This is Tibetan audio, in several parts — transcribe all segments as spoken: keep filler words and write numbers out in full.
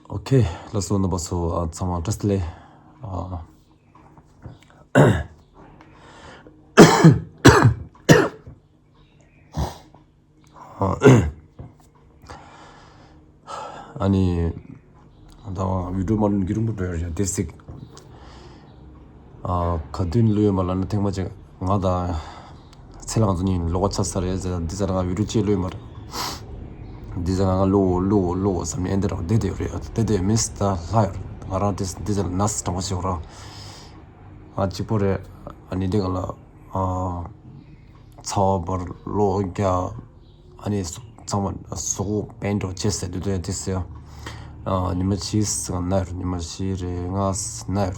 ཨོ་ཁེ། ལགས་སོ། རྣམ་པ་ཚོ་ཨ་ཚང་མ་བཀྲ་ཤིས་བདེ་ལེགས། ཨ་ཨ་ནི་ད་བི་ཌིའོ་མ་ལོན་གི་རིང་པོ་འགྲོ་ཡོད་རེད་དེ་སིག་ཨ་ག་དུས་བླུགས་ཡོད་མ་ལབ་ན་ཐེངས་མ་གཅིག་ང་དང་ཚེ་ལང་ཚོ་གཉིས་ལོགས་ཀ་ཆགས་ས་རེད་ཟེར། འདི་ཚར་ང་བི་ཌིའོ་གཅིག་བླུགས་ཡོད་མ་རེད། འདི་ཚར་ང་ང་བླུགས་འོ་བླུགས་འོ་བླུགས་འོ་བསམ་ནས་ཨེ་འདི་རང་བསྡད་དེ་ཡོད་རེད། བསྡད་དེ་ཡོད་མིན་སི་ད་ལྷག་ཡོད་རེད། ང་རང་དེ་འདི་ཚར་ནས་དྲང་པོ་ཞིག་ར། ང་གཅིག་པོ་རེད། ཨ་ནི་འདི་ག་ལ་ཨ་ཚ་བ་འབར་གློ་རྒྱག་ཨ་ནི་ཚང་མ་གཟུགས་པོ་པན་འདྲ་བྱེད་ཟེར་དུས་དུས་དེ་ཟེར། ཨ་ཉི་མ་བཞི་ཙམ་ན་ཡོད་རེད། ཉི་མ་བཞི་རེད། ལྔ་ཙམ་ན་ཡོད་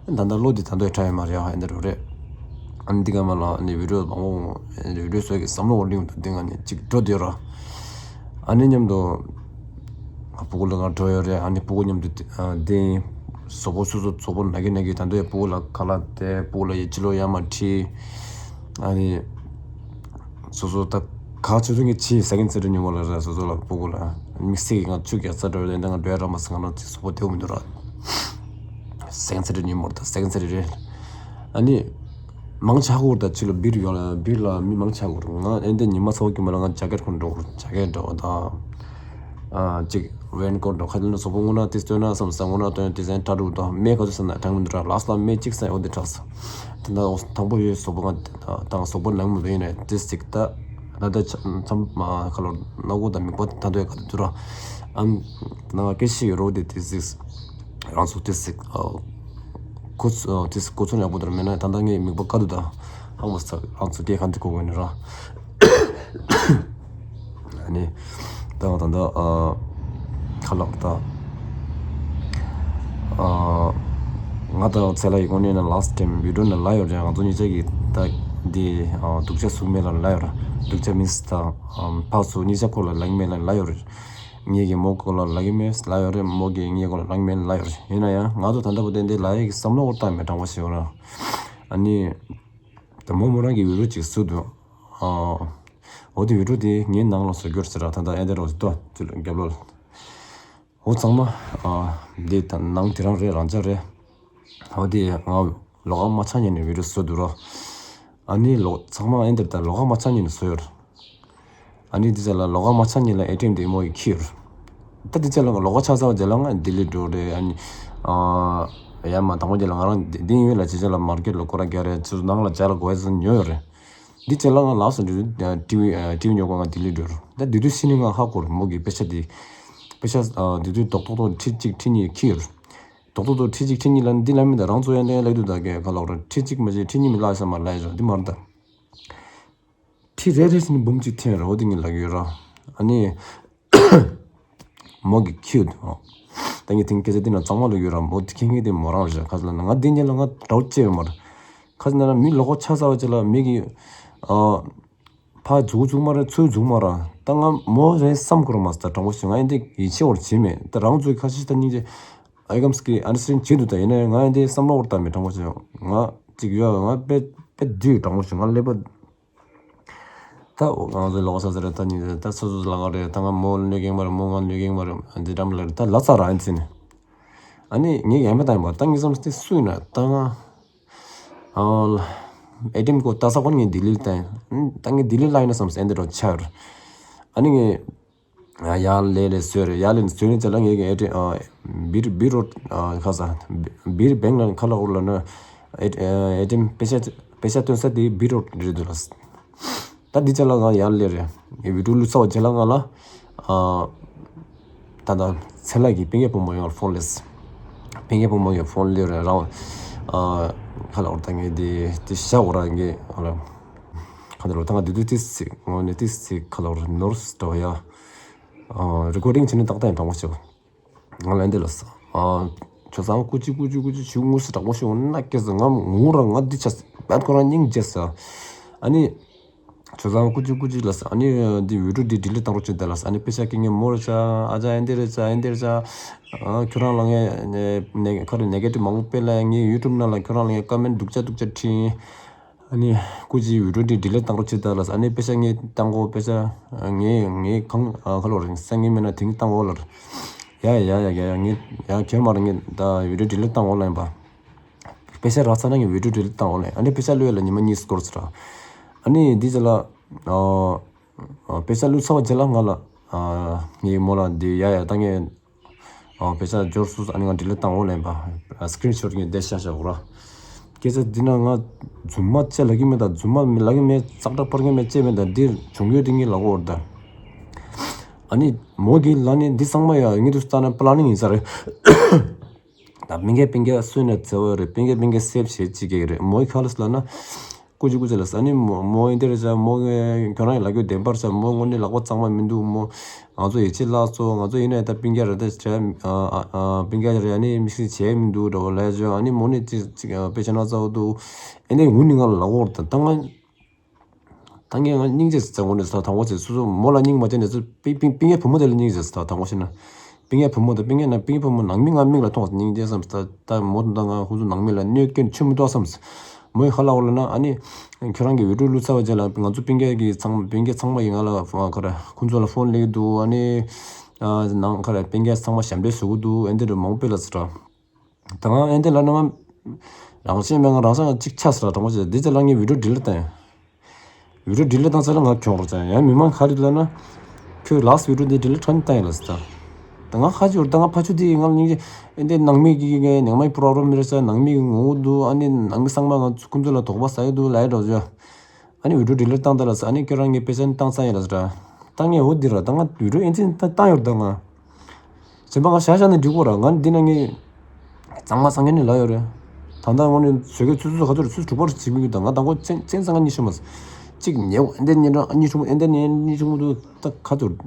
རེད། ད་ལྟ་གློ་འདི་ད་དུང་ཡང་དྲག་ཡོད་མ་རེད། ཡང་ཨེ་འདྲ་རེད། ཨ་ནི་འདི་ག་མ་ལ་ཨ་ནི་བི་ཌིའོ་མང་པོ་ཨ་ནི་བི་ཌིའོ་བཟོ་གི་བསམ་བློ་འོར་ལིང་དུ་འདི་ང་ནི་གཅིག་འགྲོ་འདོད་ར། ཨ་ནི་མཉམ་དུ་ང་སྤུ་གུ་ལ་ང་འགྲོ་ཡོད་རེད། ཨ་ནི་སྤུ་གུ་མཉམ་དུ་ཨ་འདི་གཟུགས་པོ་སོ་སོ་གཟུགས་པོ་ན་གི་ན་གི་ད་དུང་ཡང་སྤུ་གུ་ལ་ཁ་ལག་སྟེར། སྤུ་གུ་ལ་ཡི་ཕྱི་ལོགས་ཡར་མར་ཁྲིད། ཨ་ནི་སོ་སོ་ད་ག་ཆུ་ཚོད་ཀྱི་ཕྱི་ཟ་གིན་ཚེ་རིང་ཉུང་བ་ལ་ར། སོ་སོ་ལ་སྤུ་གུ་ལ་དམིགས་བསལ་གྱི་ང་ཆུ་རྒྱག་ས་འགྲོ་ཡོད་དེ་ང་འགྲོ་ཡ་ར་མ་ཟ་ང་རང་ཚོའི་གཟུགས་པོ་བདེ་པོ་མི་འདུག་ར། ཟ་གིན་ཚེ་རིང་ཉུང་བ་རེད། ད་ཟ་གིན་ཚེ་རིང་རེད། ཨ་ནི་མང་ཆེ་ཧ་གོ་ད་ཕྱི་ལ་སྦིར་ཡོད་ལ་སྦིར་ལ་མི་མང་ཆེ་ཧ་གོ། ང་ཨེ་འདི་ཉི་མ་ཚ་བོ་གི་མ་ལ་ང་ཇ་ཀེད་ཁོ་འགྲོ། ཇ་ཀེད་འདྲ་བོ་དང་། ཨ་གཅིག་རེན་ཀོ་ཊི་འདྲ་ཁ་ལ་ན་གཟུགས་པོ་སྔོ་ནག་དེ་སྟོན་ན་བསམ་ས། སྔོ་ནག་སྟོན་དེ་ཟན་ཁྲ་དྲུག་དང་སྨན་ག་ཚོད་ཟ་ན་དྲང་མི་འདུག་ར། ལགས་སོ་ལ་སྨན་གཅིག་ཟ་འོ་དེ་དྲག་ས། དེ་ན་དང་པོ་ཡོད་གཟུགས་པོ་ང་དང་གཟུགས་པོ་ནང་མི་འདུག་ཡིན་ན་དེ་ཟིག་ད་ད་ད་ཆ་མཚམས་མ་ཁ་ལོ་སྣ་སྒོ་དང་མིག་པ་ད་དུང་ག་དུ་དུ་ར། ཨམ་ན་སྐད་ཤི་ཡོད་རོ་དེ་དེ་ཟིག་རང་ཚོ་དེ་ཟིག་ཨ་ཁོ་ཚོ་དེ་ཟིག་གོ་ཚོད་ཡག་པོ་དུ་ར་མེད་ན་ད་ད་ངའི་མིག་པ་ག་དུ་ད་ཧང་བ་ས་རང་ཚོ་དེ་ག་འདི་གོ་གོ་ནི་ར། ཨ་ནི་ད་ད་ད་ཨ་ཁ་ལག་ད་ཨ་ང་ད་ཚེ་ལ་ཡི་གོ་ནི་ན་ལཱསི་ཊེམ་བི་ཌིའོ་ན་ལ་ཡོད་རེད། ང་ཚོ་གཉིས་ཆ་གི་ད་འདི་ཨ་སྡུག་ཅག་ཟུག་མེད་ལ་ལ་ཡོད་ར། སྡུག་ཅག་མིན་སི་ད་ཨ་ཕ་ཚོ་གཉིས་ཆ་ཁོ་ལ་ལ་ཡི་མེད་ལ་ལ་ཡོད་རེད། ངེད་ཀྱི་མོ་ཁོ་ལ་ལ་ཡི་མེད་ལ་ཡོད་རེད། མོ་གི་ངེད་ཁོ་ལ་ལ་ཡི་མེད་ལ་ཡོད་རེད། ཡིན་ན་ཡང་ང་ཚོ་ད་ལྟ་བུ་དེ་འདི་ལ་ཡི་གི་བསམ་བློ་བཏང་མེད་དྲང་པོ་ཞིག་ཡོད་ར། ཨ་ནི། ད་མོ་མོ་རང་གི་བི་ཌིའོ་ཅིག་བཟོས་འདུག་ཨ། འོ་དེ་བི་ཌིའོ་དེ་ངའི་ནང་ལ་བཟོ་རྒྱུར་ཟེར་ར། ད་ལྟ་ཨེ་འདྲ་རོ་ཟེར་ཏོ་ཅི་ལ་རྒྱབ་ལོ་ལ། འོ་ཚང་མ་ཨ་འདི་ད་ནང་དེ་རང་རེད། རང་ཅག་རེད། འོ་དེ་ང་ལོགས་ཀ་མ་ཆགས་ཉན་ནས་བི་ཌིའོ་བཟོས་འདུག་ར། ཨ་ནི་ལོ་ཚང་མ་ཨེ་འདྲ་ད་ལོགས་ཀ་མ་ཆགས་ཉན་ནས་བཟོས་ཡོད་ར། ཨ་ནི་འདི་ཚོ་ལ་ལོགས་ཀ་མ་ཆགས་ཉིན་ལ་ཨེ་ཊི་ཨེམ་དེ་མོ་ཡི་ཁྱེར། ད་འདི་ཚོ་ལ་ལོགས་ཀ་ཆགས་ཚར་བ་རྗེས་ལ་ང་ལྡི་ལི་འགྲོ་རེད། ཨ་ནི་ཨ་ཡ་མ་དང་པོ་རྗེས་ལ་ང་རང་འདི་འདི་ཡོད་ལ་ཇེ་ཇེ་ལ་མར་ཀེཊ་ལ་སྐོར་ར་རྒྱག་རེད། ཚུར་ནང་ལ་ཇ་ལ་གོ་ཡ་ཚོ་ཉོ་ཡོད་རེད། འདི་རྗེས་ལ་ང་ལགས་སོ་འདི་ཊི་ཝི་ཊི་ཝི་ཉོ་གོ་ང་ལྡི་ལི་འགྲོ་རེད། ད་འདི་དུས་ཕྱི་ནས་ང་ཧ་གོ་རེད། མོ་གི་པེ་ཤ་འདི་པེ་ཤ་འདི་དུས་རྡོག་རྡོག་རྡོག་ཁྲི་གཅིག་ཁྲི་གཉིས་ཁྱེར། རྡོག་རྡོག་རྡོག་ཁྲི་གཅིག་ཁྲི་གཉིས་ལ་འདི་ལ་མི་ད་རང་ཚོ་ཡ་འདི་ལ་དུས་ད་གས་ག་ལོག་རེད། ཁྲི་གཅིག་མ་བྱེད་ཁྲི་གཉིས་མི་ལ་ས་མ་ལ་ཡ་འདི་མ་རེད་ད། ཁྲི་རེ་རེ་བཞིན་འབུམ་གཅིག་འཐེན་རོ་དེ་ངས་ལབ་ཡོད་ར། ཨ་ནི་མོ་གི་ཁྱུད་ཨོ། ད་ངས་དེང་སྐད་ཆ་འདི་ན་གཙང་མ་ལ་ཡོད་ར། མོ་དེ་ཁེངས་ཁེངས་དེ་མོ་རང་རེད། ཁ་ལ་ན་ང་འདི་ཉིད་ལ་ང་དྲག་ཅེས་ཡོད་མ་རེད། ཁ་ལ་ན་མི་ལོག་པ་ཆ་ཚ་བ་ཅིག་ལ་མི་གི་ཨ་ཕ་འཛུགས་འཛུགས་མ་རེད། ཚུལ་འཛུགས་མ་ར། ད་ང་མོ་རེད་བསམ་དགོས་ར་མ་ཟད་དྲང་པོ་ཞིག་ང་ཡིན་དེ་ཡིད་ཆེས་བར་བྱེད་མེད། ད་རང་ཚོའི་ཁ་ཤས་ད་སྙིང་རྗེ་ཨའི་ཀམ་སི་ཀི་ཨན་སི་རིན་བྱེད་འདུག་ད་ཡིན་ན་ཡང་ང་ཡིན་དེ་བསམ་བློ་བར་བཏང་མེད་དྲང་པོ་ཞིག་ང་ཅིག་ཡོད་ང་དཔེ་དཔེ་བསྡུས་དྲང་པོ་ཞིག་ང་ཀླད་པ། ད་ང་ཚོའི་ལོགས་ས་ཟེར་རེད། ད་ཉིད་ད་སོ་སོ་ལ་ང་རེད། ད་ང་མོ་ལ་གནོད་མཁན་མ་རེད། མོ་ང་ལ་གནོད་མཁན་མ་རེད། འདི་འདྲ་མ་ལ་རེད། ད་ལ་ཚ་ར་ཨན་ཚིན་ཨ་ནི་ངས་ཡན་པ་བཏང་ཡིན་པ་ད་ངས་བསམ་སྟེ་སུ་ཡིན་ན་ད་ང་ཨ་ཨེ་ཊི་ཨེམ་ཀོ་ད་ས་ཀོན་ངས་ལྡི་ལི་བཏང་ཡིན། ད་ངས་ལྡི་ལི་ལ་ཡིན་ན་བསམ་སྟེ་འདི་འདྲ་ཆགས་ཡོད་རེད། ཨ་ནི་ངས་ཡར་ལས་ལས་བཟོས་རེད། ཡར་ལས་བཟོས་ནས་ཅི་ལ་ངས་ཀྱི་ཨེ་ཊི་ཨེམ་སྦིར་སྦིར་རོ་ཁ་ས་སྦིར་བེང་ལ་ཁ་ལ་འོར་ལ་ན་ཨེ་ཊི་ཨེམ་པེ་ཤ་པེ་ཤ་སྟོན་ས་དེ་སྦིར་རོ་རེད་འདུག་ལ། ད་འདི་ཅི་ལ་ང་ཡར་ལས་རེད། ངས་བི་ཌིའོ་བླུགས་ཚར་བ་རྗེས་ལ་ང་ལ་ཨ་ད་ད་ཚེ་ལགས་ཀྱི་སྤུན་ཀྱག་བུ་མོ་ཡོད་ཕོན་སླེབས། སྤུན་ཀྱག་བུ་མོ་ཡོད་ཕོན་སླེབས་རེད་རང་ཨ་ཁ་ལ་འོར་ད་ངས་དེ་དེ་ཤ་འོ་ར་ངས་ཨ་ལ། ཁ་འདི་རུ་ད་ང་དེ་དུས་ཏིས་ཚིག་ངོ་ནས་ཏིས་ཚིག་ཁ་ལོར་ནོར་སི་འགྲོ་ཡ། རི་ཀོར་ཌིང་བྱས་ནས་ཏག་ཏག་ཡིན་དྲང་པོ་བྱེད། ང་ལ་འདི་ལ་ས་ཆོས་བཟང་སྐུ་མཁྱེན་སྐུ་མཁྱེན་སྐུ་མཁྱེན་ཞུ་དངོས་སུ་དྲང་པོ་ཞུ་འོ་ན་སྐྱེས་སོ་ང་ངུ་ར་ང་འདི་ཆ་བད་ཁོ་རང་སྙིང་རྗེ་ས། ཨ་ནི་ཆོས་བཟང་སྐུ་མཁྱེན་སྐུ་མཁྱེན་ལ་ས། ཨ་ནི་འདི་བི་ཌིའོ་འདི་ཌི་ལིཊ་བཏང་རོགས་བྱེད་དེ་ལ་ས། ཨ་ནི་པེ་ཤ་སྐྱེ་ངས་མོ་རེ་ཆ་ཨ་ཅག་ཨེ་འདི་རེ་ཆ་ཨེ་འདི་རེ་ཆ། ཁྱོད་རང་ལ་ངས་ནེ་ཁ་རེ་ནེ་གེ་ཊིབ་མང་པོ་སྤེལ་ལ་ངའི་ཡུ་ཊུབ་ནང་ལ་ཁྱོད་རང་ལ་ངས་ཀོ་མེན་སྡུག་ཅག་སྡུག་ཅག་བྲིས། ཨ་ནི་སྐུ་མཁྱེན་བི་ཌིའོ་འདི་ཌི་ལིཊ་བཏང་རོགས་བྱེད་དེ་ལ་ས། ཨ་ནི་པེ་ཤ་ངས་བཏང་གོ་པེ་ཤ་ངས་ངས་གང་ཁ་ལོ་རིང་ས་ངས་མེད་ན་དེང་བཏང་གོ་ལ། ཡ་ཡ་ཡ་ཡ་ཡ། ངས་ཡ་ཁྱོད་མར་ངས་ད་བི་ཌིའོ་ཌི་ལིཊ་བཏང་འོང་ལ་ཡིན་པ། པེ་ཤ་རག་ཚར་ན་ངས་བི་ཌིའོ་ཌི་ལིཊ་བཏང་འོང་ལ་ཡིན། ཨ་ནི་པེ་ཤ་བླུགས་ཡ་ལ་ཉི་མ་གཉིས་འགོར་ཚར། ཨ་ནི་འདི་ཅི་ལ་ཨ་པེ་ཤ་བླུགས་ཚར་བ་རྗེས་ལ་ང་ལ་ཨ་ངའི་མོ་ལ་འདི་ཡ་ཡ་ད་ངས་ཨ་པེ་ཤ་འབྱོར་སོང་། ཨ་ནི་ང་ཌི་ལིཊ་བཏང་འོང་ལ་ཡིན་པ། སི་ཀི་རིན་ཤོཊ་ངས་བསྡད་ཤག་ཤག་འོ་ར། སྐད་ཆ་འདི་ན་ང་རྫུན་མ་བཅས་ལབ་ཀྱི་མེད། ད་རྫུན་མ་ལབ་ཀྱི་མེད། ཙག་སྒྲ་སྤར་གྱི་མེད། བཅས་མེད། ད་འདི་བྱུང་ཡོད་དེ་ངས་ལབ་གོ་ར། ད་ཨ་ནི་མོ་གིས་ལབ་ནས་འདི་ཚང་མ་ཡ་ངས་འདུག་ལྟ་ན་པི་ལ་ནིང་ཡིན་ས་རེད། ད་སྤུན་ཀྱག་སྤུན་ཀྱག་སུ་ནས་འཚོལ་བ་རེད། སྤུན་ཀྱག་སྤུན་ཀྱག་སེབ་བྱེད་ཅིག་གི་རེད། མོའི་ཁ་ལ་ལབ་ན་ཀུ་ཅི་ཀུ་ཅི་ལ་ས་ནི་མོ་མོ་ཨིན་དེ་རེད་ས། མོ་ཁྱོད་རང་ལ་རྒྱུ་བདེན་པར་ས། མོ་དངོས་གནས་ལག་པ་གཙང་མ་མི་འདུག། མོ་ང་ཚོ་ཡིད་ཆེས་བརླག་སོང་། ང་ཚོ་ཡིན་ནའི་ད་སྤུན་ཀྱག་རེད། ད་བྱས་ཨ་ཨ་སྤུན་ཀྱག་རེད། ཨ་ནི་མི་ཤི་བྱས་མི་འདུག་འདྲ་བོ་ལས་བྱོས། ཨ་ནི་མོ་ནི་ཅི་ཅི་དཔེ་ཆ་ན་ཚ་བོ་འདུག། ཨེ་འདི་ངུ་ནི་ང་ལ་ལབ་འོར་ད་ད་ང་། ད་ངས་ང་སྙིང་རྗེ་ཟེར་ངོ་ནས་ཟ་དང་པོ་ཟེར། སོ་སོ་མོ་ལ་སྙིང་མ་རྗེ་ནས་སོ་པི་པི་པི་ངའི་བུ་མོ་དེ་ལ་སྙིང་རྗེ་ཟེར། ད་དང་པོ་བཤད་ན་པི་ངའི་བུ་མོ་དང་པི་ངའི་ན་པི་ངའི་བུ་མོ་ནང་མི་ང་མིག་ལ་མཐོང་སྙིང་རྗེ་བསམ། ད་ད་མོ་དང་ང་ཁོ་ཚོ་ནང་མི་ལ་གནོད་སྐྱོན་ཆེན་མོ་ཏོག་བསམ། མོ་ཡི་ཧ་ལ་འོ་ལ་ན་ཨ་ནི་ཁྱོད་རང་གི་བི་ཌིའོ་བླུགས་ཚར་བ་རྗེས་ལ་ང་ཚོ་པི་ངའི་གི་ཚང་པི་ངའི་ཚང་མ་ཡི་ང་ལ་ཁོ་ར་ཁོ་ཚོ་ལ་ཕོན་སླེབས་འདུག། ཨ་ནི་ནང་ཁ་ར་པི་ངའི་ཚང་མ་ཞབས་འདྲེན་ཞུ་གི་འདུག། ཨེ་འདི་རུ་མང་པོ་སྤེལ་ལ་ཟེར། ད་ང་ཨེ་འདི་ལ་ནང་རང་བཞིན་མེད་ང་རང་སང་གཅིག་ཆགས་ཟེར། དང་པོ་བྱས་འདི་ཚེ་ལ་ངས་བི་ཌིའོ་ཌི་ལིཊ་བཏང་། བི་ཌིའོ་ཌི་ལིཊ་བཏང་ཚར་ལ་ང་གྱོང་རོགས་ཙང་ཡང་མི་མང་ག་རེ་ལབ་ན། ཁྱོད་ལཱ་སི་ཊི་བི་ཌིའོ་འདི་ཌི་ལིཊ་ག་ནས་བཏང་ཡིན་ལ་ཟེར། ད་ང་ཧ་ཅོར་ད་ང་ཕ་ཆུ་དེ་ང་སྙིང་རྗེ། ཨེ་འདི་ནང་མི་གི་ནང་མི་པོ་རོ་བི་ལེམ་མེད་རེད་ཟེར། ནང་མི་གི་ངོ་བོ་འདུག། ཨ་ནི་ནང་མི་ཚང་མ་ང་ཚོ་ཁོང་ཚོ་ལ་དོགས་པ་ཟ་ཡི་འདུག་ལབ་ཡི་འགྲོ་བྱོས། ཨ་ནི་བི་ཌིའོ་ཌི་ལིཊ་བཏང་ད་ལ་ཟེར། ཨ་ནི་ཁྱོད་རང་གི་པེ་ཤ་ནི་བཏང་ཚར་ཡིན་ལ་ཟེར། ད་ངས་འོ་འདི་ར་ད་ང་བི་ཌིའོ་ཨེ་འདི་བཏང་ཡོད་ད་ང་། གཞན་པ་ང་བཞག་བཞག་ནས་འགྲིག་གོ་ར། ང་འདི་ན་ངས་གཙང་མ་གཙང་རྐྱང་ནས་ལབ་ཡོད་རེད། ད་ལྟ་དངོས་གནས་བཟོ་གི་ཚུལ་ཚུལ་ག་ཚོད་རེད། ཚུལ་དྲུག་པ་རེད་བྱེད་མི་འདུག། ད་ང་དང་པོ་བཙན་བཙན་ཚ་ང་གཉིས་ཤོད་མ་སོང་། གཅིག་ཉེ་བོ་ཨེ་འདི་ཉེ་འགྲོ་གཉིས་ཆུང་མོ་ཨེ་འདི་ཉེ་གཉིས་ཆུང་མོ་འདུག། ད་ག་ཚོད།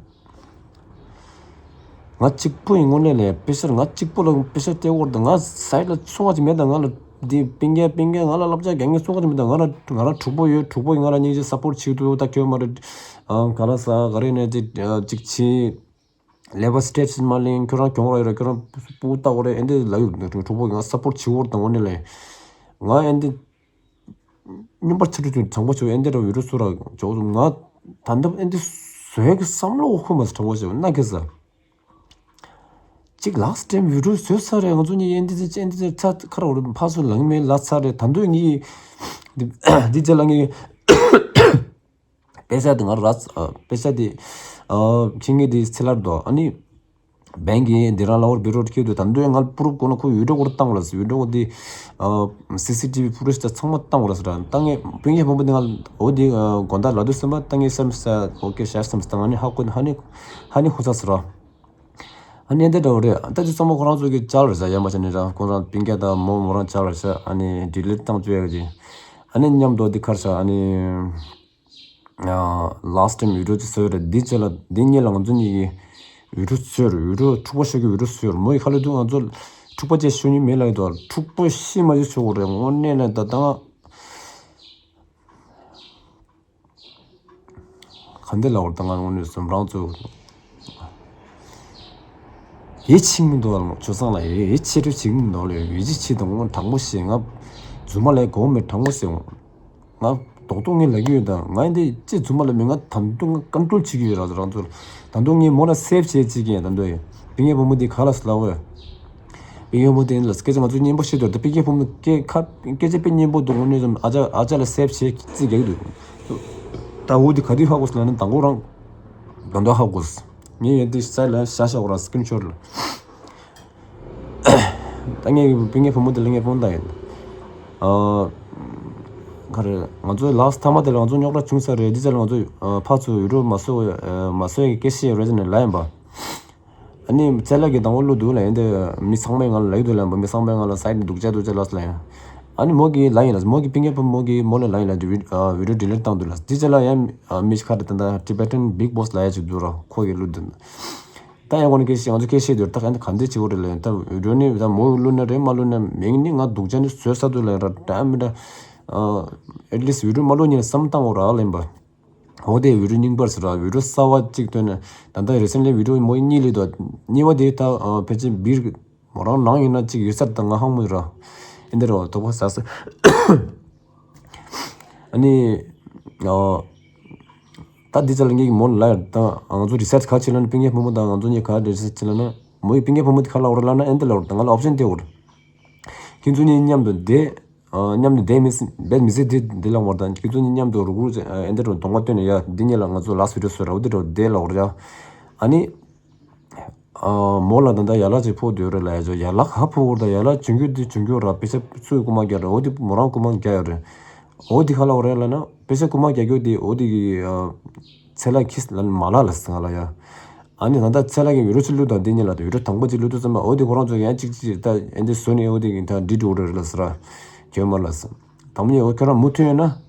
ང་གཅིག་པུ་ཡིན་དངོས་གནས་ལས་པེ་ཤ་ང་གཅིག་པུ་ལ་པེ་ཤ་སྟེར་བོར་ད་ང་སའིཌ་ལ་སོང་བ་ཅིག་མེད། ད་ང་ལ་འདི་སྤུན་ཀྱག་སྤུན་ཀྱག་ང་ལ་བསླབ་བྱ་རྒྱག་མཁན་སོང་བ་ཅིག་མེད། ད་ང་ལ་ང་རང་གྲོགས་པོ་ཡོད། གྲོགས་པོ་ཡིན་ང་ལ་སྙིང་རྗེ་སཔོར་བྱེད་ཀྱི་འདུག། ད་ཁྱོད་མ་རེད། ཨ་ག་ལ་ས་ག་རེ་ནས་དེ་ཅིག་བྱེད། ལེ་བ་སི་ཊེབ་སི་མ་ལེན། ཁྱོད་རང་གྱོང་རག་ཡོད་རེད། ཁྱོད་རང་སྤུ་གུ་ལྟ་བ་རེད། ཨེ་འདི་ལབ་ཡོད་འདུག། གྲོགས་པོ་ང་སཔོར་བྱེད་བོར་དང་འོ་ནི་ལས། ང་ཨེ་འདི་སྙོམས་པར་ཆེ་འགྲོ་ཆུང་དྲང་པོ་བྱེད་ཨེ་འདི་ར་བི་རུ་སུ་ར་ཇོག་ང་ད་འདབ་ཨེ་འདི་བཟོས་གི་བསམ་བློ་འཁོར་མ་སོང་། དྲང་པོ་བྱེད་ན་གི་ས་གཅིག་ལགས་སི་ཊེམ་བི་རུ་བཟོས་ཚར་རེད། ང་ཚོ་གཉིས་ཨེ་འདི་ཨེ་འདི་ཚ་ཁ་ར་འོ་རེད། ཕར་ཚུར་ལངས་མེད་ལ་ཚར་རེད། ད་འདོད་ངི་འདི་འདི་རྗེས་ལ་ངི་པེ་ཤ་དེ་ང་ར་ཨ་པེ་ཤ་དེ་ཨ་ཁྱི་ངེ་དེ་ཚེ་ལར་དོ། ཨ་ནི་བེང་གི་དེ་རང་ལ་འོར་བི་རོ་ཁྱེར་དུ་ད་འདོད་ང་པུ་རུབ་གོ་ན་ཁོ་ཡུལ་གྲོགས་སྐོར་བཏང་བ་ལ་ཡུལ་གྲོགས་དེ་ཨ་སི་སི་ཊི་བི་ཕུ་ཊེཇ་དེ་ཚང་མ་བཏང་བ་ལ་ཟེར། ད་ངས་སྤུན་ཀྱག་བུ་མོ་དེ་ང་འོ་དེ་དགོང་དག་ལ་དུས་སེམས་པ་ད་ངས་བསམ་ས་ཨོ་ཀེ་ཤར་བསམ་ས་ད་ང་ནི་ཧ་གོ་ཧ་ནི་ཧ་ནི་ཧུ་ས་ཟེར་རོ། ཨ་ནི་འདི་འདྲ་བོ་རེད། ད་དེ་ཚང་མ་ཁོ་རང་ཚོ་གི་ཅལ་རེད་ཟེར། ཡ་མ་བྱས་ནས་ར་ཁོ་རང་སྤུན་ཀྱག་དང་མོ་མོ་རང་ཅལ་རེད་ཟེར། ཨ་ནི་ཌི་ལིཊ་བཏང་བཅུག་ཡ་གི་ཨ་ནི་མཉམ་དུ་འདི་ཁར་ཟེར། ཨ་ནི་ལཱསི་ཊེམ་བི་ཌིའོ་ཅིག་བཟོས་རེད། འདི་ཆེ་ལ་འདི་གཉིས་ལ་ང་ཚོ་གཉིས་ཀྱི་བི་ཌིའོ་བཟོས་རེད། བི་ཌིའོ་འཁྲུག་པ་ཤོར་གི་བི་ཌིའོ་བཟོས་རེད། མོ་ཡི་ཁ་ལ་དུ་ང་ཚོ་འཁྲུག་པ་ཅེས་ཤོད་ཉིན་མེད་ལ་ཡི་དོ། འཁྲུག་པ་ཤི་མ་ཤི་ཆོག་གི་རེད། དངོས་གནས་ལ་ད་ད་ང་ག་འདི་ལ་བར་ད་ང་དངོས་གནས་སུ་རང་ཚོ་ཡིད་ཆེས་མི་འདུག་ལ་ཆོས་སང་ལ་ཡིད་ཆེས་རུ་བྱེད་མི་འདུག་ལ་ཡིད་ཆེས་བྱེད་དང་དངོས་དྲང་པོ་ཞེས་ང་རྫུན་མ་ལས་གོ་མེད། དྲང་པོ་ཟེར་འོང་། ང་རྡོག་རྡོག་ངས་ལབ་ཀྱི་ཡོད། ད་ང་འདི་ཅི་རྫུན་མ་ལབ་མེད། ང་ད་དུང་ང་ཀོན་ཊོལ་བྱེད་ཀྱི་ཡོད་ར། རང་ཚོར་ད་དུང་ངས་མོ་ལ་སེབ་བྱེད་ཅིག་ཡིན། ད་དུང་ཡིན་པིན་ངའི་བུ་མོ་འདི་ག་ལ་སླ་བོ་ཡ། པིན་ངའི་བུ་མོ་དེ་ལ་སྐད་ཆ་ང་ཚོས་སྙན་པོ་བཤད་དུས་ད་པིན་ངའི་བུ་མོ་སྐད་ཁ་སྐད་ཆ་དཔེ་སྙན་པོ་འདུག། དངོས་གནས་ཨ་ཅག་ཨ་ཅག་ལ་སེབ་བྱེད་ཅིག་རྒྱག་གི་འདུག། ད་འུ་འདི་ག་དུས་ཧ་གོ་སོང་ལབ་ན་དང་པོ་རང་ད་དུང་ཧ་གོ་སོང་། ངས་ཡོད་འདི་ས་ལ་ཤ་ཤ་འོ་ར་སི་ཀི་རིན་ཤོཊ་ལ། ད་ངས་པིན་ངའི་བུ་མོ་དེ་ལ་ངས་ཕོན་བཏང་ཡོད། ཨ་ག་རེ་ང་ཚོའི་ལཱསི་ཊི་ཐ་མ་དེ་ལ་ང་ཚོ་རྙོག་དྲ་བྱུང་ས་རེད། འདི་ཚོ་ལ་ང་ཚོ་ཕར་ཚུར་ཡུ་རོབ་མ་བཟོ་མ་བཟོ་ཡི་སྐད་ཆ་རེད་ཟེར་ནས་ལབ་ཡིན་པ། ཨ་ནི་ཙེ་ལ་གི་དང་པོ་བླུགས་འདུག་ལ་ཡིན་ཏེ་མི་ཚང་མས་ང་ལ་ལབ་ཀྱི་འདུག་ལ་ཡིན་པ། མི་ཚང་མས་ང་ལ་སའིཌ་སྡུག་ཅག་སྡུག་ཅག་ལབ་ལ་ཡིན། ཨ་ནི་མོ་གིས་ལབ་ཡིན་ལ། མོ་གིས་པིན་ངའི་བུ་མོ་གིས་མོ་ལ་ལབ་ཡིན་ལ། འདི་བི་ཨ་བི་ཌིའོ་ཌི་ལིཊ་བཏང་འདུག་ལ། འདི་ཙེ་ལ་ཡང་ཨ་མི་ཁ་རེ་ད་ད་ཊི་བེ་ཊན་བིག་བོ་སི་ལབ་ཡ་ཅིག་འདུག་ར། ཁོ་གིས་བླུགས་འདུག། ད་ཡང་ཁོ་ནི་སྐད་ཆ་ང་ཚོ་སྐད་ཆ་དེར་ད་ག་འདི་བྱེད་དགོས་རེད་ལ་ཡིན། ད་བི་ཌིའོ་ནི་ད་མོ་བླུགས་ན་རེད་མ་བླུགས་ན་མིང་ནི་ང་སྡུག་ཅག་ནི་བཟོས་ས་འདུག་ལ་ཡིན་ར། ད་མི་འདྲ་ཨ་ཨེཊ་ལིསི་ཊི་བི་ཌིའོ་མ་བླུགས་ཉིན་བསམ་བཏང་དགོས་ར་ལ་ཡིན་པ། འོ་དེ་བི་ཌིའོ་རྙིང་པར་ཟེར་ར། བི་ཌིའོ་གསར་བ་གཅིག་ཐོན་ནས་ད་ལྟ་རི་སེན་ཊི་ལི་བི་ཌིའོ་མོ་གཉིས་ལི་དོ། གཉིས་པ་དེ་ད་ཕལ་ཆེར་བིར་མོ་རང་ནང་ཡིན་ན་གཅིག་ཡོད་ས་རེད། ད་ང་ཧང་མོ་ཡོད་ར། ཨེ་འདི་ར་དོགས་པ་ཟ་ས། ཨ་ནི་ཨ་ད་འདི་ཚོ་ལ་ངས་མོ་ལ་ད་ང་ཚོ་རི་སར་ཆི་ག་བྱེད་ལ་ན། པིན་ངའི་བུ་མོ་དང་ང་ཚོ་གཉིས་ག་རི་སར་ཆི་བྱེད་ལ་ན། མོ་ཡི་སྤུན་ཀྱག་བུ་མོ་དེ་ག་ལབ་རེད་ལབ་ན། ཨེ་འདི་ལབ་རེད། ད་ང་ལ་ཨོབ་ཤན་དེ་ཡོད་རེད། ཁྱེད་ཚོ་གཉིས་མཉམ་དུ་བསྡད། ཨ། མཉམ་དུ་བསྡད་མི་སྲིད། བསྡད་མི་སྲིད་དེ་འདི་ལབ་པ་དང་། ཁྱེད་ཚོ་གཉིས་མཉམ་དུ་རུག་རུག་བྱས། ཨ། ཨེ་འདི་འདྲ་གདོང་པ་སྟོན་ནས་ཡ། འདི་གཉིས་ལ་ང་ཚོ་ལཱསི་ཊི་བི་ཌི་ཡོ་བཟོ་ར། འོ་འདི་འདྲ་བསྡད་ལབ་རེད་ཡ། ཨ་ནི། ཨ། མོ་ལ་ད་ལྟ་ཡན་ལག་ཅིག་ཕོག་བསྡད་ཡོད་རེད་ལབ་ཡ། ཅོ་ཡན་ལག་ག་ཕོག་ཡོད་རེད། ད་ཡན་ལག་བྱུང་རྒྱུ་དེ་བྱུང་རྒྱུ་ར། པེ་ཤ་སུས་རྐུ་མ་རྒྱག་རེད། འོ་དེ་མོ་རང་རྐུ་མ་རྒྱག་ཡོད་རེད། འོ་དེ་ག་ལབ་རེད་ལབ་ན། པེ་ཤ་རྐུ་མ་རྒྱག་རྒྱུ་དེ་འོ་དེ་གི། ཨ། ཚེ་ལགས་ཁྱི་ལ་མ་ལབ་ལབ་སོང་ང་ལ་ཡ། ཨ་ནི་ད་ལྟ་ཚེ་ལགས་ཀྱིས་བི་ཌི་ཡོ་ཅིག་བླུགས་དང་། འདི་གཉིས་ལ་ད་བི་ཌི་ཡོ་དང་པོ་ཅིག་བླུགས་དུས་ཙམ་པ། འོ་དེ་ཁོ་རང་ཚོ་ཡང་གཅིག་གཅིག་ད་ཨེ་འདི་བཟོས་ནས་འོ་དེ་གི་ད་འགྲིག་འགྲོ་རེད་ལབ་ཟེར་ར། གྱོད་མ་ལབ་ཟེར། དང་པོ་ཉིད་འོ་ཁྱོད་རང་མུ་མཐུད་ཡོད་ན།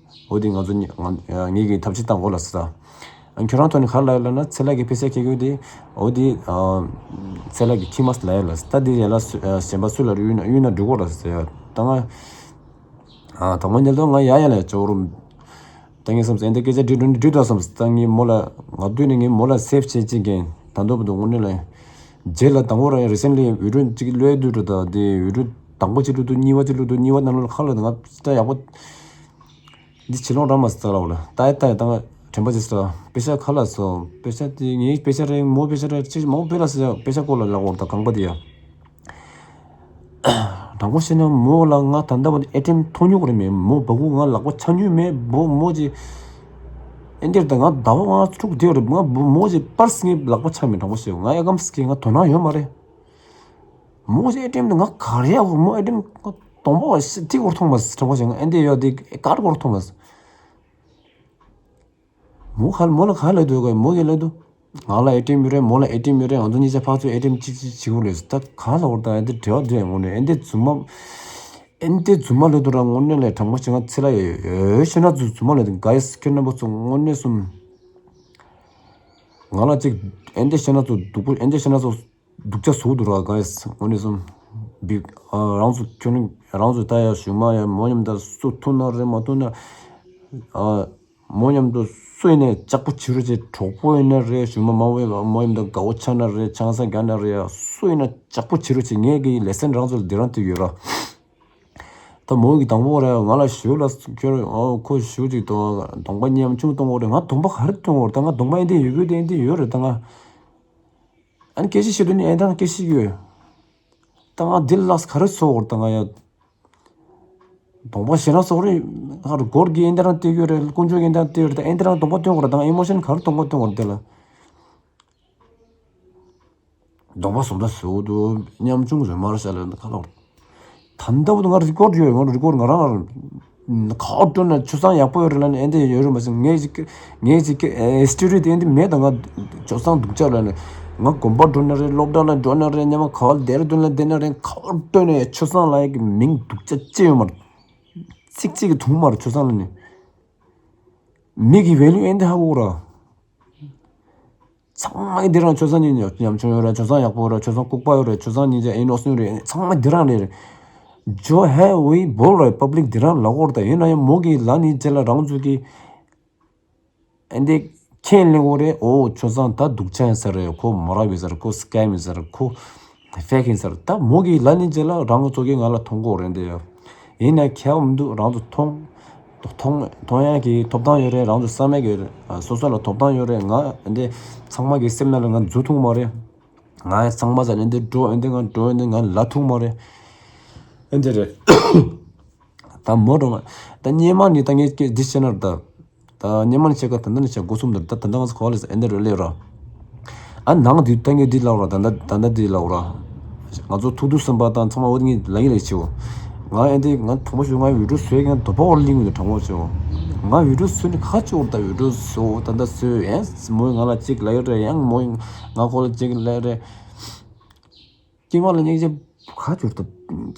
འོ་དེ་ང་ཚོ་ངེད་ཀྱིས་ཐབས་ཤེས་བཏང་དགོས་ལབ་ཟེར། ཨ། ཁྱོད་རང་ཐོག་ནས་ག་རེ་ལབ་ཡོད་ལབ་ན། ཚེ་ལགས་ཀྱིས་པེ་ཤ་ཁྱེར་རྒྱུ་དེ་འོ་དེ། ཨ། ཚེ་ལགས་ཀྱིས་ཁྱི་མ་ཟེར་ལབ་ཡོད་ལབ་ཟེར། ད་དེ་ཡན་ལག་སུ། ཨ། གཞན་པ་སུ་ལ་རེ་གཡུག་ན། གཡུག་ན་འགྲིག་གོ་ལབ་ཟེར་ཡ། ད་ང་། ཨ། དང་པོ་ཉིད་དུ་ང་ཡ་ཡ་ལ་ཅོ་རུ། ད་ངས་བསམ་སོང་། ཨེ་འདི་སྐད་ཆ་འདྲི་འདྲི་འདྲི་འདྲི་ད་བསམ་སོང་། ད་ངས་མོ་ལ། ང་བསྡུས་ནས་ངས་མོ་ལ་སེབ་བྱེད་ཅིག་གིན། ད་དུང་བར་དུ་དངོས་གནས་ལ། རྗེས་ལ་དང་པོ་རང་རི་སེན་ལི་བི་ཌི་ཡོ་ཅིག་བླུགས་དུས་འགྲོ། ད་དེ་བི་ཌི་ཡོ་དང་པོ་ཅིག་བླུགས་དུས། གཉིས་པ་ཅིག་བླུགས་དུས། གཉིས་པ་ནང་ལོགས་ཁ་ལ་ང་ད་ཡག་པོ། འདི་བྱེད་ལོང་རང་མ་ཟེར་ལབ་ལ། ད་ཡ་ད་ཡ་ད་ང་དྲན་པ་བརྗེད་སོང་། པེ་ཤ་ག་ལབ་སོང་། པེ་ཤ་དེ་ངའི་པེ་ཤ་རེད། མོའི་པེ་ཤ་རེད། ཅི་མོ་པེ་ལ་ཟེར་ཡ། པེ་ཤ་སྐོར་ལ་ལབ་འོ། ད་རྐང་པ་དེ་ཡ། དྲང་པོ་བཤད་ན་མོ་ལ་ང་ད་ལྟ་བར་དུ་ཨེ་ཊི་ཨེམ་མཐོང་མྱོང་རེད་མེད། མོ་བ་ཀུ་ང་ལག་པ་འཆང་མྱོང་མེད། མོ་མོ་ཅིག་ཨེ་འདིར་ད་ང་ཟླ་བ་ལྔ་དྲུག་བསྡད་ཡོད་རེད། ང་མོ་ཅིག་པར་སི་ངའི་ལག་པ་འཆང་མེད། དྲང་པོ་བཤད། ང་ཨེ་ཀམ་སི་གི་ང་དོ་སྣང་ཡོད་མ་རེད། མོ་ཅིག་ཨེ་ཊི་ཨེམ་དེ་ང་ག་རེ་ཡག་མོ་ཨེ་ཊི་ཨེམ་གདོང་པ་བ་ཤི་ཐིག་བོར་མཐོང་མ་སོང་། དྲང་པོ་བཤད། ང་ཨེ་འདི་ཡོད་དེ་ཀར་བོར་མཐོང་མ་སོང་། མོ་ག་མོ་ལ་ག་ལབ་འདུག་ག་མོ་གིས་ལབ་འདུག་ང་ལ་ཨེ་ཊི་ཨེམ་ཡོད་རེད། མོ་ལ་ཨེ་ཊི་ཨེམ་ཡོད་རེད། ང་ཚོ་གཉིས་ཆ་ཕར་ཚུར་ཨེ་ཊི་ཨེམ་གཅིག་གཅིག་བྱེད་དགོས་རེད། ད་ག་ལབ་འོ། ད་ཨེ་འདི་འདྲ་བ་འདི་ངོ་ནས་ཨེ་འདི་རྫུན་མ། ཨེ་འདི་རྫུན་མ་ལབ་འདུག་ར། དངོས་གནས་ལ་དྲང་པོ་བྱས་ང་ཚེ་ལ་ཡོད་ཤེ་ན་ཚོ་རྫུན་མ་ལབ་འདུག་ག་ཡེ་སི་ཁྱེད་རྣམ་པ་ཚོ་དངོས་གནས་སོང་། ང་ལ་ཅིག་ཨེ་འདི་ཤེ་ན་ཚོ་སྡུག་པོ། ཨེ་འདི་ཤེ་ན་ཚོ་སྡུག་ཅག་བཟོ་འདུག་ར། ག་ཡེ་སི་དངོས་གནས་སོང་། བི་ཨ་རང་ཚོ་ཁྱོད་རང་ཚོ་ད་ཡ་གཞུག་མ་ཡ་མོ་མཉམ་དུ་སུ་ཐུག་ན་རེད། མ་ཐུག་ན་ཨ། མོ་མཉམ་དུ་སུ་ཡིན་ནའི་ལྕགས་པོ་བྱེད་རོགས་བྱེད། གྲོགས་པོ་ཡིན་ན་རེད། གཞུག་མ་མ་འོས་པ་མོ་མཉམ་དུ་དགའ་བོ་ཆགས་ན་རེད། ཆང་ས་རྒྱག་ན་རེད། སུ་ཡིན་ན་ལྕགས་པོ་བྱེད་རོགས་བྱེད། ངས་ཀྱི་ལེ་སན་རང་ཚོ་ལ་འདི་རང་སྟེར་ཡོད་ར། ད་མོ་གི་དང་པོ་ར་ང་ལ་ཞུ་ལ་ཁྱོད། ཨོ་ཁོ་ཞུ་ཅིག་དང་གདོང་པ་ཉམ་ཆུང་གཏོང་དགོས་རེད། ང་གདོང་པ་ག་རེ་གཏོང་དགོས་རེད། ད་ང་གདོང་པ་ཨེ་འདི་ཡོད་རྒྱུ་དེ་ཨེ་འདི་ཡོད་རེད། ད་ང་ཨ་ནི་སྐད་ཆ་བཤད་དུས་ནི་ཨེ་འདྲ་སྐད་ཆ་ཡོད། ད་ང་འདི་ལ་ལགས་ག་རེ་བཟོ་དགོས་རེད། ད་ང་ཡ། གདོང་པ་ཞེ་དྲག་བཟོ་རེད། ཧར་སྒོར་གྱི་ཨེ་འདྲ་རང་སྟེར་གྱི་རེད། དཀོན་མཆོག་གི་ཨེ་འདྲ་སྟེར་གྱི་རེད། ད་ཨེ་འདྲ་རང་གདོང་པ་སྟོན་དགོས་རེད། ད་ང་ཨི་མོ་ཤན་ག་རེ་གཏོང་དགོས་གཏོང་དགོས་རེད་དེ་ལ། གདོང་པ་བཟོ་འདྲ་བཟོ་འདུག་ཉམ་ཆུང་རེད་མ་རེད་ཤག་ལ་ཁ་ལོག་ད་ལྟ་བུ་ང་རི་ཀོར་ཌ་ཡོད། ང་རི་ཀོར་ཌ་ང་རང་ཁ་སྤྲོད་ན་ཆུ་ཚང་ཡག་པོ་ཡོད་རེད་ལ་ནི་ཨེ་འདྲ་ཡོད་རེད་མ་ཟིན། ངས་ཅིག་ངས་ཅིག་ཨེ་སི་ཊི་རི་དེ་ཨེ་འདྲ་མེད། ད་ང་ཆུ་ཚང་སྡུག་ཅག་ལ་ནི་ང་དགོན་པ་འགྲོ་ན་རེད། སློབ་གྲྭ་ལ་འགྲོ་ན་རེད། ཉི་མ་ག་བ་ལ་ལྡེ་ར་ལྡུན་ལ་བསྡད་ན་རེད། ཁ་སྤྲོད་ནས་ཆུ་ཚང་ལ་ཡག་གི་མིང་སྡུག་ཅག་ཅི་ཡོད་མ་རེད། ཚིག་གཅིག་གི་ཐུང་མ་རེད། ཆུ་ཚང་ལ་ནི་མིག་གི་ཝེ་ལུ་ཨེ་འདྲ་ཧ་གོ་ར། ཚང་མ་གི་འདི་རང་ཆུ་ཚང་ཉིན་ཉམ་ཆུང་ཡོད་རེད། ཆུ་ཚང་ཡག་པོ་རེད། ཆུ་ཚང་ལྐུགས་པ་ཡོད་རེད། ཆུ་ཚང་ཉིན་ཅག་ཨིན་ནོ་སེན་རེད། ཚང་མ་འདི་རང་རེད། ཇོ་ཧེ་ཝི་བོལ་རེད། པབ་ལིག་འདི་རང་ལ་གོ་རེད། ད་ཡིན་ན་ཡང་མོ་གི་ལ་ནི་ཅེ་ལ་རང་ཚོ་གི་ཨེ་འདི་ཁྱེད་ལེན་གོ་རེད། ཨོ་ཆུ་ཚང་ད་སྡུག་ཅག་ཡིན་ས་རེད། ཁོ་མ་རབས་ཡིན་ས་རེད། ཁོ་སི་ཀེམ་ཡིན་ས་རེད། ཁོ་ཧྥེག་ཡིན་ས་རེད། ད་མོ་གི་ལ་ནི་ཅེ་ལ་རང་ཚོ་གི་ང་ལ་མཐོང་གོ་རེད་འདི་ཡ། ཡིན་ན་ཁྱད་པར་མི་འདུག་རང་ཚོ་མཐོང་། མཐོང་མཐོང་ཡག་གི་ཐོབ་ཐང་ཡོད་རེད། རང་ཚོ་བསམ་ཡག་གི་ཡོད་རེད། ཨ་སོ་སོ་ལ་ཐོབ་ཐང་ཡོད་རེད། ང་འདི་ཚང་མ་གི་སེམས་ནང་ལ་ང་འཛུལ་ཐུབ་མ་རེད། ང་ཚང་མ་ཟ་ནས་འདི་འགྲོ་འདི་ང་འགྲོ་འདི་ང་ལ་ཐུབ་མ་རེད། ཨེ་འདི་རེད། ད་མོ་འགྲོ་ང་ད་སྙེ་མ་ནི་ད་ངས་སྐད་འདི་བཤད་ན་རེད་ད། ད་སྙེ་མ་ནི་བཤད་ཀ་ད་ལྟ་ནི་བཤད་འགོ་ཚུགས་འདུག་ད་ད་ལྟ་ང་ཚོ་ག་བ་ལས་ཨེ་འདི་རེད་ལས་ར། ཨ་ནང་དུས་ད་ངས་འདི་ལབ་ར། ད་ལྟ་ད་ལྟ་འདི་ལབ་ར། ང་ཚོ་ཐུག་དུས་ཙམ་པ་དང་ཚང་མ་འོ་ངས་ལ་ཡི་ལ་ཡི་བྱེད་འོ། ང་ཨེ་འདི་ང་དྲང་པོ་ཞུ། ང་བི་ཌིའོ་བཟོས་ཀྱང་དོ་པ་འོར་ལིང་འོ་དྲང་པོ་བྱེད་འོ། ང་བི་ཌིའོ་བཟོས་ནི་ཁ་ཅིག་འོར་ད་བི་ཌིའོ་བཟོ་ད་ལྟ་བཟོས་ཡང་མོས་ང་ལ་གཅིག་ལབ་ཡོད་རེད། ཡང་མོས་ང་ཁོ་ལ་གཅིག་ལབ་རེད། དཀྱིལ་མ་ལ་སྙིང་རྗེ་ཁ་བསྒྱུར་ད།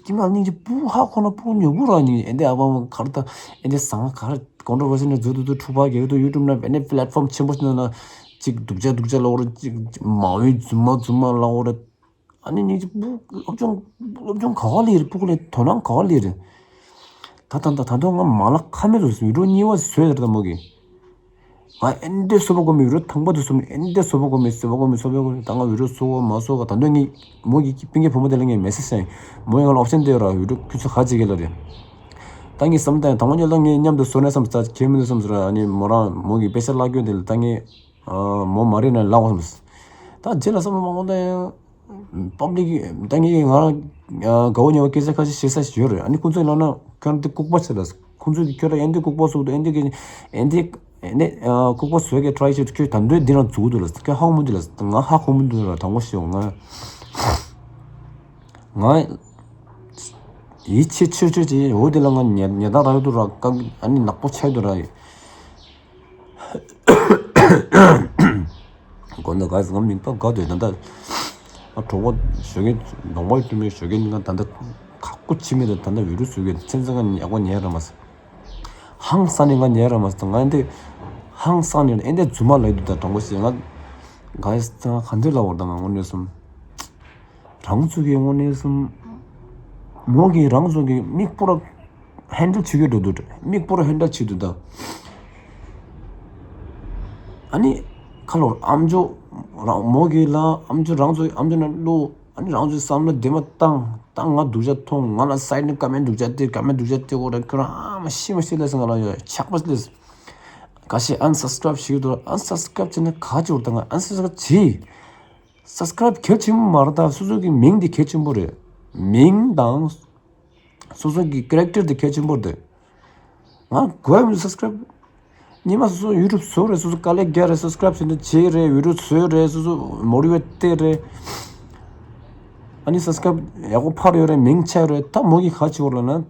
དཀྱིལ་མ་ལ་སྙིང་རྗེ་སྤུ་ཧ་ཁོ་ན་སྤུ་ཉོ་གུ་ར་ནི་ཨེ་འདི་ཨ་བ་མ་གར་ད་ཨེ་འདི་ཟང་གར་ཀོན་ཊོ་བར་སི་ནས་འཛུལ་འདུག་འདུག་འཁྲུག་པ་རྒྱག་འདུག་ཡུ་ཊུབ་ན་ཨེ་ནི་པི་ལེཊ་ཕོམ་ཆེན་པོ་ཞིག་ན་ན་ཅིག་སྡུག་ཅག་སྡུག་ཅག་ལབ་རེད། ཅིག་མ་འོས་རྫུན་མ་རྫུན་མ་ལབ་རེད། ཨ་ནི་སྙིང་རྗེ་སྤུ་སློབ་སྦྱོང་སློབ་སྦྱོང་ག་བ་ལས་རེད། སྤུ་གུ་ལ་དོ་སྣང་ག་བ་ལས་རེད། ད་ད་ད་ད་དུང་ང་མ་ལ་ཁ་མེད་དུ་བི་ཌིའོ་གཉིས་པ་བཟོས་ཟེར་ད་མོ་གི། ང་ཨེ་འདྲས་བཟོ་བ་གོ་མི་བི་ཌིའོ་དང་པོ་དེ་བཟོ་མི་ཨེ་འདྲས་བཟོ་བ་གོ་མི་བཟོ་བ་གོ་མི་བཟོ་བ་གོ་མི་ད་ང་བི་ཌིའོ་བཟོ་བ་མ་བཟོ་བ་ད་དུང་ངས་མོ་གི་སྤུན་ཀྱག་བུ་མོ་དེ་ལ་ངས་མེ་སེ་ཇི་བྱས། མོ་ཡང་ང་ལ་ཨོབ་ཤན་དེ་ཡོད་ར། བི་ཌིའོ་ཁྱོད་ཚོ་ག་བྱེད་ཀྱི་ལ་རེད། ད་ངས་བསམ་ད་དང་པོ་ཉིད་ལ་ངས་མཉམ་དུ་བཟོ་ནས་བསམ་ད་ཁྱེད་མི་འདུག་བསམ་ཟེར་ར། ཨ་ནི་མོ་རང་མོ་གི་པེ་ཤ་བརླག་རྒྱུ་དེ་ལ་ད་ངས་མོ་མ་རེད་ན་བརླག་འོང་བསམ། ད་རྗེས་ལ་བསམ་མ་འོང་ད་ཡང་ པབ་ལིག་ད་ངས་ང་རང་དགའ་བོ་ཉེ་བོ་སྐད་ཆ་ཁ་ཤས་བཤད་ས་ཞིག་ཡོད་རེད། ཨ་ནི་ཁོང་ཚོས་ལབ་ན་ཁྱོད་རང་འདི་ལྐུགས་པ་ཆེ་ལ། ཁོང་ཚོས་ཀྱི་ཁྱོད་རང་ཨེ་འདི་ལྐུགས་པ་ཟུག་འདུག་ཨེ་འདི་གི་ཨེ་འདི་ཨེ་འདི་ལྐུགས་པ་བཟོས་གི་ཊ་རའི་བྱེད་དུ་ཁྱོད་ད་འདོད་འདི་རང་འཛུགས་འདུག་ལ། ཁྱོད་ཧ་གོ་མི་འདུག་ལ། ང་ཧ་གོ་མི་འདུག་ལ། དང་པོ་ཤེས་ང་ང་ཡིད་ཆེས་ཆོད་ཆོད་ཅིག་འོ་དེ་ལ་ང་ཉེ་ཉེ་ད་རག་འདུག་ར། ཀ་ཨ་ནི་ནག་པོ་ཆགས་འདུག་ར། དགོངས་དག་ག་ཟེར་ང་མིན་པ་དགའ་འདོད་ད་ལྟ་ཨ་གྲོགས་པོ་ཞོགས་ཀས་གདོང་པ་བསྟུད་མའི་ཞོགས་ཀས་ང་ད་ལྟ་ཁག་པོ་ཕྱི་མི་དང་ད་ལྟ་བི་ཌིའོ་བཟོ་གི་ཚན་རྩལ་ང་ཡག་པོ་ཉན་ར་མ་སོང་། ཧང་སང་ནས་ང་ཉན་ར་མ་སོང་། ང་འདི་ཧང་སང་ནས་ཨེ་འདི་རྫུན་མ་ལབ་འདུག་ད་དྲང་པོ་བཤད་ང་ག་ཡ་ང་ག་འདི་ལབ་བར་ད་ང་དངོས་གནས་སོང་། རང་ཚོ་གི་དངོས་གནས་སོང་། མོ་གིས་རང་ཚོ་གི་མིག་སྤུ་ར་ཧེན་ཌལ་བྱེད་ཀྱི་འགྲོ་འདུག་མིག་སྤུ་ར་ཧེན་ཌལ་བྱེད་འདུག་ད། ཨ་ནི་ཁ་ལོར་ཨམ་ཅོག་རང་མོ་གི་ལ་ཨམ་ཅོག་རང་ཚོ་ཨམ་ཅོག་ནང་བླུགས། ཨ་ནི་རང་ཚོའི་བསམ་བློ་བདེ་མ་བཏང་བཏང་། ང་སྡུག་ཅག་མཐོང་། ང་ལ་སའིཌ་ནས་ཀ་མེན་ཊི་སྡུག་ཅག་སྟེར། ཀ་མེན་ཊི་སྡུག་ཅག་སྟེར་གོ་ར། ཁྱོད་རང་ཨ་མ་ཤི་མ་ཤི་ལས་ང་ལ་ཡོད་ཆག་པ་ལས། ག་ཤེད་ཨན་སབ་སི་ཀ་རའིབ་བྱེད་ཀྱི་འདུག་ཨན་སབ་སི་ཀ་རའིབ་བྱས་ན་ག་ཅིག་འོར་ད་ང་ཨན་སབ་སི་ཀ་རའིབ་བྱེད། སབ་སི་ཀ་རའིབ་གལ་ཆེན་པོ་མ་རེད། ད་སོ་སོ་གི་མིང་དེ་གལ་ཆེན་པོ་རེད། མིང་དང་སོ་སོ་གི་ཀེ་རེག་ཊར་དེ་གལ་ཆེན་པོ་རེད། ང་དགོས་མི་སབ་སི་ཀ་རའིབ། ཉི་མ་སོ་སོ་ཡུ་ཊུབ་བཟོ་རེད། སོ་སོ་དཀའ་ལས་རྒྱག་རེད། སབ་སི་ཀ་རའིབ་བྱེད་འདི་བྱེད་རེད། བི་ཌིའོ་བཟོ་རེད། སོ་སོ་མོ་ཊི་ཝེཊ་སྟེར་རེད། ཨ་ནི་སབ་སི་ཀ་རའིབ་ཡག་པོ་འཕར་ཡོད་རེད། མིང་ཆགས་རེད། ད་མོ་གི་ག་ཅིག་འོར་ལ་ན་ད།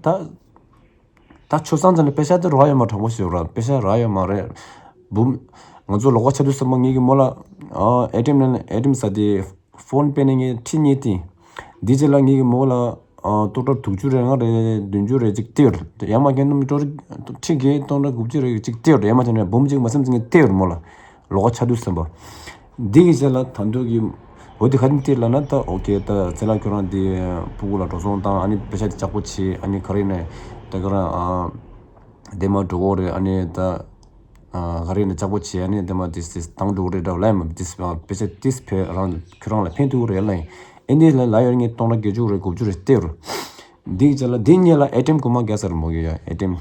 ད་ཆོས་སང་ཙམ་ནས་པེ་ཤ་དེ་རག་ཡོད་མ། དྲང་པོ་ཞུ་ར་པེ་ཤ་རག་ཡོད་མ་རེད། བུམ། ང་ཚོ་ལོགས་ཀ་ཆ་དུས་ཙམ་པ་ངེད་ཀྱི་མོ་ལ་ཨེ་ཊི་ཨེམ་ནང་ཨེ་ཊི་ཨེམ་ཟ་དེ་ཕོན་པེ་ནས་ངས་ཁྲི་གཉིས་བཏིང་། འདི་རྗེས་ལ་ངེད་ཀྱི་མོ་ལ་ཨ་ཏོ་ཏོ་དྲུག་ཅུ་རེ་ལྔ་རེ་བདུན་ཅུ་རེ་གཅིག་སྟེར་ཡོད། ཡ་མ་གན་ནམ་ཏོ་ཁྲི་བརྒྱད་སྟོང་དང་དགུ་བཅུ་རེ་གཅིག་སྟེར་ཡོད། ཡ་མ་བྱས་ནས་བུམ་གཅིག་མ་སེམས་ཅན་གྱི་སྟེར་ཡོད་མོ་ལ། ལོགས་ཀ་ཆ་དུས་ཙམ་པ། འདི་གི་རྗེས་ལ་ད་དུང་གི་འོ་དེ་ག་ནས་སྟེར་ལབ་ན་ད་ཨོ་ཀེ་ད་ཚེ་ལ་ཁྱོད་རང་དེ་ཕྲུ་གུ་ལ་འགྲོ་སོང་བཏང་། ཨ་ནི་པེ་ཤ་དེ་ལྕགས་པོ་བྱེད། ཨ་ནི་ག་རེ་ནས་ད་ག་རང་ཨ་དེ་མ་འགྲོ་གོ་རེད། ཨ་ནི་ད་ཨ་ག་རེ་ནས་ལྕགས་པོ་བྱེད། ཨ་ནི་དེ་མ་དེ་དེ་དང་འགྲོ་གོ་རེད་འདྲ་བ་ལབ་ཡ་མ་དེ་པེ་ཤ་དེ་ཕེ་རང་ཁྱོད་རང་ལ་ཕན་ཐོགས་རེད་ལབ་ཡིན། ཨེ་འདི་ལ་ལ་ཡོད་ངས་སྟོང་ཕྲག་བརྒྱད་ཅུ་རེད་དགུ་བཅུ་རེད་སྟེར་རོ། འདི་གི་རྗེས་ལ་འདི་གཉིས་ལ་ཨེ་ཊི་ཨེམ་གོང་མ་རྒྱག་ས་རེད་མོ་གི་ཡ་ཨེ་ཊི་ཨེམ།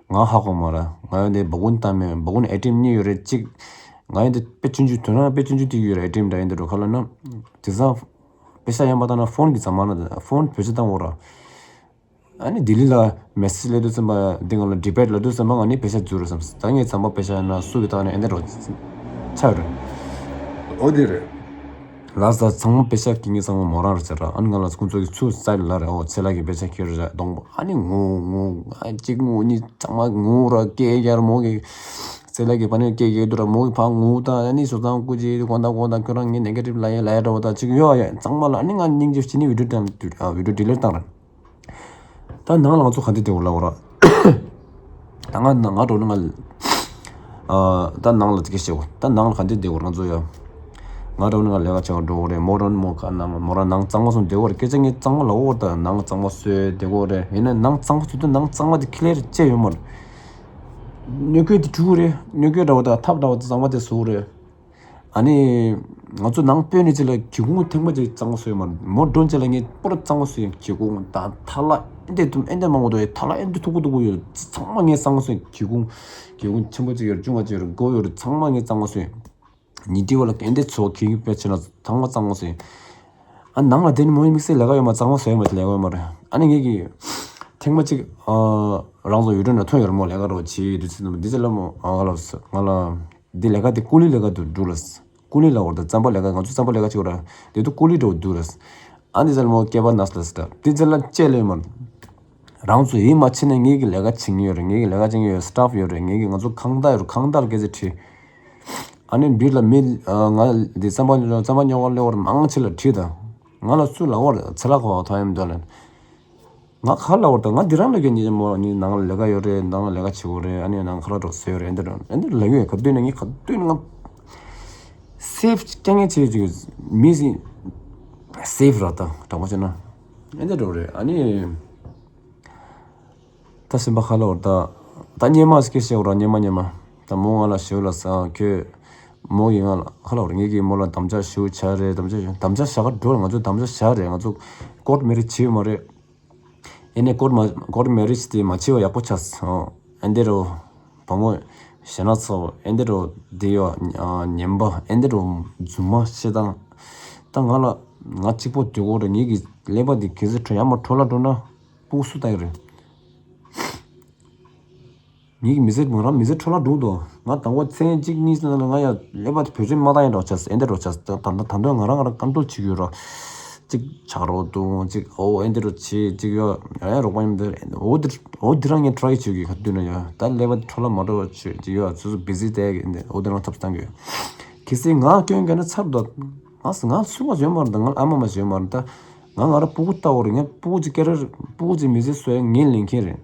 ང་ཧ་གོ་མ་ར། ང་ཡོད་འདི་སྦ་ཁུང་བཏང་མེད། སྦ་ཁུང་ཨེ་ཊི་ཨེམ་གཉིས་ཡོད་རེད། གཅིག་ང་ཡོད་འདི་དཔེ་ཆུང་ཆུང་དོན་རང་དཔེ་ཆུང་ཆུང་དེ་ཡོད་རེད། ཨེ་ཊི་ཨེམ་འདྲ་ཡིན་འདི་འགྲོ་ཁ་ལ་ན། དེ་སང་པེ་ཤ་ཡང་མ་བཏང་ན་ཕོན་གི་ཚང་མ་ན་ཕོན་བེད་སྤྱོད་བཏང་འོ་ར། ཨ་ནི་ལྡི་ལི་ལ་མེ་སེ་ཇི་སླེབས་དུས་ཙམ་པ་འདི་ང་ལ་ཌི་བེཊ་ལབ་དུས་ཙམ་པ་ང་ནི་པེ་ཤ་འཛུལ་ར་བསམ། ད་ངས་ཚང་མ་པེ་ཤ་ཡང་ན་སུ་གི་བཏང་ནས་ཨེ་འདི་འགྲོ་ཆགས་རེད། འོ་དེ་རེད། ལགས་སོ། ཚང་མ་པེ་ཤ་ཁྱེར་མཁན་ཚང་མ་མོ་རང་རེད་ཟེར་ར། ཨ་ནི་ང་ལ་ཁོང་ཚོ་གི་ཚུར་སྩལ་ལ་རེད། ཨོ་ཚེ་ལགས་ཀྱིས་པེ་ཤ་ཁྱེར་རེད་གདོང་པ། ཨ་ནི་ངུ་ངུ་ཨ་གཅིག་ངུ་གཉིས་ཚང་མ་ངུ་ར་སྐད་རྒྱག་ར་མོ་གི། ཚེ་ལགས་ཀྱིས་ཕ་ནས་སྐད་རྒྱག་དུས་ར་མོ་གི་ཕ་ངུ་ད། ཨ་ནི་བཟོ་ཚང་སྐུ་མཁྱེན་དགོངས་དག་དགོངས་དག་ཁྱོད་རང་ངའི་ནེ་གེ་ཊིབ་ལ་ཡ་ལ་ཡ་འདྲ་བོ་ད་ཅིག་ཡོད་ཡ་ཚང་མ་ལ། ཨ་ནི་ང་སྙིང་རྗེ་བྱས་ནི་བི་ཌིའོ་བཏང་བི་ཌིའོ་ཌི་ལིཊ་བཏང་ར། ད་ནང་ལ་ང་ཚོ་ག་འདྲ་བསྡད་ཡོད་ལབ་ར། ད་ང་ང་འགྲོ་ན་ང་ཨ་ད་ནང་ལ་དེ་ག་བཤད་གོ། ད་ནང་ལ་ག་འདྲ་བསྡད་ཡོད་ར་ང་ཚོ་ཡ། ང་འགྲོ་ན་ང་ལས་ཀ་བྱེད་ག་འགྲོ་གི་རེད། མོ་འགྲོ་ན་མོ་ག་ནང་མོ་རང་ནང་གཙང་མ་བཟོ་བསྡད་གོ་རེད། སྐད་ཆ་ངས་གཙང་མ་ལབ་གོ་ད་ནང་གཙང་མ་བཟོས་བསྡད་གོ་རེད། ཡིན་ན་ནང་གཙང་མ་བཟོ་དུས་ནང་གཙང་མ་དེ་ཁི་ལེར་བཅད་ཡོད་མ་རེད། སྣོད་ཁུལ་དེ་བྲུས་གོ་རེད། སྣོད་ཁུལ་འདྲ་བོ་ད་ཐབ་འདྲ་བོ་དེ་གཙང་མ་དེ་བཟོ་གོ་རེད། ཨ་ནི། ང་ཚོ་ནང་སྤོས་ནས་ཅིག་ལ་སྒེའུ་ཁུང་ཐེངས་མ་ཅིག་གཙང་མ་བཟོས་མ་རེད། མོ་འགྲོ་ཅིག་ལ་ངས་པོ་ར་གཙང་མ་བཟོས་ཡིན། སྒེའུ་ཁུང་ད་ཐ་ལ་ཨེ་འདྲས་དུམ་ཨེ་འདྲས་མང་པོ་འདུག་ཡོད། ཐ་ལ་ཨེ་འདྲས་མཐུག་པོ་མཐུག་པོ་ཡོད། ཚང་མ་ངས་གཙང་མ་བཟོས་ཡིན། སྒེའུ་ཁུང་སྒེའུ་ཁུང་ཆེན་པོ་ཅིག་ཡོད་རེད། ཆུང་བ་ཅིག་ཡོད་རེད། སྒོ་ཡོད་རེད། ཚང་མ་ངས་གཙང་མ་བཟོས་ཡིན། ཉི་ཁྲི་བ་ལ་ཨེ་འདྲས་ཚོ་གི་གི་དཔེ་ཆེ་ན་ཚང་མ་གཙང་མ་བཟོས་ཡིན། ཨ་ནང་ལ་དེ་ནི་མོའི་དམིགས་བསལ་ལས་ཀ་ཡོད་མ་གཙང་མ་བཟོས་ཡོད་མ་ལས་ཀ་ཡོད་མ་རེད། ཨ་ནི་ངས་ཀྱི་ཐེངས་མ་གཅིག་ཨ་རང་ཚོ་ཡུལ་གྲུ་ནས་ཐོན་ཡོད་རེད་མོ། ལས་ཀ་རོགས་བྱེད་དུས་ཚོད་འདི་ཚོ་ལ་མོ་ཨ་ང་ལ་ང་ལ། འདི་ལས་ཀ་དེ་ཀུ་ལི་ལས་ཀ་དུ་འགྲོ་ལ། ཀུ་ལི་ལ་བར་དུ་རྩམ་པ་ལས་ཀ་ང་ཚོ་རྩམ་པ་ལས་ཀ་བྱེད་པ་ར། དེ་དུ་ཀུ་ལི་འགྲོ་འདུག་ལ། ཨ་འདི་ཚལ་མོ་སྐེད་པ་ན་སླ་སྟ་དེ་ཚལ་ལ་བཅད་ལས་མ། རང་ཚོ་ཡིད་མ་ཆེས་ནས་ངེད་ཀྱི་ལས་ཀ་བྱེད་ངེས་ཡོད་རེད། ངེད་ཀྱི་ལས་ཀ་བྱེད་ངེས་ཡོད། སི་ཊཕ་ཡོད་རེད། ངེད་ཀྱི་ང་ཚོ་ཁང་བདག་ཡོད་རེད། ཁང་བདག་ལ་སྐད་ཆ་དྲིས། ཨ་ནི་འབྲི་ལ་མི་ང་འདི་རྩམ་པ་རྩམ་པ་ཉོ་བར་སླེབས་པར་མང་ཆེ་ལ་དྲིས་དང་། ང་ལ་སུ་ལ་བར་ཚེ་ལ་གོ་བ་ཐོ་ཡམ་འདོད་ལ། ང་ག་ལ་བར་དང་ང་འདི་རང་ལ་གན་ཉིན་མོ་ནི་ནང་ལ་ལས་ཀ་ཡོད་རེད། ནང་ལ་ལས་ཀ་བྱེད་དགོས་རེད། ཨ་ནི་ནང་ཁ་ལ་འགྲོ་ཟེར་ཡོད་རེད། འདི་རང་ཨ་འདི་ལ་ཡོད་ག་དུས་ནས་ངས་ག་དུས་ནས་ང་སེབ་སྐྱེ་ངེས་བྱེད་ཅིག་མི་སི་སེབ་ར་ད་དྲང་པོ་བྱས་ན་ཨ་འདི་འགྲོ་རེད། ཨ་ནི་ད་སེམས་པ་ཁ་ལ་བར་ད་ད་སྙེ་མ་སྐྱེ་བྱེད་དགོས་ར། སྙེ་མ་སྙེ་མ་ད་མོ་ང་ལ་ཞུ་ལ་ས་ཁྱོད་མོ་ཡིན་ང་ལ་ཁ་ལ་བར་ངེད་ཀྱི་མོ་ལ་དམ་བཅའ་ཞུ་བྱ་རེད། དམ་བཅའ་ཞུ་དམ་བཅའ་བྱ་ག་འགྲོ་ང་ཚོ་དམ་བཅའ་བྱ་རེད། ང་ཚོ་ཀོར་ཊི་མེ་རེ་ཇི་བྱེད་ཡོད་མ་རེད། ཨེ་ནས་ཀོར་ཊི་མ་ཀོར་ཊི་མེ་རེ་ཇི་དེ་མ་བྱེད་པ་ཡག་པོ་ཆགས་སོང་། ཨེ་འདི་རུ་བུ་མོ་ཞེ་ན་ཚོ་ཨེ་འདི་རུ་དེ་ཡོ་ཉན་པ་ཨེ་འདི་རུ་རྫུན་མ་བཤད་སྟངས་ད་ང་ལ་ ང་གཅིག་པོ་སྡོད་དགོས་རེད། ངེད་ཀྱི་ཀླད་པ་འདི་གལ་སྲིད་འཕྲོ་ཡར་མར་འཕྲོ་བརླག་འགྲོ་ན་སྤུ་གུ་སུ་ལྟ་གི་རེད། ངེད་ཀྱི་མི་ཚེ་མོ་རང་མི་ཚེ་འཕྲོ་བརླག་འགྲོ་འདུག་ང་དང་པོ་མཚན་གཅིག་གཉིས་ཙམ་ལ་ང་ཡང་ཀླད་པ་དེ་བེད་སྤྱོད་མ་བཏང་ཡ་འདྲ་བྱས། ཨེ་འདྲ་འདྲ་བྱས། ད་ད་ད་དུང་ང་རང་ང་རང་ཀོན་ཊོལ་བྱེད་ཀྱི་ཡོད་ར། གཅིག་ཆག་རོགས་འདུག་གཅིག་ཨོ་ཨེ་འདྲ་འདྲ་བྱེད། གཅིག་ཡོད་ཡང་ཡང་རོགས་པ་ཡིན་དེ་ཨོ་དེ་ཨོ་དེ་རང་ངས་ཊ་རའི་བྱེད་ཀྱི་ག་དུས་ན་ཡང་ད་ཀླད་པ་འཕྲོ་བརླག་མ་འགྲོ་བ་བྱེད་ཀྱི་ཡོད། སོ་སོ་བི་ཟི་བསྡད་ཀྱི་འདི་ཨོ་དེ་རང་ཐབས་བཏང་གི་ཡོད། གལ་སྲིད་ང་སྐྱོན་ག་ན་ཚར་འདུག་ང་ང་སུ་ང་ཡོད་མ་རེད། ད་ང་ཨ་མ་མ་ཡོད་མ་རེད། ད་ང་ང་རང་སྤུ་གུ་ལྟ་བུ་རེད། ངས་སྤུ་གུ་གཅིག་སྐྱེ་ར་སྤུ་གུ་གཅིག་མི་ཚེ་བཟོ་ཡ་ངས་ལེན་མཁན་རེད།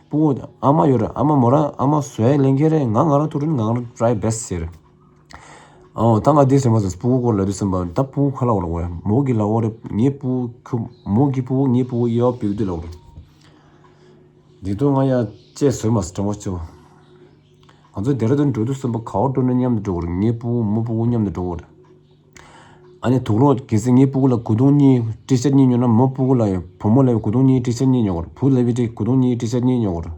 སྤུ་གུ་ཨ་མ་ཡོད་རེད། ཨ་མ་མོ་རང་ཨ་མ་བཟོ་ཡ་ལེན་མཁན་རེད། ང་ང་རང་ཐུགས་རེད། ང་རང་ཊ་རའི་བེ་སི་ཊི་ཟེར། ཨོ་ད་ང་འདི་ཟེར་མ་ཟེར། སྤུ་གུ་སྐོར་ལབ་དུས་ཙམ་པ་ད་སྤུ་གུ་ཁ་ལ་བ་ལ་བ་ཡ་མོ་གི་ལ་བ་རེད། ངའི་སྤུ་གུ་མོ་གི་སྤུ་གུ་ངའི་སྤུ་གུ་ཡ་བ་བེའུ་དེ་ལ་བ་རེད། འདི་དུས་ང་ཡ་ཅེས་ཟེར་མ་ཟེར་དྲང་པོ་བྱས་པ། ང་ཚོ་ལྡེ་ར་ལྡུན་འགྲོ་དུས་ཙམ་པ་ག་བ་འགྲོ་ན་མཉམ་དུ་འགྲོ་གི་རེད། ངའི་སྤུ་གུ་མོ་སྤུ་གུ་མཉམ་དུ་འགྲོ་གི་རེད། ཨ་ནི་དུག་ལོག་གལ་སྲིད་ངའི་སྤུ་གུ་ལ་གོས་ཐུང་གཉིས་ཊི་ཤར་གཉིས་ཉོ་ན་མོ་སྤུ་གུ་ལ་ཡང་བུ་མོ་ལ་ཡང་གོས་ཐུང་གཉིས་ཊི་ཤར་གཉིས་ཉོ་གི་རེད། བུ་ལ་ཡང་གོས་ཐུང་གཉིས་ཊི་ཤར་གཉིས་ཉོ་གི་རེད།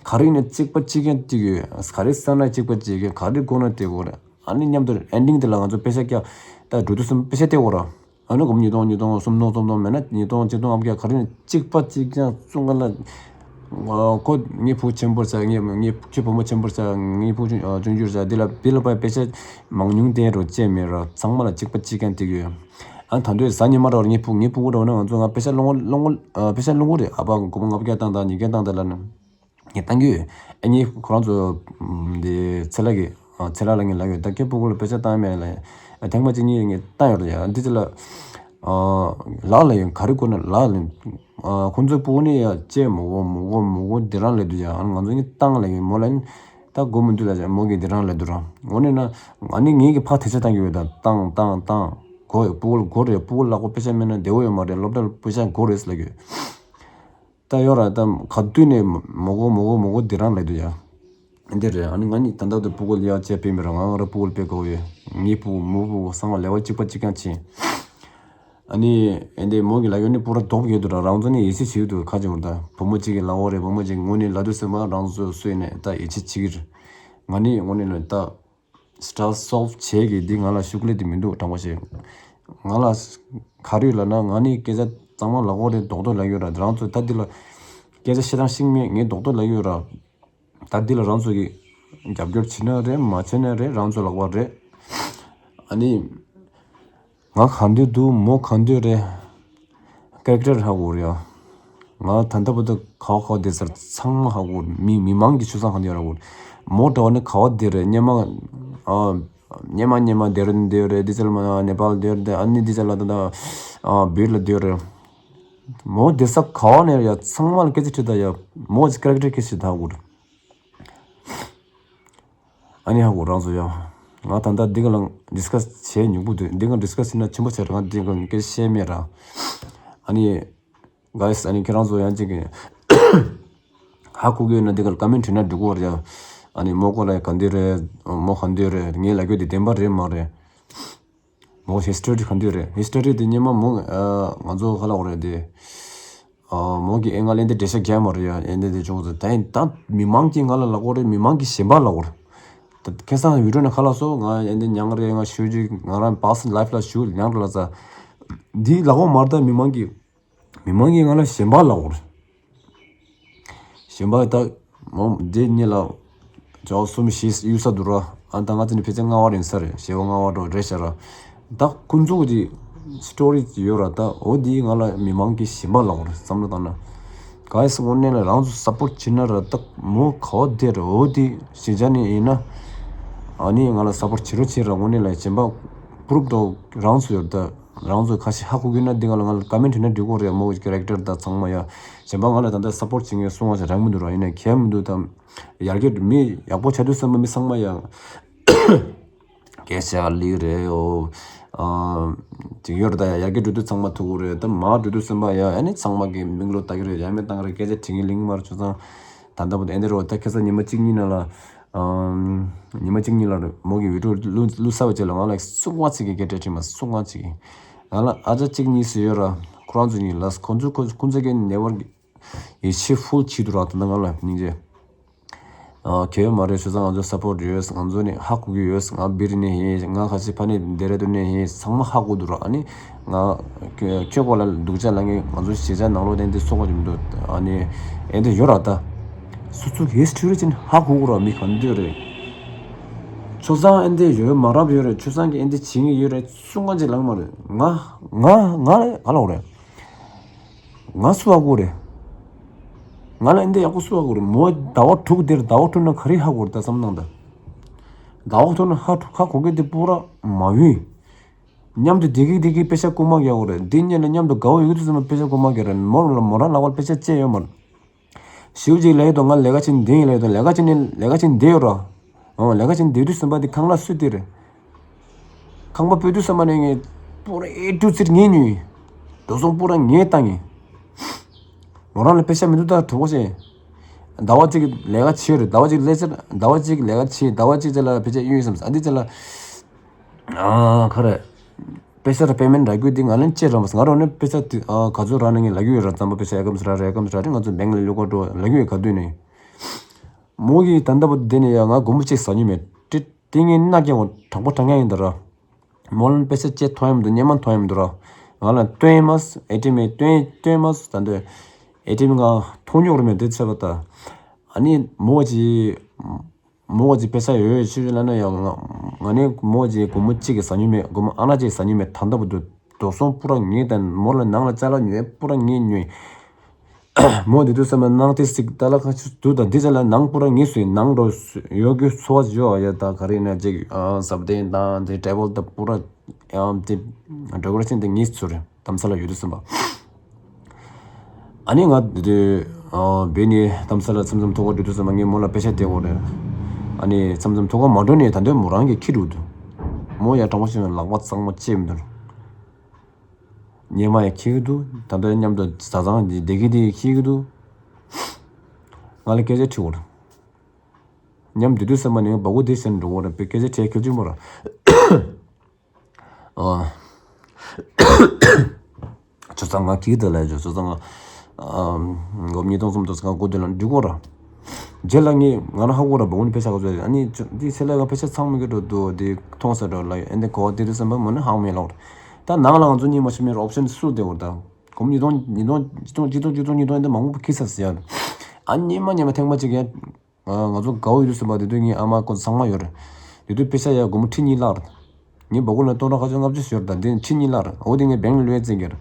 ག་རེ་ཡིན་ན་གཅིག་པ་གཅིག་རྐྱང་གཅིག་ཡོད། ག་རེ་བསམ་ན་གཅིག་པ་གཅིག་ཡོད། ག་རེ་དགོས་ན་དེ་དགོས་རེད། ཨ་ནི་མཉམ་དུ་ཨེན་ཌིང་དེ་ལ་ང་ཚོ་པེ་ཤ་བཀྱག་ད་འགྲོ་དུས་ཙམ་པེ་ཤ་སྟེར་དགོས་རེད། ཨ་ནི་སྒོར་མོ་ཉིས་སྟོང་ཉིས་སྟོང་སུམ་སྟོང་སུམ་སྟོང་མེད་ན་ཉིས་སྟོང་ཆིག་སྟོང་ཨ་མ་བརྒྱ་ག་རེ་ཡིན་ན་གཅིག་པ་གཅིག་རྐྱང་བཙོང་ག་ལ། ཁོ་ངའི་བུ་ཆེན་པོར་བྱ། ངའི་ངའི་ཁྱོད་བུ་མོ་ཆེན་པོར་བྱ། ངའི་བུ་ཆུང་ཆུང་ཆུང་བྱ། འདི་ལ་འདི་ལ་པ་པེ་ཤ་མང་ཉུང་བསྟན་རོགས་བྱས་མེད་ར། ཚང་མ་ལ་གཅིག་པ་གཅིག་རྐྱང་སྟེར་གི་ཡོད། ཨ་ད་དུང་གཟའ་ཉི་མ་ར་ངའི་བུ་ངའི་སྤུ་གུ་ར་ན་ང་ཚོ་ང་པེ་ཤ་སློང་གོ་སློང་གོ་པེ་ཤ་སློང་གོ་རེད། ཨ་ཕ་སྒོར་མོ་ལྔ་བརྒྱ་བཏང་དང་ཉིས་བརྒྱ་བཏང་དང་ལབ་ན། ངས་བཏང་གི་ཡོད། ཨ་ནི་ཁོ་རང་ཚོ་འདི་ཚེ་ལགས་ཀྱིས་ཚེ་ལགས་ལ་ངས་ལབ་ཡོད། ད་ཁྱོད་སྤུ་གུ་ལ་པེ་ཤ་བཏང་མེད་ལ། ཐེངས་མ་གཅིག་གཉིས་ངས་བཏང་ཡོད་རེད་ཡ། འདི་ཚེ་ལ་ལགས་ལ་ཡང་ག་རེ་དགོས་ན་ལགས་ལ། ཁོ་ཚོའི་སྤུ་གུ་ནི་ཡ་ཅེས་མོ་གོ་མོ་གོ་མོ་གོ་འདི་རང་ལས་འདུག་ཡ། ང་ཚོ་ངས་བཏང་ལ་ཡོད་མོ་ལ་ནི་ད་དགོས་མི་འདུག་ལ་མོ་གིས་འདི་རང་ལས་འདུག་རང་ངོ་ནས་ན་ང་ནི་ངས་ཀྱི་ཕ་དེ་ཆ་བཏང་གི་ཡོད། ད་བཏང་བཏང་བཏང་གོ་ཡོད། སྤུ་གུ་ལ་དགོས་རེད། སྤུ་གུ་ལ་ཁོ་པེ་ཤ་མེད་ན་བདེ་བོ་ཡོད་མ་རེད། སློབ་གྲྭ་ལ་པེ་ཤ་དགོས་རེད་ལབ་ཡོད། ད་ཡོད་ར་ད་ག་དུས་ནས་མོ་གོ་མོ་གོ་མོ་གོ་འདི་རང་ལས་འདུག་ཡ། འདི་རེད། ཨ་ནི་ང་གཉིས་ད་ལྟ་དུ་སྤུ་གུ་ལ་ཡ་བྱས་པས་མི་ར་ང་ང་ར་སྤུ་གུ་ལ་དཔེ་དགའ་བོ་ཡོད། ངའི་སྤུ་གུ་མོ་སྤུ་གུ་ཚང་མ་ལས་ཀ་གཅིག་པ་གཅིག་རྐྱང་བྱེད། ཨ་ནི་ཨེ་འདི་མོ་གི་ལ་ཡོད་ནི་སྤུ་ར་རྡོག་ཡོད་དུ་ར་རང་ཚོ་ནི་ཡིད་ཆེས་བྱེད་དུ་ཁ་ཅིག་བར་ད་བུ་མོ་གཅིག་གི་ལ་འོ་རེད། བུ་མོ་གཅིག་ངོ་ནི་ལ་དུ་སེམས་པ་རང་ཚོ་སུས་ནས་ད་ཡིད་ཆེས་བྱེད་ཀྱི་རེད། ང་ནི་ངོ་ནི་ལ་ད། སི་ཊ་རེ་སི་སོལ་བ་བྱེད་ཀྱི་འདི་ང་ལ་ཤུགས་ལས་དེ་མི་འདུག་དྲང་པོ་བཤད། ང་ལ་ག་རེ་ཡོད་ལབ་ན་ང་ནི་སྐད་ཆ་གཙང་མ་ལབ་དགོས་རེད། རྡོག་རྡོག་ལབ་ཡོད་ར། རང་ཚོ་ད་འདི་ལ་སྐད་ཆ་བཤད་སྟངས་ཤེས་མེད། ངས་རྡོག་རྡོག་ལབ་ཡོད་ར། ད་འདི་ལ་རང་ཚོ་གིས་རྒྱབ་སྐྱོར་བྱེད་ན་རེད་མ་བྱེད་ན་རེད་རང་ཚོ་ལག་པ་རེད། ཨ་ནི། ང་ག་འདོད་འདུག་མོ་ག་འདོད་རེད། ཀེ་རེག་ཊར་ཧ་གོ་རེད་ཡ། ང་ད་ལྟ་བར་དུ་ག་བ་ག་བ་བསྡད་ཟེར་ཚང་མ་ཧ་གོ། མི་མི་མང་གི་ཆུ་ཚང་ག་འདོད་ཡོད་ར་གོ། མོ་འདྲ་བ་ནི་ག་བ་བསྡད་རེད། སྙེ་མ་ཨ། སྙེ་མ་སྙེ་མ་སྡེ་ར་ལྡུན་སྡོད་རེད། འདི་ཚོ་ལ་མ་ནེ་པཱལ་སྡོད་རེད། ཨ་ནི་འདི་ཚོ་ལ་ད་ལྟ་ཨ་བོད་ལ་སྡོད་རེད། མོ་བསྡད་ས་ག་བ་ནས་ཡ་ཚང་མ་ལ་སྐད་ཆ་དྲིས་ད་ཡ། མོ་ཀེ་རེག་ཊར་སྐད་ཆ་ད་ཧ་གོ་རེད། ཨ་ནི་ཧ་གོ་རང་ཚོ་ཡ། ང་ད་ལྟ་འདི་ག་ལ་ཌི་སི་ཀ་སི་བྱེད་མྱོང་པོ་འདུག་འདི་ག་ཌི་སི་ཀ་སི་བྱེད་ན་ཆེན་པོ་བྱས་ར། ང་འདི་ག་སྐད་བཤད་མེད་ར། ཨ་ནི་གྷའི་སི་ཨ་ནི་ཁྱེད་རང་ཚོ་ཡང་ཅིག་གི་ཧ་གོ་གི་ཡོད་ན་འདི་ག་ལ་ཀོ་མེན་ཊི་བྲིས་ན་འགྲིག་གི་རེད་ཡ། ཨ་ནི་མོ་ཀོ་ལ་ག་འདི་རེད། མོ་ག་འདི་རེད། ངས་ལབ་རྒྱུ་འདི་བདེན་པ་རེད་མ་རེད། མོ་ཧི་སི་ཊོ་རི་ག་འདི་རེད། ཧི་སི་ཊོ་རི་འདི་སྙེ་མ་མོ་ང་ཚོ་ག་ལ་འོ་རེད་འདི། མོ་གི་ཨེ་ང་ལེན་དེ་འགྲེལ་བཤད་རྒྱག་མ་རེད་ཡ། ཨེ་འདི་འདི་ཅུང་ཟད་ད་ཡིན་ད་མི་མང་གིས་ང་ལ་ལབ་གོ་རེད། མི་མང་གིས་གཞན་པ་ལབ་གོ་རེད། ད་ཁ་སང་བི་ཌི་ཡོ་ནང་ཁ་ལ་སོ་ང་ཨེ་འདི་མྱང་རེད། ང་ཞུ་རྒྱུ་ང་རང་པར་སོ་ནལ་ལའིཕ་ལ་ཞུ་མྱང་རེད་ལ་ཙ། འདི་ལབ་གོ་མ་རེད། ད་མི་མང་གིས་མི་མང་གིས་ང་ལ་གཞན་པ་ལབ་གོ་རེད། གཞན་པ་ད་མོ་འདི་གཉིས་ལ་ཅོག་གསུམ་བཞི་གཡུག་ས་འདུག་ར། ཨ་ད་ང་ཚོ་ནི་ཕལ་ཆེར་ལྔ་པ་རེད་ས་རེད། བཞི་པ་ལྔ་པ་འགྲོ་རེད་ཤག་ར། ད་ཁོང་ཚོ་གི་སི་ཊོ་རི་ཡོད་ར། ད་འོ་འདི་ང་ལ་མི་མང་གིས་གཞན་པ་ལབ་གོ་རེད་བསམ་བློ་བཏང་ན། གྷའི་སི་དངོས་གནས་ལ་རང་ཚོ་སཔོར་ཊི་བྱེད་ན་ར། ད་མོ་ག་བ་བསྡད་ར་འོ་འདི་ཞེ་ཅག་ནས་ཡིན་ན། ཨ་ནི་ང་ལ་སཔོར་ཊི་བྱེད་རོགས་བྱེད་ར། དངོས་གནས་ལ་གཞན་པ་པུ་རུབ་འགྲོ་རང་ཚོ་ཡོད་ད། རང་ཚོ་ཁ་ཤས་ཧ་གོ་གི་ན་འདི་ང་ལ་ང་ལ་ཀོ་མེན་ཊི་བྲིས་ན་འགྲིག་གོ་རེད། མོ་གི་ཀེ་རེག་ཊར་ད་ཚང་མ་ཡ། གཞན་པ་ང་ལ་ད་ལྟ་སཔོར་ཊི་བྱེད་མཁན་སོང་བ་ཞིག་རག་མི་འདུག་ར། ཡིན་ན་གལ་མི་འདུག་ད་ཡར་རྒྱས་མི་ཡག་པོ་ཆགས་དུས་ཙམ་པ་མི་ཚང་མ་ཡ། སྐད་ཆ་ལི་རེད་ཨོ། ཨ་ཅིག་ཡོད་རེད། ད་ཡ་ཡར་རྒྱས་འགྲོ་དུས་ཚང་མ་ཐུག་གི་རེད། ད་མར་འགྲོ་དུས་ཙམ་པ་ཡ་ཨ་ནི་ཚང་མ་གི་མིག་ལོག་ལྟ་གི་རེད། ཡ་མེད་བཏང་གི་རེད། སྐད་ཆ་དྲི་ངེས་ལིང་མར་ཆུ་ཚང་ད་ལྟ་བུ་ཨེ་འདི་རོ། ད་ཁ་སང་ཉི་མ་གཅིག་གཉིས་ནང་ལ་ཨམ། ཉི་མ་གཅིག་གཉིས་ལ་མོ་གི་བི་ཌི་ཡོ་བླུག་བླུག་ཚར་བ་བྱས་ལ་ང་ལ་སུ་ང་ཚིག་གི་སྐད་ཆ་དྲིས་མ་སུ་ང་ཚིག་གི་ང་ལ་ཨ་ཅག་གཅིག་གཉིས་སུ་ཡོད་ར། ཁོ་རང་ཚོ་གཉིས་ལ་ཁོ་ཚོ་ཁོ་ཁོ་ཚོ་གི་ནེ་ཝར་ཡིད་ཆེས་ཧྥུལ་བྱེད་འདུག་ར། ད་ང་ལ་སྙིང་རྗེ། ཨ། གལ་མ་རེད། ཆུ་ཚང་ང་ཚོ་སཔོར་ཊི་ཡོད། ང་ཚོ་ནི་ཧ་གོ་གི་ཡོད། ང་སྦིར་ནས་ཡིན། ང་ཁ་ཆེ་ཕ་ནས་ཌེ་ར་ཌུན་ནས་ཡིན། ཚང་མ་ཧ་གོ་འདུག་ར། ཨ་ནི་ང་ཁྱོད་ཁྱོད་སྐོར་ལ་སྡུག་ཅག་ལ་ངས་ང་ཚོ་གཞིས་ཆགས་ནང་ལོགས་དེ་འདི་སོ་གོ་ཅིག་མི་འདུག་ཨ་ནི་ཨེ་འདི་ཡོད་ར། ད་སོ་སོ་གི་ཧིས་ཊོ་རི་ཅན་ཧ་གོ་གོ་ར། མི་ག་འདོད་རེད། ཆུ་ཚང་ཨེ་འདི་ཡོད་མ་རབས་ཡོད་རེད། ཆུ་ཚང་གི་ཨེ་འདི་བྱེད་ངེས་ཡོད་རེད། སུ་ང་ཅིག་ལངས་མ་རེད། ང་ང་ང་ལ་ག་ལ་འོ་རེད། ང་སུ་ཧ་གོ་རེད། ང་ལ་ཨེ་འདི་ཡག་པོ་སུ་ཧ་གོ་རེད། མོ་ཟླ་བ་དྲུག་དེར་ཟླ་བ་དྲུག་ན་ག་རེ་ཧ་གོ་རེད། ད་བསམ་གནང་ད། ཟླ་བ་དྲུག་ན་ཧ་ཧ་གོ་གི་དེ་པུ་ར་མ་ཡུན། མཉམ་དུ་བསྡད་ཀྱི་བསྡད་ཀྱི་པེ་ཤ་རྐུ་མ་རྒྱག་གོ་རེད། འདི་གཉིས་ལ་མཉམ་དུ་དགའ་བོ་ཡོད་དུས་ཙམ་པ་པེ་ཤ་རྐུ་མ་རྒྱག་རེད། མོ་ལ་མོ་རང་ལག་པར་པེ་ཤ་ཅི་ཡོད་མ་རེད། ཞེའུ་ཅིག་ལས་དོ་ང་ལས་ཀ་ཅིག་འདི་ཡིན་ལས་དོ་ལས་ཀ་ཅིག་ནི་ལས་ཀ་ཅིག་འདི་ཡོད་ར། ཨོ་ལས་ཀ་ཅིག་འདི་དུས་ཙམ་པ་འདི་ཁང་གླ་སུས་སྟེར། ཁང་པ་སྤོས་དུས་ཙམ་པ་ནས་ངས་པུ་ར་ཨེ་ཊུ་ཛེཌ་ངས་ཉོས། འགྲོ་སོང་པུ་ར་ངས་བཏང་ངས། མོ་རང་ལ་པེ་ཤ་མི་འདུག་ད་གྲོགས་པོ་ཆེ། ཟླ་བ་གཅིག་ལས་ཀ་བྱེད་རེད། ཟླ་བ་གཅིག་ལས་ཚེ་ཟླ་བ་གཅིག་ལས་ཀ་བྱེད། ཟླ་བ་གཅིག་ཚེ་ལ་པེ་ཤ་གཡུག་ཡིན་བསམ་ས་འདི་ཚེ་ལ། ཨ་ཁ་རེད། པེ་ཤ་ར་པེ་མེན་རག་རྒྱུ་འདི་ང་ལན་ཅེ་རམ་ང་རོ་ནི་པེ་ཤ་དེ་ཨ་ག་ཚོད་རག་ན་ངས་ལ་རྒྱུ་ཡོད་ར། རྩམ་པ་པེ་ཤ་ཡ་ཀམ་སི་ར་ར་ཡ་ཀམ་སི་ར་རེ་ང་ཚོ་བེང་ལ་ལུ་གོ་འགྲོ་ལ་རྒྱུ་ཡོད་ག་དུས་ནས། མོ་གིས་ད་ལྟ་བུ་དེ་ནས་ཡ་ང་སྒོར་མོ་གཅིག་ཟ་ཉུལ་མེད། ཏི་ཏི་ངའི་སྣ་རྒྱང་བ་དྲང་པོ་དྲང་ངེ་ཡིན་ད་ར། མོ་ལན་པེ་ཤ་ཅེ་ཐོ་ཡམ་འདུག་སྙེ་མ་ཐོ་ཡམ་འདུག་ར། ང་ལ་སྟོན་མ་ཨེ་ཊི་མེ་སྟོན་སྟོན་མ་ད་འདོད། ཨེ་ཊི་མེ་ང་ཐོ་ཉོག་རུ་མེད་དེ་ཚེ་བ་ད། ཨ་ནི་མོ་གི་མོ་གཅིག་པེ་ཤ་ཡོད་ཡོད་ཆུ་ཆུ་ལ་ན་ཡང་ང་ནི་མོ་གཅིག་སྒོར་མོ་གཅིག་གི་ཟ་ཉུལ་མེད། སྒོར་མོ་ཨ་ན་གཅིག་ཟ་ཉུལ་མེད། ད་ལྟ་བུ་དུ་དོ་སོང་པུ་ར་ངེས་དང་མོ་ལ་ནང་ལ་ཅ་ལག་ཉོས་པུ་ར་ངེས་ཉོས། མོ་འདི་དུས་ཙམ་པ་ནང་དེ་སིག་ད་ལ་ཁ་ཆུ་དུ་དང་འདི་ཚ་ལ་ནང་པུ་ར་ངེས་སུ་ནང་འགྲོ་ཡོད་རྒྱུ་ཚོ་བ་ཇོ་ཡ་ད་ག་རེ་ན་ཅིག་ཟབ་ལྡན་དང་དེ་ཊེ་བལ་དང་པུ་ར་ཡང་དེ་ཌེ་ཀོ་རེ་ཤན་དེ་ངེས་ཚུར་རེད། དམ་ས་ལ་ཡོད་དུས་ཙམ་པ། ཨ་ནི་ང་དེ་དུས་ཨ་བེ་ནི་དམ་ས་ལ་མཚམས་མཚམས་ཐོག་ཁ་འགྲོ་དུས་ཙམ་པ་ངས་མོ་ལ་པེ་ཤ་སྟེར་གོ་རེད། ཨ་ནི་མཚམས་མཚམས་ཐོག་ཁ་མ་འགྲོ་ནས་ད་འདོད་མོ་རང་གིས་ཁྱི་འགྲོ་འདུག་མོ་ཡ་དྲང་པོ་བཤད་ན་ལག་པ་གཙང་མ་བཅད་མི་འདུག་སྙེ་མ་ཡ་ཁྱི་གི་འདུག་ད་འདོད་མཉམ་དུ་བཟའ་ཚང་འདི་བདེ་སྐྱིད་འདི་ཁྱི་གི་འདུག་ང་ལ་སྐད་ཆ་དྲི་གོ་རེད། མཉམ་དུ་དུས་ཙམ་པ་ནས་ང་བ་གུ་དེ་བཞིན་འགྲོ་གོ་རེད། པེ་སྐད་ཆ་དྲི་ཁྱོད་ཆུན་པོ་ར། ཨ། ཆུ་ཚང་ང་གིས་དེ་ལ་ཆུ་ཚང་ང་། ཨ། སྒོར་ཉིས་སྟོང་གསུམ་སྟོང་ང་སྒོ་དེ་ལ་འགྲིག་གོ་ར། རྗེས་ལ་ངས་ང་རང་ཧ་གོ་ར་བ་གུ་ནི་པེ་ཤ་ག་ཚོད་ཨ་ནི་འདི་ཚེ་ལ་ང་པེ་ཤ་ཚང་མི་གི་འགྲོ་འདུག་འདི་མཐོང་ས་འགྲོ་ལ་ཨེ་འདི་གོ་དེ་དུས་ཙམ་པ་མོ་ནི་ཧང་མེད་ལོག་ད་ནང་ལ་ང་ཚོ་གཉིས་མ་ཤི་མེད་ཨོབ་ཤན་སུ་དེ་འོ་ད། སྒོར་ཉིས་སྟོང་ཉིས་སྟོང་ཉིས་སྟོང་ཉིས་སྟོང་ཉིས་སྟོང་ཨེ་འདི་མང་པོ་ཁྱི་ས་ཟེར་ཡ། ཨ་ཉི་མ་ཉི་མ་ཐེངས་མ་གཅིག་ཡ། ང་ང་ཚོ་དགའ་བོ་ཡོད་དུས་ཙམ་པ་དེ་དུས་ངའི་ཨ་མ་ཁོ་ཚང་མ་ཡོད་རེད། དེ་དུས་པེ་ཤ་ཡ་སྒོར་མོ་ཁྲི་གཉིས་ལྷག་རེད། ངའི་བ་གུ་ལ་སྟོང་ཕྲག་ཁ་ཤས་ལྔ་བཅུ་ཞོར་དང་དེ་ཁྲི་གཉིས་ལྷག་རེད། འོ་དེ་ངས་བེང་ལ་ལོས་བཙལ་གྱི་རེད།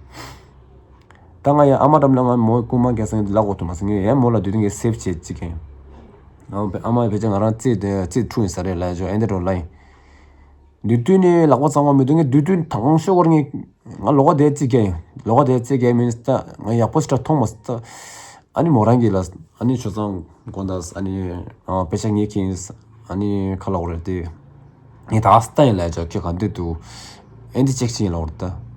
ད་ང་ཡ་ཨ་མ་འགྲམ་ན་ང་མོ་རྐུན་མ་རྒྱག་སང་ལབ་དགོས་ཐུབ་མ་སོང་། ངས་ཡ་མོ་ལ་དེ་དུས་ངས་སེབ་བྱེད་ཅིག་གན། ཨ་མ་ཡ་ཕལ་ཆེར་ང་རང་རྩེད་རྩེད་འཁྲུག་ཡིན་ས་རེད་ལབ་ཅོ་ཨེ་འདི་འགྲོ་ལ་ཡིན། དེ་དུས་ནས་ལག་པ་གཙང་མ་མི་འདུག་ངས་དེ་དུས་དང་ཤོག་བར་ངས་ང་ལོག་ག་དེ་རྩེད་གྱི་ཡིན། ལོག་ག་དེ་རྩེད་གྱི་མིན་ད་ང་ཡག་པོ་ཞིག་འདྲ་མཐོང་མ་སོང་ད། ཨ་ནི་མོ་རང་གིས་ལ་ཨ་ནི་ཆུ་ཚང་དགོང་དག་ཨ་ནི་ཨ་པེ་ཤ་ངས་ཁྱེར་ཡིན། ཨ་ནི་ཁ་ལག་རེད་དེ། ངས་ད་ཨ་སྟ་ཡིན་ལ་ཅག་ཁྱེད་ག་འདི་འདུག་ཨེ་འདི་ཅེག་ཅིག་ཡིན་ལ་རེད་ད།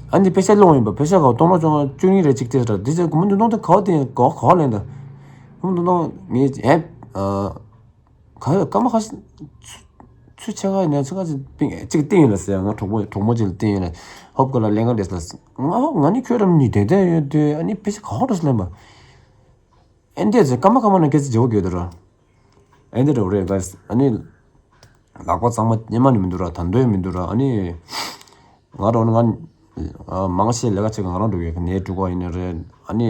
ཨ་ནི་པེ་ཤ་སློང་ཡིན་པ་པེ་ཤ་ག་སྟོང་ལོ་ཅང་བཅུ་གཉིས་རེ་གཅིག་སྟེར་ར་འདི་ཅག་གོ་མོ་འདི་ནོ་ད་ག་བ་དེ་ག་ག་བ་ལེན་ད། གོ་མོ་འདི་ནོ་ངས་ཨེ་ཨ། ག་ཡོད་སྐར་མ་ཁ་ཤས་ཚུ་ཚུ་ཆེ་ག་ཡིན་ན་ཚུ་ག་ཅིག་པིང་གཅིག་བསྟན་ཡིན་ལ་ཟེར། ང་གྲོགས་མོ་གྲོགས་མོ་གཅིག་ལ་བསྟན་ཡིན་ལ་ཧོབ་ག་ལ་ལེན་ག་འདྲེས་ལ་ང་ང་ནི་ཁྱོད་རང་གཉིས་དེ་དེ་ཡོད་དུས་ཨ་ནི་ཕི་ཤི་ག་ཧོ་འདྲ་ལེན་པ། ཨེ་འདྲས་ཟེར་སྐར་མ་སྐར་མ་ན་སྐད་ཆ་བརྗེ་བོ་དགོས་དུ་ར། ཨེ་འདྲ་རེད་ག་ཨ་ནི། ལག་པ་གཙང་མ་སྙེ་མ་ནི་མི་འདུག་ར། ད་འདོད་མི་འདུག་ར་ཨ་ནི། ང་རང་ང་མང་ཆེ་ལས་ཀ་བྱེད་ང་རང་འགྲོ་གི་ནས་འགྲོ་ག་ཡིན་ན་རེད། ཨ་ནི་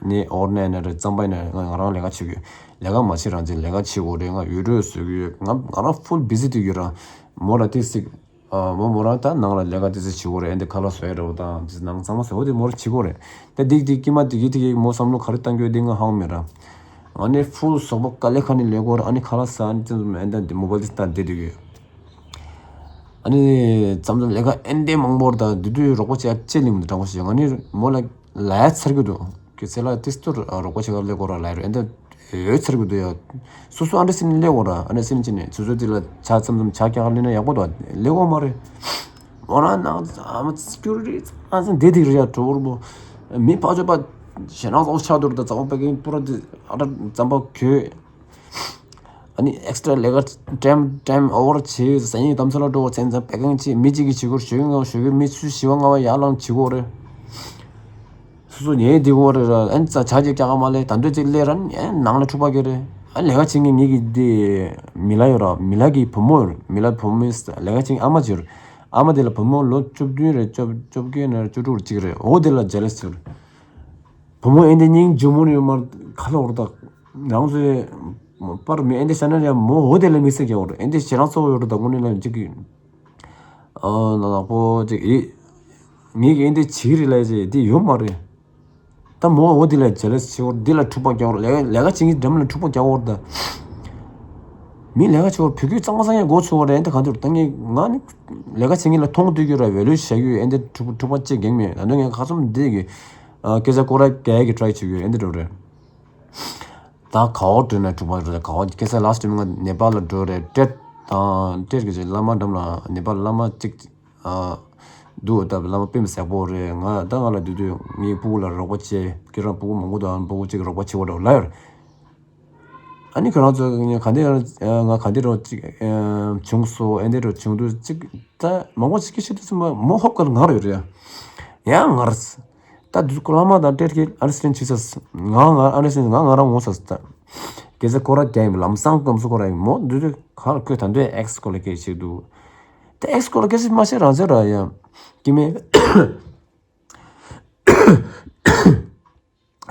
ནས་ཨོར་ནས་ཡིན་ན་རེད། རྩམ་པ་ཡིན་ན་རེད། ང་རང་ལས་ཀ་བྱེད་དགོས། ལས་ཀ་མ་བྱེད་རང་བྱེད་ལས་ཀ་བྱེད་དགོས་རེད། ང་ཡུལ་གྲོས་བཟོ་གི་ཡོད། ང་ང་རང་ཧྥུལ་བི་ཟི་འདུག་ཡོད་ར། མོ་ར་ཏི་སིག་མོ་མོ་རང་ད་ནང་ལ་ལས་ཀ་ཏི་སིག་བྱེད་དགོས་རེད། ཨེ་འདི་ཁ་ལག་བཟོ་ཡ་རེད་བ་དང་ཏི་སིག་ནང་ཚང་མ་བཟོ་འོ་དེ་མོ་ར་བྱེད་དགོས་རེད། ད་དིག་དིག་ཀྱི་མ་དིག་གི་དིག་གི་མོ་བསམ་བློ་ག་རེ་བཏང་གི་ཡོད་དེ་ང་ཧང་མེད་ར། ང་ནི་ཧྥུལ་ཟོག་པོ་དཀའ་ལས་ཁ་ནས་ལས་དགོས་ར། ཨ་ནི་ཁ་ལག་ཟ་ཨ་ནི་ཏི་སིག་ཨེ་འདི་མོ་བལ་ཏི་སིག་ད་བསྡད་འདུག་ཡོད། ཨ་ནི། མཚམས་མཚམས་ལས་ཀ་ཨེ་འདྲས་མང་པོ་རེད་ད་དེ་དུས་རོགས་པ་བྱེད་ཡ་ཅི་ལིང་མི་འདུག་དྲང་པོ་བཤད་ང་ནི་མོ་ལ་ལ་ཡ་ཚར་གི་འདུག་ཁྱོད་ཚེ་ལ་ཏིས་ཏུར་རོགས་པ་བྱེད་ག་སླེབས་དགོས་ར་ལ་ཡ་རེད་ཨེ་འདྲ་ཡོད་ཚར་གི་འདུག་ཡ། སོ་སོ་ཨ་འདྲ་སེ་ནི་སླེབས་དགོས་ར། ཨ་འདྲ་སེ་ནི་ཅི་ནས་སོ་སོ་དེ་ལ་ཆ་མཚམས་མཚམས་ཆ་རྐྱང་སླེབས་ན་ཡག་པོ་འདུག་སླེབས་དགོས་མ་རེད། མོ་རང་ནང་ཨ་མ་སི་ཀུ་རི་ཊི་ཨ་ཙང་བསྡད་དེ་རེད་ཡ། གྲོགས་པོ་མི་ཕ་ཆོས་པ་ཞེ་ནང་ཚོགས་ཆགས་འདུག་ར། ད་ཚོགས་པའི་གིན་པུ་ར་དེ་ཨ་འདྲ་ཙམ་པ་གྱོད། ཨ་ནི་ཨེག་སི་ཊ་ར་ལས་ཀ་ཊེམ་ཊེམ་ཨོ་ཝར་བྱེད་ཟ་ཡིན་དམ་ཚ་ལ་འགྲོ་བ་ཚན་ཚན་པེ་ཀིང་བྱེད་མི་གཅིག་གིས་བྱེད་དགོས་ཞོ་ཡིན་ངང་ཞོ་གི་མི་ཚུ་བཞི་བ་ལྔ་བ་ཡར་ལངས་བྱེད་དགོས་རེད། སོ་སོ་ཉལ་བསྡད་དགོས་རེད་ར། ཨ་ནི་ཙ་ཇ་གཅིག་རྒྱག་ག་མ་ལས་ད་འདོད་ཅིག་སླེབས་ར་ཨ་ནི་ནང་ལ་འཁྲུག་པ་གི་རེད། ཨ་ལས་ཀ་བྱེད་མཁན་ངེད་ཀྱི་དེ་མི་ལ་ཡོད་ར། མི་ལ་གི་བུ་མོ་ཡོད། མི་ལ་བུ་མོའི་ལས་ཀ་བྱེད་མཁན་ཨ་མ་ཅིག་ཡོད། ཨ་མ་དེ་ལ་བུ་མོ་ལོ་བཅུ་བདུན་རེད། བཅུ་བཅུ་བརྒྱད་ནས་བཅུ་དྲུག་ཅིག་རེད། འོ་དེ་ལ་ཇེ་ལེ་སི་ཡོད། བུ་མོ་ཨེ་འདི་སྙིང་རྗེ་མོ་ནི་ཡོད་མ་རེད། ཁ་ལོ་བོར་ད་རང་ཚོའི་པར་མི་ཨེ་འདི་ཤ་ན་རེད། མོ་འོ་དེ་ལ་དམིགས་བསལ་རྒྱག་བོར་ཨེ་འདི་ཞེ་རང་ཚོ་ཡོད་རེད། ད་དངོས་གནས་ལ་ཅིག་གི་ཨ་ནག་པོ་ཅིག་ཨི་ངེད་ཀྱི་ཨེ་འདི་བྱིག་རེད་ལ་ཅིག་དེ་ཡོད་མ་རེད། ད་མོ་འོ་དེ་ལ་ཇེ་ལེ་སི་ཆེ་བོར་འདི་ལ་འཁྲུག་པ་རྒྱག་བོར་ལས་ལས་ཀ་བྱེད་མཁན་འགྲམ་ལ་འཁྲུག་པ་རྒྱག་བོར་ད། མི་ལས་ཀ་བྱེད་བོར་བུ་རྒྱུད་གཙང་མ་གཙང་ཡང་མགོ་ཚོས་བོར་ཨེ་འདི་ག་འདུག་ད་ངས་ང་ནི་ལས་ཀ་བྱེད་མཁན་ལ་མཐོང་སྡོད་རྒྱུ་ར་ཝེ་ལུ་བྱ་རྒྱུ་ཨེ་འདི་འཁྲུག་པ་འཁྲུག་པ་ཅིག་གེང་མེད། ད་དུང་ངས་ཁ་ཚོམ་འདི་གི་ཨ་སྐད་ཆ་སྐོར་ར་རྒྱག་གི་ཊ་རའི་བྱེད་རྒྱུ་ཨེ་འདི་འགྲོ་རེད། ད་ག་བ་འགྲོ་ན་འཁྲུག་པ་རེད། ག་བ་སྐད་ཆ་ལ་སི་ཊི་ང་ནེ་པཱལ་ལ་འགྲོ་རེད། ཏྲེད་དང་ཏྲེད་ཀྱི་བླ་མ་འགྲམ་ལ་ནེ་པཱལ་བླ་མ་གཅིག་ཨ་འདུག་ད་བླ་མ་དཔེ་མི་སྲིད་པོ་རེད། ང་ད་ང་ལ་དུས་དུས་ངའི་སྤུ་གུ་ལ་རོགས་པ་བྱེད། ཁྱེད་རང་སྤུ་གུ་མང་པོ་དང་སྤུ་གུ་གཅིག་རོགས་པ་བྱེད་པ་འདྲ་བོ་ལབ་ཡོད་རེད། ཨ་ནི་ཁྱོད་རང་ཚོ་ངས་ག་འདི་ང་ག་འདི་རོགས་གཅིག་བྱུང་སོ་ཨེ་འདི་རོགས་བྱུང་དུས་གཅིག་ད་མང་པོ་ཅིག་གིས་ཤི་དུས་ཙམ་པ་མོ་ཧོབ་ག་ལ་ང་རེད་རེད། ཡང་ང་རེད། ད་དུས་ཀོ་ལ་མ་དང་ཏྲེད་ཀྱི་ཨན་སི་ཊེན་ཆི་ས་ང་ང་ཨན་སི་ཊེན་ང་ང་རང་ངོ་ས་ད་སྐད་ཆ་སྐོར་ར་རྒྱག་ཡིན། ལམ་སང་སྐམ་སུ་སྐོར་ར་ཡིན། མོ་དུས་དུས་ག་ལ་ཁོས་ད་འདོད་ཨེག་སི་སྐོར་ལ་སྐད་ཆ་བྱེད་འདུག་ད་ཨེག་སི་སྐོར་ལ་སྐད་ཆ་མ་བཤད་རང་བཤད་ར་ཡ་ཀི་མེ།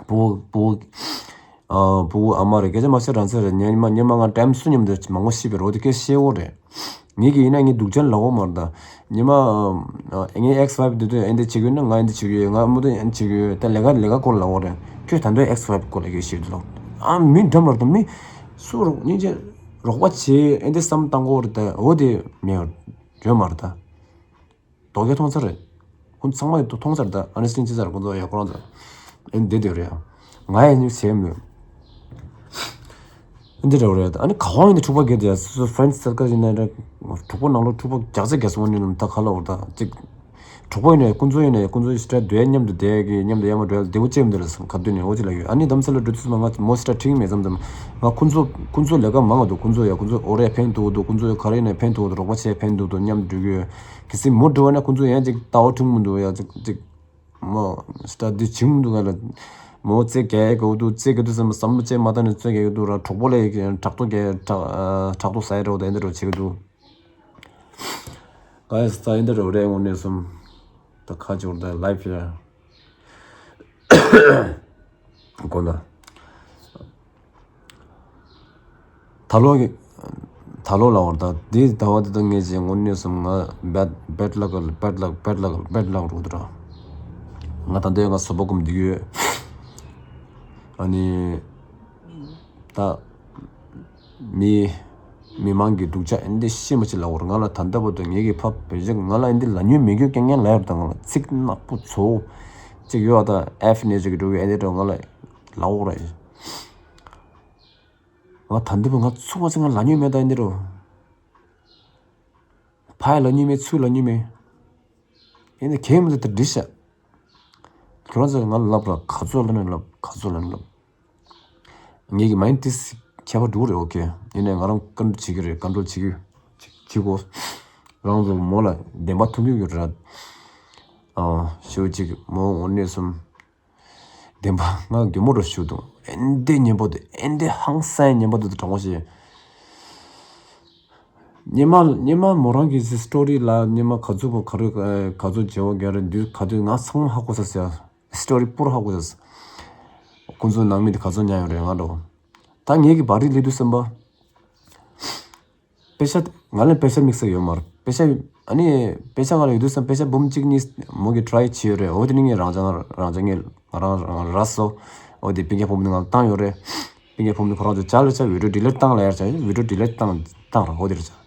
བུ་བུ་ཨ་བུ་ཨ་མ་རེད། སྐད་ཆ་མ་བཤད་རང་བཤད་རེད། ཉི་མ་ཉི་མ་ང་ཊེམ་སུ་མཉམ་དུ་མང་པོ་ཤི་བའི་རོ་དེ་སྐད་བཤད་འོ་རེད། ངེད་ཀྱི་ཡིན་ན་ངས་སྡུག་ཅན་ལབ་འོ་མ་རེད་ད། ཉི་མ་ངའི་ཨེག་སི་ཝའི་ཕི་དེ་དུས་ཨེ་འདི་བྱེད་ཀྱི་ཡོད་ན་ང་ཨེ་འདི་བྱེད་ཀྱི་ཡོད། ང་མུ་མཐུད་ཨེ་འདི་བྱེད་ཀྱི་ཡོད། ད་ལས་ཀ་ལས་ཀ་སྐོར་ལབ་འོ་རེད། ཁྱོད་ད་འདོད་ཨེག་སི་ཝའི་ཕི་སྐོར་ལ་སྐད་བཤད་འདུག་ལབ། ཨ་མི་འདྲ་མ་རེད་ད། མི་སུ་རོགས་སྙིང་རྗེ་རོགས་པ་བྱེད་ཨེ་འདི་བསམ་བཏང་གོ་རེད་ད། འོ་དེ་མེད་ཡོད་མ་རེད་ད། དོ་གལ་མཐོང་ཚར་རེད། ཁོང་ཚང་མ་ཡོད་མཐོང་ཚར་ད། ཨ་ནི་སི་ཊིན་ཅི་ཚར་ཁོང་ཚོ་ཡ་ཁོ་རང་ཚོ་ཨེ་འདི་དེ་རེད་ཡ། ང་ཡ་ཉིག་བྱས་མོད། ཨེ་འདི་རེད་རེད། ཨ་ནི་ག་བ་ཡིན་ན་འཁྲུག་པ་གལ་ཏེ་ཡ་སོ་སོ་ཕ་རེན་ཌི་སར་ཀལ་ཡིན་ན་རེད། གྲོགས་པོ་ནང་ལོགས་འཁྲུག་པ་རྒྱག་ཚད་རྒྱག་སོང་ནི་ནམ་ད་ག་ལ་འོར་ད་ཅིག་གྲོགས་པོ་ཡིན་ན་ཡ་ཁོང་ཚོ་ཡིན་ན་ཡ་ཁོང་ཚོ་ཡི་སི་ཊ་སྡོད་མཉམ་དུ་བསྡད་ཀྱི་མཉམ་དུ་ཡ་མ་འགྲོ་ཡ་བདེ་པོ་ཅེས་མི་འདུག་ལ་སོང་ག་དུས་ནས་འོ་ཅི་ལ་ཡོད། ཨ་ནི་དམ་སེ་ལ་འགྲོ་དུས་སུ་མ་ང་མོ་སི་ཊ་ཁྲིག་མེད་ཙམ་ཙམ་ང་ཁོང་ཚོ་ཁོང་ཚོ་ལས་ཀ་མང་ང་འདུག་ཁོང་ཚོ་ཡ་ཁོང་ཚོ་འོ་རེ་ཕན་ཐོགས་འདུག་ཁོང་ཚོ་ཡ་ག་རེ་ཡིན་ན་ཕན་ཐོགས་འདུག་རོགས་པ་བྱས་ཕན་ཐོགས་འདུག་མཉམ་འགྲོ་གི་ཡོད། གལ་སྲིད་མོ་འགྲོ་བ་ན་ཁོང་ཚོ་ཡང་ཅིག་ལྟ་བ་འཁྲུག་མི་འདུག་ཡ་ཅིག་ཅིག་མོ་སི་ཊ་འདི་བྱུང་འདུག་ག་ལ། མོ་རྩེ་རྒྱག་དགོས་འདུག་རྩེ་དགོས་འདུག་བསམ་བསམ་བློ་ཅན་མ་བཏང་ནས་རྩེ་རྒྱག་གི་འདུག་ར། གྲོགས་པོ་ལ་ཕྲག་དོག་རྒྱག་ཕྲག་ཕྲག་དོག་ཟ་ཡི་རེད་འོ་ད་ཡིན་འདི་རོ་བྱེད་ཀྱི་འདུག་ག་ཡ་ས་ཡིན་འདི་རོ་རེད་དངོས་གནས་སོམ། ད་ཁ་སྦྱོར་ད་ལའིབ་ཡ། དགོངས་དག་ད་ལོ་གི་ད་ལོ་ལ་བར་ད་འདི་ཟླ་བ་འདི་དང་ངས་ཅིག་དངོས་གནས་སོམ་ང་བེད་བེད་ལག་བེད་ལག་བེད་ལག་བེད་ལག་རུ་འདུག་ར། ང་ད་འདི་ང་སོ་པ་སྒོམ་འདི་ཡོད། ཨ་ནི་ད། མི། མི་མང་གི་སྡུག་ཅག་ཨེ་འདི་ཤེས་མ་ཤེས་ལབ་བར་ང་ལ་ད་ལྟ་བར་དུ་ངེད་ཀྱི་ཕ་བེད་ཅག་ང་ལ་ཨེ་འདི་ལ་ཉོས་མེད་རྒྱུ་རྐྱང་རྐྱང་ལབ་ཡོད་ད། ང་ལ་ཚིག་ནག་པོ་ཚོ་ཅིག་ཡོད་ད། ཨེཕ་ནས་ཅིག་འགྲོ་གི་ཨེ་འདི་འགྲོ་ང་ལ་ལབ་བར་ང་ད་ལྟ་བར་ང་ཚུགས་པ་ཚིག་ང་ལ་ཉོས་མེད་ད་ཨེ་འདི་རོ། ཕ་ཡ་ལ་ཉོས་མེད་ཚུགས་ལ་ཉོས་མེད། ཨེ་འདི་གས་མི་འདི་ད་འདྲི་ཤག་ཁྱོད་རང་ཚོ་ང་ལ་ལབ་ར་ག་ཚོད་ལབ་ན་ལབ་ག་ཚོད་ལབ་ན་ལབ། ངེད་ཀྱི་མའིན་ཌི་སེ་ཊི་ཁྱད་པར་འགྲོ་གི་རེད། ཨོ་ཁེ། ཡིན་ནའི་ང་རང་ཀོན་ཊོལ་བྱེད་ཀྱི་རེད། ཀོན་ཊོལ་བྱེད་ཀྱི་བྱེད་དགོས། རང་ཚོ་མོ་ལ་བདེན་པ་ཐུག་གི་ཡོད་རེད། ཨ་ཞུ་གཅིག་མོ་དངོས་གནས་སོམ། བདེན་པ་ང་གད་མོ་རུ་ཞུ་དང་ཨེ་འདི་ཉན་པོ་དེ་ཨེ་འདི་ཧང་སང་ཉན་པོ་དེ་དྲང་པོ་ཞེས། སྙེ་མ་སྙེ་མ་མོ་རང་གི་སི་ཊོ་རི་ལ་སྙེ་མ་ག་ཚོད་པོ་ག་རེ་ག་ཚོད་བྱེད་འོ་ག་རེ་འདུག་ག་དུས་ང་ཚང་མ་ཧ་གོ་ས་ཟེར། སི་ཊོ་རི་པུར་ཧ་གོ་ས། ཁོང་ཚོའི་ནང་མི་དེ་ག་ཚོད་ཉར་ཡོད་རེད་ང་འགྲོ། ད་ངེད་ཀྱི་བ་རི་ལི་དུས་སེམས་པ། པེ་ཤ་ང་ལ་པེ་ཤ་དམིགས་བསལ་ཡོད་མ་རེད། པེ་ཤ་ཨ་ནི་པེ་ཤ་ང་ལ་ཡོད་དུས་སེམས་པེ་ཤ་འབུམ་གཅིག་གཉིས་མོ་གི་ཊ་རའི་བྱས་ཡོད་རེད། འོ་དེ་ནི་ངས་རང་ཅང་རང་ཅང་ངས་ང་རང་རང་ར་སོ། འོ་དེ་སྤུན་ཀྱག་བུ་མོ་ནི་ང་ལ་བཏང་ཡོད་རེད། སྤུན་ཀྱག་བུ་མོ་ནི་ཁོ་རང་ཚོ་ཅག་ལ་ཅག་བི་ཌིའོ་ཌི་ལིཊ་བཏང་ལ་ཡར་ཅག་བི་ཌིའོ་ཌི་ལིཊ་བཏང་བཏང་ར་འོ་དེ་རེད་ཅག་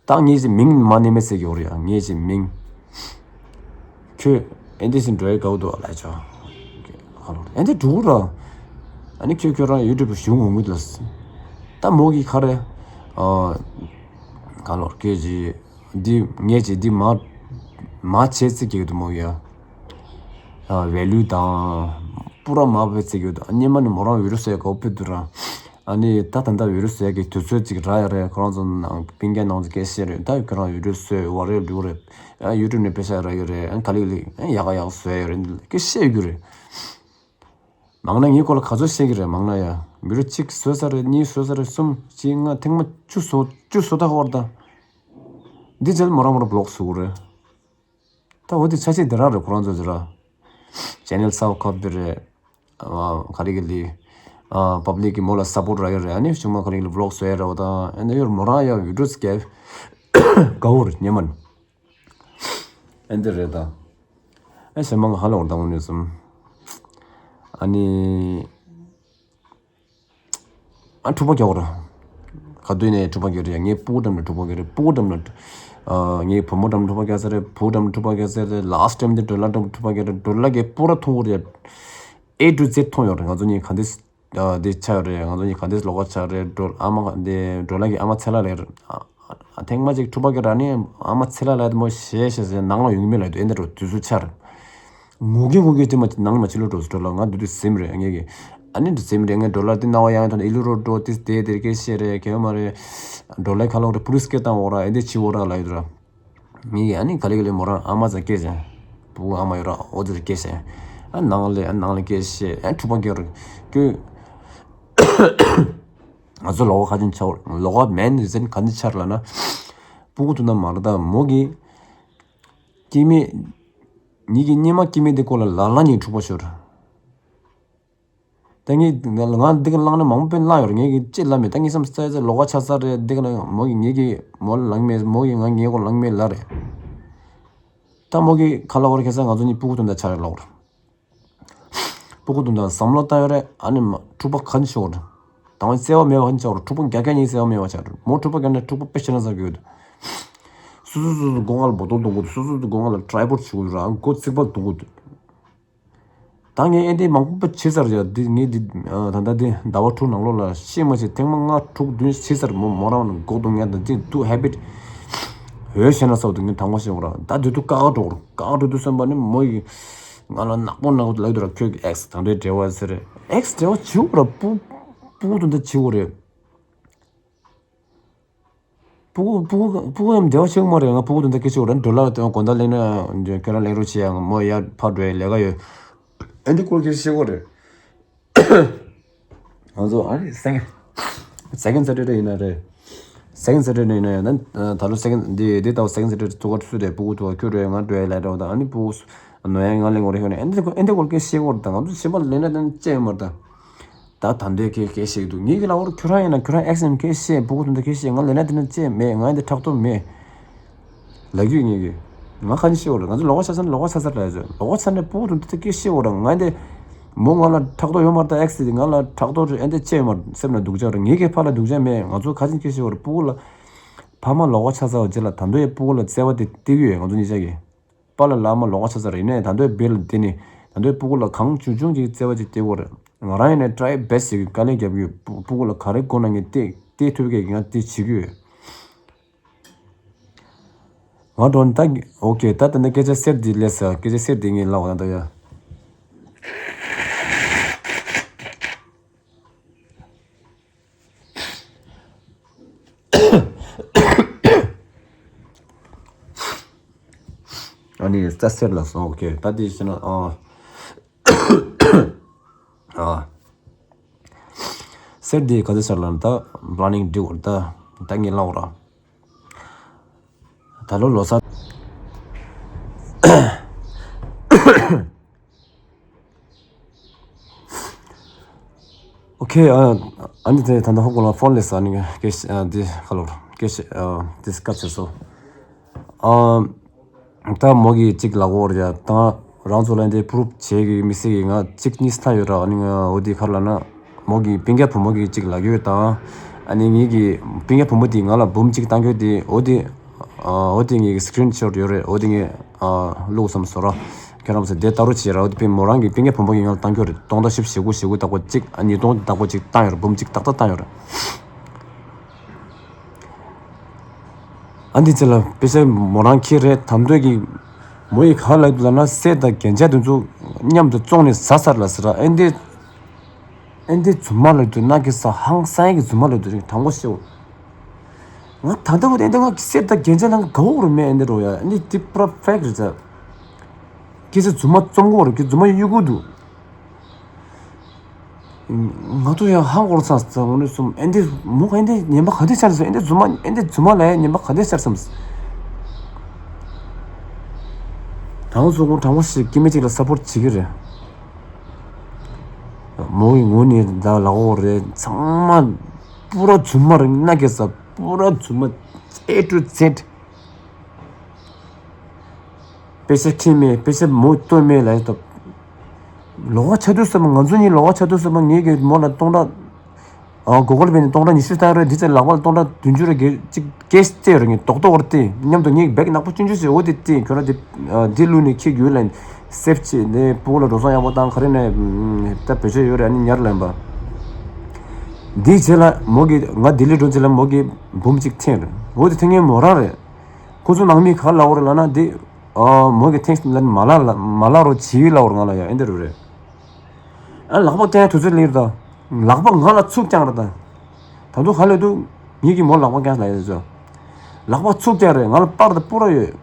ད་ངས་ཅིག་མིང་མ་ནས་མེད་ཟེར་གྱི་ཡོད་རེད་ཡ། ངས་ཅིག་མིང་། ཁྱོད་ཨེ་འདི་ཞིག་འགྲོ་ཡ་དགའ་བོ་འདུག་ལ་ཆོ། ཨེ་འདི་འགྲོ་ར། ཨ་ནི་ཁྱོད་ཁྱོད་རང་ཡུ་ཊུབ་བཞུགས་འོང་གི་ལ། ད་མོ་གི་ཁ་རེ། ཨ། ག་ལོར་སྐད་ཅིག་འདི་ངས་ཅིག་འདི་མ། མ་བྱས་ཚིག་གི་འདུག་མོ་ཡ། ཨ་ཝེ་ལུ་དང་། པུ་ར་མ་བས་ཚིག་གི་འདུག་སྙེ་མ་ནི་མོ་རང་ཝེ་རུ་སེ་གོ་ཕི་འདུག་ར། ཨ་ནི་ད་ད་ལྟ་ཝི་ཌིའོ་བཟོ་ཡག་གི་དུས་ཚོད་ཅིག་རག་ཡོད་རེད། ཁོ་རང་ཚོ་ནང་སྤུན་ཀྱག་ནང་ཚོ་སྐད་བཤད་རེད། ད་ཁྱོད་རང་ཝི་ཌིའོ་བཟོས་ཝ་རེད་འདུག་རེད། ཨ་ཡུ་ཊུབ་ནས་པེ་ཤ་རག་ཡོད་རེད། ཨ་ག་ལེ་ག་ལེ་ཨ་ཡག་ག་ཡག་བཟོས་ཡོད་རེད་སྐད་བཤད་རྒྱུ་རེད། མ་ མང་ན་ངའི་སྐོར་ལ་ག་ཚོད་བཤད་ཀྱི་རེད། མང་ན་ཡ་བི་ཌིའོ་གཅིག་བཟོས་ས་རེད། གཉིས་བཟོས་ས་རེད། གསུམ་གཅིག་ལྔ་ཐེངས་མ་བཅུ་བཟོ་བཅུ་བཟོ་ད་ཧོར་ད། འདི་རྗེས་མོ་རང་མོ་རང་བི་ལོག་བཟོ་གི་རེད། ད་འོ་དེ་ཆ་ཤས་དེ་རང་རེད། ཁོ་རང་ཚོ་ཚོ་ར་ཆེ་ནལ་སབ་ཁབ་དེ་རེད། ཨ་ག་རེ་གི་ལི་ཨ་པབ་ལིག་གི་མོ་ལ་སབ་པོར་རག་ཡོད་རེད། ཨ་ནི་ཆུང་མ་ག་རེ་གི་ལི་བི་ལོག་བཟོ་ཡ་རེད་བ། ད་ཨ་ནི་ཡོར་མོ་རང་ཡ་བི་ཌིའོ་སི་ཀེབ་ག་བོར་ཉེ་མན་ཨེ་འདི་རེད་ད། ཨེ་ཞེ་མང་ག་ཧ་ལོ་ད་འོ་ནི་སུམ་ཨ་ནི། ཨ་འཁྲུག་པ་རྒྱག་ར། ག་དུས་ནས་འཁྲུག་པ་རྒྱག་རེད། ངའི་སྤུ་གུ་འགྲམ་ལ་འཁྲུག་པ་རྒྱག་རེད། སྤུ་གུ་འགྲམ་ལ། ཨ་ངའི་བུ་མོ་འགྲམ་འཁྲུག་པ་རྒྱག་ས་རེད། བུ་འགྲམ་འཁྲུག་པ་རྒྱག་ས་རེད། ལ་སི་ཊི་ཊེམ་དེ་ཌོ་ལར་འགྲམ་འཁྲུག་པ་རྒྱག་རེད། ཌོ་ལར་གྱི་སྤུ་ར་མཐོང་གི་རེད། ཨེ་ཊུ་ཛེ་མཐོང་ཡོད་རེད། ང་ཚོ་གཉིས་ག་འདྲས་ཨ་འདི་ཆགས་ཡོད་རེད། ང་ཚོ་གཉིས་ག་འདྲས་ལོགས་ཀ་ཆགས་རེད། ཌོ་ཨ་མ་འདི་ཌོ་ལར་གྱི་ཨ་མ་ཚེ་ལ་ལེར། ཨ་ཐེངས་མ་གཅིག་འཁྲུག་པ་རྒྱག་ར་ནི་ཨ་མ་ཚེ་ལ་ལེར་མོ་ཞེས་ཞེས་ཞེས་ནང་ལ་ཡོང་གི་མེད་ལ་དུ་ཨེ་འདྲ་རོ་དུས་ཚོད་ཆར། ངུ་གི་ངུ་གི་དེ་མ་ནང་མ་ཕྱི་ལོགས་འགྲོ་སོང་ལ། ང་འདི་དུས་ཟིམ་རེད་ངེད་ཀྱི། ཨ་ནི་འདི་ཟིམ་རེད། ངས་ཌོ་ལར་དེ་སྣང་བ་ཡང་ཐོན་ཨི་ལུ་རོ་འགྲོ་དེ་དེ་དེར་སྐད་བཤད་རེད། གལ་མ་རེད། ཌོ་ལར་ཁ་ལོག་རེད། པུ་ལིས་སྐད་བཏང་འོག་ར་ཨེ་འདི་ཕྱི་འོག་ར་ལ་ཡོད་ར། ངེད་ཀྱི་ཨ་ནི་ག་ལེ་ག་ལེ་མོ་རང་ཨ་མ་ཚ་སྐད་བྱས། བུ་ཨ་མ་ཡོད་ར་འོ་དེར་སྐད་བཤད། ཨ་ནང་ལས་ཨ་ནང་ལས་སྐད་བཤད། ཨ་འཁྲུག་པ་རྒྱག་རེད་ཀྱི། ང་ཚོ་ལོགས་ཀ་ཁ་ཅན་ཆགས་ལོགས་ཀ་མེན་རི་ཟན་ག་འདི་ཆར་ལ་ན། སྤུ་གུ་དུ་ན་མ་ར་ད་མོ་གི་སྐྱེ་དམན། ཉིད་ཀྱི་སྙེ་མ་སྐྱེ་དམན་དེ་སྐོར་ལ་ལ་ལ་ཉིད་འཁྲུག་པ་ཤོར། ད་ངས་ང་འདི་ག་བླངས་ན་མང་པོ་བླངས་ཡོད་རེད། ངས་ཀྱི་ཅི་ལ་མེད། ད་ངས་བསམ་ས་ཡ་ལོགས་ཀ་ཆ་ས་རེད། འདི་ག་ན་མོ་གི་ངས་ཀྱི་མོ་ལ་ལངས་མེད། མོ་གི་ང་ངའི་སྐོར་ལངས་མེད་ལ་རེད། ད་མོ་གི་ཁ་ལ་བར་ཁེ་ས་ང་ཚོ་གཉིས་སྤུ་གུ་དུ་ད་ཆ་རེད་ལོག་རེད། སྤུ་གུ་དུ་ད་བསམ་བློ་བཏང་ཡོད་རེད། ཨ་ནི་མ་འཁྲུག་པ་ག་འདི་ཤོར་རེད། ད་ང་བརྩེ་བ་མེད་པ་ག་འདི་ཆགས་རེད། འཁྲུག་པ་རྒྱག་རྒྱག་ཉིད་བརྩེ་བ་མེད་པ་ཆགས་རེད། མོ་འཁྲུག་པ་རྒྱག་ན་འཁྲུག་པ་དཔེ་ཤེས་ན་ཟ་གི་ཡོད། སོ་སོ་སོ་སོ་སྒོ་ང་ལ་བོ་དོལ་གཏོང་གི་འདུག་སོ་སོ་སོ་སྒོ་ང་ལ་ཊ་རའི་པོཌ་བྱེད་ཀྱི་ཡོད་ར། མགོ་ཚིག་པ་གཏོང་གི་འདུག་ད་ངས་ཨེ་འདི་མང་པོ་བྱེད་ཚར་ཡ། འདི་ངས་འདི་ད་ལྟ་འདི་ཟླ་བ་དྲུག་ནང་ལོགས་ལ་ཤེས་མ་ཤེས་ཐེངས་མ་ལྔ་དྲུག་བདུན་བྱེད་ཚར། མོ་མོ་རང་ལ་མགོ་གཏོང་ཡ་ད་འདི་དུ་ཧེ་བིཊ་འོས་ཤེས་ན་ས་འོ་དུ་ངས་དང་པོ་ཤེས་འོ་ར། ད་འདི་དུ་ཀ་ཀ་འགྲོ་ར། ཀ་ཀ་འགྲོ་དུས་བསམ་པ་ནི་མོ་ཡི་ང་ལ་ནག་པོ་ནག་པོ་ལབ་འདུག་ར། ཁྱོད་ཀྱི་ཨེགས་དང་འདྲའི་འབྲེལ་བ་ཟེར། ཨེགས་འབྲེལ་བ་བྱེད་འོ་ར། སྤུ་སྤུ་གུ་དུ་འདི་བྱེད་འོ་རེད། སྤུ་གུ་སྤུ་གུ་སྤུ་གུ་ཡང་འབྲེལ་བ་ཆེ་གི་མ་རེད། ང་སྤུ་གུ་དེ་འདྲ་སྐད་ཆ་འོ་ར། འགྲོ་ལ་དེ་དགོང་དག་ལེན་ན་ཁྱོད་རང་ལེན་རོགས་བྱེད་ཡ། ང་མོ་ཡར་ཕར་འགྲོ་ཡ་ལས་ཀ་ཡོད། ཨེ་འདི་སྐོར་སྐད་ཆ་བཤད་གོ་རེད། ང་ཚོ་ཨ་རེ་སེ་ཀེན་སེ་ཀེན་སེ་ཊར་ཌེ་ཡིན་ན་རེད། སེ་ཀེན་སེ་ཊར་ཌེ་ཡིན་ན་ཡང་ན་ད་ལོ་སེ་ཀེན་འདི་འདི་ལྟ་བུ་སེ་ཀེན་སེ་ཊར་ཌེ་ཐུག་ག་སུ་རེད། སྤུ་གུ་ཐུག་ག་ཁྱོད་འགྲོ་ཡ་ང་འགྲོ་ཡ་ལས་འགྲོ་ད། ཨ་ནི་སྤུ་གུ་ནོར་ཡ་ང་ལེན་གོ་རེད། ཤོད་ནས་ཨེ་འདི་ཨེ་འདི་སྐོར་སྐད་ཆ་བཤད་གོ་རེད། ད་ང་ཚོ་བྱེད་པ་ལེན་ན་དེ་ཅི་ཡོད་མ་རེད་ད། ད་ད་འདོད་ཁེ་ཁེ་ཤེས་འདུག་ངེད་ཀྱི་ལ་འོར་ཁྱོད་རང་ཡིན་ན་ཁྱོད་རང་ཨེག་སེན་ཁེ་ཤེས། སྤུ་གུ་དུ་འདི་ཁེ་ཤེས། ང་ལས་ན་དེ་ན་ཅེས་མེད། ང་འདི་ཕྲག་དོག་མེད། ལ་རྒྱུས་ངེད་ཀྱི་ང་ཁ་ནི་ཤེས་འོར། ང་ཚོ་ལོག་ཆ་ས་ན་ལོག་ཆ་ས་ལ་ཡ་ཚོད་ལོག་ཆ་ནས་སྤུ་གུ་དུ་འདི་ཁེ་ཤེས་འོར། ང་འདི་མོ་ང་ལ་ཕྲག་དོག་ཡོད་མ་རེད། ད་ཨེག་སེན་ང་ལ་ཕྲག་དོག་རེད། ཨེ་འདི་ཅེས་མ་སེམས་ན་སྡུག་ཅག་རེད། ངེད་ཀྱི་ཕ་ལ་སྡུག་ཅག་མེད། ང་ཚོ་ཁ་ཅིག་ཁེ་ཤེས་འོར། སྤུ་གུ་ལ་ཕ་མ་ལོག་ཆ་ས་བ་རྗེས་ལ་ད་འདོད་ཡ་སྤུ་གུ་ལ་བརྩེ་བ་དེ་སྟེར་གི་ཡོད་ང་ཚོ་གཉིས་ཆ་གི། པཱ་ལགས་བླ་མ་ལོགས་ཀ་ཆ་ཚར་ཡིན་ནའི་ད་འདོད་བེལ་འདི་ནི་ད་འདོད་སྤུ་གུ་ལ་གང་བྱུང་བྱུང་གི་བརྩེ་བ་ཅིག་སྟེར་དགོས་རེད། ང་རང་ཡིན་ནའི་ཊ་རའི་བེ་སི་ཅིག་དཀའ་ལས་རྒྱབ་ཡོད། སྤུ་སྤུ་གུ་ལ་ག་རེ་དགོས་ན་ངས་སྟེར་སྟེར་ཐུབ་ཀྱི་ང་དེ་བྱེད་ཀྱི་ཡོད། ང་འགྲོ་ནི་ད་ཨོ་ཀེ་ད་ད་ནི་སྐད་ཆ་སེར་འདི་ལས་ས་སྐད་ཆ་སེར་འདི་ངས་ལབ་པ་ད་ད་ཡ། ཨ་ནི་རྩ་སེར་ལ་སོང་། ཨོ་ཀེ་ད་དེ་བྱས་ན་ཨ་ཨ་སེར་དེ་ག་ཚོད་ཟེར་ལབ་ན་ད་པ་ལ་ནིང་འགྲིག་གོ་ད་ད་ངས་ལབ་ར་ད་ལོ་ལོ་ས། ཨོ་ཁེ། ཨ་ཨ་ནི་དེ་ད་ལྟ་ཧོ་གོ་ལ་ཕོན་ལས་ས་ནི་སྐད་ཆ་ཨ་འདི་ཁ་ལོར་སྐད་ཆ་ཨ་འདི་སྐད་ཆ་སོ། ཨ་ད་མོ་གིས་གཅིག་ལབ་གོ་རེད་ཡ། ད་རང་ཚོ་ལ་འདི་པུ་རུབ་བྱེད་གི་མི་སྲིད་གི། ང་གཅིག་གཉིས་ཐ་ཡོད་ར། ཨ་ནི་ང་འོ་དེ་ཁར་ལ་ན་མོ་གི་སྤུན་ཀྱག་བུ་མོ་གིས་གཅིག་ལབ་ཡོད་ད། ཨ་ནི་ངེད་ཀྱི་སྤུན་ཀྱག་བུ་མོ་དེས་ང་ལ་འབུམ་གཅིག་བཏང་རྒྱུ་དེ་འོ་དེ། ཨ་འོ་དེ་ངེད་ཀྱི་སི་ཀི་རིན་ཤོ་ཊི་ཡོད་རེད། འོ་དེ་ངས་ཨ་བླུགས་བསམ་སོ་ར། ཁྱེད་རང་ཚོ་དེ་ལྟ་རུ་བྱེད་ར། འོ་དེ་པུས་མོ་རང་གི་སྤུན་ཀྱག་བུ་མོ་གིས་ང་ལ་བཏང་རྒྱུ་རེད། སྟོང་ཕྲག་བཞི་བཅུ་ཞེ་དགུ་ཞེ་དགུ་བདག་པོ་གཅིག་ཨ་ཉིས་སྟོང་བདག་པོ་གཅིག་བཏང་ཡོད་རེད། འབུམ་གཅིག་ཏག་ཏག་བཏང་ཡོད་རེད། ཨ་འདི་ཚེ་ལ་དཔེ་ཆ་མོ་རང་ཁྱེད་རེད། ད་འདོད་ཀྱི་མོ་ཡིས་ག་ལབ་འདུག་ལབ་ན་གསེར་དང་རྒྱན་ཆ་དེ་ཚོ་མཉམ་དུ་བཙོངས་ནས་ཟ་ཚར་ལ་ཟེར་ར། ཨེ་འདི་ཨེ་འདི་རྫུན་མ་ལབ་འདུག་ན་གི་ས་ཧང་སང་གི་རྫུན་མ་ལབ་འདུག་དྲང་པོ་བཤད། ང་ད་ལྟ་བར་དུ་ཨེ་འདི་ང་གི་གསེར་དང་རྒྱན་ཆ་ནང་གི་དགའ་བོ་རུ་མེད། ཨེ་འདི་རོ་ཡ་ཨེ་འདི་འདི་པུ་ར་ཕེག་རེད་ཟེར། ཁྱེད་ཚོ་རྫུན་མ་རྩོམ་གོ་རེད། ཁྱེད་རྫུན་མ་གཡུག་གོ་འདུག་ང་ཚོ་ཡང་ཧང་གོ་ཚ་ཚ་ངོ་ནས་སོམ་ཨེ་འདི་མོ་ཨེ་འདི་ཉན་པ་ག་འདི་ཆར་སོང་། ཨེ་འདི་རྫུན་མ་ཨེ་འདི་རྫུན་མ་ལ་ཡང་ཉན་པ་ག་འདི་ཆར་སོང་། དང་སོ་ཁོང་དྲང་པོ་ཞིག་སྐྱེ་མི་གཅིག་ལ་སབ་པོར་བྱེད་ཀྱི་རེད། མོ་ཡི་ངོ་ནས་ད་ལ་འོ་རེད། ཚང་མ་པུ་ར་རྫུན་མ་རེད། ན་གེ་ས་པུ་ར་རྫུན་མ། A to Z། དཔེ་ཆ་ཁྲིད་མེད། དཔེ་ཆ་མོ་ལྟོས་མེད་ལ་ཡོད་ད། ལོགས་ཀ་ཆ་དུས་ཙམ་པ་ང་ཚོ་གཉིས་ལོགས་ཀ་ཆ་དུས་ཙམ་པ་ངེད་ཀྱིས་མོ་ལ་སྟོང་ཕྲག་ཨ་གོ་གོལ་པེ་ནས་སྟོང་ཕྲག་ཉི་ཤུ་བཏང་རེད། འདི་ཚེ་ལག་པ་ལ་སྟོང་ཕྲག་བདུན་ཅུ་རེ་བརྒྱད་ཅིག་ཀེཤ་སྟེར་རེད། ངས་རྡོག་རྡོག་བར་སྟེ་མཉམ་དུ་ངས་བེག་ནག་པོ་ཆུང་ཆུང་ཞིག་འོ་དེ་སྟེ་ཁྱོད་རང་དེ་དེ་བླུགས་ནས་ཁྱེར་རྒྱུ་ལ་སེབ་བྱེད་ནས་སྤུ་གུ་ལ་འགྲོ་སོང་ཡག་པོ་བཏང་ག་རེ་ནས་ད་བེད་སྤྱོད་ཡོད་རེད། ཨ་ནི་ཉར་ལེན་པ། འདིའི་རྗེས་ལ་མོ་གིས་ང་ལྡི་ལི་འགྲོ་རྗེས་ལ་མོ་གིས་འབུམ་གཅིག་འཐེན་རེད། འོ་དེ་འཐེན་མཁན་མོ་རང་རེད། ཁོ་ཚོ་ནང་མི་ག་ལ་འོ་རེད་ལབ་ན་དེ་ཨ་མོ་གིས་འཐེན་ལ་མ་ལ་ལ་མ་ལ་རོ་བྱིའུ་ལ་འོ་རེད། ང་ལ་ཡ་ཨེ་འདི་རུ་རེད། ཨ་ལག་པ་བཀྱག་དུས་ཚོད་ལིར་དང་། ལག་པ་ང་ལ་ཚུགས་བཀྱག་རེད་དང་། ད་དུང་ག་ལས་འདུག་ངེད་ཀྱིས་མོ་ལག་པ་བཀྱག་ལ་ཡོད་ཚོད། ལག་པ་ཚུགས་བཀྱག་རེད། ང་ལ་པར་དང་པུ་ར་ཡོད།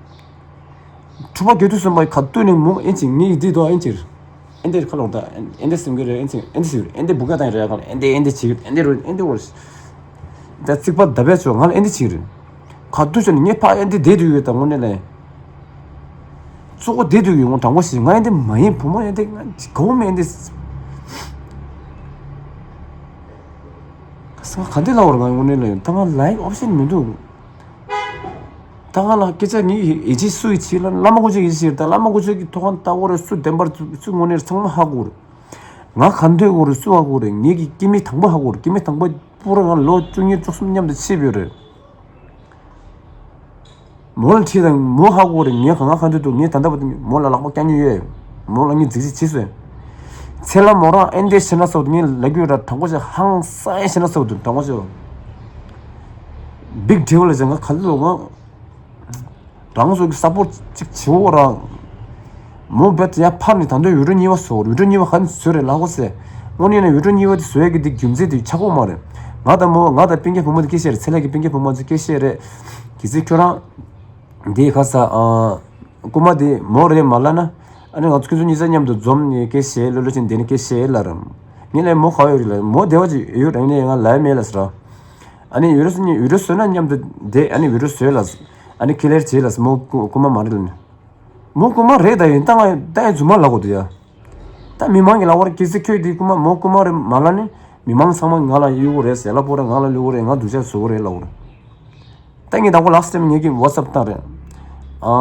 ཕྲུ་གུ་རྒྱུད་དུ་སོན་པ་ག་དུས་ནས་མོ་ཨེན་ཅིག་ངེད་ཀྱིས་འདི་དོ་ཨེན་ཅིག་ཨེན་དེ་ཁ་ལོག་ད་ཨེན་དེ་སེམས་ཀྱི་རེད། ཨེན་ཅིག་ཨེན་དེ་ཟེར་ཨེན་དེ་བུ་ག་དང་རེད། ཁ་ལ་ཨེན་དེ་ཨེན་དེ་བྱེད་ཨེན་དེ་རུ་ཨེན་དེ་འོར། ད་རྩིག་པ་ད་བས་ཆོག་ང་ལ་ཨེན་དེ་བྱེད་ཀྱི་རེད། ག་དུས་ཆ་ནས་ངས་ཕ་ཨེ་འདི་བསྡད་དུས་ཡོད་ད་དངོས་གནས་ལས། གཙོ་བོ་བསྡད་དུས་ཡོད་ངོ་དྲང་པོ་ཞིག་ང་ཨེ་འདི་མ་ཡིན། བུ་མོ་ཨེ་འདི་ང་གོ་མེད་ཨེ་འདི། ང་ག་འདི་ལ་བར་ང་དངོས་གནས་ལས་ད་ང་ལའིག་ཨོབ་ཤན་མི་འདུག་ད་ང་ལ་སྐད་ཆ་ངས་ཡིད་ཆེས་སུ་ཡིད་ཆེས་ད་བླ་མ་སྐུ་ཕྱྭ་གི་ཐུགས་ཁང་ལྟ་བུ་རེད། སུ་བདེན་པར་སུ་དངོས་གནས་ཚང་མ་ཧ་གོ་རེད། ང་ག་འདོད་གོ་རེད། སུ་ཧ་གོ་རེད། ངེད་ཀྱི་སྐྱེ་དམན་དང་པོ་ཧ་གོ་རེད། སྐྱེ་དམན་དང་པོ་པུ་ར་ང་ལོ་བཅུ་གཉིས་བཅུ་གསུམ་མཉམ་དུ་ཕྱིན་ཡོད་རེད། མོ་ལ་ཁྲིད་དང་མོ་ཧ་གོ་རེད། ངས་གང་ག་ཁ་འདོད་འདུག་ངས་ད་ལྟ་བར་དུ་མོ་ལ་ལག་པ་བཀྱག་མྱོང་ཡོད། མོ་ལ་ངས་རྫིག་རྫིག་བྱས་སོང་། ཚེ་ལ་མོ་རང་ཨེ་འདྲས་བྱེད་ན་སོགས་ངས་ལབ་རྒྱུ་ར་དྲང་པོ་བྱས་ཧང་སང་བྱེད་ན་སོགས་འདུག་དྲང་པོ་བྱས། བིག་ཌིལ་ལ་བྱས་ང་ག་ལ་ལོ་ང་རང་ཚོ་གི་སབ་པོར་ཊི་ཅིག་བྱེད་འོ་ར། མོ་བེད་ཡ་ཕར་ནས་ད་འདོད་ཡུ་ཊུབ་གཉིས་པ་བཟོ། ཡུ་ཊུབ་གཉིས་པ་ག་ནས་བཟོས་རེད་ལབ་གོ་ཟེར། དངོས་གནས་ན་ཡུ་ཊུབ་གཉིས་པ་དེ་བཟོ་ཡ་གི་དེ་རྒྱུ་མཚན་དེ་ཆག་གོ་མ་རེད། ང་དང་མོ་ང་དང་སྤུན་ཀྱག་བུ་མོ་དེ་སྐད་བཤད་རེད། ཚེ་ལྷ་གི་སྤུན་ཀྱག་བུ་མོ་ཚོ་སྐད་བཤད་རེད། གལ་སྲིད་ཁྱོད་རང་དེ་ག་ས་ཨ་རྐུན་མ་དེ་མོ་རེད་མ་ལབ་ན། ཨ་ནི་ང་ཚོ་ཁྱོད་ཚོ་གཉིས་ཆ་མཉམ་དུ་འཛོམས་ནས་སྐད་བཤད་ལོ་ལོ་ཆེན་དེ་ནས་སྐད་བཤད་ལབ་ར། ངས་ལབ་མོ་ག་ཡོད་རེད་ལབ། མོ་བདེ་བ་ཅིག་ཡོད་རང་ནས་ང་ལབ་ཡ་མེད་ལབ་ཟེར་ར། ཨ་ནི་ཡུ་ཊུབ་ཡུ་ཊུབ་བཟོས་ན་མཉམ་དུ་བསྡད། ཨ་ནི་ཡུ་ཊུབ་བཟོས་ལབ། ཨ་ནི་ཁི་ལེར་བྱེད་ལབ། མོ་རྐུ་རྐུན་མ་མ་རེད་ལབ་ནས། མོ་རྐུན་མ་རེད་ད་ཡིན་ད་ང་ད་ཡིན་རྫུན་མ་ལབ་དགོས་འདུག་ཡ། ད་མི་མང་གི་ལབ་པར་གལ་སྲིད་ཁྱོད་དེ་རྐུན་མ་མོ་རྐུན་མ་རེད་མ་ལབ་ནི་མི་མང་ཚང་མ་ང་ལ་གཡུག་གོ་རེད་ཟེར། ལབ་པོ་རེད། ང་ལ་གཡུག་གོ་རེད། ང་སྡུག་ཅག་བཟོ་གོ་རེད་ལབ་པོ་རེད། ད་ངས་དང་པོ་ལ་སི་ཊེམ་ངེད་ཀྱི་ཝ་ཊི་སེབ་བཏང་རེད། ཨ་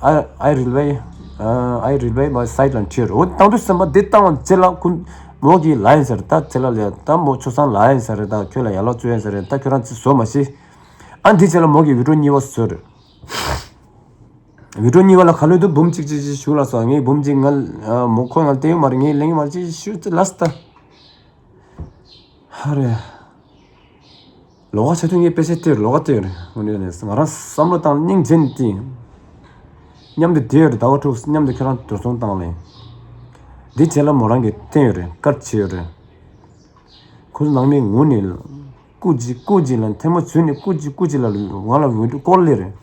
ཨ་ཨ་རིལ་བའི་ཨ་ཨ་རིལ་བའི་མ་སའིཊ་ལ་འཁྲིད་རེད། འོ་བཏང་དུས་ཙམ་པ་དེ་བཏང་བ་རྗེས་ལ་ཁོ་མོ་གིས་ལབ་ཡིན་ཟེར། ད་ཚེ་ལ་ལས་ད་མོ་ཆོས་སང་ལབ་ཡིན་ཟེར་རེད། ད་ཁྱོད་ལ་ཡ་ལ་བཙོས་ཡིན་ཟེར་རེད། ད་ཁྱོད་རང་ཚོ་བཟོ་མ་ཤེས། ཨ་འདི་རྗེས་ལ་མོ་གིས་བི་ཌིའོ་གཉིས་པ་བཟོས་རེད། བི་ཌིའོ་གཉིས་པ་ལ་ག་ལོས་དུ་འབུམ་གཅིག་གཅིག་གཅིག་ཞུ་ལ་སོང་། ངས་འབུམ་གཅིག་ང་ལ་མོ་ཁོ་ང་ལ་སྟེར་ཡོད་མ་རེད། ངས་ལེན་གྱི་མ་རེད་ཅེས་ཞུ་ཙི་ལ་སི་ད། ཧ་རེ། ལོགས་ཀ་ཆ་མཐུན་ངས་དཔེ་ཆ་སྟེར། ལོགས་ཀ་སྟེར་རེད། དངོས་གནས་ནས་ང་རང་བསམ་བློ་བཏང་སྙིང་རྗེ་ནས་བཏིང་། མཉམ་དུ་བསྡད་ཡོད་རེད། ཟླ་བ་དྲུག་མཉམ་དུ་ཁྱོད་རང་སྡོད་སོང་བཏང་ལེ། འདི་རྗེས་ལ་མོ་རང་གིས་བསྟན་ཡོད་རེད། བཀའ་བྱས་ཡོད་རེད། ཁོ་ཚོ་ནང་མིའི་ངོ་ནས་སྐུ་མཁྱེན་སྐུ་མཁྱེན་ལ་ཐལ་མོ་བྱུགས་ནས་སྐུ་མཁྱེན་སྐུ་མཁྱེན་ལ་ང་ལ་འོས་འདུག་སྐོར་ལེ་རེད།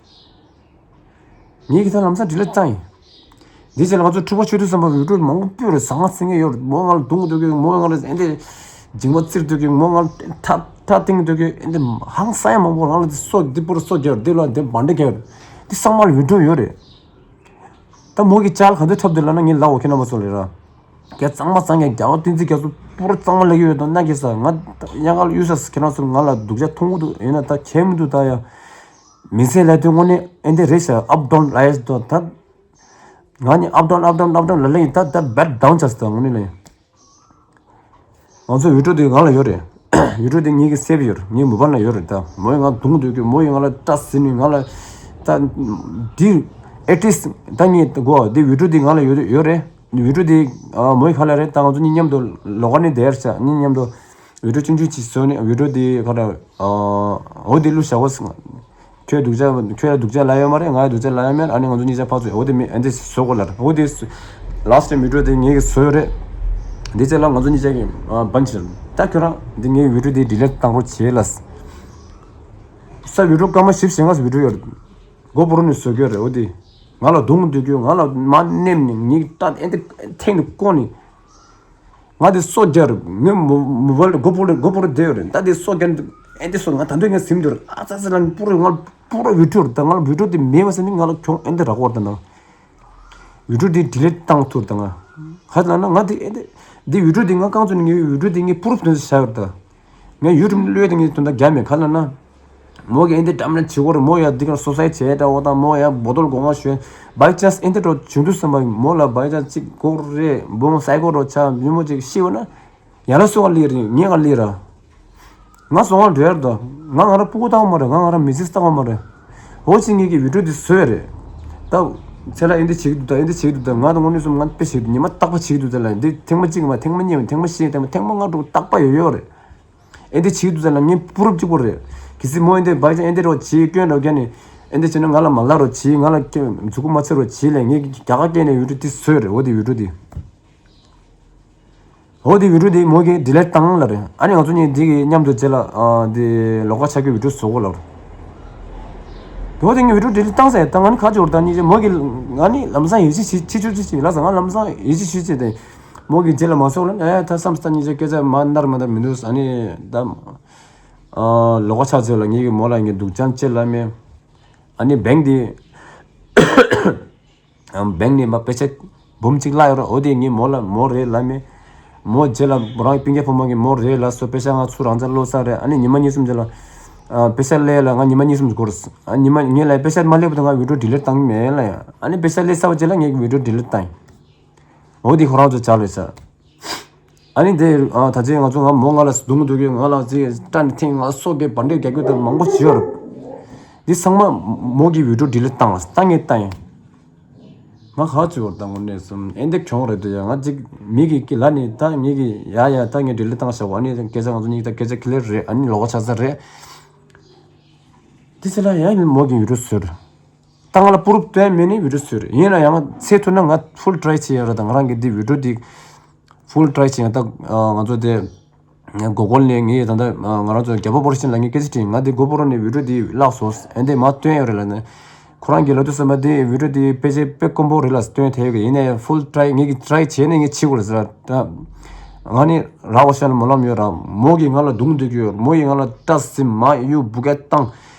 ངེད་ཀྱིས་ད་ལམ་སང་འདྲི་ལ་བཏང་ཡིན། འདི་བྱས་ན་ང་ཚོ་འཁྲུག་པ་ཆོད་དུས་ཙམ་པ་ཡུལ་གྲུ་མང་པོ་སྤོས་རེད། ཟ་ང་ཟིང་ངེ་ཡོད་རེད། མོ་ང་ལ་རྡུང་གི་འདུག་གི། མོ་ང་ལ་ཨེ་འདྲས་མཇིང་པ་བཙིར་འདུག་གི། མོ་ང་ལ་ཐ་ཐ་བཏིང་གི་འདུག་གི། ཨེ་འདྲས་ཧང་སང་ཡ་མང་པོ། ང་ལ་འདི་སོ་འདི་པུར་སོ་རྒྱག་འདི་ལ་འདི་བ་འདྲ་རྒྱག་འདི་ཚང་མ་ལ་ཡུལ་གྲུ་ཡོད་རེད། ད་མོ་གི་ཅག་ལ་ག་འདྲ་འཁྲབ་འདུག་ལབ་ན་ངས་ལབ་འོ་ཁྱེད་རྣམ་པ་ཚོ་ལ་ར། རྒྱ་གཙང་མ་གཙང་ཡ་རྒྱ་བ་བསྟན་འཛིན་རྒྱ་མཚོ་པུར་གཙང་མ་ལབ་ཀྱི་ཡོད་དོ་ན་གི་ས། ང་གཡག་ག་ལ་གཡུག་ས་ཁྱེད་རང་ཚོ་ང་ལ་སྡུག་ཅག་མཐོང་གི་འདུག་ཡིན་ན་ད་ཁྱད་མི་འདུག་ད་ཡ། མི་ཚེ་ལས་དོན་དངོས་གནས་ཨེ་འདྲས་རེད་ཤག་ཨབ་ཌའུན་ལ་ཡས་དོ་ད། ང་ནི་ཨབ་ཌའུན་ཨབ་ཌའུན་ཨབ་ཌའུན་ལ་ལེ་ཡིན། ད་ད་བེད་ཌའུན་ཆགས་སོང་དངོས་གནས་ལ། ང་ཚོ་ཡུལ་གྲུ་དེ་ང་ལ་ཡོད་རེད། ཡུལ་གྲུ་དེ་ངེད་ཀྱི་སེབ་ཡོད་རེད། ངའི་མོ་བལ་ལ་ཡོད་རེད། ད་མོ་ཡིས་ང་རྡུང་འདོད་ཀྱི། མོ་ཡིས་ང་ལ་སྐྲ་ཟིན་ནས་ང་ལ་ད་འདི་ཨེ་ཊི་ལིསཊ་ད་ངས་གོ་འདི་ཡུལ་གྲུ་དེ་ང་ལ་ཡོད་ཡོད་རེད། ཡུལ་གྲུ་དེ་ཨ་མོ་ཡི་ཁ་ལ་རེད། ད་ང་ཚོ་གཉིས་མཉམ་དུ་ལོགས་ཀ་ནས་བསྡད་ཡར་བྱ། གཉིས་མཉམ་དུ་ཡུལ་གྲུ་ཆུང་ཆུང་ཅིག་བཟོས་ནས་ཡུལ་གྲུ་དེ་ཁ་ལ་ཨ་འོ་དེ་བླུགས་བཞག་གོ་ཟེར། ཁྱོད་སྡུག་ཅག་ཁྱོད་ལ་སྡུག་ཅག་ལབ་ཡོད་མ་རེད། ང་ཡ་སྡུག་ཅག་ལབ་ཡོད་མ་རེད། ཨ་ནི་ང་ཚོ་གཉིས་ཆ་ཕར་ཚུར་འོ་དེ་མི་ཨེ་འདྲས་བཟོ་དགོས་ལབ་རེད། འོ་དེ་ལ་སི་ཊི་ཡུལ་གྲུ་དེ་ངེད་ཀྱིས་བཟོས་ཡོད་རེད། འདི་རྗེས་ལ་ང་ཚོ་གཉིས་ཆ་གི་ཨ་བན་ཆེ་ད་ཁྱོད་རང་འདི་ངའི་ཡུལ་གྲུ་དེ་ཌི་ལིཊ་བཏང་རོགས་བྱེད་ལ། ས་ཡུལ་གྲུ་སྐར་མ་བཞི་བཅུ་ཞེ་ལྔ་ཙམ་ཡུལ་གྲུ་ཡོད་རེད། སྒོ་བོར་ནས་བཟོ་གི་ཡོད་རེད། འོ་དེ་ང་ལ་རྡུང་འདོད་ཀྱི། ང་ལ་མར་མནན་ནས་ངེད་ཀྱི་སྐྲ་ཨེ་འདྲས་ཐེངས་ནས་བཀོག་ནས། ང་དེ་སོ་རྒྱར་ངའི་མོ་མོ་བལ་སྒོ་ཕོར་སྒོ་ཕོར་བསྡད་ཡོད་རེད། ད་དེ་སོ་རྒྱར་ཨེ་འདི་སོ་ང་ད་འདོད་ངས་ཟིན་འདུག་ཨ་ཙ་ཙ་ལ་པུ་རུ་ང་པུ་རུ་བི་ཌི་ཡོ་རེད། ད་ང་ལ་བི་ཌི་ཡོ་དེ་མེད་པ་ཟེར་ནི་ང་ལ་གྱོང་ཨེ་འདི་རག་གོ་རེད། ད་ན་བི་ཌི་ཡོ་དེ་ཌི་ལིཊ་བཏང་ཐུབ་རེད། ད་ང་ཧ་ལ་ན་ང་དེ་ཨེ་འདི་འདི་བི་ཌི་ཡོ་དེ་ང་རྐང་བཙུགས་ནས་ངའི་བི་ཌི་ཡོ་དེ་ངའི་པུ་རུ་བི་དོན་བྱ་ཡོད་རེད། ད་ངས་ཡུ་ཊུབ་བློས་དེ་ངའི་དོན་དག་རྒྱ་མེད་ག་ལ་ན། མོ་གི་ཨེ་འདི་འགྲམ་ན་བྱེད་སྒོ་རེད། མོ་ཡ་འདི་གར་སོ་སའི་བྱས་འདྲ་བོ་དང་མོ་ཡ་སྦོ་ཏོལ་སྒོ་ང་ཞོན་བའི་ཅན་སི་ཨེ་འདི་འགྲོ་བྱུང་དུས་ཙམ་པ་མོ་ལ་བའི་ཅན་སི་གཅིག་སྒོ་རེད་འབུང་སའི་སྒོ་རོ་ཆ་མི་མོ་གཅིག་ཤི་བ་ན་ཡ་ལ་སོ་ག་ལི་རེད། ངས་ག་ལི་ར་ང་སོ་ག་འགྲོ་ཡར་དོ་ང་ང་ར་སྤུ་གུ་བཏང་བ་མ་རེད། ང་ང་ར་མི་ཚེ་བཏང་བ་མ་རེད། འོ་ཅི་ངེད་ཀྱི་བི་ཌི་ཡོ་འདི་བཟོས་རེད། ད་ཚེ་ལ་ཨེ་འདི་བྱེད་ཀྱི་འདུག་ད་ཨེ་འདི་བྱེད་ཀྱི་འདུག་ད་ང་དང་དངོས་གནས་སོང་ང་དཔེ་བྱེད་ཀྱི་འདུག་ཉི་མ་རྟག་པ་བྱེད་ཀྱི་འདུག་ད་ལ་འདི་ཐེངས་མ་གཅིག་མ་ཐེངས་མ་གཉིས་མ་ཐེངས་མ་བཞི་ཐེངས་མ་ཐེངས་མ་ལྔ་དྲུག་རྟག་པ་ཡོད་ཡོད་རེད། ཨེ་འདི་བྱེད་ཀྱི་འདུག་ཟེར་ལ་ངས་པུ་རུབ་གཅིག་པོ་རེད། གལ་སྲིད་མོ་ཨེ་འདི་བའི་ཅན་ཨེ་འདི་རོ་བྱེད་སྐྱོན་རོ་རྒྱ་ནི་ཨེ་འདི་བྱས་ན་ང་ལ་མ་ལབ་རོ་བྱེད། ང་ལ་སྐྱོན་མཛུ་གུ་མ་ཚོས་རོ་བྱེད་ལས་ངས་རྒྱ་གར་སྐད་ནས་བི་ཌི་ཡོ་འདི་བཟོས་རེད། འོ་དེ་བི་ཌི་ཡོ་འདི། འོ་དེ་བི་ཌི་ཡོ་འདི་མོ་གིས་ཌི་ལིཊ་བཏང་ལབ་རེད། ཨ་ནི་ང་ཚོ་གཉིས་འདི་གི་མཉམ་དུ་རྗེས་ལ་ཨ་འདི་ལོགས་ཀ་ཆགས་ཀྱི་བི་ཌི་ཡོ་བཟོ་གོ་ལབ་རེད། འོ་དེ་ངས་བི་ཌི་ཡོ་ཌི་ལིཊ་བཏང་ཟེར་ད་ང་ནི་ཁ་ཅིག་འོར་ད་གཉིས་ཀྱི་མོ་གིས་ང་ནི་ལམ་སང་ཡིད་ཆེས་བྱེད་བྱེད་ཆོག་ཅི་བྱེད་ལ་ཟེར། ང་ལམ་སང་ཡིད་ཆེས་བྱེད་ཅེས་དེ་མོ་གིས་རྗེས་ལ་མ་བཟོ་ལ་ཨེ་ད་བསམ་སྟངས་གཉིས་ཀྱི་སྐད་ཆ་མ་འདར་མ་འདར་མི་འདུག་ཨ་ནི་ད། ཨ་ལོགས་ཀ་ཆ་ཚོད་ལ་ངེད་ཀྱི་མོ་ལ་ངས་སྡུག་ཅག་ཅེས་ལབ་མེད། ཨ་ནི་བེང་དེ་ཨ་བེང་ནས་མ་པེ་ཤ་འབུམ་གཅིག་བརླག་ཡོད་ར། འོ་དེ་ངས་མོ་ལ་མོ་རེད་ལབ་མེད། མོ་རྗེས་ལ་རང་སྤུན་ཀྱག་བུ་མོ་གིས་མོ་རེད་ལབ་སོང་། པེ་ཤ་ང་ཚོ་རང་བཙན་ལོག་ས་རེད། ཨ་ནི་ཉི་མ་གཉིས་གསུམ་རྗེས་ལ་ཨ་པེ་ཤ་སླེབས་ལ་ང་ཉི་མ་གཉིས་གསུམ་འགོར། ཨ་ཉི་མ་ངས་ལབ་པེ་ཤ་མ་སླེབས་བར་དུ་ང་བི་ཌི་ཡོ་ཌི་ལིཊ་བཏང་གི་མེད་ལ་ཡ། ཨ་ནི་པེ་ཤ་སླེབས་ཚར་བ་རྗེས་ལ་ངས་བི་ཌི་ཡོ་ཌི་ལིཊ་བཏང་ཡིན། འོ་དེ་ཁོ་རང་ཚོ་ཇག་རེད་ཤག་ཨ་ནི་དེ་ཨ་ད་ཅི་ང་ཚོ་ང་མོ་ང་ལ་སྡུག་སྡུག་གི་ང་ལ་ཅི་སྐྲ་ནི་ཐེངས་ང་སོ་གི་བར་འདྲེ་རྒྱག་རྒྱུ་དང་མང་པོ་བྱེད་ཡོད་རེད། འདི་ཚང་མ་མོ་གི་བི་ཌི་ཡོ་ཌི་ལིཊ་བཏང་ལ་བཏང་ངས་བཏང་ཡིན། ང་ཁ་ཅིག་བར་དང་དངོས་གནས་སུ་ཨེ་འདི་གྱོང་རེད་འདུག་ཡ། ང་ཅིག་མི་གི་ཀི་ལ་ནི་ད་ངེད་ཀྱི་ཡ་ཡ་ད་ངས་ཌི་ལིཊ་བཏང་བཞག་ཨ་ནི་སྐད་ཆ་ང་ཚོ་གཉིས་ད་སྐད་ཆ་ཁི་ལེར་རེད། ཨ་ནི་ལོགས་ཀ་ཆགས་ས་རེད། དེ་ཚེ་ལ་ཡ་མོ་གི་བི་ཌི་ཡོ་ཟེར། ད་ང་ལ་པུ་རུབ་སྟོན་མེད་ནི་བི་ཌི་ཡོ་ཟེར་ཡིན་ན་ཡང་ཚེ་ཐུབ་ན་ང་ཕུལ་ཊི་རའི་བྱེད་ཡ་རེད། ད་ང་རང་གི་འདི་བི་ཌི་ཡོ་འདི་ཕུལ་ཊི་རའི་བྱེད་ཡ། ད་ང་ཚོ་དེ་གོ་གོལ་ནས་ངས་ད་ལྟ་ང་རང་ཚོ་རྒྱལ་པོ་པོ་རི་ཤིན་ལ་ངས་སྐད་ཆ་དྲིས། ང་འདི་གོ་པོ་རོ་ནས་བི་ཌི་ཡོ་འདི་བརླག་སོང་ཨེ་འདི་མ་སྟོན་ཡ་རེད་ལ་ནི། ཁོ་རང་གི་ལོ་དུས་ཙམ་པ་འདི་བི་ཌི་ཡོ་འདི་དཔེ་ཆ་དཔེ་དཀོན་པོ་རེད་ལ་སྟོན་ཐེབས་ཡོད་གི། ཡིན་ནའི་ཕུལ་ཊི་རའི་ངས་ཀྱི་ཊི་རའི་བྱས་ནས་ངས་བྱེད་དགོས་རེད་ཟེར། ད་ང་ནི་ར་བ་ཤ་ལ་མོ་ལམ་ཡོད་ར། མོ་གིས་ང་ལ་རྡུང་འདུག་གི་ཡོད། མོ་ཡིས་ང་ལ་སྐྲ་སྲིབ་མ་གཡུ་བུ་ག་བཏང་།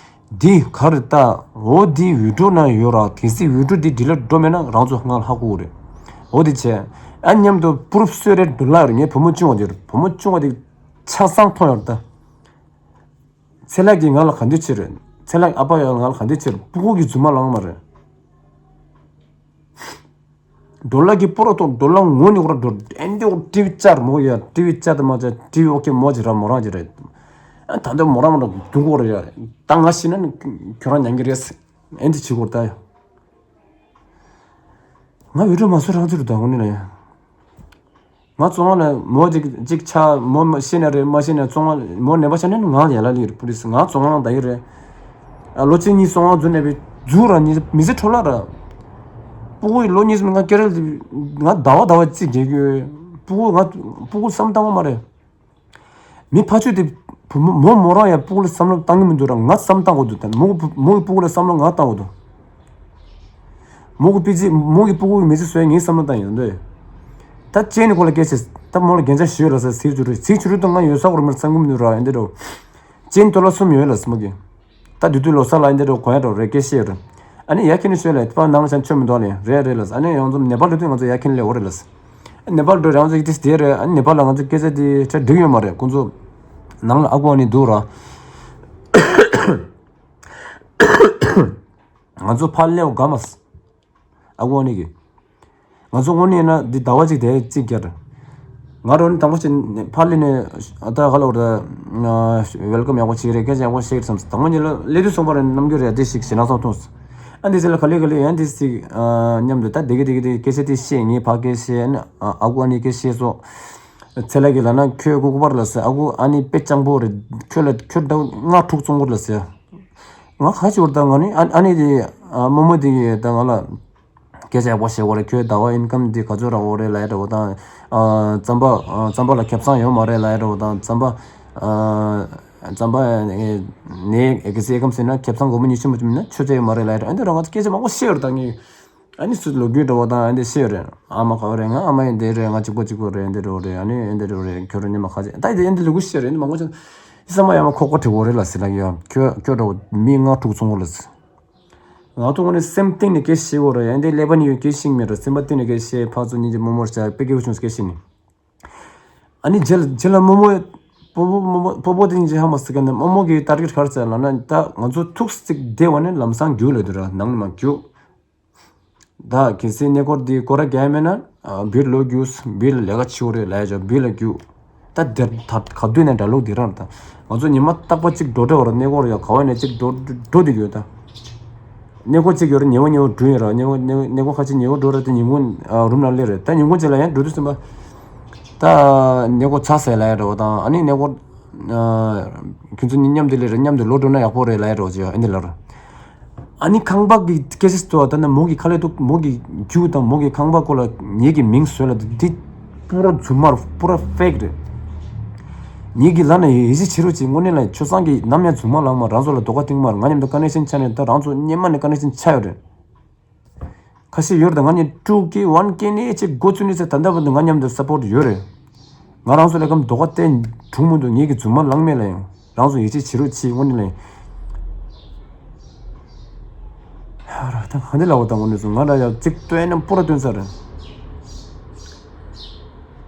འདི་ག་རེ་ལྟ། འོ་འདི་བི་ཌི་ཡོ་ནང་ཡོད་ར། གལ་སྲིད་བི་ཌི་ཡོ་འདི་ཌི་ལིཊ་འགྲོ་མེད་ན་རང་ཚོ་ང་ལ་ཧ་གོ་གི་རེད། འོ་འདི་བྱས། ཨ་མཉམ་དུ་པུ་རུབ་སོད་རེད་འདུག་ལ་ཡོད་རེད། ངའི་བུ་མོ་ཆུང་བ་འདི་རེད། བུ་མོ་ཆུང་བ་འདི་ཆ་ཚང་མཐོང་ཡོད་རེད་ད། ཚེ་ལྷ་གིས་ང་ལ་ག་འདྲ་བྱེད་རེད། ཚེ་ལྷ་ཨ་ཕ་ཡོད་ང་ལ་ག་འདྲ་བྱེད་རེད། སྤུ་གུ་གི་རྫུན་མ་ལངས་མ་རེད། ཌོ་ལར་གྱི་སྤུ་རོ་ཐོག་ཌོ་ལར་ངོ་ནི་འོ་ར་འགྲོ་ཨེ་འདི་འོ་ཊི་ཝི་བཅར་མོ་ཡ། ཊི་ཝི་བཅར་དུ་མ་བཅར་ཊི་ཝི་ཨོ་ཁེ་མོ་ཅི་ར་མོ་རང་ཅི་རེད། ཨ་ད་འདི་མོ་རང་མོ་ར་རྡུང་གོ་རེད་ཡ། ད་ང་ཤི་ན་ནི་ཁྱོད་རང་ཉན་གི་རེད། ཨེ་འདི་བྱེད་གོ་ད་ཡ། ང་བི་ཌི་ཡོ་མ་བཟོ་རང་ཚུར་ད་ངོ་ནི་ན་ཡ། ང་བཙོན་ཁང་ལ་མོ་ཅིག་ཅིག་ཆགས་མོ་མ་ཤི་ན་རེད་མ་ཤི་ན་བཙོན་ཁང་མོ་ནད་པ་ཆགས་ན་ནི་ང་ཡ་ལ་ལི་རེད། པུ་ལི་སི་ང་བཙོན་ཁང་ད་ཡི་རེད། ཨ་ལོ་གཅིག་གཉིས་བཙོན་ཁང་འཛུལ་ནས་པའི་འཛུལ་ར་ནི་མི་ཚེ་འཕྲོ་བརླག་ར། སྤུ་གུ་ཡི་ལོ་གཉིས་སུ་ང་ཀེ་རེ་ལ་ང་ཟླ་བ་ཟླ་བ་རྩིས་རྒྱག་གི་ཡོད། སྤུ་གུ་ང་སྤུ་གུ་བསམ་བཏང་བ་མ་རེད། མི་ཕ་ཆོས་དེ་བུ་མོ་མོ་མོ་རང་ཡང་སྤུ་གུ་ལ་བསམ་བློ་བཏང་གི་མི་འདུག་ར། ང་བསམ་བཏང་དགོས་འདུག་ད་མོ་གི་བུ་མོ་གི་སྤུ་གུ་ལ་བསམ་བློ་ང་བཏང་དགོས་འདུག་མོ་གི་པི་ཙི་མོ་གི་སྤུ་གུ་གི་མི་ཚེ་བཟོས་ངས་བསམ་བློ་བཏང་ཡོང་འདོད། ད་ཅེན་ནི་ཁོ་ལ་སྐད་ཆ་ད་མོ་ལ་རྒྱན་ཆ་ཞུས་ལ་ས་ཚིག་ཆུ་རུ་ཚིག་ཆུ་རུ་དང་ང་ཡོད་ས་གོ་ར་མར་བསམ་གི་མི་འདུག་ར། ཡང་འདི་རུ་ཅེན་ཏོ་ལ་གསུམ་ཡོད་ལ་ས་མོ་གི། ད་དུས་དུས་ལོ་གསར་ལ་ཡིན་དེ་འགྲོ་གོ་ཡ་འགྲོ་རེ་སྐད་བཤད་རེད། ཨ་ནི་ཡ་ཁྱེད་ནི་ཤོད་ལས་ཕ་ནང་ལ་ཆ་མཆོད་མི་འདུག་ལས་རེད་རེད་ལ། ཨ་ནི་ཡང་ཚོ་ནེ་པལ་འགྲོ་དུས་ང་ཚོ་ཡ་ཁྱེད་ནི་ལས་འོ་རེད་ལ། ནེ་པལ་འགྲོ་རང་ཚོ་ཡིག་ཏིས་དེ་རེད། ཨ་ནི་ནེ་པལ་ལ་ང་ཚོ་སྐད་ཆ་དེ་ཆ་འགྲིག་ཡོད་མ་རེད། ཁོང་ཚོ་ནང་ལ་ཨ་ཁུ་ཨ་ནི་འདུག་ར། ང་ཚོ་ཕར་སླེབས་དགའ་མ་སི། ཨ་ཁུ་ཨ་ནི་གི། ང་ཚོ་དངོས་གནས་ན་འདི་ཟླ་བ་གཅིག་དེ་གཅིག་བརྒྱབ། ང་རང་ནི་དང་པོ་ཅིག་ཕར་ལི་ནས་ད་ག་ལ་བར་ད་ཝེལ་ཀམ་ཡག་པོ་བྱེད་རེད། སྐད་ཆ་ཡག་པོ་བཤད་རེད་བསམ། དང་པོ་ཉིད་ལ་སླེབས་དུས་སོང་པ་རེད། རྣམ་འགྱུར་རེད་དེ་ཞིག་ཞེ་ན་སོང་མཐོང་། ཨ་འདི་ཚེ་ལ་ག་ལེ་ག་ལེ་ཡང་འདི་ཞིག་མཉམ་དུ་ད་དེ་གི་དེ་གི་དེ་སྐད་ཆ་དེ་བཤད། ངས་ཕ་སྐད་བཤད། ཨ་ནི་ཨ་ཁུ་ཨ་ནི་སྐད་བཤད་སོང་། ཚེ་ལ་གི་ལ་ན་ཁྱོད་ཀུ་ཀུ་པར་ལ་ཟེར། ཨ་ཁུ་ཨ་ནི་དཔེ་སྤྱང་པོ་རེད། ཁྱོད་ལ་ཁྱོད་ད་ལྔ་དྲུག་བཙོང་གོ་ལ་ཟེར། ང་ཁ་ཅིག་བར་ད་ང་ནི་ཨ་ཨ་ནི་དེ་རྨོ་མོ་དེ་གི་ད་ང་ལ། སྐད་ཆ་ཡག་པོ་བཤད་དགོས་རེད། ཁྱོད་ཟླ་བ་ཨིན་ཀམ་འདི་ག་ཚོད་རག་གི་རེད་ལབ་ཡ་འདྲ་བོ་དང་། རྩམ་པ་རྩམ་པ་ལ་ཁེ་བཟང་ཡོད་མ་རེད་ལབ་ཡ་འདྲ་བོ་དང་། རྩམ་པ་རྩམ་པ་ནས་གལ་སྲིད་ཨིན་ཀམ་ཟེར་ན་ཁེ་བཟང་སྒོར་མོ་ཉི་ཤུ་མ་བྱུང་ན་ཆོས་ཅན་ཡོད་མ་རེད་ལབ་ཡ་འདྲ། ཨ་འདི་རང་ང་ཚོ་སྐད་ཆ་མང་པོ་བཤད་ཡོད་རེད། ད་ངས་ ཨ་ནི་སུ་ལོ་རྒྱུས་འདྲ་བོ་དང་ཨ་འདི་ཤེས་རེད། ཨ་མ་ག་བ་རེད། ང་ཨ་མ་ཡིན་འདི་རེད། ང་གཅིག་པོ་གཅིག་པོ་རེད། འདི་འདྲ་བོ་རེད། ཨ་ནི་འདི་འདྲ་བོ་རེད། ཁྱོད་རང་ཉི་མ་ཁ་ཅིག་ད་འདི་འདི་ལུ་གུ་ཤེས་རེད། འདི་མང་པོ་ཅིག་ཨི་ས་མ་ཡ་མ་ཁོག་པ་དྲི་བོ་རེད་ལ་ཟེར་ལ་ཡ། ཁྱོད་ཁྱོད་འདྲ་བོ་མི་ལྔ་དྲུག་ཚོང་བོ་ལ་ཟེར། ང་ཐུག་ནས་སེམས་གཏིང་ནས་སྐད་ཤེས་བོ་རེད། ཨ་འདི་ཀླད་པ་ནས་ཡོད་སྐད་ཤེས་མེད་རེད། སེམས་པ་གཏིང་ནས་སྐད་ཤེས། ཕར་ཚུར་གཉིས་ཀྱི་མོ་མོར་བྱ་དཔེ་སྐད་བྱུང་སྐད་ཤེས་ནི། ཨ་ནི་རྗེས་ལ་རྗེས་ལ་རྨོ་མོ་སྤོ་བོ་རྨོ་མོ་སྤོ་བོ་དེ་ཉིད་ཧ་མ་སི་ཀ་ནི་རྨོ་མོ་གི་ཏར་གེ་ཊི་ག་རེ་ཟེར་ལབ་ན། ད་ང་ཚོ་ཐུག་སིག་བསྡད་པ་ནི་ལམ་སང་རྒྱུག་ལབ་དུས་ར་ནང་ནས་མར་རྒྱུག་ད་གལ་སྲིད་གནས་སྐོར་འདི་སྐོར་ར་རྒྱག་ཡ་མེད་ན་བིར་ལོ་རྒྱུག་བིར་ལས་ཀ་ཆེ་བོ་རེད་ལབ་ཡ་ཅོ་བིར་ལ་རྒྱུག་ད་དེར་ད་ག་དུས་ནས་འདྲ་ལུགས་འདི་རང་རེད། ད་ང་ཚོ་ཉི་མ་རྟག་པ་གཅིག་འགྲོ་འདྲ་བར་གནས་སྐོར་ཡ་ག་བ་ནས་གཅིག་འགྲོ་འགྲོ་འདི་ཡོད་ད། གནས་སྐོར་གཅིག་ཡོད་རེད། ཉི་མ་ཉི་མ་འགྲོ་ཡིན་ར། ཉི་མ་ཉི་མ་གནས་སྐོར་ཁ་ཅིག་ཉི་མ་འགྲོ་ར་དེ་ཉིན་གུང་ཨ་རུམ་ལ་སླེབས་རེད། ད་ཉིན་གུང་གཅིག་ལ་ཡང་འགྲོ་དུས་ཙམ་པ་ད་གནས་སྐོར་ཚར་ཟེར་ལབ་ཡ་འདྲ་བོ་དང་། ཨ་ནི་གནས་སྐོར་ཨ་ཁྱོད་ཚོ་གཉིས་མཉམ་དུ་སླེབས་རེད། མཉམ་དུ་ལོག་འགྲོ་ན་ཡག་པོ་རེད་ལབ་ཡ་འདྲ་བོ་ཅིག་ཡོད། ཨ་འདི་ལབ་ར། ཨ་ནི་ཁང་པ་གི་སྐད་ཆ་ཏོ་ད་ནི་མོ་གི་ཁ་ལས་ཏོ་མོ་གི་རྒྱུ་དང་མོ་གི་ཁང་པ་སྐོར་ལ་ངེད་ཀྱི་མིང་བཟོས་ལ་འདི་པུ་ར་རྫུན་མ་རེད། པུ་ར་ཕེག་རེད། ངེད་ཀྱི་ལ་ན་ཡེ་ཤེས་བྱེད་རོགས་གྱིས། དངོས་གནས་ལ་ཆོས་སང་གི་ནམ་ཡང་རྫུན་མ་ལངས་མ། རང་ཚོ་ལ་དོགས་པ་གཏིང་མ་རེད། ང་མཉམ་དུ་ཀ་ནེག་ཤན་ཆགས་ནས་ད་རང་ཚོ་སྔོན་མ་ནས་ཀ་ནེག་ཤན་ཆགས་ཡོད་རེད། ཁ་ཤས་ཡོད་རེད། ད་ང་གཉིས་ཀྲུག་གི་ཝན་ཀེ་ནས་ཅིག་འགོ་བཙུགས་ནས་ཚེ་ད་ལྟ་བར་དུ་ང་མཉམ་དུ་སབ་པོར་ཊི་ཡོད་རེད། ང་རང་ཚོ་ལས་ཀམ་དོགས་པ་བསྟན་གྲུང་མི་འདུག་ངེད་ཀྱི་རྫུན་མ་ལངས་མེད་ལ་ཡང་རང་ཚོ་ཡིད་ཆེས་བྱེད་རོགས་གྱིས། དངོས་གནས་ལ་ཡང་ཧ་ར་ད་ག་འདི་ལ་འོ་ད་དངོས་གནས་སུ་ང་ལ་ཡང་གཅིག་སྟོན་ན་པུ་ར་སྟོན་ས་རེད།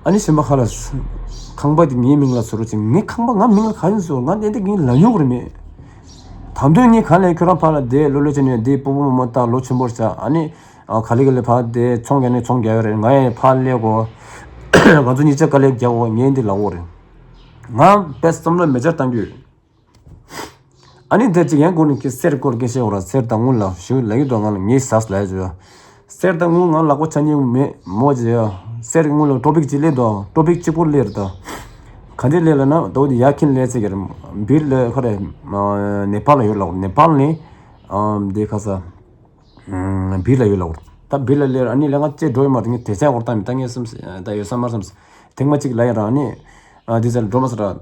ཨ་ནི་གཞན་པ་ཁ་ལ་ཁང་པ་དེ་ངའི་མིང་ལ་བཟོ་རོགས་གྱིས། ངའི་ཁང་པ་ང་མིང་ལ་ག་ཡིན་བཟོ། ང་དེ་འདྲ་ངའི་ལ་ཉོ་གི་རེད་མེད། ད་དུང་ངས་ག་ལས་ཁྱོད་རང་ཕར་ལ་བསྡད་ལོ་ལོ་བྱས་ནས་འདི་སྤོ་བོ་རྨོ་མོ་ད་ལོ་ཆེན་པོར་བྱ། ཨ་ནི་ཨ་ག་ལེ་ག་ལེ་ཕར་བསྡད་ཚོང་རྒྱག་ནས་ཚོང་རྒྱག་ཡོད་རེད། ང་ཡང་ཕར་སླེབས་གོ་ང་ཚོ་གཉིས་ཆ་དཀའ་ལས་རྒྱག་གོ་ངས་འདི་ལབ་གོ་རེད། ང་དཔེ་བསམ་བློ་མེ་སྦྱར་བཏང་རྒྱུ་ཡོད། ཨ་ནི་དེ་གཅིག་ཡང་སྒོ་ནས་ཁྱེད་གསེར་སྐོར་སྐད་བཤད་འོ་ར། གསེར་དང་དངུལ་ལ་ཞུ་ལ་ཡོད་དོ། ང་ལ་ངའི་ཟས་ལ་ཡོད་ཅོ། གསེར་དང་དངུལ་ང་ལག་པ་འཆང་མཁན་མེད་མོ་ཅེ་ཡ། གསེར་དངུལ་ལ་ཊོ་པིག་གཅིག་སླེབས་དོ། ཊོ་པིག་གཅིག་པོ་སླེབས་རེད་ད། ག་འདྲས་སླེབས་ལ་ན་ད་འོ་དེ་ཡ་ཁིན་ལས་ཚེ་གེར་བིར་ལ་ཁ་རེ་ནེ་པཱལ་ལ་ཡོད་ལ། ནེ་པཱལ་ནས་དེ་ཁ་ས་བིར་ལ་ཡོད་ལ། ད་བིར་ལ་སླེབས་ཨ་ནི་ལས་ང་ཅེ་འགྲོ་ཡོད་མ་རེད། ངས་དེ་ཚད་འོར་བཏང་མི་ད་ངས་སེམས་ད་ཡོད་ས་མར་སེམས་ཐེངས་མ་གཅིག་ལ་ཡ་ར་ཨ་ནི་འདི་ཚད་ལ་འགྲོ་མ་ས་ར།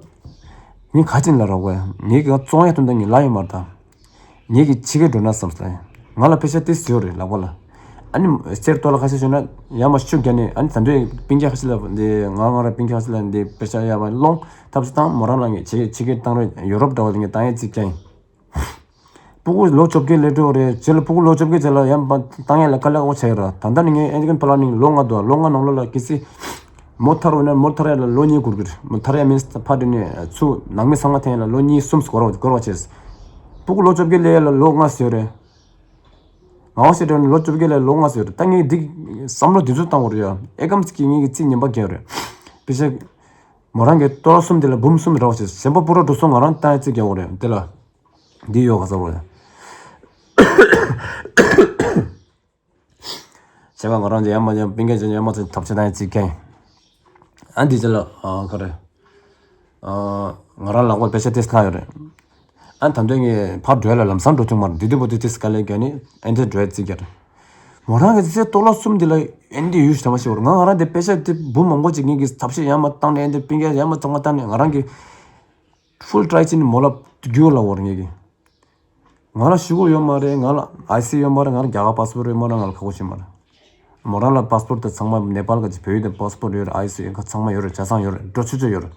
ངས་ག་ཅིན་ལ་ར་གོ་ཡ་ངས་ག་བཙོང་ཡ་དོན་དག་ངས་ལ་ཡོད་མ་རེད་ད། ངེད་ཀྱི་ཕྱི་རྒྱལ་འགྲོ་ན་བསམ་སོང་། ང་ལ་པེ་ཤ་ཏིས་ཡོད་རེད་ལག་པ་ལ། ཨ་ནི་གསེར་ཏོ་ལ་ཁ་ཤས་ཞུ་ན་ཡ་མ་ཤུགས་རྒྱག་ནས། ཨ་ནི་ད་འདོད་པིན་རྒྱ་ཁ་ཤས་ལ་འདི་ང་ང་ར་པིན་རྒྱ་ཁ་ཤས་ལ་འདི་པེ་ཤ་ཡ་མ་སློང་ཐབས་སུ་བཏང་མོ་རང་ལ་ངས་ཕྱི་ཕྱི་རྒྱལ་བཏང་རེད། ཡོ་རོབ་འདྲ་བ་ལ་ངས་བཏང་ཡ་ཅིག་ཀྱང་ཡིན། སྤུ་གུ་ལོ་བཅོ་བརྒྱད་སླེབས་འགྲོ་རེད། རྗེས་ལ་སྤུ་གུ་ལོ་བཅོ་བརྒྱད་རྗེས་ལ་ཡ་མ་བཏང་ཡ་ལ་དཀའ་ལས་ཁག་པོ་ཆགས་ཡོད་ར། ད་ལྟ་ནི་ངས་ཨེ་ཇི་ཀན་པ་ལ་ནིང་ལོ་ལྔ་འདུག་ལོ་ལྔ་ནང་ལོགས་ལ་གལ་སྲིད་མོ་ཐར་འོས་ན་མོ་ཐར་ཡ་ལ་ལོ་གཉིས་འགོར་གི་རེད། མོ་ཐར་ཡ་མིན་ཕ་དེ་ནས་ཚུར་ནང་མི་ཚང་མ་འཐེན་ཡ་ལ་ལོ་གཉིས་གསུམ་འགོར་བ་འགོར་བ་བྱས། སྤུ་གུ་ལོ་བཅོ་བརྒྱད་སླེབས་ཡ་ལ་ལོ་ལྔ་ཟེར་རེད། ང་བ་ཞེ་དྲག་ནི་ལོ་བཅོ་བརྒྱད་ལ་ལོ་ལྔ་ཟེར་རེད། ད་ངས་འདི་བསམ་བློ་འདི་ཚོ་བཏང་བ་རེད་ཡ། ཨེ་ཀམ་སི་ཀྱི་ངེད་ཀྱི་རྩིས་ཉན་པ་རྒྱག་རེད། པེ་ཤ་མོ་རང་གི་ཏོ་ལ་གསུམ་དེ་ལ་འབུམ་གསུམ་རག་བྱས། གཞན་པ་པུ་ར་འགྲོ་སོང་ང་རང་བཏང་ཡ་རྩིས་རྒྱག་གོ་རེད། དེ་ལ་འདི་ཡོད་ག་ས་རོ་ཡ། བྱས་པ་ང་རང་ཚོ་ཡར་མར་ཡང་པིན་ཀེ་ཅན་ཡར་མར་ཚོ་ཐབས་ཤེས་བཏང་ཡ་རྩིས་ཀྱང་། ཨ་འདི་ཅི་ལ་ཨ་ག་རེ། ཨ་ང་རང་ལག་པར་པེ་ཤ་ཏིས་ལྷག་ཡོད་རེད། ཨ་ད་འདོད་ངས་ཕར་འགྲོ་ཡ་ལ་ལམ་སང་འགྲོ་ཐུབ་མ་རེད། འདི་དུས་བུ་དུས་ཏིས་དཀའ་ལས་བརྒྱབ་ནས་ཨ་འདི་འགྲོ་ཡ་རྩིས་བརྒྱབ་རེད། མོ་རང་གི་ཚེ་ཏོ་ལ་གསུམ་འདི་ལ་ཨ་འདི་ཡུལ་ཞིག་ཐམ་པ་ཞིག་བར་ང་ང་རང་འདི་པེ་ཤ་ཏི་འབུམ་མང་པོ་ཅིག་ངེད་ཀྱི་ཐབས་ཤེས་ཡར་མར་བཏང་ནས་ཨ་འདི་པིན་ཀེ་ཡར་མར་ཚང་མ་བཏང་ནས་ང་རང་གི་ཕུལ་ཊི་རའི་ཅིན་མོ་ལ་རྒྱུ་ལ་བོར་ངེད་ཀྱི། ང་ལ་ཤི་གོ་ཡོད་མ་རེད། ང་ལ་ཨའི་སི་ཡོད་མ་རེད། ང་ལ་རྒྱ་གར་པ་སི་པོར་ཡོད་མ་རེད། ང་ལ་ཁག་པོ་ཞིག་མ་རེད། མོ་རང་ལ་པ་སི་པོར་དེ་ཚང་མ་ནེ་པཱལ་ག་ཅིག་བོད་ཡིག་དེ་པ་སི་པོར་ཡོད་རེད། ཨའི་སི་ཡོད་ཚང་མ་ཡོད་རེད། ཆ་ཚང་ཡོད་རེད། འགྲོ་ཆུ་ཚོད་ཡོད་རེད།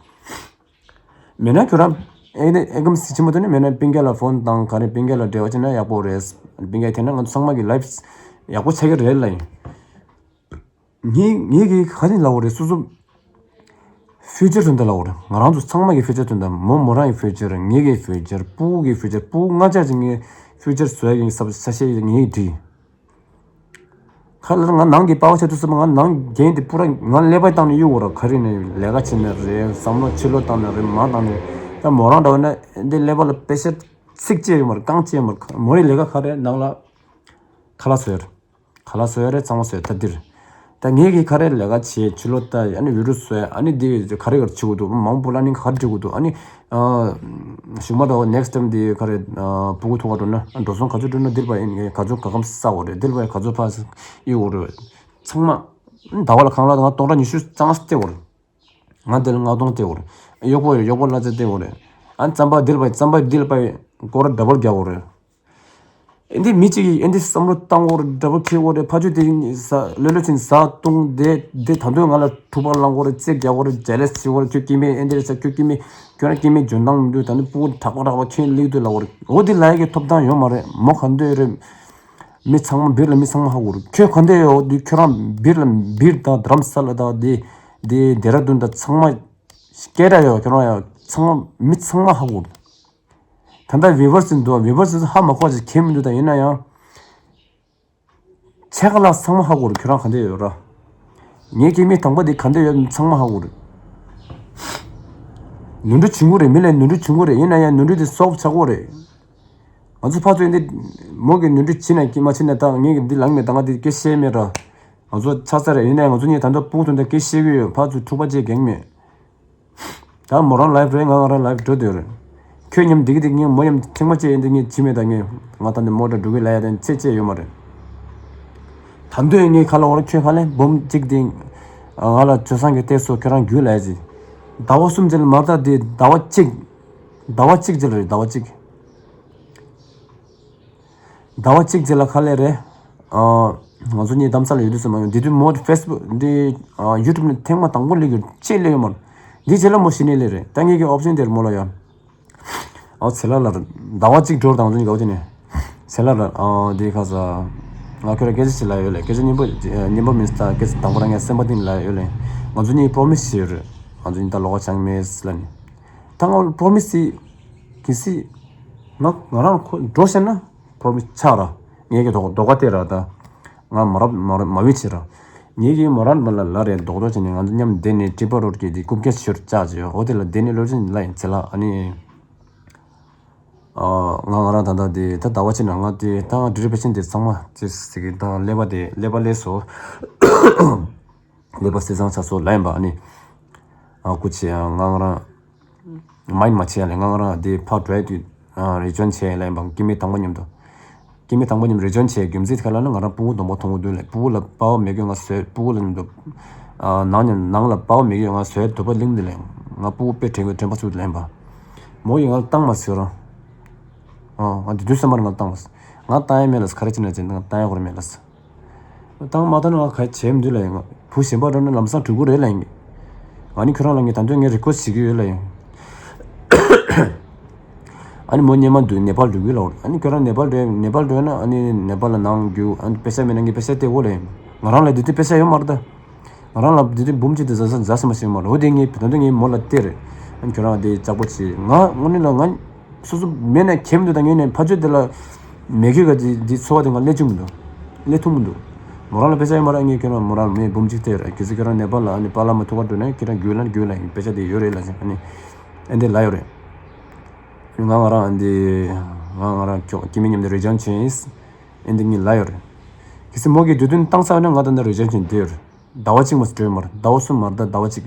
མེད་ན་ཁྱོད་རང་ཨེ་ནི་ཨེ་ཀམ་སི་ཆེན་མོ་དེ་ནི་མེད་ན་པིན་ཀེ་ལ་ཕོན་བཏང་ག་རེ་པིན་ཀེ་ལ་འབྲེལ་བ་བྱས་ན་ཡག་པོ་རེད། པིན་ཀེ་དེ་ན་ང་ཚོ་ཚང་མ་གི་ལའིབ་ཡག་པོ་ཆགས་ཀྱི་རེད་ལ་ཡིན། ངེད་ངེད་ཀྱིས་ག་རེ་ལབ་དགོས་རེད། སོ་སོ་ཕིའུ་ཅར་དོན་དག་ལབ་དགོས་རེད། ང་རང་ཚོ་ཚང་མ་གི་ཕིའུ་ཅར་དོན་དག་མོ་མོ་རང་གི་ཕིའུ་ཅར་ངེད་ཀྱི་ཕིའུ་ཅར་སྤུ་གུ་གི་ཕིའུ་ཅར་སྤུ་གུ་ལྔ་ཆ་ཅིག་ངའི་ཕིའུ་ཅར་བཟོ་ཡ་གི་ས་ས་ཆ་ངེད་ཀྱིས་བྲིས། ཁ་ལར་ང་ནང་གི་པ་བ་ཆ་དུ་སོ་ང་ནང་རྒྱན་དེ་པུ་ར་ང་ཀླད་པ་བཏང་ནས་གཡུག་དགོས་ར། ག་རེ་ནས་ལས་ཀ་བྱེད་ན་རེད། བསམ་བློ་ཕྱི་ལོགས་བཏང་ན་རེད། མར་བཏང་ནས་ད་མོ་རང་འདྲ་བ་ན་འདི་ཀླད་པ་ལ་པེ་ཤ་ཚིག་ཅེས་ཡོད་མ་རེད། རྐང་ཅེས་ཡོད་མ་རེད། མོ་རའི་ལས་ཀ་ག་རེ་ནང་ལ་ཁ་ལག་བཟོ་ཡ་རེད། ཁ་ལག་བཟོ་ཡ་རེད། ཚང་མ་བཟོ་ཡ་ད་འདིར། ད་ངེད་ཀྱིས་ག་རེ་ལས་ཀ་བྱེད། ཕྱི་ལོགས་ལྟ་ཡ། ཨ་ནི་བི་ཌི་ཡོ་བཟོ་ཡ། ཨ་ནི་འདི་ག་རེ་ག་རེ་བྱེད་དགོས་འདུག་མང་པོ་ལ་ནི་ག་རེ་བྱེད་དགོས་འདུག་ཨ་ནི་ཨ་གཞུག་མ་ད་ནེག་སི་ཊའིམ་འདི་ག་རེ་ཨ་སྤུ་གུ་ཐུག་ག་འགྲོ་ན་ཨ་འགྲོ་སོང་ག་ཚོད་འགྲོ་ན་འདིར་པ་ཨེ་ནི་ག་ཚོད་ག་གམ་ས་འོ་རེད། འདིར་པ་ག་ཚོད་ཕ་ཡི་འོ་རེད། ཚང་མ་ཟླ་བ་ལ་གང་ལ་ང་སྟོང་ཕྲག་ཉི་ཤུ་རྩ་ལྔ་སྟེར་འོ་རེད། ང་འདི་ལ་ལྔ་སྟོང་སྟེར་འོ་རེད། གཡོག་པོ་ཡོད་གཡོག་པོ་གླ་ཆ་སྟེར་འོ་རེད། ཨ་རྩམ་པ་འདིར་པ་རྩམ་པ་འདིར་པ་སྐོར་ར་ཌ་བལ་རྒྱག་འོ་རེད། ཨེ་འདི་མི་གཅིག་གིས་ཨེ་འདི་བསམ་བློ་བཏང་དགོས་རེད། འདྲ་པོ་འཁྱེར་དགོས་རེད། ཕ་ཆོས་དེ་ཟ་ལོས་ལོས་ཕྱིན་ཟ་བཏུང་དེ་དེ་ད་དུང་ང་ལ་འཁྲུག་པ་བསླང་དགོས་རེད། རྩེད་རྒྱག་དགོས་རེད། ཇེ་ལེ་སི་བྱེད་དགོས་རེད། ཁྱོད་སྐྱེ་དམན་ཨེ་འདི་རེད་ཟ། ཁྱོད་སྐྱེ་དམན། ཁྱོད་རང་སྐྱེ་དམན་འཇོན་ཐང་མི་འདུག་ད་ནི་སྤུ་གུ་དྲག་པོ་དྲག་པོ་ཁྱོད་སླེབས་དུས་ལབ་དགོས་རེད། འོ་དེ་ལབ་ཡ་གི་ཐོབ་ཐང་ཡོད་མ་རེད། མོ་ག་འདོད་རེད། མི་ཚང་མ་སྦིར་ལ་མི་ཚང་མ་ཧ་གོ་རེད། ཁྱོད་ག་འདོད་ཡོད་འོ་དེ་ཁྱོད་རང་སྦིར་ལ་སྦིར་དང་རྡ་རམ་ས་ལ་དང་དེ་དེ་ལྡེ་ར་ལྡུན་དང་ཚང་མ་སྐད་གྲགས་ཡོད། ཁྱོད་རང་ཡང་ཚང་མ་མི་ཚང་མ་ཧ་གོ་རེད། ད་ལྟ་ཝི་བར་སི་འདུག་ཝི་བར་སི་ཧ་མ་གོ་ཅིག་ཁྱེད་མི་འདུག་ད་ཡིན་ན་ཡང་། ཆེ་ཁ་ལག་ཚང་མ་ཧ་གོ་རེད། ཁྱོད་རང་ག་འདོད་ཡོད་ར། ངའི་སྐྱེ་དམན་དང་པོ་དེ་ག་འདོད་ཡོད་ཚང་མ་ཧ་གོ་རེད། ནོར་འཁྲུལ་བྱུང་གི་རེད། མི་ལ་ནོར་འཁྲུལ་བྱུང་གི་རེད། ཡིན་ན་ཡང་ནོར་འཁྲུལ་དེ་སོབ་ཆགས་ཀྱི་རེད། ང་ཚོ་ཕར་ཚུར་འདི་མོ་གི་ནོར་འཁྲུལ་བྱེད་ན་སྐྱེ་མ་བྱེད་ན་ད་ངས་འདི་ལངས་མེད། ད་ང་འདི་སྐད་བཤད་མེད་ར། ང་ཚོ་ཆགས་ཚར་རེད། ཡིན་ན་ཡང་ང་ཚོ་གཉིས་ད་ལྟ་སྤུ་གུ་དང་འདི་སྐད་བཤད་གི་ཡོད། ཕར་ཚུར་འཁྲུག་པ་བྱེད་གི་མེད། ད་མོ་རང་ལའིབ་རེད། ང་ང་རང་ལའིབ་འགྲོ་འདོད་རེད། ཁྱོད་མཉམ་འདི་གི་འདི་ངས་མོ་མཉམ་ཐེངས་མ་བྱས་ཡིན་འདི་ངས་བྱེད་མེད། ད་ངས་ང་ད་འདི་མོ་འདྲ་འགྲོ་གི་ལབ་ཡ་དེ་ཚེ་བཅད་ཡོད་མ་རེད། ད་འདོད་ངས་ཁ་ལ་འོར་ཁྱོད་ཁ་ལས་འབུམ་གཅིག་འདི་ང་ལ་ཇོ་སང་གི་ལྟས་སོ་ཁྱོད་རང་རྒྱུས་ལ་ཡ་ཟི། ཟླ་བ་གསུམ་ཙམ་ལ་མ་ད་འདི་ཟླ་བ་གཅིག་ཟླ་བ་གཅིག་ཙམ་རེད། ཟླ་བ་གཅིག་ཟླ་བ་གཅིག་ཙམ་ལ་ཁ་ལས་རེད། ཨ། ང་ཚོ་གཉིས་གདམ་ས་ལ་ཡོད་དུས་སུ་མ་ཡོང་། འདི་དུས་མོ་ཕེ་སི་བུག་འདི་ཨ་ཡུ་ཊུབ་ནས་ཐེངས་མ་དང་པོ་སླེབས་ཡོད། ཅེས་སླེབས་ཡོད་མ་རེད། འདི་རྗེས་ལ་མོ་གཞི་ནས་སླེབས་རེད། ད་ངེད་ཀྱི་ཨོབ་ཤན་དེར་མོ་ལ་ཡོད། ཨོ་ཚེ་ལ་ལ་རེད། ཟླ་བ་གཅིག་འགྲོ་དང་ཚོ་གཉིས་ག་བ་ཅི་ནས། ཚེ་ལ་ལ་ཨ་འདི་ཁ་ས། ང་ཁྱོད་ལ་སྐད་ཆ་ཞིག་ལ་ཡོད་ལེ། སྐད་ཆ་སྙན་པོ་སྙན་པོ་མིན་ས། སྐད་ཆ་དང་པོ་རང་ངས་སེམས་པ་གཏིང་ལ་ཡོད་ལེ། ང་ཚོ་གཉིས་པོ་རོ་མི་སི་བྱས་ཡོད་རེད། ང་ཚོ་གཉིས་ད་ལོགས་ཀ་ཆགས་མེད་ལ་ནི། ད་ང་པོ་རོ་མི་སི། གལ་སྲིད། ང་ང་རང་ཁོ་འགྲོ་ཤེས་ན། པོ་རོ་མི་སི་ཆགས་ར། ངེད་ཀྱི་དོགས་དོགས་པ་དེ་ར་ད། ང་མ་རབས་མ་རབས་མ་བི་ཆེ་ར། ངེད་ཀྱི་མོ་རང་མ་ལ་ལ་རེ་རྡོག་རྡོག་བྱས་ནས་ང་ཚོ་མཉམ་བསྡད་ནས་ཀྲི་པ་རོ་ཌ་གི་དེ་རྐུབ་བཀྱག་ཤོར་བཅག་བྱས་ཡོད། འོ་དེ་ལ་བསྡད་ནས་ལོ་ཆེན་ལ་ཡིན་ཚེ་ལ་ཨ་ནི། ཨ་ང་ང་རང་ད་ལྟ་དེ་ད་ཟླ་བ་ཕྱི་ནང་ང་དེ་ད་ང་ཌི་རི་པེ་ཤན་དེ་ཚང་མ་ཅི་ཟེར་གི་ད་ཀླད་པ་དེ་ཀླད་པ་ཀླད་སོ། ཀླད་པ་སེ་ཚང་ཆ་སོ་ལ་ཡིན་པ་ཨ་ནི། ཨ་སྐུ་ཆེ་ཡང་ང་ང་རང་མ་ཡིན་མ་བྱས་ཡ་ལས་ང་ང་རང་དེ་ཕར་འགྲོ་ཡ་དུས་རེ་ཇོན་བྱས་ལ་ཡིན་པ་སྐྱེ་དམན་དང་པོ་མཉམ་དུ། སྐྱེ་དམན་དང་པོ་མཉམ་རེ་ཇོན་བྱས་རྒྱུ་མཚན་ག་ལ་ན་ང་རང་སྤུ་གུ་སྡོམ་པ་མཐོང་གི་འདུག་ལས། སྤུ་གུ་ལ་པ་བ་མེད་གི་ང་བཟོས། སྤུ་གུ་ལ་མཉམ་དུ་ཨ་ནང་ཉམས་ནང་ལ་པ་བ་མེད་གི་ང་བཟོས་དུ་བ་ལིང་འདི་ལས་ང་སྤུ་གུ་དཔེ་དྲན་གི་དྲན་པ་ཚུགས་ལ་ཡིན་པ། མོ་ཡིས་ང་ལ་བཏང་མ་ཟེར་རང་། ཨ་ང་དེ་དུས་སེམས་པ་ང་ལ་བཏང་མ་ཟེར། ང་བཏང་ཡ་མེད་ལ་ཟེར། ག་རེ་བྱས་ན་བྱས་ང་བཏང་ཡ་ཁོ་ར་མེད་ལ་ཟེར། བཏང་མ་བཏང་ན་ང་ག་བྱེད་མི་འདུག་ལ་ཡིན། ང་བུ་གཞན་པ་འགྲོ་ན་ལམ་སང་འགྲོ་གི་རེད་ལ་ཡིན། ང་ནི་ཁྱོད་རང་ལ་ངས་ད་དུང་ངས་རི་ཀོ་སི་བྱེད་ཀྱི་ཡོད་ལ་ཡིན། ཨ་ནི་མོ་སྔོན་མ་འདུག་ནེ་པཱལ་འགྲོ་གི་ལ་འོ། ཨ་ནི་ཁྱོད་རང་ནེ་པཱལ་འགྲོ་ནེ་པཱལ་འགྲོ་ན་ཨ་ནི་ནེ་པཱལ་ལ་ནང་རྒྱུག་ཨ་ནི་པེ་ཤ་མེད་ན་ངས་པེ་ཤ་སྟེར་དགོས་ལ་ཡིན། ང་རང་ལ་དེ་དུས་པེ་ཤ་ཡོད་མ་རེད་ད། ང་རང་ལ་དེ་དུས་འབུམ་གཅིག་དེ་ཟ་ས་ཟ་ས་མ་ཤེས་མ་རེད། འོ་དེ་ངས་ད་དུང་ངས་མོ་ལ་སྟེར་རེད། ཨ་ནི་ཁྱོད་རང་དེ་ལྕགས་པོ་བྱེད། ང་དངོས་གནས་ལ་ང་སོ་སོ་མེད་ན་ཁྱེད་མི་འདུག་ད་ངས་ནས་ཕ་ཆོས་དེ་ལ་མེད་གི་ག་དེ་དེ་འཚོ་བ་དེ་ང་ལས་བཅུག་མི་འདུག་ལས་ཐུབ་མི་འདུག་མོ་རང་ལ་པེ་ཤ་ཡོད་མ་རེད། ངས་ཁྱོད་རང་མོ་རང་མེད་འབུམ་གཅིག་སྟེར་རེད། གལ་སྲིད་ཁྱོད་རང་ནེ་པཱལ་ལ་ཨ་ནི་པཱ་ལགས་མ་ཐུག་ག་འགྲོ་ན་ཁྱེད་རང་རྒྱུག་ལ་རྒྱུག་ལ་ཡིན། པེ་ཤ་དེ་ཡོད་རེད་ལ་ཟེར། ཨ་ནི་ཨ་འདི་ལ་ཡོད་རེད། ང་ང་རང་ཨ་འདི་ང་ང་རང་ཁྱོད་སྐྱེ་དམན་མཉམ་དུ་རེ་ཇོན་བྱས་ཡིན། ཨ་འདི་ངས་ལ་ཡོད་རེད། གལ་སྲིད་མོ་གིས་དུས་སྟོན་བཏང་ཚར་ན་ང་ད་ལྟ་རེ་ཇོན་བྱས་བསྡད་ཡོད་རེད། ཟླ་བ་གཅིག་མ་ཟད་འགྲོ་ཡོད་མ་རེད། ཟླ་བ་གསུམ་མ་རེད་ད་ཟླ་བ་གཅིག་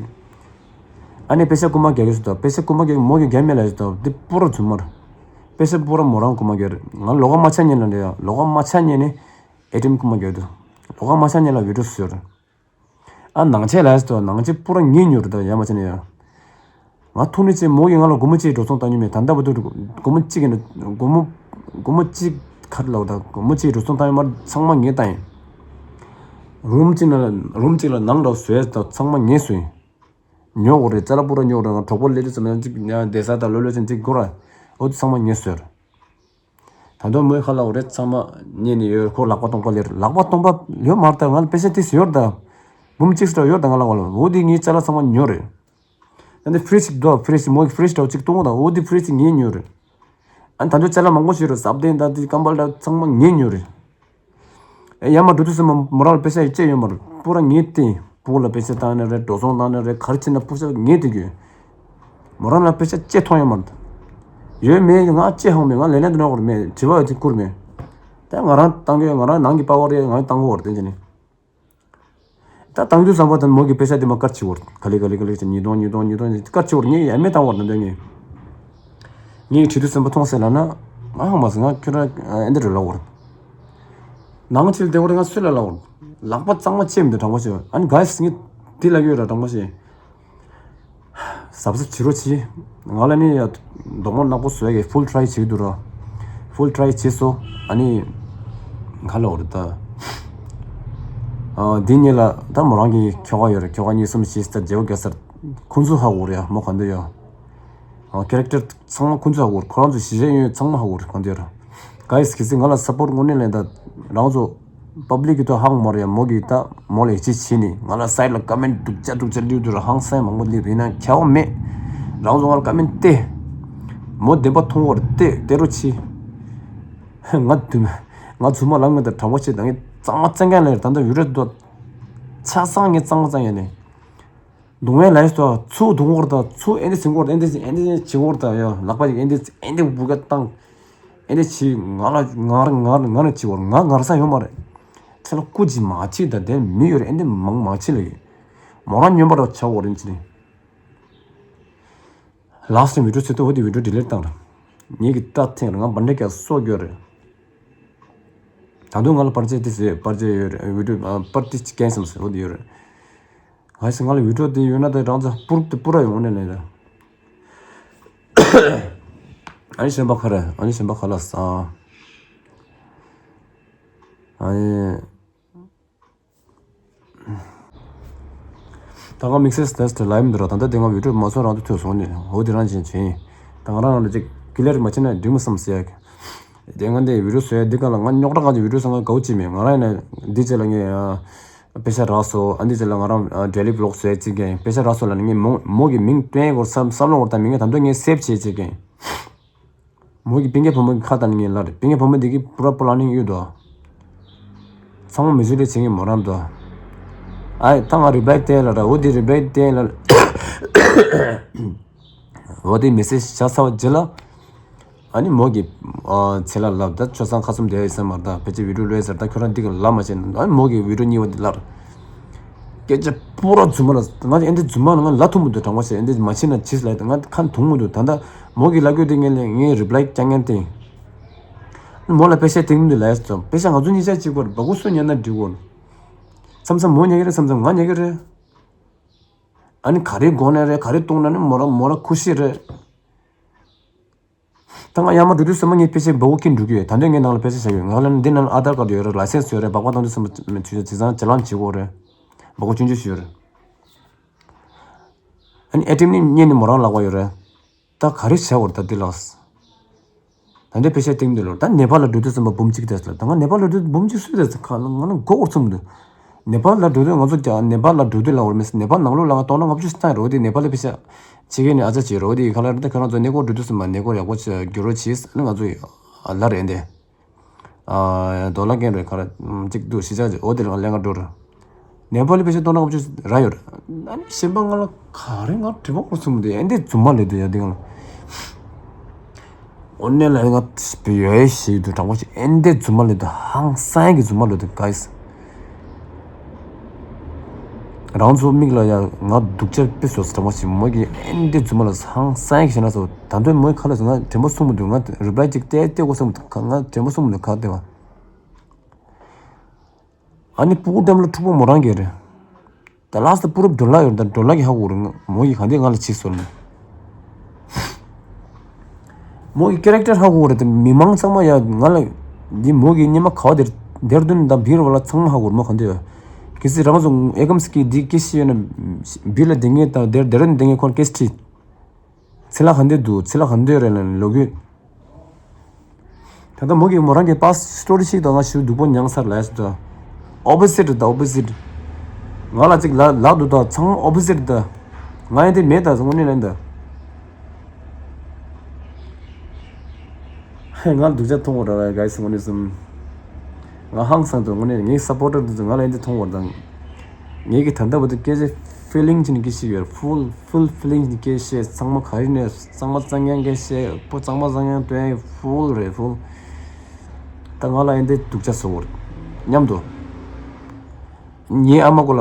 ཨ་ནི་པེ་ཤ་རྐུན་མ་རྒྱག་གི་སུ་ད་པེ་ཤ་རྐུན་མ་རྒྱག་མོ་གིས་རྒྱག་མེད་ལ་ཡོད་ད་འདི་པུ་ར་རྫུན་མ་རེད། པེ་ཤ་པུ་ར་མོ་རང་རྐུན་མ་རྒྱག་རེད། ང་ལོ་ག་མ་ཆགས་ཉིན་ལ་འདྲ་ཡ་ལོ་ག་མ་ཆགས་ཉིན་ནི་ཨེ་ཊི་ཨེམ་རྐུན་མ་རྒྱག་འདུག་ལོ་ག་མ་ཆགས་ཉིན་ལ་བི་ཌི་ཡོ་བཟོས་རེད། ཨ་ནང་ཆས་ལ་ཡོད་ད་ནང་ཆས་པུ་ར་ངས་ཉོས་རེད་ད་ཡ་མ་ཆགས་ནི་ཡ། ང་ཐུག་ནི་ཅི་མོ་གིས་ང་ལ་སྒོར་མོ་གཅིག་འགྲོ་སོང་བཏང་མྱོང་མེད། ད་ལྟ་བར་དུ་སྒོར་མོ་གཅིག་ཡིན་ན་སྒོར་མོ་སྒོར་མོ་གཅིག་ག་རེ་ལབ་ད་སྒོར་མོ་གཅིག་འགྲོ་སོང་བཏང་ཡོད་མ་རེད། ཚང་མ་ངས་བཏང་ཡིན། རུམ་གཅིག་ནང་ལ་རུམ་གཅིག་ལ་ནང་ལ་བཟོས་ད་ཚང་མ་ངས་བཟོས་ཡིན། ཉོ་དགོས་རེད། ཙ་ལ་པུ་ར་ཉོ་དགོས་རེད། ང་གྲོགས་པོ་སླེབས་དུས་ཙམ་ན་གཅིག་ཉ་བསྡད་ས་དང་ལོ་ལོ་ཅན་གཅིག་དགོས་ར། འོ་དེ་ཚང་མ་ངས་བཟོས་རེད། ད་དུང་མོའི་ཁ་ལ་འོ་རེད་ཚང་མ་ཉན་ནས་ཡོད། ཁོ་ལག་པ་སྟོང་པ་ལེར་ལག་པ་སྟོང་པ་ཡོད་མ་རེད་ད། ང་ལ་པེ་ཤ་ཏིས་ཡོད་རེད་ད། འབུམ་གཅིག་ཙམ་ཡོད་རེད་ད་ང་ལ་འོ་ལ། འོ་དེ་ངའི་ཅ་ལག་ཚང་མ་ཉོ་རེད། ད་ནི་ཕི་རིཇ་ཅིག་འདུག་ཕི་རིཇ་མོ་གི་ཕི་རིཇ་འདྲ་བོ་གཅིག་གཏོང་གི་ད། འོ་དེ་ཕི་རིཇ་ངས་ཉོས་རེད། ཨ་ནི་ད་ཚོད་ཅ་ལག་མང་པོ་ཞིག་རེད། སབ་བརྡན་ད་དེ་ཀམ་པལ་ད་ཚང་མ་ངས་ཉོས་རེད། ཨེ་ཡར་མར་འགྲོ་དུས་ཙམ་པ་མོ་རང་ལ་པེ་ཤ་ཡི་ཅི་ཡོད་མ་རེད། པུ་ར་ངས་སྟེར། སྤུ་གུ་ལ་པེ་ཤ་བཏང་ནི་རེད། འགྲོ་སོང་བཏང་ནི་རེད། ག་རེ་བྱས་ན་པེ་ཤ་ངས་སྟེར་གི་ཡོད། མོ་རང་ལ་པེ་ཤ་ཅི་མཐོང་ཡོད་མ་རེད། ཡོད་མེད་ང་ཅི་ཧང་མེད། ང་ལས་ན་འདི་ནོ་གོ་རེད་མེད། དྲི་བ་ཡོད་ཅིག་བསྐུར་མེད། ད་ང་རང་བཏང་གི་ཡོད། ང་རང་ནང་གི་པ་ཝར་རེད། ང་བཏང་གི་ཡོད་རེད། དེ་འདྲ་ནི། ད་བཏང་དུས་ཙམ་པ་དང་མོ་གི་པེ་ཤ་དེ་མ་དཀར་ཆེ་བོར་ག་ལེ་ག་ལེ་ག་ལེ་ཉིས་སྟོང་ཉིས་སྟོང་ཉིས་སྟོང་དཀར་ཆེ་བོར་ངས་ཡ་མེད་བཏང་བར་ན་འདོད་ངས། ངས་བྲིས་དུས་ཙམ་པ་མཐོང་ཟེར་ལ་ན་ང་ཧང་མ་ཟེར། ང་ཁྱོད་ར་ཨེ་འདི་རེད་ལབ་བར། ནང་ཆེར་བདེ་བོར་ང་སུ་ལ་ལབ་བར། ལག་པ་གཙང་མ་ཆེ་མི་འདུག་དྲང་པོ་བཤད། ཨ་ནི་ག་ཡི་ངས་དེ་ལ་ཡོད་ར་དྲང་པོ་བཤད། གཟབ་གཟབ་བྱེད་རོགས་གྱིས། ང་ལ་ནི་ཡ་རྡོག་མ་ནག་པོ་བཟོས་ཡ་གི་ཕུལ་ཊི་རའི་བྱེད་འདུག་ར། ཕུལ་ཊི་རའི་བྱེད་སོ། ཨ་ནི་ ག་ལ་འོར་ད། ཨ་འདི་གཉིས་ལ་ད་མོ་རང་གི་ཁྱོ་ག་ཡོད་རེད། ཁྱོ་ག་གཉིས་གསུམ་བཞི་ལྟར་རྗེ་བོ་རྒྱ་སར་ཁོང་ཚོ་ཧ་གོ་རེད་ཡ། མོ་ག་འདི་ཡོད། ཨ་ཁེ་རེག་ཊར་ཚང་མ་ཁོང་ཚོ་ཧ་གོ་རེད། ཁོ་རང་ཚོ་གཞི་བྱས་ཡོད་ཚང་མ་ཧ་གོ་རེད། ག་འདི་ཡོད་ར། ག་ཡིས་གི་སི་ང་ལ་སབ་པོར་དངོས་གནས་ལན་ད་རང་ཚོ་པབ་ལིག་གི་ཐོག་ཧ་གོ་མ་རེད་ཡ། མོ་གི་ད་མོ་ལ་ཡིད་ཆེས་བྱེད་ནི་ང་ལ་སའིད་ལ་ཀ་མེན་སྡུག་ཅག་སྡུག་ཅག་སླེབས་འདུག་ར། ཧང་སང་མང་པོ་སླེབས་འདུག་ཡིན་ན་ཁྱབ་མེད། རང་ཚོ་ང་ལ་ཀ་མེན་སྟེ། མོ་བདེན་པ་མཐོང་བར་སྟེ་སྟེ་རོ་ཆི། ང་དུ་ང་ཚུར་མ་ལངས་ད་དྲང་པོ་བྱེད་ད། ངས་གཙང་མ་བཙན་ག་ལས་ད་ལྟ་ཡུ་རེད་དོ། ཆ་ཚང་ངས་གཙང་མ་གཙང་ཡ་ནས། སྡུག་བསྔལ་ལས་སོ་ཚུར་སྡུག་བོར་ད་ཚུར་ཨེ་འདི་ཟིན་བོར་ད་ཨེ་འདི་ཨེ་འདི་བྱེད་བོར་ད་ཡ། ལག་པ་ཞིག་ཨེ་འདི་ཨེ་འདི་བུ་ག་བཏང་། ཨེ་འདི་བྱེད་ང་ལ་ང་ང་ང་ནས་བྱེད་བོར་ང་ངར་ས་ཡོད་མ་རེད། ཚེ་ལ་སྐུ་ཅི་མ་བྱེད་ད་དེ་མི་ཡོད་རེད། ཨེ་འདི་མང་མ་བྱེད་ལ་ཡོད། མོ་རང་ཉོན་པ་ར་ཆ་བོར་ཨེ་འདི་བྱེད་ནས། ལགས་སོ། བི་ཌིའོ་ཚོད་ཐུབ་འོ་དེ་བི་ཌིའོ་ཌི་ལིཊ་བཏང་ར། ངེད་ཀྱི་ལྟ་ཐེངས་ར་ང་བན་ཌེ་ཀ་སོ་གྱོ་རེད། ད་དུང་ང་ལ་པར་ཆས་དེ་ཟེར་པར་ཆས་ཡོད་རེད། བི་ཌིའོ་ཨ་པར་ཏི་ཅི་ཀན་སམ་ཟེར་འོ་དེ་ཡོད་རེད། ང་ཞིག་ང་ལ་བི་ཌིའོ་དེ་ཡོད་ན་ད་རང་ཚ་པུར་དེ་པུ་ར་ཡོང་ནས་ལས་ར། ཨ་ནི་གཞན་པ་ག་རེ། ཨ་ནི་གཞན་པ་ག་ལ་ས། ཨ་ནི། ད་ང་དམིགས་བསལ་ཏེས་ཏེ་ལབ་མི་འདུག་ར། ད་ལྟ་དེ་ང་བི་ཌིའོ་མ་བཟོ་རང་དུ་ཐོས་སོང་ནས་འོ་དེ་རང་བཞིན་བྱས་ཡིན། ད་ང་རང་རང་ལ་ཅིག་ཀི་ལེར་མ་བྱས་ན་འགྲིག་མི་བསམ་ཟེར་ཡ། དེ་ང་འདི་བི་ཌིའོ་བཟོ་ཡ་འདི་ག་ལ་ང་རྙོག་དྲ་གང་ཅིག་བི་ཌིའོ་བཟོ་ང་དགའ་བོ་ཅིག་མེད། ང་རང་ཡིན་ན་འདི་བྱས་ལ་ངས་དཔེ་ཆ་རག་སོ། ཨ་འདི་བྱས་ལ་ང་རང་ཌེ་ལི་བི་ལོག་བཟོ་ཡ་ཅིག་གིན་དཔེ་ཆ་རག་སོ་ལ་ནི་ངས་མོ་མོ་གི་མིང་སྟོན་ཡ་གོ་བསམ་བསམ་བློ་བོར་ད་མི་ངས་ད་དུང་ངས་སེབ་བྱས་ཅིག་གིན། མོ་གི་སྤུན་ཀྱག་བུ་མོ་གི་ཁ་ཏང་ངས་ལར་སྤུན་ཀྱག་བུ་མོ་འདི་གི་པུ་ར་པུ་ལ་ནིང་ཡོད་དོ། ཚང་མ་མི་བཟོད་ལས་བྱེད་ངས་མོ་རང་དོ། ཨའི་ད་ང་རི་པ་ལའི་བསྟན་ལ་ར་འོ་དེ་རི་པ་ལའི་བསྟན་ལ། འོ་དེ་མེ་སེ་ཇི་བྱ་ཚར་བ་རྗེས་ལ། ཨ་ནི་མོ་གི་ཨ་ཚེ་ལ་ལབ་ད་ཆོས་སང་ཁ་གསུམ་བསྡད་ཡོད་ས་མ་རེད། ད་ཕལ་ཆེར་བི་ཌིའོ་ལོས་ཟེར་ད་ཁྱོད་རང་འདི་ག་ལབ་མ་བྱེད་ན། ཨ་ནི་མོ་གི་བི་ཌིའོ་གཉིས་པ་འདི་ལར། སྐད་ཆ་པུ་ར་རྫུན་མ་ལ་ང་ཨེ་འདི་རྫུན་མ་ལ་ང་ལབ་ཐུབ་མི་འདུག་དྲང་པོ་བཤད། ཨེ་འདི་མ་བྱེད་ན་བྱེད་ལབ་ད་ང་ཁ་འཐུང་མི་འདུག་ད་ལྟ་མོ་གི་ལབ་རྒྱུ་དེ་ངས་ལས་ངས་རི་པ་ལའི་རྒྱག་མཁན་དེ། མོ་ལ་དཔེ་བཤད་དེང་མི་འདུག་ལབ་ཡ་ཙམ་དཔེ་ཆ་ང་ཚོ་གཉིས་ཆ་གཅིག་པོ་རེད། སྦ་ཁུག་སུ་ཉན་ན་འགྲིག་གོ། མཚམས་མཚམས་མོ་ཉན་གི་རེད། མཚམས་མཚམས་ང་ཉན་གི་རེད། ཨ་ནི་ག་རེ་དགོས་ན་རེད། ག་རེ་གཏོང་ན་ནི་མོ་རང་མོ་རང་ཁུ་སི་རེད། ད་ང་ཡར་མར་འགྲོ་དུས་ཙམ་པ་ངས་དཔེ་ཆ་སྦ་བོ་ཁྱེར་འགྲོ་གི་ཡོད། ད་འདོད་ངའི་ནང་ལ་དཔེ་ཆ་བཞག་ཡོད། ང་ལ་འདི་ནང་ལ་ཨ་དྷར་ཀར་ཡོད་རེད། ལའི་སེན་སི་ཡོད་རེད། སྦག་སྦག་བཏང་དུས་ཙམ་པ་དུས་ཚོད་དེང་སང་ཅ་ལན་བྱེད་དགོས་རེད། སྦ་བོ་ཆུང་ཆུང་ཞིག་ཡོད་རེད། ཨ་ནི་ཨེ་ཊི་ཨེམ་ནི་གཉེར་ནས་མོ་རང་ལག་པ་ཡོད་རེད། ད་ག་རེ་བྱ་དགོས་རེད་ད་འདི་ལགས། ད་འདི་དཔེ་ཆ་སྟེང་འདི་ལོ་ད་ནེ་པཱལ་ལ་འགྲོ་དུས་ཙམ་པ་འབུམ་གཅིག་དེ་ལ་ད་ང་ནེ་པཱལ་ལ་འགྲོ་དུས་འབུམ་གཅིག་སུས་དེ་ཁ་ལ་ང་ལ་མགོ་སྐོར་ཚུམ་འདུག་ནེ་པཱལ་ལ་འགྲོ་དུས་ང་ཚོ་ཀྱང་ནེ་པཱལ་ལ་འགྲོ་དུས་ལ་འོར་མེད་ནེ་པཱལ་ནང་ལོགས་ལ་ང་སྟོང་ན་ལྔ་བཅུ་ཙམ་རོ་དེ་ནེ་པཱལ་ལ་དཔེ་ཆ་བྱེད་མཁན་ནི་ཨ་ཅག་བྱེད་རོ་དེ་ཁ་ལ་རེད། ད་ཁྱོད་རང་ཚོ་གནས་སྐོར་འགྲོ་དུས་ཙམ་པ་གནས་སྐོར་ཡག་པོ་བྱེད་རྒྱུ་རོ་བྱེད་ཨ་ནི་ང་ཚོ་ལ་རེད་འདི། ཨ་དོ་ལ་ཀན་རེ་ཁ་ར་གཅིག་འདུག་ཤི་ཅག་ཅིག་འོ་དེ་ལ་ང་ལེན་ག་འགྲོ་ར། ནེ་པཱ་ལི་པེ་ཤ་སྟོང་ཕྲག་དགུ་བཅུ་ར་ཡོད་ར། ཨ་ནི་གཞན་པ་ང་ལ་ག་རེ་ང་དྲི་བ་སྐོར་ཚུགས་མི་འདུག་ཨེ་འདི་རྫུན་མ་ལས་འདུག་ཡ་འདི་ང་ལ། འོ་ནས་ལ་ང་བི་ཡོ་ཨེ་ཞིག་འདུག་དྲང་པོ་ཞིག་ཨེ་འདི་རྫུན་མ་ལས་འདུག་ཧང་སང་གི་རྫུན་མ་ལས་འདུག་ག་ཡིས། རང་ཚོ་མིག་ལ་ཡ་ང་སྡུག་ཅག་དཔེ་བཟོ་ས་དྲང་པོ་ཞིག་མོ་གི་ཨེ་འདི་རྫུན་མ་ལ་ཧང་སང་གི་ཞེ་ན་ཚོ་ད་འདོད་མོའི་ཁ་ལ་ང་དྲན་པ་སོང་མི་འདུག་ང་རི་པ་ལའི་ཅིག་ཏེ་ཏེ་གོ་སོང་མི་འདུག་ང་དྲན་པ་སོང་མི་འདུག་ག་ཏེ་བ། ཨ་ནི་སྤུ་གུ་འགྲམ་ལ་འཁྲུག་པོ་མོ་རང་གི་རེད། ད་ལགས་སུ་པུ་རབ་ཌོ་ལར་ཡོད་ད་ཌོ་ལར་གི་ཧ་གོ་རེད་མོ་ཡིས་གང་དེ་ང་ལ་བྱིས་སོང་ནས། མོ་ཡི་ཀེ་རེག་ཊར་ཧ་གོ་རེད་དེ་མི་མང་ཚང་མ་ཡ་ང་ལ་འདི་མོ་གི་སྙེ་མ་ག་བ་དེར་དེར་དུན་དང་བིར་བ་ལ་ཚང་མ་ཧ་གོ་རེད་མོ་གང་དེ་ཡོད། གལ་སྲིད་རང་ཚོ་ཨེ་ཀམ་སི་ཀི་འདི་སྐད་ཤེས་ཡོད་ན་བིར་ལ་དེ་ངས་དང་དེར་དེར་དུན་དེ་ངས་ཁོང་སྐད་ཤེས། ཚེ་ལ་ག་འདོད་འདུག་ཚེ་ལ་ག་འདོད་རེད་ལ་ལོ་རྒྱུས། ད་ལྟ་མོ་གིས་མོ་རང་གི་པཱ་སི་ཊི་སི་ཊོ་རི་ཞིག་དང་ང་ཞུ་སྡུག་པོ་མྱངས་ཚར་ལབ་ཡ་ཞིག་ད། ཨོ་པོ་སི་ཊི་ད་ཨོ་པོ་སི་ཊི། ང་ལ་ཅིག་ལ་ལག་འདུག་ད་ཚང་མ་ཨོ་པོ་སི་ཊི་ད། ང་ཡང་དེ་མེད་ད་དངོས་གནས་ལན་ད། ཧེ་ང་སྡུག་ཅག་མཐོང་བ་ར་བའི་ག་ཡི་སི་དངོས་གནས་སམ། ང་ཧང་སང་དུ་དངོས་གནས་ངའི་སཔོར་ཊར་འདི་ཚོ་ང་ལ་ཡིན་དེ་མཐོང་བར་དང་། ངེད་ཀྱི་ད་ལྟ་བར་དུ་སྐད་ཆ་ཕི་ལིང་ཅན་གྱི་ཤིག་ཡོད། ཕུལ་ཕུལ་ཕི་ལིང་ཅན་གྱི་སྐད་ཆ་ཚང་མ་ག་རེ་ནས་གཙང་མ་གཙང་རྐྱང་གི་སྐད་ཆ་པོ་གཙང་མ་གཙང་རྐྱང་སྟོན་ཕུལ་རེད་ཕུལ། ད་ང་ལ་ཡིན་དེ་སྡུག་ཅག་བཟོ་བར་སྙམ་དུ། ངའི་ཨ་མ་སྐོར་ལ་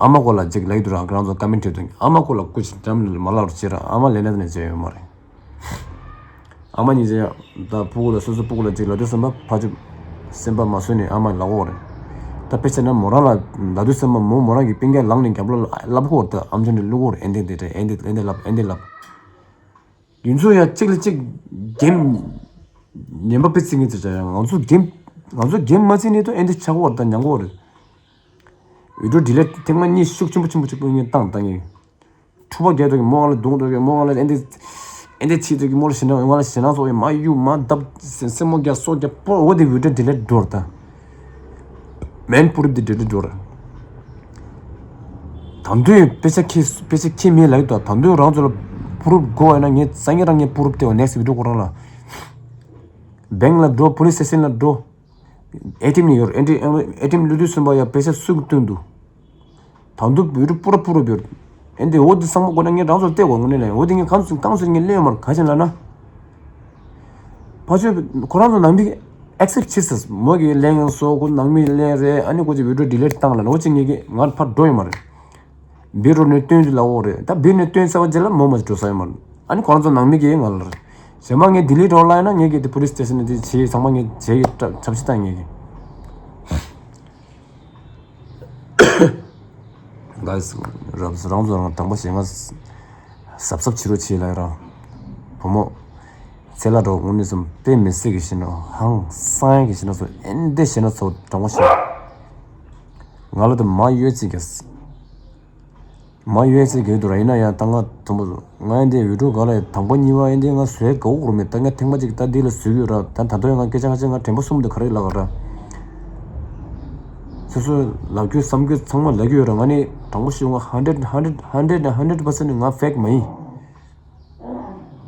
ཨ་མ་སྐོར་ལ་ཅིག་ལབ་ཀྱི་འདུག་ར་ཁྱེད་རང་ཚོ་ཀ་མེན་ཊི་བྲིས་དང་ཨ་མ་སྐོར་ལ་སྐུ་ཞིག་འགྲམ་ནས་མ་ལབ་རོགས་བྱེད་ར་ཨ་མ་ལས་ན་དེ་ནས་བྱས་ཡོད་མ་རེད། ཨ་མ་གཉིས་ཀྱིས་ད་སྤུ་གུ་ལ་སོ་སོ་སྤུ་གུ་ལ་ཅིག་ལབ་དུས་ཙམ་པ་ཕ་ཆུ་སེམས་པ་མ་བཟོད་ནས་ཨ་མ་ལབ་ཀྱི་ཡོད་རེད། ད་དཔེ་བྱས་ན་མོ་རང་ལ་ལབ་དུས་ཙམ་པ་མོ་མོ་རང་གི་སྤུན་ཀྱག་ལངས་ནས་རྒྱབ་ལོགས་ལ་ལབ་ཀྱི་ཡོད་རེད། ད་ཨམ་ཅོག་ནས་བླུག་གི་ཡོད་རེད། ཨེ་འདི་འདི་རེད། ཨེ་འདི་ཨེ་འདི་ལབ་ཨེ་འདི་ལབ། དེ་ཚོ་ཡང་གཅིག་ལ་གཅིག་འགེམ། ངན་པ་དཔེ་བརྩི་མཁན་ཚོ་ཡང་ང་ཚོ་འགེམ་ ང་ཚོ་འགན་མ་བརྩིས་ནས་ད་ཨེ་འདི་ཆགས་ཀྱི་ཡོད་རེད། ད་ཉམས་ཀྱི་ཡོད་རེད། བི་ཌིའོ་ཌི་ལིཊ་ཐེངས་མ་གཉིས་ཤུགས་ཆེན་པོ་ཆེན་པོ་ཆེན་པོ་ངས་བཏང་བཏང་ངས། འཁྲུག་པ་རྒྱག་འདུག་གི་མོ་ང་ལ་རྡུང་འདུག་གི་མོ་ང་ལ་ཨེ་འདི་ཨེ་འདི་བྱེད་འདུག་གི་མོ་ལ་ཞེད་སྣང་ང་ལ་ཞེད་སྣང་ཚོགས་ཡོད་མ་གཡུག་མ་བརྡབ་སེ་སེན་མོ་རྒྱག་སོ་རྒྱག་པོ་འོ་དེ་བི་ཌིའོ་ཌི་ལིཊ་འགྲོ་རེད་ད། མེན་པུ་རུབ་དེ་འགྲོ་རེད་འགྲོ་རེད། ད་དུང་དཔེ་ཆ་ཁྱེད་དཔེ་ཆ་ཁྱེད་མེད་ལབ་ཀྱི་འདུག་ད་དུང་རང་ཚོ་ལ་པུ་རུབ་དགོས་ཡོད་ན་ངས་སང་ཉིན་རང་ངས་པུ་རུབ་སྟེར་བ་ནེག་སི་བི་ཌིའོ་ཁོ་རང་ལ། བེང་ལ་འགྲོ་པོ་ལིས་སི་ཊེ་ཤན་ལ་འགྲོ། ཨེ་ཊི་ཨེམ་ནས་ཡོད་རེད། ཨེ་ཊི་ཨེམ་ཨེ་ཊི་ཨེམ་ལུས་དུས་གསུམ་པ་ཡ་པེ་ས་སུ་གི་བཏོན་འདུག་ད་དུང་བོད་རུ་པུ་ར་པུ་རུ་བོད། ཨེ་འདི་འོ་འདི་ཚང་མ་དགོས་ན་ངས་རང་ཚོར་བལྟས་དགོས་དངོས་གནས་ལ་འོ་འདི་ངས་གང་ཚོད་གང་ཚོད་ངས་ལེན་ཡོད་མ་རེད། ག་ཅན་ལ་ན། ཕ་ཆོས་ཁོ་རང་ཚོ་ནང་མི་ཨེག་སེབ་བྱེད་ས་མོ་གི་ལེན་ཡང་སོ་ཁོ་ནང་མི་ལེན་རེད། ཨ་ནི་ཁོ་ཅི་བོད་རུ་ཌི་ལིཊ་བཏང་ལ་འོ་ཅི་ངས་གི་ང་ཕར་འགྲོ་ཡོད་མ་རེད། བི་རུ་ནས་སྟོན་ཅི་ལ་འོ་རེད། ད་བི་ནས་སྟོན་ཚར་བ་རྗེས་ལ་མོ་མ་འགྲོ་ས་ཡོད་མ་རེད། ཨ་ནི་ཁོ་རང་ཚོ་ནང་མི་གི་ང་ལ་རེད། གཞན་མ་ངས་ལྡི་ལི་འགྲོ་ལ་ཡིན་ན་ངས་གི་དེ་པོ་ལིས་སི་ཊེ་ཤན་ནས་དེ་བྱེད་ཚང་མ་ངས་བྱེད་ཀྱི་ཐབས་ཤེས་བཏང་ངས་གི། ག་རབས་རང་ཚོ་རང་དྲང་པོ་བྱེད་ང་གཟབ་གཟབ་བྱེད་རོགས་བྱེད་ལ་ཡ་རང་བུ་མོ་ཚེ་ལ་འགྲོ་དངོས་གནས་སུ་དཔེ་མི་སྲིད་གི་ཤེས་ན་ཧང་སང་གི་ཤེས་ན་སོ་ཨེ་འདྲ་ཤེས་ན་ཚོ་དྲང་པོ་བྱེད། ང་ལ་དུ་མ་ཡོད་ཅིག་གི། མ་ཡོད་ཟེར་གྱི་འདུག་ར། ཡིན་ན་ཡང་ད་ང་དུམ་བུ་ང་ཡང་འདི་ཡུལ་གྲུ་ག་ལ་དང་པོ་གཉིས་པ་ཡིན་དེ་ང་བཟོས་དགའ་བོ་རུ་མེད། ད་ང་ཐེངས་མ་གཅིག་ད་འདི་ལ་བཟོས་ཡོད་ར། ད་ད་དུང་ཡང་ང་སྐད་ཆ་ཁ་ཤས་ང་དྲན་པ་གསུམ་དུ་ག་རེ་ལབ་ག་ར། སོ་སོའི་ལབ་རྒྱུ་བསམ་རྒྱུ་ཚང་མ་ལབ་ཀྱི་ཡོད་ར། ང་ནི་དྲང་པོ་ཞུ་ང་ཧན་ཌེཌ་ཧན་ཌེཌ་ཧན་ཌེཌ་ཧན་ཌེཌ་པར་སེན་ཊི་ནི་ང་ཕེག་མ་ཡིན།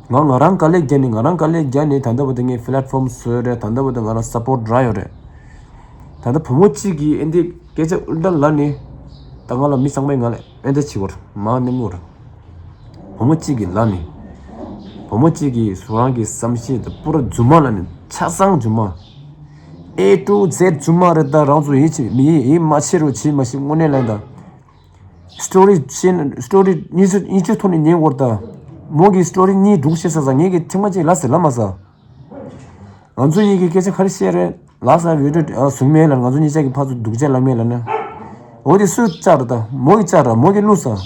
ང་ང་རང་དཀའ་ལས་བརྒྱབ་ནས་ང་རང་དཀའ་ལས་བརྒྱབ་ནས་ད་ལྟ་བར་དུ་ངས་ཕི་ལེཊ་ཕོམ་བཟོས་རེད། ད་ལྟ་བར་དུ་ང་རང་སབ་པོར་ཊི་རག་ཡོད་རེད། ད་ལྟ་བུ་མོ་གཅིག་གིས་ཨེ་འདི་སྐད་ཆ་ཨུལ་ཊ་ལབ་ནས་ད་ང་ལ་མི་ཚང་མས་ང་ལ་ཨེ་འདི་བྱེད་བར་མ་ནེམ་བར། བུ་མོ་གཅིག་གིས་ལབ་ནས་བུ་མོ་གཅིག་གིས་སུ་རང་གི་བསམ་ཤེས་དང་པུ་ར་རྫུན་མ་ལབ་ནས་ཆ་ཚང་རྫུན་མ། ཨེ་ཊུ་ཛེཌ་རྫུན་མ་རེད། ད་རང་ཚོ་ཡིད་ཆེས་མི་ཡིད་ཡིད་མ་ཆེས་རོགས་བྱེད་མ་ཤེས་དངོས་གནས་ལབ་ད། སི་ཊོ་རི་ཤེས་ན་སི་ཊོ་རི་གཉིས་ཚོ་གཉིས་ཚོའི་ཐོག་ནས་ཉན་དགོས་རེད་ད། མོ་གི་སི་ཊོ་རི་གཉིས་སྒྲུང་བཤད་ས་ས་ངེད་ཀྱི་ཐེངས་མ་གཅིག་ལབ་ཟེར་ལབ་མ་ཟ། ང་ཚོ་གཉིས་ཀྱི་སྐད་ཆ་ག་རེ་བཤད་རེད་ལབ་ས་བི་ཌིའོ་ཨ་བཟུང་མེད་ལ་ང་ཚོ་གཉིས་ཆ་གི་ཕར་ཚུར་སྡུག་ཅག་ལབ་མེད་ལ་ན། འོ་དེ་སུས་བཅག་རེད་ད་མོ་གི་བཅག་ར་མོ་གི་བླུགས་ས།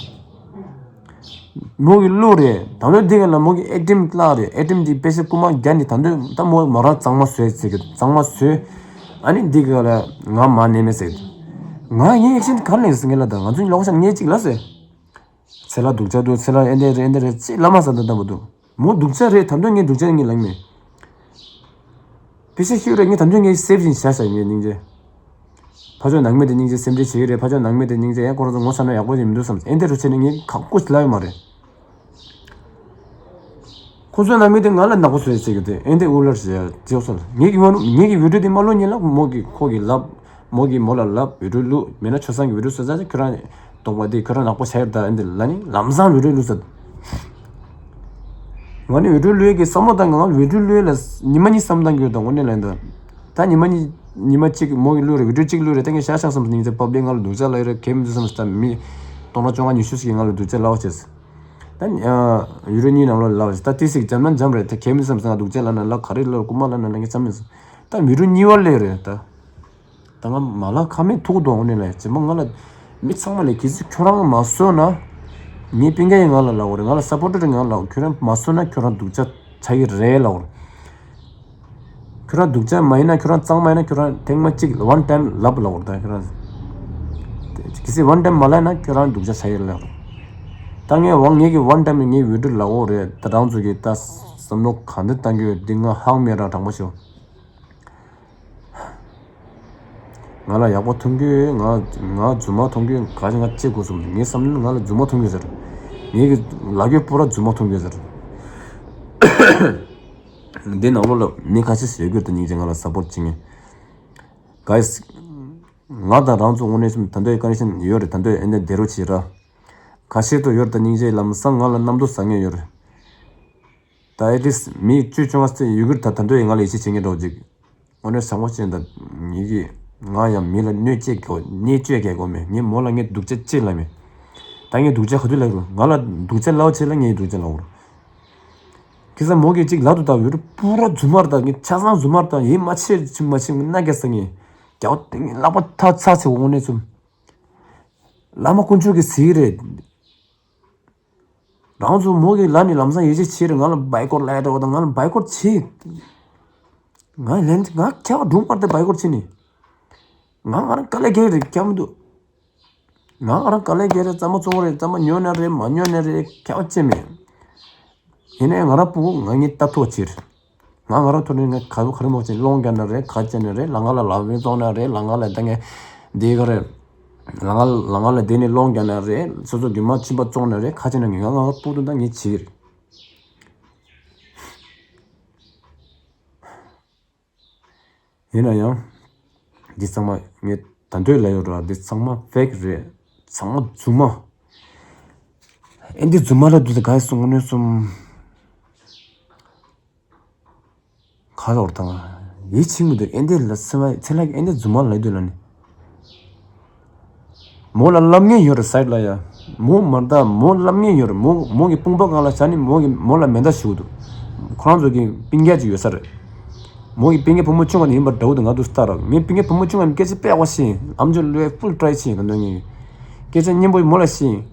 མོ་གི་བླུགས་རེད། ད་ལོ་འདི་ག་ལ་མོ་གི་ཨེ་ཊི་ཨེམ་བརླག་རེད། ཨེ་ཊི་ཨེམ་འདི་དཔེ་ཆ་རྐུ་མ་རྒྱག་ནི་ད་འདོད་ད་མོ་མོ་རང་གཙང་མ་བཟོས་ཟེར་གི་གཙང་མ་བཟོས། ཨ་ནི་འདི་ག་ལ་ང་མ་ནེ་མེད་ཟེར་གི་ང་ཡིན་ཨེག་ཤན་ག་ལ་ཡིན་ཟེར་ངེ་ལ་ད་ང་ཚོ་ལོག་ཤ་ངེ་གཅིག་ལ་ཟེར། ཚེ་ལ་སྡུག་ཅག་འདུག་ཚེ་ལ་ཨེ་འདྲ་རེད་ཨེ་འདྲ་རེད་ཅེས་ལབ་མ་ཟ་འདི་ལྟ་བུ་འདུག་མོ་སྡུག་ཅག་རེད། ད་འདོད་ངེ་སྡུག་ཅག་ངེ་ལབ་མེད། དཔེ་ཆ་ཤེས་རེད། ངས་ད་དུང་ངས་སེབ་བཞིན་བྱ་བྱ་ངས་སྙིང་རྗེ། ཕ་ཆོས་ནང་མི་དེ་སྙིང་རྗེ་སེམས་ཁྲལ་བྱེད་ཀྱི་རེད། ཕ་ཆོས་ནང་མི་དེ་སྙིང་རྗེ་ཡང་ཁོ་རང་ཚོ་ངོ་ཚ་ན་ཡག་པོ་ཞིག་མི་འདུག་བསམ་ཨེ་འདྲ་རུ་བྱས་ནས་ངས་ཁག་པོ་ཞིག་ལབ་ཡོད་མ་རེད། ཁོ་ཚོའི་ནང་མི་དེ་ང་ལ་ནག་པོ་བཟོས་བྱེད་ཀྱི་དེ་ཨེ་འདྲ་དབུ་ལར་བྱེད་ཡ་ཅེའོ་སོ་ངས་ཀྱི་ངོ་ངས་ཀྱི་བི་ཌིའོ་དེ་མ་ལོ་ཉིན་ལ་མོ་གི་ཁོ་གི་ལབ། མོ་གིས་མོ་ལ་ལབ་བི་ཌིའོ་བླུགས་མེད་ན་ཆོས་སང་གི་བི་ཌིའོ་བཟོས་ཚར་ཁྱོད་རང་གདོང་པ་འདི་ཁྱོད་རང་ནག་པོ་བྱ་ཡོད་ད་ཨེ་འདི་ལ་ནི་ལམ་སང་བི་ཌིའོ་བླུགས་ཚར། ང་ནི་བི་ཌིའོ་བླུགས་ཀྱི་བསམ་བློ་བཏང་གི་ང་བི་ཌིའོ་བླུགས་ལ་ཉི་མ་གཉིས་བསམ་བཏང་གི་ཡོད་ད་དངོས་གནས་ལན་ད། ད་ཉི་མ་གཉིས་ཉི་མ་གཅིག་མོ་གིས་བླུགས་རེད་བི་ཌིའོ་གཅིག་བླུགས་རེད་ད་ངས་ཤ་ཤ་བསམ་སོང་སྙིང་རྗེ་པབ་ལིག་ང་ལ་སྡུག་ཅག་ལབ་ཡོད་རེད་གལ་མི་འདུག་བསམ་སོང་ད་མི་སྟོང་ཕྲག་བཅོ་ལྔ་ཉི་ཤུ་ཞིག་གིས་ང་ལ་སྡུག་ཅག་ལབ་བྱས། ད་ཡུ་རོ་གཉིས་ནང་ལོགས་ལ་ལབ་བྱས་ད་ཏི་སིག་འཇམ་ན་འཇམ་རེད་ད་གལ་མི་འདུག་བསམ་སོང་ང་སྡུག་ཅག་ལབ་ན་ལབ་ག་རེ་ལབ་རྐུ་མ་ལབ་ན་ལབ་ངས་བསམ་མི་སོང་ད་བི་ཌིའོ་གཉིས་པ་སླེབས་རེད་ད། ད་ང་མ་ལ་ཁ་མེད་ཐུག་འདུག་འོ་ནས་ལ་ཇེ་མ་ང་ལ་མི་ཚང་མ་ལ་གལ་སྲིད་ཁྱོད་རང་མ་བཟོས་ན། ངའི་སྤུན་ཀྱག་ཡིན་ང་ལ་ལབ་འོ་རེད་ང་ལ་སབ་པོར་ཊར་ཡིན་ང་ལ་ལབ་ཁྱོད་རང་མ་བཟོས་ན་ཁྱོད་རང་སྡུག་ཅག་ཆགས་ཀྱི་རེད་ལབ་འོ་རེད། ཁྱོད་རང་སྡུག་ཅག་མ་ཡིན་ན་ཁྱོད་རང་གཙང་མ་ཡིན་ན་ཁྱོད་རང་ཐེངས་མ་གཅིག་ཝན་ཊའིམ་ལབ་ལབ་འོ་རེད་ད་ཁྱོད་རང་། གལ་སྲིད་ཝན་ཊའིམ་མ་ལབ་ན་ཁྱོད་རང་སྡུག་ཅག་ཆགས་ཀྱི་རེད་ལབ་འོ་རེད། ད་ངས་ཝན་ངས་ཀྱི་ཝན་ཊའིམ་ངས་བི་ཌིའོ་ལབ་འོ་རེད་ད་རང་ཚོ་གི་ད་བསམ་བློ་ག་འདི་བཏང་གི་ཡོད་འདི་ང་ཧང་མེད་རང་དྲང་པོ་ཤོད། ང་ལ་ཡག་པོ་མཐོང་གི་ང་ང་རྫུན་མ་མཐོང་གི་ག་ང་ཅི་དགོས་སོང་ངའི་བསམ་ནི་ང་ལ་རྫུན་མ་མཐོང་གི་ཟེར། ངའི་གི་ལ་རྒྱུ་པུ་ར་རྫུན་མ་མཐོང་གི་ཟེར། འདི་ནང་ལོགས་ལ་མི་ཁ་ཤས་ཤིག་ཡོད་དུ་སྙིང་རྗེ་ང་ལ་སབ་པོར་བྱེད་མཁན། གཱི་སི། ང་དང་རང་ཚོ་དངོས་གནས་སེམས་ད་འདོད་ཀ་ནི་ཤན་ཡོད་རེད་ད་འདོད་ཨེ་འདོད་བདེ་རོགས་བྱེད་ར། ཁ་ཤས་ཏུ་ཡོད་ད་སྙིང་རྗེ་ལམ་སང་ང་ལ་གནམ་དུ་ཟ་ངེས་ཡོད་རེད། ད་ཨེ་ཏིས་མི་བཅུ་བཅོ་ལྔ་ཙམ་ཡོད་གི་རེད་ད་ད་འདོད་ཡིན་ང་ལ་ཡིད་ཆེས་བྱེད་མཁན་འགྲོ་ཅིག་དངོས་གནས་བཟང་པོ་ཅན་ད་ངེད་ཀྱི་ང་ཡང་མི་ལ་གནོད་བྱེད་དགོས་གནས་བཅོས་རྒྱག་དགོས་མེད་ངས་མོ་ལ་ངས་སྡུག་ཅག་ཅི་ལབ་མེད། ད་ངས་སྡུག་ཅག་ག་དུས་ལབ་རུང་ང་ལ་སྡུག་ཅག་ལབ་བྱེད་ལ་ངས་སྡུག་ཅག་ལབ་རུང་། ཁ་སང་མོ་གིས་ཅིག་ལབ་ཏུ་ད་ཡོད་རུ་པུ་ར་རྫུན་མར་ད་ངས་ཆ་ཚང་རྫུན་མར་ད་ཡིད་མ་ཆེས་ཆི་མ་ཆེས་ངས་ན་རྒྱ་ས་ངས་རྒྱ་བ་ལག་པ་ཐག་ཚ་ཚེ་འོང་ནས་ཚུམ། བླ་མ་དཀོན་མཆོག་གིས་གཟིགས་རེད། རང་ཚོ་མོ་གི་ལ་ནི་ལམ་སང་ཡིད་ཆེས་བྱེད་རེད་ང་ལ་བའི་ཀོར་ལ་ཡ་འདྲ་བ་དང་ང་ལ་བའི་ཀོར་བྱེད། ང་ལན་ང་ཁྱེད་སྒྲུང་པར་དེ་བའི་སྐོར་ཕྱིན་ནི། ང་ང་རང་དཀའ་ལས་རྒྱག་རེད་ཁྱབ་མི་འདུག་ང་ང་རང་དཀའ་ལས་རྒྱག་རེད། རྩ་མ་བཙོང་རེད། རྩ་མ་ཉོ་ན་རེད། མ་ཉོ་ན་རེད། ཁྱབ་བཅད་མེད། ཡིན་ནའི་ང་རང་སྤུ་གུ་ང་ངའི་ལྟ་ཐོག་ཕྱིར། ང་ང་རང་ཐོག་ནས་ང་ག་བུ་ག་རེ་མོ་ཅན་སློང་རྒྱག་ན་རེད། ག་བཅད་ན་རེད། ལ་ང་ལ་ལ་བའི་བཙོང་ན་རེད། ལ་ང་ལ་ད་ངས་འདི་ག་རེད། ལ་ང་ལ་ང་ལ་འདི་ནས་སློང་རྒྱག་ན་རེད། སོ་སོ་རྒྱུ་མ་ཕྱིན་པ་བཙོང་ན་རེད། ག་བཅད་ན་ངས་ང་ང་སྤུ་གུ་ད་ངས་བྱེད་ཀྱི་རེད། ཡིན་ན་ཡང་། འདི་ཚང་མ་ངས་ད་འདོད་ལ་ཡོད་ར། འདི་ཚང་མ་ཕེག་རེད། ཚང་མ་རྫུན་མ། ཨེ་འདི་རྫུན་མ་ལ་འདུག་ད་ག་ཡི་སོང་ངོ་ནས་སོང་། ཁ་ལོར་དང་། ཡིད་ཆེས་མི་འདུག་ཨེ་འདི་ལ་སེམས་ཚེ་ལ་ཨེ་འདི་རྫུན་མ་ལ་འདུག་ལ་ནི། མོ་ལ་ལབ་མཁན་ཡོད་རེད་སའིད་ལ་ཡ། མོ་མ་ད་མོ་ལབ་མཁན་ཡོད་རེད། མོ་མོ་གི་དཔུང་པ་སྒང་ལ་བཞག་ནི་མོ་གི་མོ་ལ་མེ་མདའ་ཞུ་གི་འདུག་ཁོ་རང་ཚོ་གི་པིན་རྒྱག་ཅིག་ཡོད་ས་རེད། མོ་གི་པིན་རྒྱག་བུ་མོ་ཆུང་བ་ནི་ཡིན་པ་འདྲ་བོ་འདུག་ང་འདུག་སྟ་ར་ངའི་པིན་རྒྱག་བུ་མོ་ཆུང་བ་ནི་སྐད་ཆ་དཔེ་བ་ཤེས། ཨམ་ཅོག་ལོས་ཕུལ་ཊ་རའི་ཤེས་ག་འདོད་ངེས། སྐད་ཆ་སྙན་པོ་མོ་ལ་ཤེས།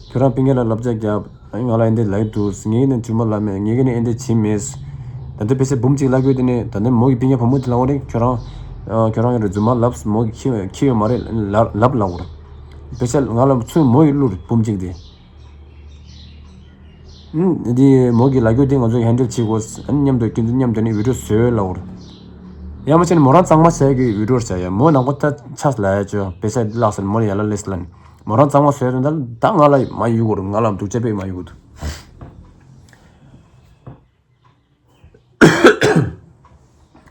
ཁྱོད་རང་པིན་རྒྱག་ལ་ལབ་རྒྱག་རྒྱབ། ཨ་ནི་ང་ལ་ཨེ་འདྲ་ལབ་ཀྱི་འདུག་ངས་ནི་རྫུན་མ་ལབ་མེད། ངས་ནི་ཨེ་འདྲ་བྱེད་མེད། ད་ལྟ་དཔེ་ཆ་འབུམ་གཅིག་ལབ་དགོས་དེ་ནི་ད་ལྟ་མོ་གི་པིན་རྒྱག་བུ་མོ་དེ་ལབ་པ་རེད། ཁྱོད་རང་ཨ་ཁྱོད་རང་གི་རྫུན་མ་ལབ། མོ་གི་ཁྱི་ཁྱི་ཡོད་མ་རེད། ལབ་ལབ་ལབ་པ་རེད། དཔེ་ཆ་ང་ལ་ཚུར་མོ་ཡི་གླུ་རེད་འབུམ་གཅིག་དེ། ཨུམ། འདི་མོ་གི་ལབ་རྒྱུ་དེ་ང་ཚོ་ཧེན་ཌལ་བྱེད་དགོས། ཨ་ནི་མཉམ་དུ་ཁྱེད་ཚོ་མཉམ་དུ་ནི་བི་ཌིའོ་བཟོས་ལབ་པ་རེད། ཡང་མ་བྱས་ནི་མོ་རང་གཙང་མ་བྱས་ཀྱི་བི་ཌིའོ་བྱས་ཡ། མོ་ནང་པ་ད་ཆ་ལ་ཡ་ཅོ་དཔེ་ཆ་ལགས་སེ་མོ་ལ་ཡ་ལ་ལེས་ལ་ནི། མོ་རང་གཙང་མ་བཟོས་དོན་དག་ད་ང་ལ་མ་ཡུག་གོ་རུ་ང་ལ་སྡུག་ཅག་པས་མ་ཡུག་གོ་འདུག་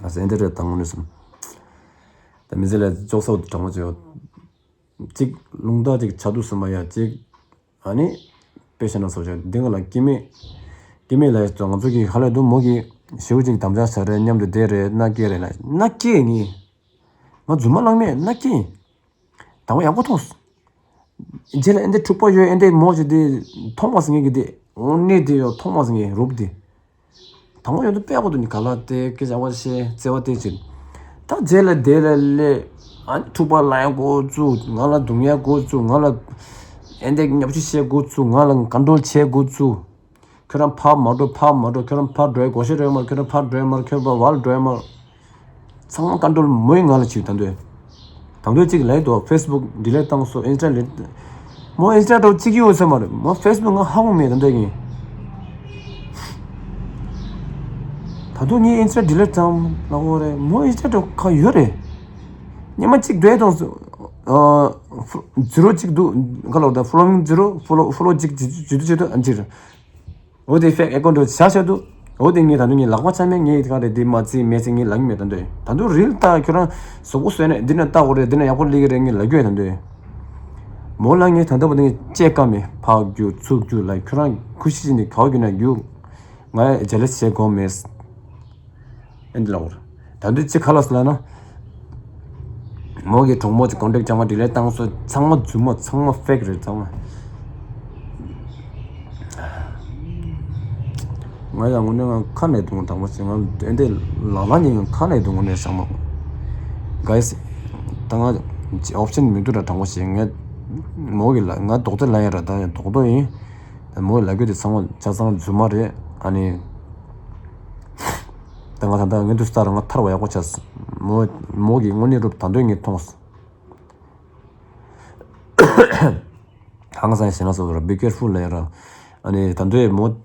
ཨ་ཟེ་འདི་རེད་དང་ངོ་ནས་སོང་། ད་མི་ཚེ་ལ་ཅོག་སོག་དྲང་མོ་བྱོས། གཅིག་རླུང་རྟ་གཅིག་ཆ་དུ་སུ་མ་ཡ་གཅིག་ཨ་ནི་དཔེ་བཤད་ན་སོ་བྱ་འདི་ང་ལ་སྐྱེ་དམན། སྐྱེ་དམན་ལ་ང་ཚོ་གི་ཧ་ལས་དུ་མོ་གི་ཞེའུ་གཅིག་དམ་བཅའ་བྱ་རེད། མཉམ་དུ་བསྡད་རེད། མནའ་སྐྱེལ་རེད་ལ་མནའ་སྐྱེལ་ངས། ང་རྫུན་མ་ལངས་མེད། མནའ་སྐྱེལ། དང་པོ་ཡག་པོ་མཐོང་སོང་། རྗེས་ལ་ཨེ་འདྲ་འཁྲུག་པ་ཡོད། ཨེ་འདྲ་མོ་ཞིག་དེ་མཐོང་བ་སང་ངེད་ཀྱི་དེ་དངོས་གནས་དེ་ཡོད་མཐོང་བ་སང་ངེད་རུབ་དེ། དང་པོ་ཡོད་དུ་དཔེ་ཡག་པོ་འདུག་ནི་ག་ལ་དེ་སྐད་ཆ་བ་བཤད་བརྩེ་བ་དེ་བྱེད། ད་རྗེས་ལ་དེ་ལ་སླེབས། ཨ་འཁྲུག་པ་ལ་ཡང་འགོ་བཙུགས། ང་ལ་རྡུང་ཡ་འགོ་བཙུགས། ང་ལ་ཨེ་འདྲ་ཉབ་ཆུ་བཤད་འགོ་བཙུགས། ང་ལ་ག་འདྲ་བྱེད་འགོ་བཙུགས། ཁྱོད་རང་ཕར་མ་འགྲོ་ཕར་མ་འགྲོ། ཁྱོད་རང་ཕར་འགྲོ་ཡ་སྒོ་ཤེས་འགྲོ་ཡ་མ་རེད། ཁྱོད་རང་ཕར་འགྲོ་ཡ་མ་རེད། ཁྱོད་ཕར་བར་འགྲོ་ཡ་མ་རེད། ཚང་མ་ཀོན་ཊོལ་མོ་ཡི་ང་ལ་བྱེད་ད་འདོད། ད་འདོད་ཅིག་ལས་དོ་ཕེ་སི་བུག་ཌི་ལིཊ་བཏང་སོ་ཨིན་སི་ཊ་ལིཊ། མོ་ཨིན་སི་ཊ་འགྲོ་གཅིག་ཡོད་ས་མ་རེད། མོ་ཕེ་སི་བུག་ང་ཧ་གོ་མེད་ད་འདོད་ངས། ད་དུང་ངས་ཨིན་སི་ཊ་ཌི་ལིཊ་བཏང་ལ་འོ་རེད། མོ་ཨིན་སི་ཊ་འགྲོ་ཁ་ཡོད་རེད། ཉི་མ་གཅིག་འགྲོ་ཡ་གཏོང་སོ། ཛི་རོ་གཅིག་འདུག་ག་ལོར་ད་ཕོ་ལོ་ཝིང་ཛི་རོ་ཕོ་ལོ་ཕོ་ལོ་གཅིག་ཇི་ཇི་དུ་ཇི་དུ་ཨ་ཇི་རེད། འོ་དེ་ཕེག་ཨེ་ཀོན་ཊོ་བྱ་བྱ་འདུག་འོ་དེ་ངས་ད་དུང་ངས་ལག་པ་ཆ་མེད། ངས་དེ་ག་རེ་དེ་མ་བརྩིས་མེད་ཟེར་ངས་ལབ་ཀྱི་མེད་ད་འདོད། ད་དུང་རིལ་ལྟ་ཁྱོད་རང་གཟུགས་པོ་བཟོས་ནས་འདི་ན་ལྟ་འོ་རེད། འདི་ན་ཡག་པོ་ལི་གི་རེད་ངས་ལབ་རྒྱུ་ཡོད་ད་འདོད། མོ་ལ་ངས་ད་ལྟ་བར་དུ་ངས་བཅད་ཀ་མེད། ཕག་རྒྱུ་ཚུགས་རྒྱུ་ལ་ཁྱོད་རང་ཁུ་ཤི་ནས་ག་བ་རྒྱུ་ན་རྒྱུ། ང་ཇེ་ལེ་སི་བྱེད་དགོས་མེད། ཨེ་འདི་ལ་འོར། ད་འདི་ཅི་ཁ་ལོ་སི་ལ་ན། མོ་གི་གྲོགས་མོ་ཅིག་ཀོན་ཊེག་ཅང་མ་ཌི་ལེཊ་བཏང་སོ། ཚང་མ་རྫུན་མ་ཚང་མ་ཕེག་རེད་ཚང་མ། ང་ཡང་དངོས་གནས་ང་ཁ་ནས་དུང་དྲང་པོ་ཞིག་ང་ཨེ་འདི་ལག་ལ་ཉིན་ང་ཁ་ནས་དུང་དངོས་གནས་བསམ་མ། ག་ཡི་སི། ད་ང་ཨོབ་ཤན་མི་འདུག་ར་དྲང་པོ་ཞིག་ངས་མོ་གི་ལ་ང་རྡོག་ཏོ་ལ་ཡ་ར་ད་ཡང་རྡོག་ཏོ་ཡིན། མོ་ལ་རྒྱུ་དེ་ཚང་མ་ཆ་ཚང་རྫུན་མ་རེད་ཨ་ནི། ད་ང་ད་ལྟ་ངས་དུས་ལྟར་ང་ཐར་བ་ཡག་པོ་བྱས། མོ་མོ་གི་དངོས་གནས་རུབ་ད་འདོད་ངས་མཐོང་། ཧང་སང་ཞེ་ན་སོ་ར་be careful ལ་ཡ་ར། ཨ་ནི་ད་འདོད་མོ་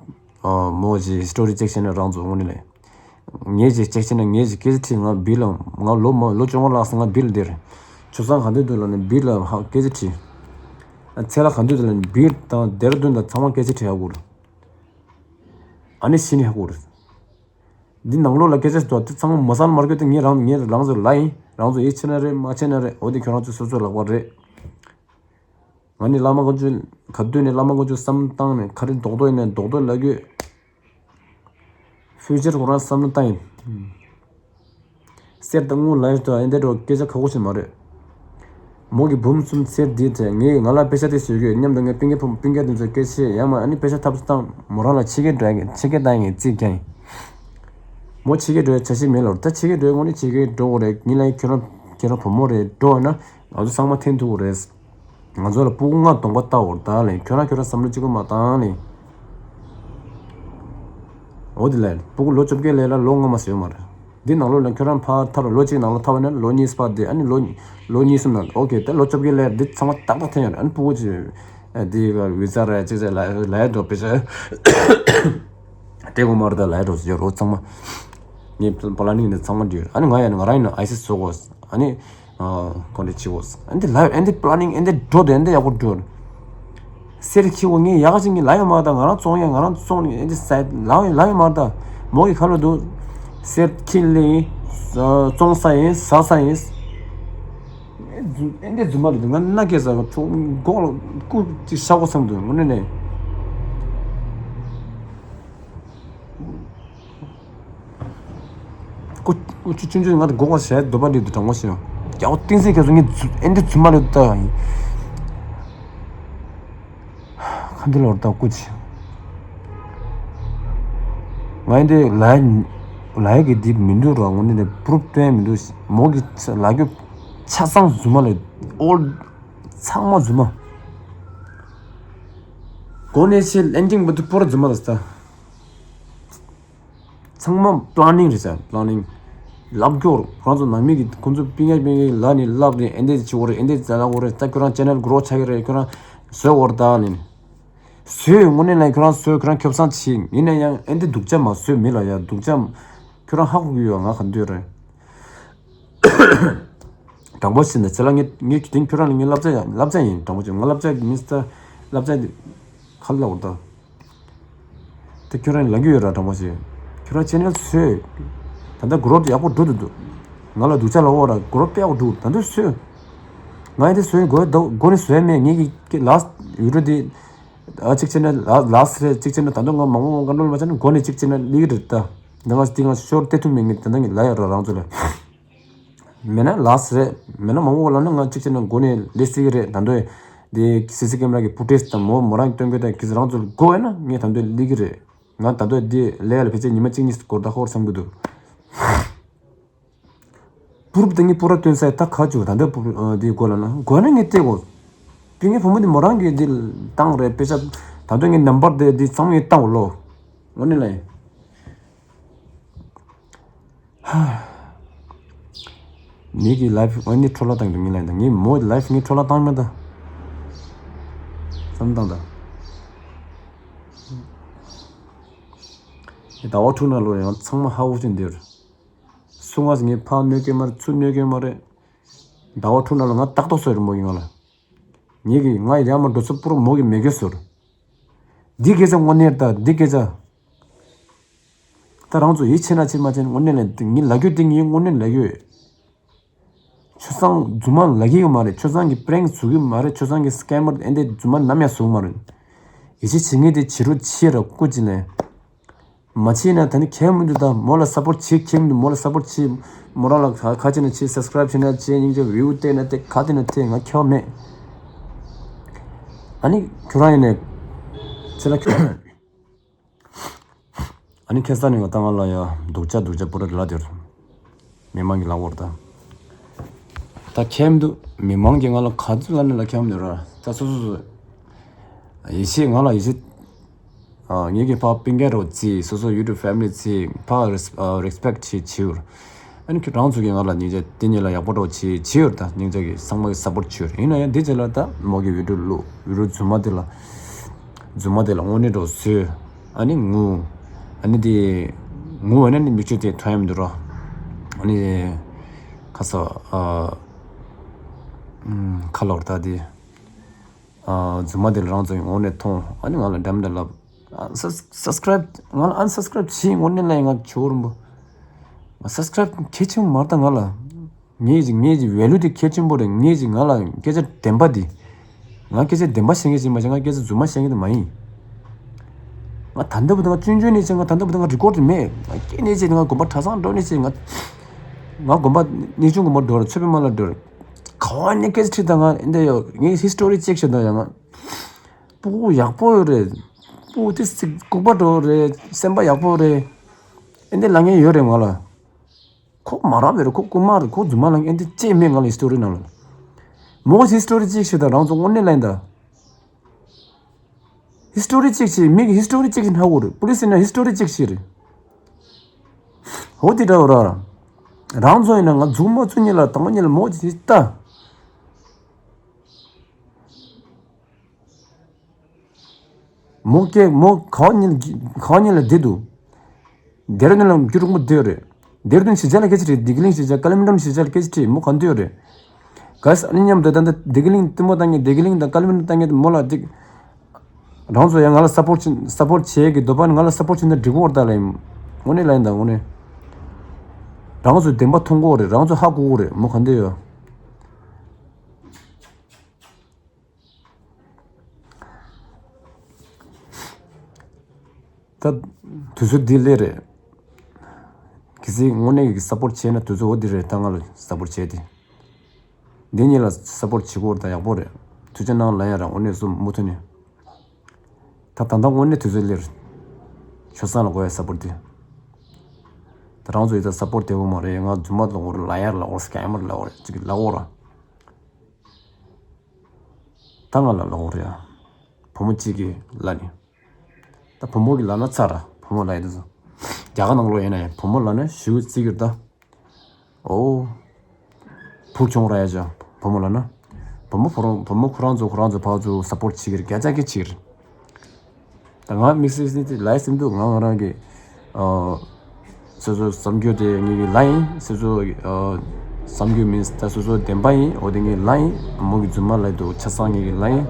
མོ་གི་སི་ཊོ་རི་ཅེག་བྱས་ན་རང་ཚོ་དངོས་གནས་ལས། ངས་ཅིག་ཅེག་བྱས་ན་ངས་ཅིག་སྐད་ཆ་དྲིས་ང་བིལ་ལ་ང་ལོ་མ་ལོ་བཅོ་ལྔ་ལྷག་སོང་ང་བིལ་འདིར། ཆུ་སང་ག་འདོད་འདུག་ལ་ནི་བིལ་ལ་ཧ་སྐད་ཆ་དྲིས། ཚེ་ལ་ག་འདོད་འདུག་ལ་ནི་བིལ་དང་སྡེ་ར་ལྡུན་དང་ཚང་མ་སྐད་ཆ་དྲིས་ཧ་གོ་རུ། ཨ་ནི་ཤི་ནི་ཧ་གོ་རུ། འདི་ནང་ལོགས་ལ་སྐད་ཆ་ཟེར་དེ་ཚང་མ་མ་སང་མར་གོ་དེ་ངས་རང་ངས་རང་ཚོ་ལ་ཡིན་རང་ཚོ་ཡིད་ཆེས་ན་རེད་མ་ཆེས་ན་རེད་འོ་དེ་ཁྱོད་རང་ཚོ་སོ་སོ་ལག་པ་རེད། ང་ནི་བླ་མ་དཀོན་མཆོག་ག་དུས་ནས་བླ་མ་དཀོན་མཆོག་བསམ་བློ་བཏང་ནས་ག་རེ་རྡོག་རྡོག་ཡིན་ནས་རྡོག་རྡོག་ལབ་དགོས། ཕིའུ་ཅར་ཁོ་རང་བསམ་བློ་བཏང་ཡིན། གསེར་དང་དངུལ་ལ་ཡོད་དོ་ཨེ་འདྲ་འགྲོ་སྐད་ཆ་ཁག་པོ་ཞིག་མ་རེད། མོ་གི་བུམ་གསུམ་གསེར་འདི་དེ་ངས་ང་ལ་པེ་ཤ་དེ་ཞུ་གི་མཉམ་དུ་ངས་པིན་ཀེ་ཕུམ་པིན་ཀེ་དེ་ཚོ་སྐད་ཆ་ཡང་མ་ཨ་ནི་པེ་ཤ་ཐབས་སུ་བཏང་མོ་རང་ལ་ཕྱི་རྒྱལ་འགྲོ་ཡ་ཕྱི་རྒྱལ་བཏང་ཡིན་རྩིས་རྒྱག་ཡིན། མོ་ཕྱི་རྒྱལ་འགྲོ་ཡ་འཆར་གཞི་མེད་ལོར་ད་ཕྱི་རྒྱལ་འགྲོ་ཡ་དངོས་གནས་ཕྱི་རྒྱལ་འགྲོ་དགོས་རེད། ཉིན་ལ་ཁྱོད་རང་ཁྱོད་རང་བུ་མོ་རེད་འགྲོ་ན་ང་ཚོ་ཚང་མ་འཐེན་ཐུབ་དགོས་རེད། ང་ཚོ་ལ་སྤུ་གུ་ལྔ་གདོང་པ་ལྟ་འོར་ད་ལས་ཁྱོད་རང་ཁྱོད་རང་བསམ་བློ་གཅིག་པོ་མ་བཏང་ལས། འོ་དེ་ལས་སྤུ་གུ་ལོ་བཅོ་བརྒྱད་ལས་ལ་ལོ་ལྔ་མ་ཟེར་ཡོད་མ་རེད། འདི་ནང་ལོགས་ལ་ཁྱོད་རང་ཕར་ཐར་ལོ་གཅིག་ནང་ལ་ཐར་བ་ན་ལོ་གཉིས་པ་དེ་ཨ་ནི་ལོ་ལོ་གཉིས་གསུམ་ནང་ཨོ་ཁེ་ད་ལོ་བཅོ་བརྒྱད་ལས་འདི་ཚང་མ་ཏག་ཏག་འཐེན་ཡོད་རེད། ཨ་ནི་ཕྲུ་གུ་ཅིག་འདི་བི་ཛ་རེད་ཅིག་ཅིག་ལ་ལ་ཡ་འགྲོ་པེ་ཤ་དེ་གོ་མར་ད་ལ་ཡ་འགྲོ་ཡོད་རོ་ཚང་མ་ངའི་པ་ལ་ནིང་འདི་ཚང་མ་འདི་ཡོད། ཨ་ནི་ང་ཡ་ནི་ང་རང་ཡིན་ན་ཨའི་སི་བཟོ་དགོས། ཨ་ནི་ཨ་ཁོང་འདྲ་བྱེད་དགོས། ཨ་ནི་འདི་ལ་ཡ་ཨ་ནི་འདི་པ་ལ་ནིང་ཨ་ནི་འདི་འགྲོ་དེ་ཨ་ནི་འདི་ཡག་པོ་འགྲོ། གསེར་ཁྱི་བོ་ངས་ཡག་ཅིག་ངས་ལ་ཡོད་མ་ད་ང་རང་བཙོང་ཡ་ང་རང་བཙོང་ནས་ཨེ་འདི་ཟ་ལ་ཡོད་ལ་ཡོད་མ་ད་མོ་གི་ཁ་ལོ་འདུག་གསེར་ཁྱི་ལི་བཙོང་ས་ཡིན་ཟ་ས་ཡིན། ཨེ་འདི་རྫུན་མ་རེད་འདུག་ང་མནའ་སྐྱེལ་ས་གི་ཕྲུ་མགོ་ལ་སྐུ་ཅིག་ཤ་གོ་བསམ་འདུག་དངོས་གནས་ནས། ཀུ་ཀུ་ཆུ་ཆུང་ཆུང་ང་དང་སྒོ་ཁ་ཞལ་འདོད་པ་འདི་དུ་དྲང་མོ་ཞིག་ཡང་ཨོ་ཏིང་སེ་ཁ་སོ་ངས་ཨེ་འདི་རྫུན་མ་རེད་ད་ཡིན། ཁ་འདི་ལོར་ད་ཀུ་ཆི་ང་ཨེ་འདི་ལ་ལ་ཡ་གི་འདི་མི་འདུག་ར་དངོས་གནས་ནས་པུ་རུབ་སྟོན་མི་འདུག་མོ་གི་ལ་རྒྱུ་ཆ་ཚང་རྫུན་མ་རེད། ཨོ་ཚང་མ་རྫུན་མ། གོ་ནས་ཆེ་ལན་ཅིང་བུ་དུ་པོ་ར་རྫུན་མ་རེད་ད། ཚང་མ་པ་ལ་ནིང་རེད་ཟེར། པ་ལ་ནིང་ལབ་སྐྱོར་ཁོ་རང་ཚོ་ནང་མི་གི་ཁོང་ཚོ་པིང་ཡ་པིང་ཡ་ལ་ནི་ལབ་ནས་ཨེ་འདྲས་བྱེད་དགོས་རེད། ཨེ་འདྲས་བྱེད་ལབ་དགོས་རེད། ད་ཁྱོད་རང་ཅེ་ནལ་གྲོ་ཆགས་ཀྱི་རེད། ཁྱོད་རང་བཟོས་འོར་ད་ནི་བཟོས་དངོས་གནས་ལ་ཁྱོད་རང་བཟོས་ཁྱོད་རང་ཁྱབ་སང་ཆེ་ཡིན་ན་ཡང་ཨེ་འདྲས་སྡུག་ཅག་མ་བཟོས་མི་ལ་ཡ་སྡུག་ཅག་ཁྱོད་རང་ཧ་གོ་གི་ཡོད་ང་ག་འདོད་རེད། དྲང་པོ་ཟེར་ན་ཚེ་ལ་ངས་ངས་དེང་ཁྱོད་རང་ལ་ངས་བསླབ་བྱ་ཡང་བསླབ་བྱ་ཡིན། དྲང་པོ་བྱས་ང་བསླབ་བྱ་མིན་སྟ་བསླབ་བྱ་འདི་ཁ་ལ་འོར་ད། དེ་ཁྱོད་རང་ལ་རྒྱུས་ཡོད་ར་དྲང་པོ་བྱས། ཁྱོད་རང་ཅེ་ནལ་བཟོས། ད་ལྟ་གུ་རོབ་ཡག་པོ་འགྲོ་འདུག་འདུག་ང་ལ་སྡུག་ཅག་ལ་འོ་ར་གུ་རོབ་དཔེ་ཡག་པོ་འགྲོ་ད་འདུག་བཟོས། ང་ཡི་དེ་བཟོས་གོ་ད་གོ་ནས་བཟོས་མེད་ངེད་ཀྱི་ལ་ཡུ་རོ་དེ། ཨ་གཅིག་བྱས་ན་ལ་ལགས་རེད། གཅིག་བྱས་ན་ད་དུང་ང་མང་པོ་བཀའ་འདྲི་མ་བྱས་ན་མགོ་ནས་གཅིག་བྱས་ན་སླེབས་ཀྱི་རེད་ད། འདི་ང་འདི་ང་ཤོར་ཏེ་ཐུབ་མེད་ངས་ད་ལྟ་ངས་ལབ་ཡ་ར་རང་ཚོ་ལ། མེད་ན་ལགས་རེད། མེད་ན་མང་པོ་ལབ་ན་ང་གཅིག་བྱས་ན་མགོ་ནས་སླེབས་སྲིད་ཀྱི་རེད། ད་དུང་འདི་སི་སི་ཀེམ་ར་གི་ཕུ་ཊེ་ཇི་དང་མོ་མོ་རང་གི་སྟོན་གོ་ད་གི་རང་ཚོ་ལ་དགོས་ཡོད་ན་ངས་ད་དུང་སླེབས་ཀྱི་རེད། ང་ད་དུང་འདི་ལས་ལ་ཕལ་ཆེར་ཉི་མ་གཅིག་གཉིས་སྐོར་ད་ཧོར་བསམ་གི་འདུག་པུ་རུབ་དེ་ངས་པུ་ར་སྟོན་ས་ད་ཁ་བཅུག་ད་འདོད་པུ་རུབ་དེ་དགོས་ལ་ན་དགོས་ན་ངས་སྟེར་དགོས། དེ་ངའི་བུ་མོ་དེ་མོ་རང་གིས་དེ་བཏང་རེད་པེ་ས། ད་དུང་ངའི་ནམ་བར་དེ་དེ་ཚང་མས་བཏང་བ་ལོ། དངོས་གནས་ལ་ཡིན། མི་གི་ལའིཕ་ཨ་ནི་འཕྲོ་བརླག་བཏང་གི་འདུག་ངའི་ལའིཕ་ད་ངའི་མོ་ལའིཕ་ངའི་འཕྲོ་བརླག་བཏང་མེད་ད། བསམ་བཏང་ད། ཟླ་བ་དྲུག་ནང་ལོ་ཡང་ཚང་མ་ཧ་གོ་ཅིག་འདིར། སུ་ང་ངས་ཕར་གནོད་ཀྱི་མ་རེད་ཚུར་གནོད་ཀྱི་མ་རེད། ཟླ་བ་དྲུག་ནང་ལ་ང་ཏག་ཏག་བཟོས་རེད་མོ་གིས་ང་ལ། ངེད་ཀྱིས་ང་ཡི་རང་མ་འགྲོ་ཚུར་པུ་རུ་མོ་གིས་མེ་གེ་བཟོས་རེད། འདི་སྐད་ཆ་དངོས་གནས་ད་འདི་སྐད་ཆ། ད་རང་ཚོ་ཡིད་ཆེས་ན་ཆེས་མ་ཆེས་ན་དངོས་གནས་ལ་འདི་ངའི་ལབ་རྒྱུ་འདི་ངའི་དངོས་གནས་ལབ་རྒྱུ་ཡོད། ཆོས་བཟང་རྫུན་མ་ལབ་ཀྱི་ཡོད་མ་རེད། ཆོས་བཟང་གིས་པྲེང་བཟོ་གི་མ་རེད། ཆོས་བཟང་གིས་སི་ཀེམ་མར་ཨེ་འདྲས་རྫུན་མ་ནམ་ཡང་བཟོ་གི་མ་རེད། ཡིད་ཆེས་བྱེད་མཁན་དེ་བྱེད་རོགས་བྱེད་ར་སྐུ་མཁྱེན་ལེ། མ་བྱེད་ན་ད་ནི་ཁྱད་མི་འདུག་ད་མོ་ལ་སབ་པོར་བྱེད་ཁྱད་མི་འདུག་མོ་ལ་སབ་པོར་བྱེད། མོ་རང་ལ་ཁ་ཁ་བྱེད་ན་བྱེད། སབ་སི་ཀ་རབ་བྱེད་ན་བྱེད། སྙིང་རྗེ་བིའུ་སྟེར་ན་སྟེར། ག་སྟེར་ན་སྟེར། ང་ཁྱད་མེད། ཨ་ནི་ཁྱོད་རང་ཡིན་ནས་ཚེ་ལ་ཁྱོད། ཨ་ནི་ཁ་སང་ནས་ང་ད་ང་ལ་ཡ་སྡུག་ཅག་སྡུག་ཅག་པུ་ར་ལ་དེར། མི་མང་གི་ལག་པར་ད། ད་ཁྱད་མི་འདུག་མི་མང་གིས་ང་ལ་ག་ཚོད་ལབ་ནས་ལ་ཁྱད་མི་འདུག་ར། ད་སོ་སོ་སོ། ཡིད་ཆེས་ང་ལ་ཡིད་ཆེས། ཨ་ངེད་ཀྱི་ཕ་སྤུན་ཀྱག་རོ་ཚི་སོ་སོ་ཡུ་ཊུབ་ཕེ་མི་ལི་ཚི་ཕ་རེས་ཨ་རེས་པེག་ཊི་བྱེད་བྱེད་ཡོད། ཨ་ནི་ཁྱོད་རང་ཚོ་གིས་ང་ལ་སྙིང་རྗེ་དེ་ཉིད་ལ་ཡག་པོ་འགྲོ་བྱེད་བྱེད་ཡོད། ད་སྙིང་རྗེ་གིས་ཚང་མ་གིས་སབ་པོར་བྱེད་ཡོད། ཡིན་ན་ཡང་འདི་རྗེས་ལ་ད་མོ་གི་བི་ཌིའོ་བླུག་བི་ཌིའོ་རྫུན་མ་དེ་ལ་རྫུན་མ་དེ་ལ་དངོས་གནས་འགྲོ་བཟོས། ཨ་ནི་ངུ། ཨ་ནི་དེ་ངུ་བ་ན་ནི་མིག་ཆུ་དེ་ཐོན་ཡ་མི་འདུག་ར། ཨ་ནི་ཁ་ས་ཨ་ཁ་ལོར་ད་དེ། རྫུན་མ་དེ་ལ་རང་ཚོ་ཡི་ངོ་ནས་མཐོང་། ཨ་ནི་ང་ལ་འདྲ་མི་འདྲ་ལབ། སབ་སི་ཀ་རབ་ང་ལ་ཨན་སབ་སི་ཀ་རབ་བྱེད་དངོས་གནས་ལ་ཡིན་ང་ཇོ་རིན་པོ། སབ་སི་ཀ་རབ་གལ་ཆེན་པོ་མ་རེད་ད་ང་ལ། ངེད་ཀྱི་ངེད་ཀྱི་ཝེ་ལུ་དེ་གལ་ཆེན་པོ་རེད། ངེད་ཀྱི་ང་ལ་སྐད་ཆ་བདེན་པ་འདི། ང་སྐད་ཆ་བདེན་པ་བཤད་མཁན་ཅིག་མ་བྱས་ང་སྐད་ཆ་རྫུན་མ་བཤད་མཁན་དེ་མ་ཡིན། ང་ད་ལྟ་བུ་དེ་ང་ཆུང་ཆུང་ནས་བྱས་ང་ད་ལྟ་བུ་དེ་ང་རི་ཀོར་དེ་མེད། ང་སྐྱེས་ནས་བྱས་ང་དགོན་པ་གྲྭ་ཚང་འགྲོ་ནས་བྱས་ང་། ང་དགོན་པ་གནས་ཆུང་དགོན་པ་འགྲོ་རེད། ཆོས་པའི་མ་ལ་འགྲོ་རེད། ག་བ་ནས་སྐད་ཆ་དྲིས་ད་ང་འདི་ཡོད་ངའི་ཧི་སི་ཊོ་རི་ཅེག་བྱེད་ད་ཡ་ང་། སྤུ་གུ་ཡག་པོ་ཡོད་རེད། སྤུ་གུ་དེ་ལྐུགས་པ་འགྲོ་རེད། སེམས་པ་ཡག་པོ་རེད། ཨེ་འདི་ལ་ངས་ཡོད་རེད་ང་ལ། ཁོ་མ་རབས་ཡོད་རེད། ཁོ་རྐུན་མ་རེད། ཁོ་རྫུན་མ་ལ་ངས་ཨེ་འདི་ཅེས་མེད་ང་ལ་ཧི་སི་ཊོ་རི་ནང་ལ། མོ་ཧི་སི་ཊོ་རི་ཅེག་བྱེད་ད་རང་ཚོ་དངོས་གནས་ལ་ཡིན་ད། ཧི་སི་ཊོ་རི་ཅེག་བྱེད་མིག་ཧི་སི་ཊོ་རི་ཅེག་བྱེད་ཧ་གོ་རེད། པུ་ལི་སི་ཡིན་ན་ཧི་སི་ཊོ་རི་ཅེག་བྱེད་རེད། ཧོ་དེ་འདྲ་བོ་ར། རང་ཚོ་ཡིན་ན་ང་འཛུགས་མ་ཚུགས་ཉིད་ལ་དང་པོ་ཉིད་ལ་མོ་ཅིག་ལྟ། མོ་སྐད་མོ་ག་བ་ཉིད་ག་བ་ཉིད་ལ་བསྡད་འདུག། ལྡེ་ར་ལྡུན་ལ་རྒྱུ་རུང་པོ་བསྡད་ཡོད་རེད། ལྡེ་ར་ལྡུན་གཞིས་ཆགས་ལ་སྐད་ཆ་དྲིས། བདེ་སྐྱིད་གླིང་གཞིས་ཆགས་ཀ་ལི་མི་ཊོན་གཞིས་ཆགས་ལ་སྐད་ཆ་དྲིས། མོ་ག་འདོད་ཡོད་རེད། ག་ས་ཨ་ནི་མཉམ་དུ་ད་ལྟ་བདེ་སྐྱིད་གླིང་གཏི་མུག་བཏང་མཁན་བདེ་སྐྱིད་གླིང་དང་ཀ་ལི་མི་ཊོན་བཏང་མཁན་མོ་ལ་ཅིག། རང་ཚོ་ཡང་ང་ལ་སཔོར་ཊི་བྱེད་སཔོར་ཊི་བྱེད་ཀྱི་འདོད་པ་ནི་ང་ལ་སཔོར་ཊི་བྱེད་ན་འགྲིག་གི་ཡོད་རེད་ད་ལབ་ཡིན། དངོས་གནས་ལབ་ཡིན་ད་དངོས་གནས། རང་ཚོ་བདེན་པ་མཐོང་གི་ཡོད་རེད། རང་ཚོ་ཧ་གོ་གི་ཡོད་རེད། མོ་ག་འདོད་ཡོད། ད་དུས་ཚོད་འདི་སླེབས་རེད། གལ་སྲིད་དངོས་གནས་ཀྱི་སཔོར་ཊི་བྱས་ན་དུས་ཚོད་འོ་འདི་རེད། ད་ང་ལ་སཔོར་ཊི་བྱས་ཏེ། འདི་གཉིས་ལ་སཔོར་ཊི་བྱེད་དགོས་རེད། ད་ཡག་པོ་རེད། ཐུགས་རྗེ་གནང་། ལབ་ཡ་རང་དངོས་གནས་སུ་མུ་མཐུད་ནས། ད་ད་ལྟ་དངོས་གནས་དུས་ཚོད་སླེབས་རེད། ཆོས་བཟང་ལ་དགོས་ཡ་སཔོར་ཊི་དེ། ད་རང་ཚོ་ཡི་ད་སཔོར་ཊི་དེ་འོ་མ་རེད། ང་རྫུན་མ་ལབ་དགོས་རེད། ལ་ཡར་ལབ་དགོས་རེད། སྐེམ་མར་ལབ་དགོས་རེད། ཅིག་ལབ་དགོས་རེད། ད་ང་ལ་ལབ་དགོས་རེད་ཡ། བུ་མོ་གཅིག་གིས་ལབ་ནས། ད་བུ་མོ་གིས་ལབ་ན་ཚར་ར། བུ་མོ་ལབ་ཡ་དེ་ཚོ། རྒྱ་གར་ནང་ལོགས་ཡིན་ན་ཡང་བུ་མོ་ལབ་ན་ཞུ་རྩིས་ཀྱི་རེད་ད། ཨོ། བུ་གྱོང་ར་ཡ་ཅག་བུ་མོ་ལབ་ན། བུ་མོ་ཁོ་རང་བུ་མོ་ཁོ་རང་ཚོ་ཁོ་རང་ཚོ་ཕར་ཚུར་སཔོར་ཊི་བྱེད་ཀྱི་རེད། བརྒྱ་ཆ་བརྒྱ་བྱེད་ཀྱི་རེད། ད་ང་དམིགས་བསལ་ནི་དེ་ལབ་ཡ་སེམས་སྡུག། ང་ང་རང་གི་ཨ། སོ་སོའི་བསམ་རྒྱུ་དེ་ངེད་ཀྱི་ལབ་ཡིན། སོ་སོ་ཨ། བསམ་རྒྱུ་མིན། ད་སོ་སོ་བདེན་པ་ཡིན། འོ་དེ་ངས་ལབ་ཡིན། མོ་གི་རྫུན་མ་ལབ་འདུག། ཆ་ཚང་ངེད་ཀྱི་ལབ་ཡིན།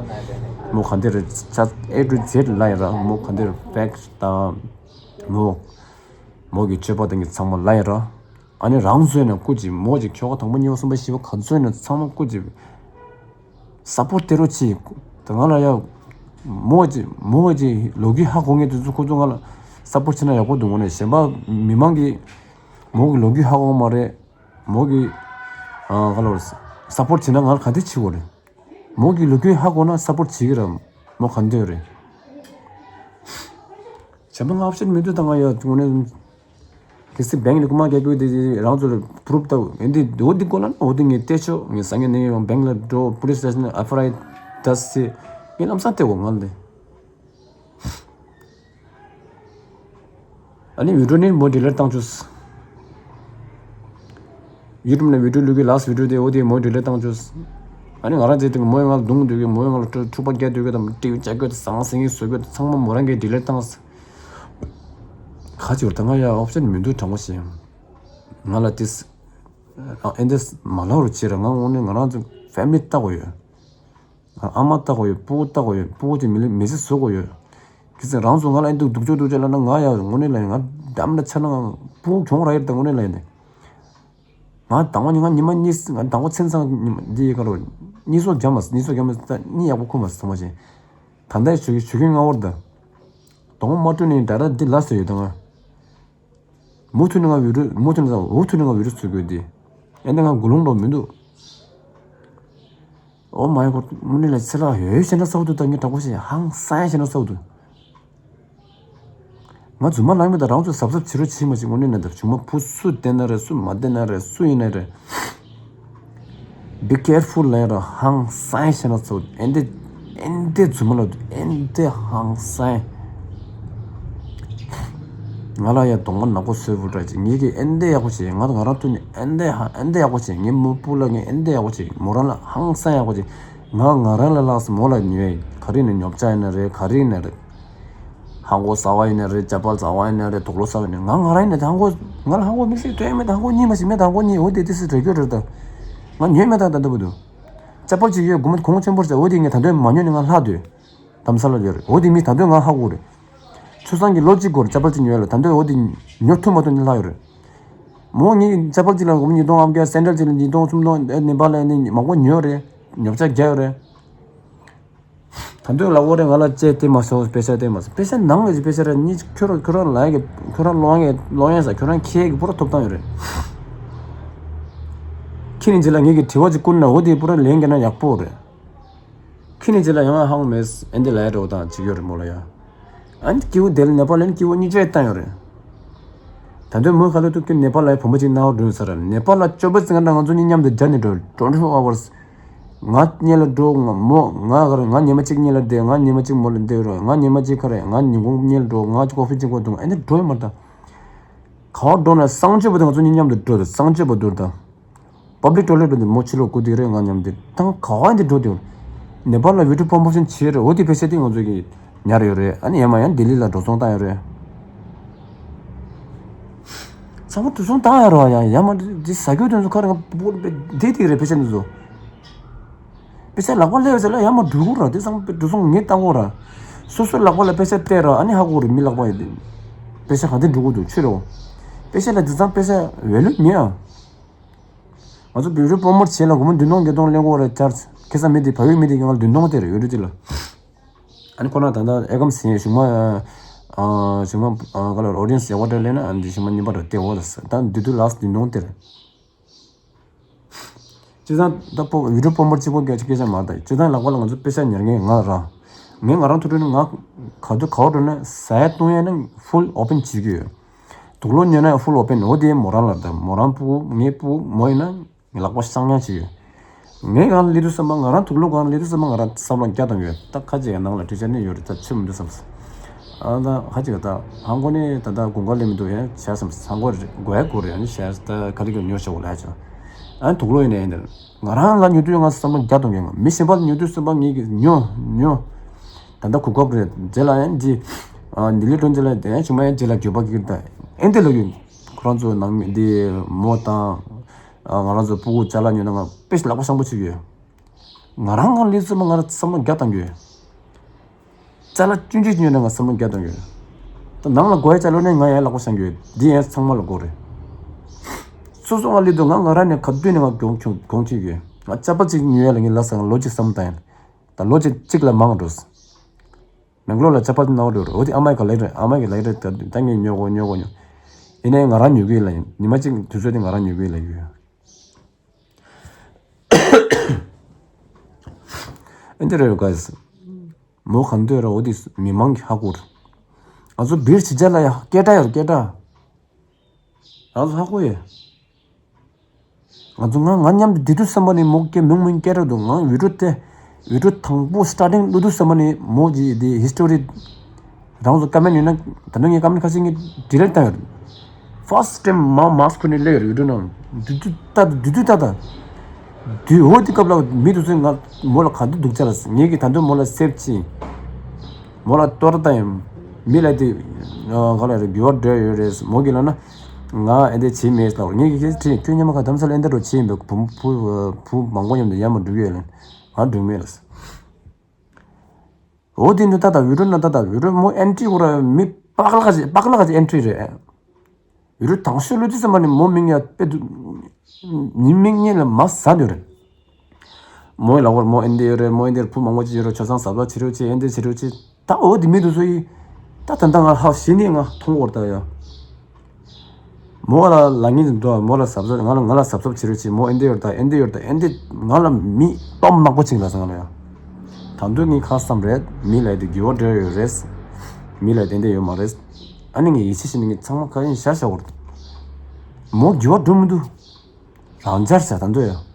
མོ་ག་འདི་རེད་ཆ་A to Z ལབ་ཡིན་ར། མོ་ག་འདི་རེད་ཕེག་ཊི་དང་། མོ་མོ་གི་སྤྱོད་པ་དང་གི་ཚང་མ་ལབ་ཡིན་ར། ཨ་ནི་རང་བཟོས་ནས་སྐུ་མཁྱེན། མོ་གཅིག་ཁྱོ་ག་དང་པོ་གཉིས་པ་གསུམ་པ་བཞི་པ་ག་བཟོས་ནས་ཚང་མ་སྐུ་མཁྱེན། སཔོར་ཊི་དེ་རོ་ཆི། ད་ང་ལ་ཡ། མོ་གཅིག་མོ་གཅིག་ལོ་རྒྱུས་ཧ་གོ་མཁན་དེ་ཚོ་ཁོ་ཚོ་ང་ལ་སཔོར་ཊི་བྱས་ན་ཡག་པོ་འདུག། དངོས་གནས་གཞན་པ་མི་མང་གིས་མོ་གི་ལོ་རྒྱུས་ཧ་གོ་མ་རེད། མོ་གི་ཨ་ག་ལ་སཔོར་ཊི་བྱས་ན་ང་ལ་ག་འདྲ་བྱེད་དགོས་རེད། མོ་གི་ལོ་རྒྱུས་ཧ་གོ་ན་སཔོར་ཊི་བྱེད་ཀྱི་རེད། མོ་ག་འདོད་རེད། བྱས་པ་ང་ཨོབ་ཤན་མི་འདུག། ད་ང་ཡ་དངོས་གནས། གལ་སྲིད་བེང་ལ་རྐུ་མ་རྒྱག་དགོས་དེ་རང་ཚོ་ལ་པུ་རུབ་ལྟ་བུ་ཡིན་དུས། འོ་འདི་དགོས་ལབ་ན་འོ་འདི་ངས་བལྟས་ཆོག། ངས་ཟ་ངེ་ནས་ཡོང་བེང་ལ་འགྲོ། པུ་ལི་སི་སི་ཊེ་ཤན་ཨེཕ་ཨའི་ཨར་བཏང་ཟེར། ངས་ལམ་སང་བལྟས་གོ། ང་ལ་དེ། ཨ་ནི་བི་ཌིའོ་ནི་མོ་ཌི་ལིཊ་བཏང་བཅུག། ཡུ་ཊུབ་ནས་བི་ཌིའོ་བླུག་གི། ལཱ་སི་ཊི་བི་ཌིའོ་དེ་འོ་དེ་མོ་ཌི་ལིཊ་བཏང་བཅུག། ཨ་ནི་ང་རང་བཙལ་དུས་མོ་ཡང་ང་ལ་རྡུང་སྡོད་གི། མོ་ཡང་ང་ལ་འཁྲུག་པ་རྒྱག་སྡོད་གི་དང་། ཊི་ཝི་བཅག་གི་དང་། ཟང་ཟིང་གི་བཟོ་གི་དང་། ཚང་མ་མོ་རང་གིས་ཌི་ལིཊ་བཏང་། ག་ཅིག་ད་ང་ཡ་ཨོབ་ཤན་མི་འདུག། དྲང་པོ་བཤད། ང་ལ་ཏིས་ཨེ་འདིས་མ་ལབ་རོགས་བྱེད་ར། ང་དངོས་གནས་ང་རང་ཚོ་ཕེ་མི་ལི་ལྟ་དགོས་ཡོད། ང་ཨ་མ་ལྟ་དགོས་ཡོད། སྤུ་གུ་ལྟ་དགོས་ཡོད། སྤུ་གུ་དེ་མི་ལི་མི་ཚེ་བཟོ་དགོས་ཡོད། གལ་སྲིད་རང་ཚོ་ང་ལ་ཨེ་འདུག་སྡུག་ཅོག་སྡུག་ཅོག་ལབ་ན། ང་ཡ་དངོས་གནས་ལ་ང་འགྲམ་ལ་ཆ་ན་ང་སྤུ་གུ་གྱོང་ར་ཡོད། ད་དངོས་གནས་ལ་ཡིན་ཏེ། ང་དང་པོ་ནི་ང་ཉི་མ་གཉིས། ང་དང་པོ་མཚན་བཟང་ཉི་མ་འདི་ཡི་ག་རོ། གཉིད་སོགས་རྒྱབ་མ་གཉིད་སོགས་རྒྱབ་མ་ད་གཉིད་ཡག་པོ་ཁུག་མ་སོང་། ཚང་མ་བྱས། ད་ལྟ་ཞུ་གི་ཞུ་གི་ང་བར་ད། དང་པོ་མ་བཏུལ་ནས་ད་ར་འདི་ལ་སོ་ཡོད་ད་ང་། མུ་མཐུད་ནས་ང་བི་ཌིའོ་མུ་མཐུད་ནས་འུ་མཐུད་ནས་ང་བི་ཌིའོ་བཟོ་དགོས་འདི། ཨེ་འདི་ང་དགུ་ལུང་འགྲོ་མི་འདུག། ཨོ་མའི་གོཌ། དངོས་གནས་ལ་ཚེ་ལ་ཡོད་ཤེས་ན་སོགས་འདུག། ད་ངས་དྲང་པོ་བཤད། ཧང་སང་ཤེས་ན་སོགས་འདུག། ང་རྫུན་མ་ལབ་མེད། ད་རང་ཚོས་གཟབ་གཟབ་བྱེད་རོགས་བྱེད་མ་བྱེད། དངོས་གནས་ན་ད་ཆུང་མ་བུ་སུ་བསྡད་ན་རེད། སུ་མ་བསྡད་ན་རེད། སུ་ཡིན་ན་རེད། Be careful ལབ་ཡ་ར། ཧང་སང་ཤེས་ན་སོགས། ཨེ་འདི་ཨེ་འདི་རྫུན་མ་ལབ་འདུག། ཨེ་འདི་ཧང་སང་། ང་ལ་ཡ་གདོང་པ་ནག་པོ་བཟོས་བུ་འདྲ་ཅིག། ངེད་ཀྱིས་ཨེ་འདི་ཡག་པོ་བྱས། ང་ང་རང་ཐུག་ནས་ཨེ་འདི་ཧ་ཨེ་འདི་ཡག་པོ་བྱས། ངའི་མོ་སྤུ་ལ་ངས་ཨེ་འདི་ཡག་པོ་བྱས། མོ་རང་ལ་ཧང་སང་ཡག་པོ་བྱས། ང་ང་རང་ལ་ལགས་སོ། མོ་ལ་ཉོས། ག་རེ་ཡིན་ན་ཉོ་ཆ་ཡིན་ན་རེད། ག་རེ་ཡིན་ན་རེད། ཧང་གོ་ཟ་བ་ཡིན་ན་རེད། ཅ་པལ་ཟ་བ་ཡིན་ན་རེད། དུག་ལོག་ཟ་བ་ཡིན་ན། ང་ང་རང་ཡིན་ན་ད་ཧང་གོ། ང་ལ་ཧང་གོ་དམིགས་བསལ་དོན་མེད། ད་ཧང་གོ་གཉིས་མ་ཞིག་མེད། ད་ཧང་གོ་གཉིས། འོ་དེ་དེ་སུ་རེ་སྐྱོ་རེད་ད། ང་ཉོས་མེད་ད་ད་ལྟ་བུ་དུ། ཅ་པལ་ཅིག་ཡོད། སྒོར་མོ་གོང་ཆེན་པོ་རེད། འོ་དེ་ངས་ད་དུང་མ་ཉོས་ནས་ང་ལྷག་སྡོད། དྷ་རམ་ས་ལ་ཡོད་རེད། འོ་དེ་མི་ད་དུང་ང་ཧ་གོ་རེད། ཆུ་སྲང་གི་ལོ་གཅིག་འགོར་ཅ་པལ་གཅིག་ཉོས་ལ། ད་དུང་འོ་དེ་ཉོ་ཐུབ་མ་ཐུབ་ནི་ལྷག་ཡོད་རེད། མོ་ངའི་ཅ་པལ་གཅིག་ལ་སྒོར་མོ་ཉིས་སྟོང་ཨ་མ་རྒྱ། སེན་ཌལ་གཅིག་ལ་ཉིས་སྟོང་སུམ་སྟོང་ཨེ་ནེ་པ་ལ་ཨེ་ནེ་མང་པོ་ཉོས་རེད། ཉོ་ཆ་རྒྱག་ཡོད་རེད། ད་དུང་ལ་འོ་རེད། ང་ལ་ཅེ་སྟེར་མ་སོང་། པེ་ས་སྟེར་མ་སོང་། པེ་ས་ནང་ལ་ཅི་པེ་ས་རེད། ཉིས་ཁྱོད་རང་ཁྱོད་རང་ལ་ཡ་གི་ཁྱོད་རང་ལོང་ཡ་ལོང་ཡ་ས་ཁྱོད་རང་ཁྱེད་ཀྱི་པོ་ར་ཐོབ་ཐང་ཡོད་རེད། ཁྱེད་ནི་ཅི་ལ་ངེད་ཀྱི་དྲི་བ་ཅིག་བསྐུར་ན་འོ་དེ་པོ་ར་ལན་རྒྱག་ན་ཡག་པོ་རེད། ཁྱེད་ནི་ཅི་ལ་ཡང་ཧང་མེད་ཨེ་འདི་ལ་ཡ་འགྲོ་དང་ཅིག་ཡོད་རེད་མོ་ལ་ཡ། ཨ་ནི་སྐྱེ་བོ་དེ་ལ་ནེ་པ་ལ་ནི་སྐྱེ་བོ་གཉིས་ཆ་བཏང་ཡོད་རེད། ད་དུང་མོས་ག་ལ་ཐུག་གི་ནེ་པ་ལ་ཡ་བུ་མོ་གཅིག་ནང་འགྲོ་ཡོད་ས་རེད། ནེ་པ་ལ་ཅོ་པ་ཙི་ང་འདྲ་ང་ཚོ་གཉིས་མཉམ་དུ་རྒྱ་ནས་འགྲོ་ཊུ་ཝེན་ཊི་ཕོར་ཨ་ཝར་སི། ང་གཉིད་ལ་འགྲོ། ང་མོ་ང་ག་རེ་ང་ཉི་མ་གཅིག་གཉིད་ལ་བསྡད། ང་ཉི་མ་གཅིག་མོ་ལ་བསྡད་རོགས། ང་ཉི་མ་གཅིག་ག་རེ་ང་ཉིན་གུང་གཉིད་ལ་འགྲོ། ང་ཀོ་ཕི་གཅིག་པོ་འཐུང་། ཨེ་འདི་འགྲོ་ཡོད་མ་རེད་ད། ག་བ་འགྲོ་ན་གསང་སྤྱོད་པ་དེ་ང་ཚོ་གཉིས་མཉམ་དུ་འགྲོ་དང་། གསང་སྤྱོད་པ་འདུག་དང་། པབ་ལིག་ཊོ་ལེཊ་དེ་མོ་ཕྱི་ལོགས་སྐུ་དེ་རེད། ང་མཉམ་དུ་དང་ག་བ་འདི་འགྲོ་དེ། ནེ་པཱལ་ལ་བི་ཌིའོ་པོ་རོ་མོ་ཤོན་བྱེད་རེད། འོ་དེ་པེ་ཤ་དེ་ང་ཚོ་གི་ཉར་ཡོད་རེད། ཨ་ནི་ཡར་མར་ཡང་ལྡི་ལི་ལ་འགྲོ་སོང་བཏང་ཡོད་རེད། ཚང་མ་འགྲོ་སོང་བཏང་ཡོད་རེད་བ། ཡང་ཡར་མར་འདི་ཟ་རྒྱུ་དེ་ཚོ་ག་རེ་ང་བོ་བོ་བདེ་དེ་རེད། པེ་ཤ་འདི་ཚོ། པེ་ཤ་ལག་པ་སླེབས་ཟེར་ལ་ཡར་མར་འགྲོ་གི་ར། དེ་ཚང་མ་འགྲོ་སོང་ངས་བཏང་གོ་ར། སོ་སོའི་ལག་པ་ལ་པེ་ཤ་སྟེར་ར། ཨ་ནི་ཧ་གོ་རེད། མི་ལག་པ་ཡིན་དེ། པེ་ཤ་ག་འདི་འགྲོ་གི་འདུག་ཆུ་རེད་བ། པེ་ཤ་ལ་དེ་ཚང་པེ་ཤ་ཝེ་ལུ་མེད་ཨ། ང་ཚོ་བི་ཌིའོ་པོ་རོ་མོ་ཊི་བྱེད་ལ་སྒོར་མོ་བདུན་སྟོང་བརྒྱད་སྟོང་ལེན་གོ་ར་ཆར། ཁ་སང་མི་དེ་བལ་ཡུལ་མི་དེ་གི་ང་ལ་བདུན་སྟོང་སྟེར་ར་ཡོད་རེད་དེ་ལ། ཨ་ནི་ཁོ་ན་ད་ལྟ་ཨེ་ཀམ་སི་གཞུག་མ། ཨ་གཞུག་མ་ཨ་ག་ལ་ཨོ་ཌི་ཡན་སི་ཡག་པོ་འདྲ་སླེབས་ན་ཨ་འདི་གཞུག་མ་གཉིས་པ་འདྲ་སྟེར་འོ་ལ་ཟེར། ད་འདི་དུས་ལགས་བདུན་སྟོང་སྟེར། སྤྱིར་བཏང་ད་པོ་བི་ཌིའོ་པོ་རོ་མོ་ཊི་གཅིག་པོ་སྐད་ཆ་སྐད་ཆ་མ་རེད། ད་སྤྱིར་བཏང་ལག་པ་ལ་ང་ཚོ་པེ་ཤ་ཉར་མཁན་ང་རང་། ངས་ང་རང་ཐུག་འཕྲད་ན་ང་ག་དུས་ག་བ་འགྲོ་ན་ཟ་ཡ་བཏུང་ཡ་ན་ཕུལ་ཨོ་པན་བྱེད་ཀྱི་ཡོད། དུག་ལོག་ཉོས་ན་ཡང་ཕུལ་ཨོ་པན། འོ་དེ་མོ་རང་ལ། ད་མོ་རང་ཕྲུ་གུ་ངའི་ཕྲུ་གུ་མོ་ཡིན་ན། ངས་ལག་པ་བཤང་ཉར་བྱེད་ཡོད། ངས་གང་ལ་སླེབས་དུས་ཙམ་པ་ང་རང་དུག་ལོག་གང་ལ་སླེབས་དུས་ཙམ་པ་ང་རང་བསམ་བློ་རྒྱག་བཏང་ཡོད། ད་ཁ་ཅིག་ཡང་ནང་ལ་འཕྲུལ་ཆས་གནས་ཡོད་རེད། ད་ཆུ་མི་འདུག་བསམ། ཨ་ད་ཁ་ཅིག་ད་ཧང་གོ་ནས་ད་ད་དགུན་ཁ་སླེབས་མི་འདུག་ཡང་བྱས་བསམ། ཧང་གོ་རེད་དགོས་ཡ་དགོས་རེད། ཨ་ནི་བྱས་ད་ག་ལེ་གི་ཉོ་བྱ་བ་ལ་ཡ་ཆོ། ཨ་ནི་དུག་ལོག་ཡིན་ནའི་ཡིན་ད། ང་རང་ལ་ཉོ་དུས་ང་བསམ་བློ་རྒྱག་གཏོང་གི་ཡོད། མི་གཞན་པ་ལ་ཉོ་དུས་བསམ་པ་ངེད་ཀྱིས་ཉོ་ཉོ། ད་ལྟ་གོ་སྐབས་རེད། རྗེས་ལ་ཡང་འདི་ལྡི་ལི་འགྲོ་རྗེས་ལ་དེ་ཡང་ཆུང་མ་ཡང་རྗེས་ལ་འགྱོད་པ་སྐྱེ་གི་རེད། ད་ཨེ་འདི་ལ་ཡོད། ཁོ་རང་ཚོ་ནང་མི་འདི་མོ་དང་ང་རང་ཚོ་སྤུ་གུ་ཅ་ལག་ཉོ་ན་ང་དཔེ་ལག་པ་བཤང་པོ་བྱེད་ཀྱི་ཡོད། ང་རང་ང་ལས་བསམ་པ་ང་རང་བསམ་བློ་རྒྱག་གཏོང་གི་ཡོད། ཅ་ལག་ཆུང་ཆུང་ཉོས་ན་ང་བསམ་བློ་རྒྱག་གཏོང་གི་ཡོད། ད་ནང་ལ་དགོས་ཡ་ཅ་ལག་ནས་ང་ཡང་ལག་པ་བཤང་གི་ཡོད། འདི་ཡང་ཚང་མ་ལ་དགོས་རེད། སོ་སོ་ང་སླེབས་དུས་ང་ང་རང་ནས་ག་དུས་ནས་ང་གྱོང་གྱོང་གྱོང་ཁྱེར་གི་ཡོད། ང་ཅ་ལག་ཅིག་ཉོ་ཡ་ལ་ངས་ལབ་ས་ང་ལོ་གཅིག་བསམ་བཏང་ཡིན། ད་ལོ་གཅིག་གཅིག་ལ་མང་འགྲོ། མེག་ལོར་ལ་ཅ་ལག་ནང་འགྲོ་རེད། འོ་དེ་ཨ་མའི་ག་ལེགས་རེད། ཨ་མའི་ག་ལེགས་རེད། ད་ད་ངས་ཉོ་གོ་ཉོ་གོ་ཉོ། ཡིན་ནའི་ང་རང་ཉོ་གི་ཡིན་ལབ་ཡིན། ཉི་མ་གཅིག་དུས་ཚོད་དེ་ང་རང་ཉོ་གི་ཡིན་ལབ་ཡོད། ཨེ་འདི་རེད་ག་ཟེར། མོ་གང་འདོད་ར་འོ་དེ་མི་མང་གི་ཧ་གོ་རེད། ང་ཚོ་བིར་ཇི་ཇ་ལ་ཡ་སྐད་གྲགས་ཡོད་རེད་སྐད་གྲགས། ང་ཚོ་ཧ་གོ་ཡོད། ང་ཚོ་ང་ང་མཉམ་དུ་བསྡད་དུས་ཙམ་པ་ནས་མོ་སྐད་མང་མང་སྐད་གྲགས་འདུག་ང་བི་ཌིའོ་དེ་བི་ཌིའོ་དང་པོ་སི་ཊར་ཊིང་བླུག་དུས་ཙམ་པ་ནས་མོ་གི་དེ་ཧི་སི་ཊོ་རི། རང་ཚོ་ཀ་མེན་ཊི་ཡོད་ན་ད་ནང་ངས་ཀ་མེན་ཊི་ཁ་ཤས་ངས་ཌི་ལིཊ་བཏང་ཡོད། ཕར་སི་ཊི་ཊེམ་མ་མཱ་སི་ཁུར་ནས་སླེབས་ཡོད་རེད་བི་ཌིའོ་ནང་། དུས་དུས་ལྟ་དུས་དུས་ལྟ་ད། དུས་འོ་དེ་སྐབས་ལ་མི་དེ་ཚོས་ང་མོ་ལ་ག་འདི་སྡུག་ཅག་ལ་ངས་ཀྱིས་ད་དུང་མོ་ལ་སེབ་ཅིག་མོ་ལ་གཏོར་ད་ཡིན། མི་ལ་དེ་ག་ལ་རེད་འགྱུར་བ་འགྲོ་ཡོད་རེད། མོ་གིས་ལབ་ན་ང་ཨེ་འདྲ་བྱེད་མེད་ལབ་རེད། ངས་ཀྱིས་ཁྱེད་ཁྱོད་སྔོན་མ་ག་དམ་ས་ལ་ཨེ་འདྲ་འགྲོ་བྱེད་ཡིན་པས་བུ་བུ་བུ་མང་པོ་མཉམ་དུ་ཡར་མར་འགྲོ་གི་ཡོད་ལབ་ང་འགྲོ་གི་མེད་ལབ། འོ་དེ་འདྲ་ད་ལྟ་བི་ཌིའོ་ན་ད་ལྟ་བི་ཌིའོ་མོ་ཨེན་ཊི་ཁོ་ར་མི་པག་ལག་ཅིག་པག་ལག་ཅིག་ཨེན་ཊི་རེད། བི་ཌིའོ་དང་ཤོས་བླུག་དུས་ཙམ་པ་ནས་མོ་མིང་ཡ་དཔེ་འདུག་ཉིན་མིག་གཉིས་ལ་མ་ཟ་འདོད་རེད། མོའི་ལག་པར་མོ་ཨེ་འདི་ཡོད་རེད། མོ་ཨེ་འདིར་བུ་མང་པོ་ཅིག་ཡོད་རེད། ཆ་ཚང་གཟབ་གཟབ་བྱེད་རོགས་བྱེད། ཨེ་འདི་བྱེད་རོགས་བྱེད། ད་འོ་དེ་མི་འདུག་ཚོ་ཡིས་ད་ད་ལྟ་ང་ཧ་གཞི་ནས་ང་མཐོང་བར་ད་ཡ། མོ་ལ་ལ་ངེས་འདུག་མོ་ལ་གཟབ་གཟབ་ང་ལ་ང་ལ་གཟབ་གཟབ་བྱེད་རོགས་བྱེད། མོ་ཨེ་འདི་ཡོད་ད་ཨེ་འདི་ཡོད་ད་ཨེ་འདི་ང་ལ་མི་སྟོབས་ནག་པོ་ཅིག་ལ་ཟེར་ང་ལ་ཡ། ད་དུང་ངས་ཁ་བསམ་རེད། མི་ལ་དེ་དགེ་བ་འདྲ་ཡོད་རེད། མི་ལ་དེ་འདྲ་ཡོད་མ་རེད། ཨ་ནི་ངས་ཡིད་ཆེས་བྱས་ནས་ངས་ཚང་མ་ཁ་ཡིན་བཞག་བཞག་བར། མོ་དགེ་བ་འགྲོ་མི་འདུག་རང་འཇགས་བྱ་ད་འདོད་ཡ།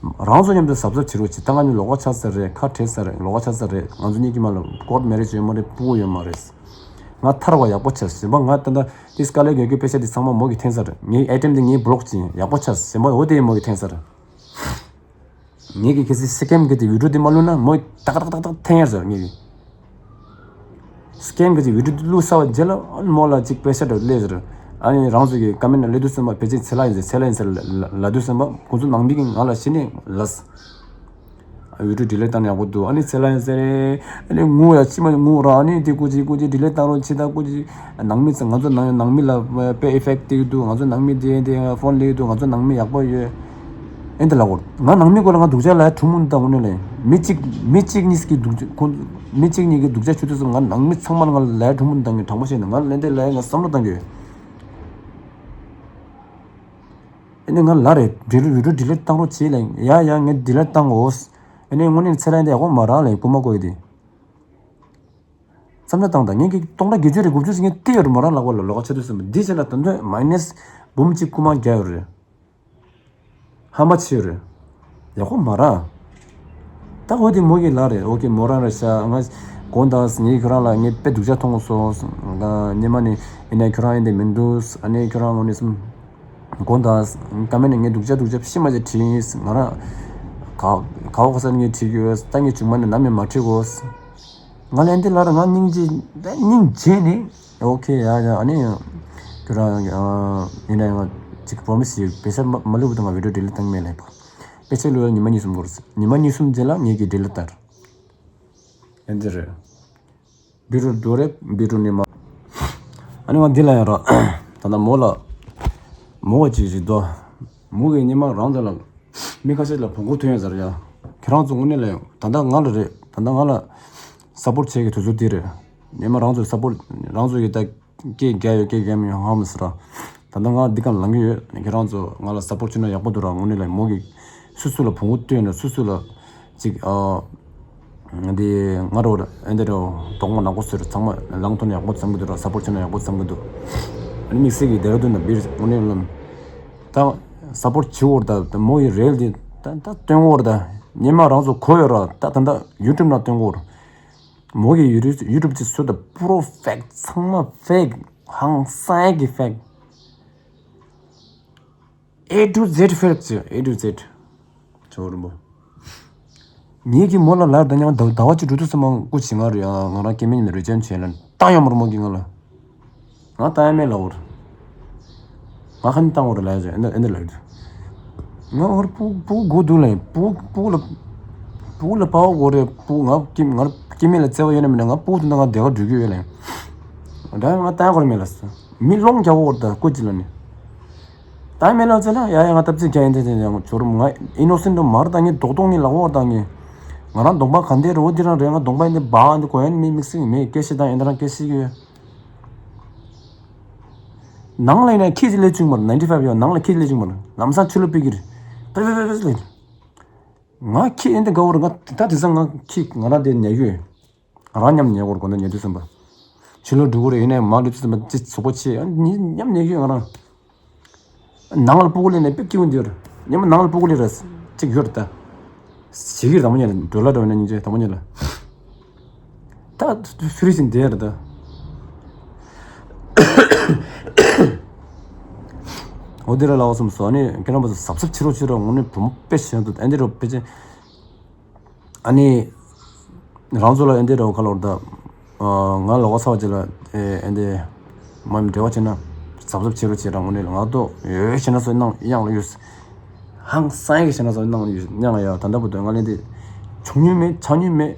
རང་ཚོ་མཉམ་དུ་གཟབ་གཟབ་བྱེད་རོགས་བྱེད། ད་ང་གཉིས་ལོགས་ཀ་ཆགས་ཚར་རེད། ཁ་བྲལ་ཚར་རེད། ལོགས་ཀ་ཆགས་ཚར་རེད། ང་ཚོ་གཉིས་ཀྱི་མ་ལ་ཀོར་ཊི་མེ་རེཇ་ཡོད་མ་རེད། ཕྲུ་གུ་ཡོད་མ་རེད། ང་ཐར་བ་ཡག་པོ་བྱས། གཞན་པ་ང་ད་ལྟ་ཏིས་དཀའ་ལས་ཡོད་རྒྱུ་པེ་ཤ་དེ་ཚང་མ་མོ་གིས་འཐེན་ཚར་རེད། ངའི་ཨའི་ཊེམ་དེ་ངས་བོ་ལོག་བྱས་ཡག་པོ་བྱས། གཞན་པ་འོ་དེ་མོ་གིས་འཐེན་ཚར་རེད། ངེད་ཀྱིས་གལ་སྲིད་སི་ཀེམ་གྱི་དེ་བི་ཌིའོ་དེ་མ་བླུགས་ན་མོས་ཏག་ཏག་ཏག་ཏག་འཐེན་ཡར་ཟེར། ངེད་ཀྱིས་སི་ཀེམ་གྱི་དེ་བི་ཌིའོ་དེ་བླུགས་ཚར་བ་རྗེས་ལ་མོ་ལ་ཅིག་པེ་ཤ་འདྲ་སླེབས་ཟེར། ཨ་ནི་རང་ཚོ་གི་ཀ་མེན་ཊི་ནང་སླེབས་དུས་ཙམ་པ་ཕལ་ཆེར་ཚེ་ལྷ་ཡིན་ཟེར་ཚེ་ལྷ་ཡིན་ཟེར་ལབ་དུས་ཙམ་པ་ཁོང་ཚོ་ནང་མི་གིས་ང་ལ་གཞི་ནས་ལབ། བི་ཌིའོ་ཌི་ལིཊ་བཏང་ན་ཡག་པོ་འདུག་ཨ་ནི་ཚེ་ལྷ་ཡིན་ཟེར། ཨ་ནི་ངུ་ཡ་ཅི་མ་ངུ་ར། ཨ་ནི་དེ་སྐུ་མཁྱེན་སྐུ་མཁྱེན་ཌི་ལིཊ་བཏང་རོགས་བྱེད་ད་སྐུ་མཁྱེན། ནང་མི་ཚོ་ང་ཚོ་ནང་ནང་མི་ལ་དཔེ་ཨི་ཕེག་ཊི་འདུག་ང་ཚོ་ནང་མི་དེ་དེ་ཕོན་ལེགས་འདུག་ང་ཚོ་ནང་མི་ཡག་པོ་ཡོད། ཨེ་འདི་ལ་གོ་ང་ནང་མི་སྐོར་ལ་ང་སྡུག་ཅག་ལ་ཡ་གྲུང་མོ་འདུག་དངོས་གནས་ལ་མི་གཅིག་མི་གཅིག་གཉིས་ཀྱི་སྡུག་ཅག་ཁོང་མི་གཅིག་གཉིས་ཀྱི་སྡུག་ཅག་ཆུ་དུས་སུ་ང་ནང་མི་ཚང་མ་ལ་ང་ལ་ཡ་གྲུང་མོ་འདུག་ངས་དྲང་པོ་བཤད་ན་ང་ལན་དེ་ལ་ཡ་ང་བསམ་བློ་བཏང་གི་ཡོད། ཨེ་ནས་ང་ལ་རེད་ཌི་ལིཊ་བི་ཌིའོ་ཌི་ལིཊ་བཏང་རོགས་བྱེད་ལ་ཡ་ཡ་ངས་ཌི་ལིཊ་བཏང་འོ། ཨེ་ནས་དངོས་གནས་ཚེ་ལ་ཡ་འདི་ཡག་པོ་མ་རག་ལ་རྐུ་མ་བརྐོ་ཡི་དེ། བསམ་བློ་བཏང་དང་ངས་ཀྱི་སྟོང་ཕྲག་བརྒྱད་ཅུ་རེ་དགུ་བཅུ་ཟིན་ངས་ཏི་ཡོད་རེད་མོ་རང་ལག་པ་ལ་ལོགས་ཆ་དུས་ཟིན་པ་འདི་བྱས་ན་ད་དུང་མའི་ནས་འབུམ་གཅིག་རྐུ་མ་རྒྱག་ཡོད་རེད། ཧ་མ་ཆེ་ཡོད་རེད། ཡག་པོ་མ་ར། ད་འོ་དེ་མོ་གི་ལག་རེད། འོ་གི་མོ་རང་རེད་ཤག་ང་ དགོངས་དག་ངས་ཁྱོད་རང་ལ་ངས་དཔེ་སྡུག་ཅག་མཐོང་སོང་། སྔོན་མ་ནས་ཡིན་ནའི་ཁྱོད་རང་ཡིན་དེ་མི་འདུག་ཨ་ནི་ཁྱོད་རང་ངོ་ནས་སུམ། དགོངས་དག་ཀ་མེན་ནས་ངས་སྡུག་ཅག་སྡུག་ཅག་ཕྱི་མ་ཅིག་བྲིས་ཡིན། ང་རང་ག་ག་བ་ག་ས་ངས་བྲིས་ཡོད། ད་ངས་བྱུང་མ་ནས་ནམ་ཡང་མ་བྲིས་གོ། ང་ལ་འདི་ལ་ར་ང་སྙིང་རྗེ་སྙིང་རྗེ་ནས་ཨོ་ཁེ་ཡ་ཡ་ཨ་ནི་ཁྱོད་རང་ཡིན་ནའི་ང་ཅིག་པོ་མི་སི་པེ་ས་མ་ལུས་པ་དང་ང་བི་ཌིའོ་ཌི་ལིཊ་བཏང་མེད་ལ་ཡིན་པ། པེ་ས་ལུས་ལ་ཉི་མ་གཉིས་གསུམ་འགོར་ཉི་མ་གཉིས་གསུམ་རྗེས་ལ་ངས་ཀྱི་ཌི་ལིཊ་བཏང་། ཨེ་འདི་རེད། བི་རུ་འགྲོ་རེད་བི་རུ་ནི་མ། ཨ་ནི་ང་འདི་ལ་ཡང་ར། ད་ལྟ་མོ་ལ། མོ་བ་ཅིག་རེད་དོ། མོ་གི་ཉི་མ་རང་དེ་ལ། མི་ཁ་ཤས་ལ་བོང་གུ་ཐོན་ཡོད་ཟེར་ཡ། ཁྱེད་རང་ཚོ་དངོས་གནས་ལ་ཡང་ད་ལྟ་ང་ལ་རེད། ད་ལྟ་ང་ལ། སབ་པོར་ཊི་བྱེད་ཀྱི་དུས་ཚོད་འདི་རེད། ཉི་མ་རང་ཚོ་སབ་པོར་ཊི་རང་ཚོ་ཡི་ད། སྐད་རྒྱག་ཡོད་སྐད་རྒྱག་མི་ཡོད་ཧ་མི་སི་ར། ད་ལྟ་ང་འདི་ག་ལངས་ཀྱི་ཡོད། ཁྱེད་རང་ཚོ་ང་ལ་སབ་པོར་ཊི་བྱས་ན་ཡག་པོ་འདུག་ར། དངོས་གནས་ལ་མོ་གི་སུ་སུ་ལ་བོང་བུ་སྟོན་ན་སུ་སུ་ལ་ཅིག་ཨ་འདི་ང་རོ་ཨེ་འདི་རོ་རྡོག་མ་ནག་པོ་ཟེར་ཚང་མ་ལངས་ཐོན་ན་ཡག་པོ་བསམ་གི་འདུག་ར། སབ་པོར་ཊི་བྱས་ན་ཡག་པོ་བསམ་གི་འདུག་ཨ་ནི་དམིགས་བསལ་གྱི་ལྡེ་ར་ལྡུན་ན་བིར་དངོས་གནས་ལ་ད་སབ་པོར་ཊི་བྱེད་འོར་ད་མོ་ཡི་རེལ་འདི་ད་ད་སྟོན་འོར་ད་ཉི་མ་རང་ཚོ་གོ་ཡོད་ར། ད་ད་ད་ཡུ་ཊུབ་ན་སྟོན་འོར། མོ་གི་ཡུ་ཊུབ་ཡུ་ཊུབ་ཅིག་བཟོས་ད་པུ་རོ་ཕེག་ཚང་མ་ཕེག་ཧང་སང་གི་ཕེག A to Z ཕེག་ཅིག A to Z ཇོ་རུ་མོ། ངེད་ཀྱི་མོ་ལ་ལར་ད་ཉང་ཟླ་ཟླ་བ་གཅིག་འགྲོ་དུས་ཙམ་མ་སྐུ་བྱིས་ང་རུ་ཡང་ང་རང་སྐྱེ་དམན་ཡིན་ན་རུ་ཅན་བྱས་ལ་བཏང་ཡོང་མོར་མོ་གི་ང་ལ། ང་ལྟ་ཡ་མེད་ལབ་འོར། ང་ཁ་ནི་བཏང་འོར་ལབ་ཡ་ཅོ་ཨེ་འདི་ཨེ་འདི་ལབ་ཡ་ཅོ། ང་འོར་སྤུ་སྤུ་གུ་སྡུག་ལ་ཡིན། སྤུ་སྤུ་ལ་སྤུ་ལ་དཔའ་བོ་གོ་རེད། སྤུ་ང་སྐྱེ་ང་སྐྱེ་དམན་ལ་བརྩེ་བ་ཡོད་ན་མེད་ན་ང་སྤུ་དེ་འདྲ་ང་བདེ་ག་འགྲོ་གི་ཡོད་ལ་ཡིན། ད་ང་བཏང་འོར་མེད་ལ་ས་མི་སློང་རྒྱག་འོར་ད་སྐུ་ཅི་ལ་ནི། ད་མེད་ལ་ཚེ་ལ་ཡ་ཡ་ང་སྟབས་ཚིག་རྒྱ་ཡིན་དེ་དེ་ཡང་ཇོ་རུ་ང་ཨི་ནོ་སེན་ཊི་མར་ད་ངས་རྡོག་རྡོག་ངས་ལག་འོར་ད་ངས་ང་རང་གདོང་པ་ག་འདྲ་རེད་འོ་འདི་རང་རེད། ང་གདོང་པ་ཡིན་དེ་སྦ་འདི་གོ་ཡ་ནི་མི་དམིགས་བསལ་གྱི་མེད། སྐད་ཆ་དང་ཨེ་འདི་རང་སྐད་ཆ་ཡོད། ནང་ལ་ཡིན་ན་ཁྱི་ཅིག་སླེབས་བཅུག་མར་ནའིན་ཊི་ཕའིབ་ཡོད། ནང་ལ་ཁྱི་ཅིག་སླེབས་བཅུག་མར་ལམ་སང་ཆུ་ལོག་ཕེབས་ཀྱི་རེད། པེ་པེ་པེ་པེ་སླེབས། ང་ཁྱི་ཨེ་འདི་དགའ་བོ་རེད། ང་ད་དེང་སང་ང་ཁྱི་ང་རང་དེ་ཉལ་གྱི་ཡོད། ང་རང་མཉམ་ཉལ་གོ་རེད། དགོང་དག་ཉལ་དུས་ཙམ་པ། ཕྱི་ལོགས་འགྲོ་གི་རེད། ཡིན་ནའི་མ་འགྲོ་དུས་ཙམ་པ་ཅི་ཟུག་པོ་ཆེ་ཨ་ཉི་མཉམ་ཉལ་གྱི་ཡོད་ང་རང་། ནང་ལ་སྤུ་གུ་ལེན་ནས་དཔེ་སྐྱིད་པོ་འདི་ཡོད་རེད། ཉི་མ་ནང་ལ་སྤུ་གུ་ལེན་ར་ཅིག་ཡོད་རེད་ད། ཞིག་གིས་དང་པོ་ཉལ་ལ་འགྲོ་ལ་འགྲོ་ན་སྙིང་རྗེ་དང་པོ་ཉལ་ལ། ད་ཚུར་བཞིན་བསྡད་རེད་ད། འོ་དེ་ར་ལའོ་སོམ་སོ་ནི་ཁྱེད་རང་པ་ཚོ་གཟབ་གཟབ་བྱེད་རོགས་བྱེད་རོགས། དངོས་གནས་བུ་མོ་དཔེ་ཞན་འདུག་ཨ་འདི་རོ་ཕལ་ཆེར། ཨ་ནི། རང་ཚོ་ལ་ཨེ་འདི་རོ་ཁ་ལོར་ད། ང་ལོ་ག་ཚ་བ་ཅིག་ལ་ཨེ་འདི། མ་འབྲེལ་བ་བྱེད་ན། གཟབ་གཟབ་བྱེད་རོགས་བྱེད་ར། དངོས་གནས་ལ་ང་ཏོ་ཡོད་བྱེད་ན་སོ་ནང་གཡང་ལ་ཡོད། ཧང་སང་གི་བྱེད་ན་སོ་ནང་ལ་ཡོད་གཡང་ལ་ཡ་ད་ལྟ་བུ་དོན་ང་ལེན་དེ། བྱུང་མྱོང་མེད་ཆགས་མྱོང་མེད།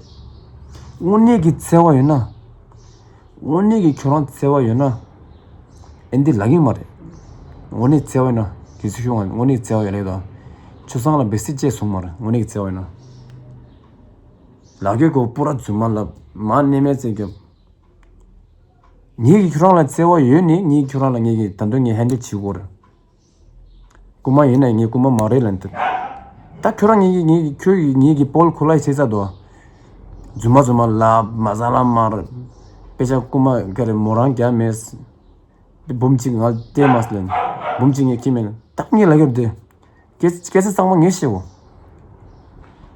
དངོས་གནས་ཀྱི་བརྩེ་བ་ཡོད་ན། དངོས་གནས་ཀྱི་ཁྱོད་རང་བརྩེ་བ་ཡོད་ན། ཨེ་འདི་ལབ་ཀྱི་མ་རེད། དངོས་གནས་བརྩེ་བ་ཡོད་ན། གལ་སྲིད་ཤོད་ང་དངོས་གནས་བརྩེ་བ་ཡོད་ལེ་དང་། ཆུ་སྲང་ལ་བེ་སི་བཅད་སོང་མ་རེད། དངོས་གནས་ཀྱི་བརྩེ་བ་ཡོད་ན། ལག་གི་གོ་པུ་ར་རྫུན་མ་ལབ་མ་གནས་མེད་བརྩེ་རྒྱབ། ངེད་ཀྱི་ཁྱོད་རང་ལ་བརྩེ་བ་ཡོད་ནི་ངེད་ཁྱོད་རང་ལ་ངེད་ཀྱི་ད་དུང་ངས་ཧན་ཌལ་བྱེད་དགོས་རེད། རྐུན་མ་ཡིན་ན་ངས་རྐུན་མ་མ་རེད་ལབ་འདུག་ད་ཁྱོད་རང་ངེད་ཀྱི་ངེད་ཀྱི་ཁྱོད་ཀྱི་ངེད་ཀྱི་པོལ་ཁོ་ལ་བྱེད་ས་དོ། རྫུན་མ་རྫུན་མ་ལབ་མ་ཟ་ལབ་མ་རེད། དཔེ་ཆ་རྐུན་མ་ག་རེ་མོ་རང་རྒྱག་མེད། འབུམ་གཅིག་ང་སྟེར་མ་སླེབས། འབུམ་གཅིག་ངས་ཁྱེར་མེད། ད་ངས་ལབ་ཡོད་དེ། སྐད་སྐད་ཆ་གཙང་མ་ངས་བཤད་འོ།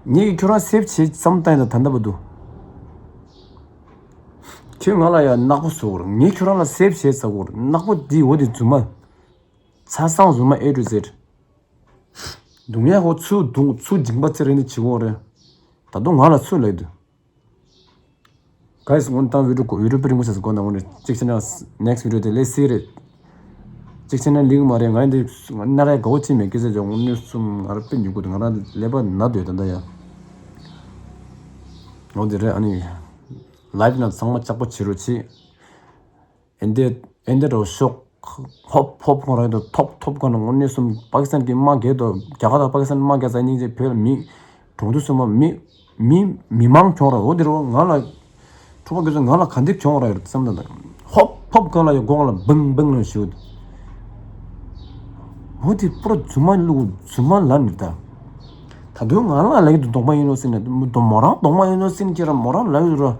ངས་ཁྱོད་རང་སེབ་བྱེད་བསམ་བཏང་ཡོད་ད་ད་ལྟ་བར་དུ། ཁྱོད་ང་ལ་ཡ་ནག་པོ་བཟོ་བར་ངས་ཁྱོད་རང་ལ་སེབ་བྱེད་ཟ་བར་ནག་པོ་འདི་འོ་དེ་རྫུན་མ། ཚ་སང་རྫུན་མ་A to Z། སྡུག་བསྔལ་ཧོ་ཚུ་སྡུག་ཚུ་འཇིགས་པ་ཚེ་རིང་འདི་བྱེད་འོ་རེད། ད་དུང་ང་ལ་ཚུ་ལབ་ཡོད་དེ། ག་ཡིས་སྔོན་བཏང་བི་ཌིའོ་གོ་བི་ཌིའོ་པི་རིང་པོ་ཟེར་གོ་ན་འོ་ནས་གཅིག་བྱས་ན་next video དེ་ལས་སྲིད་རེད། གཅིག་བྱས་ན་ལིང་མ་རེད། ང་འདི་ན་ར་དགའ་བོ་ཅི་མེད་སྐད་ཆ་ཅོ་དངོས་གནས་གསུམ་ང་ར་དཔེ་མྱུ་གུ་དུ་ང་ར་ཀླད་པ་ན་སྡོད་ད་ད་ཡ། འོ་དེ་རེད། ཨ་ནི་ལའིབ་ན་ཚང་མ་ལྕགས་པོ་བྱེད་རོགས་བྱེད། ཨེ་འདི་ཨེ་འདི་རོ་ཤོག་ཧོབ་ཧོབ་ཁོང་རང་དུ་ཐོབ་ཐོབ་ཁོང་ན་དངོས་གནས་གསུམ་པ་ཀི་སི་ཐན་གྱི་དམག་རྒྱལ་དུ་རྒྱ་གར་དང་པ་ཀི་སི་ཐན་དམག་རྒྱལ་ཚ་སྙིང་རྗེ་བོད་ལ་མི། གྲོང་དུ་སོང་བ་མི། མི་མི་མང་གྱོང་ར་འོ་དེ་རུ་ང་ལ། ཁྲོ་བ་གི་ཚོ་ང་ལ་ག་འདེབས་གྱོང་ར་ཡོད་བསམ་ད་ད། ཧོབ་ཧོབ་གང་ལ་ཡོད་གོང་ལ་བིང་བིང་ལ་ཞུ། འོ་དེ་པུ་ར་རྫུན་མ་བླུག་རྫུན་མ་ལ་ནི་ད། ད་དུང་ང་ལ་ལ་ཡི་དུ་གདོང་མ་ཡིན་ནོ་སྲིད་ནས་མོ་རང་གདོང་མ་ཡིན་ནོ་སྲིད་ནས་ཁྱེད་ར་མོ་རང་ལ་ཡོད་ར།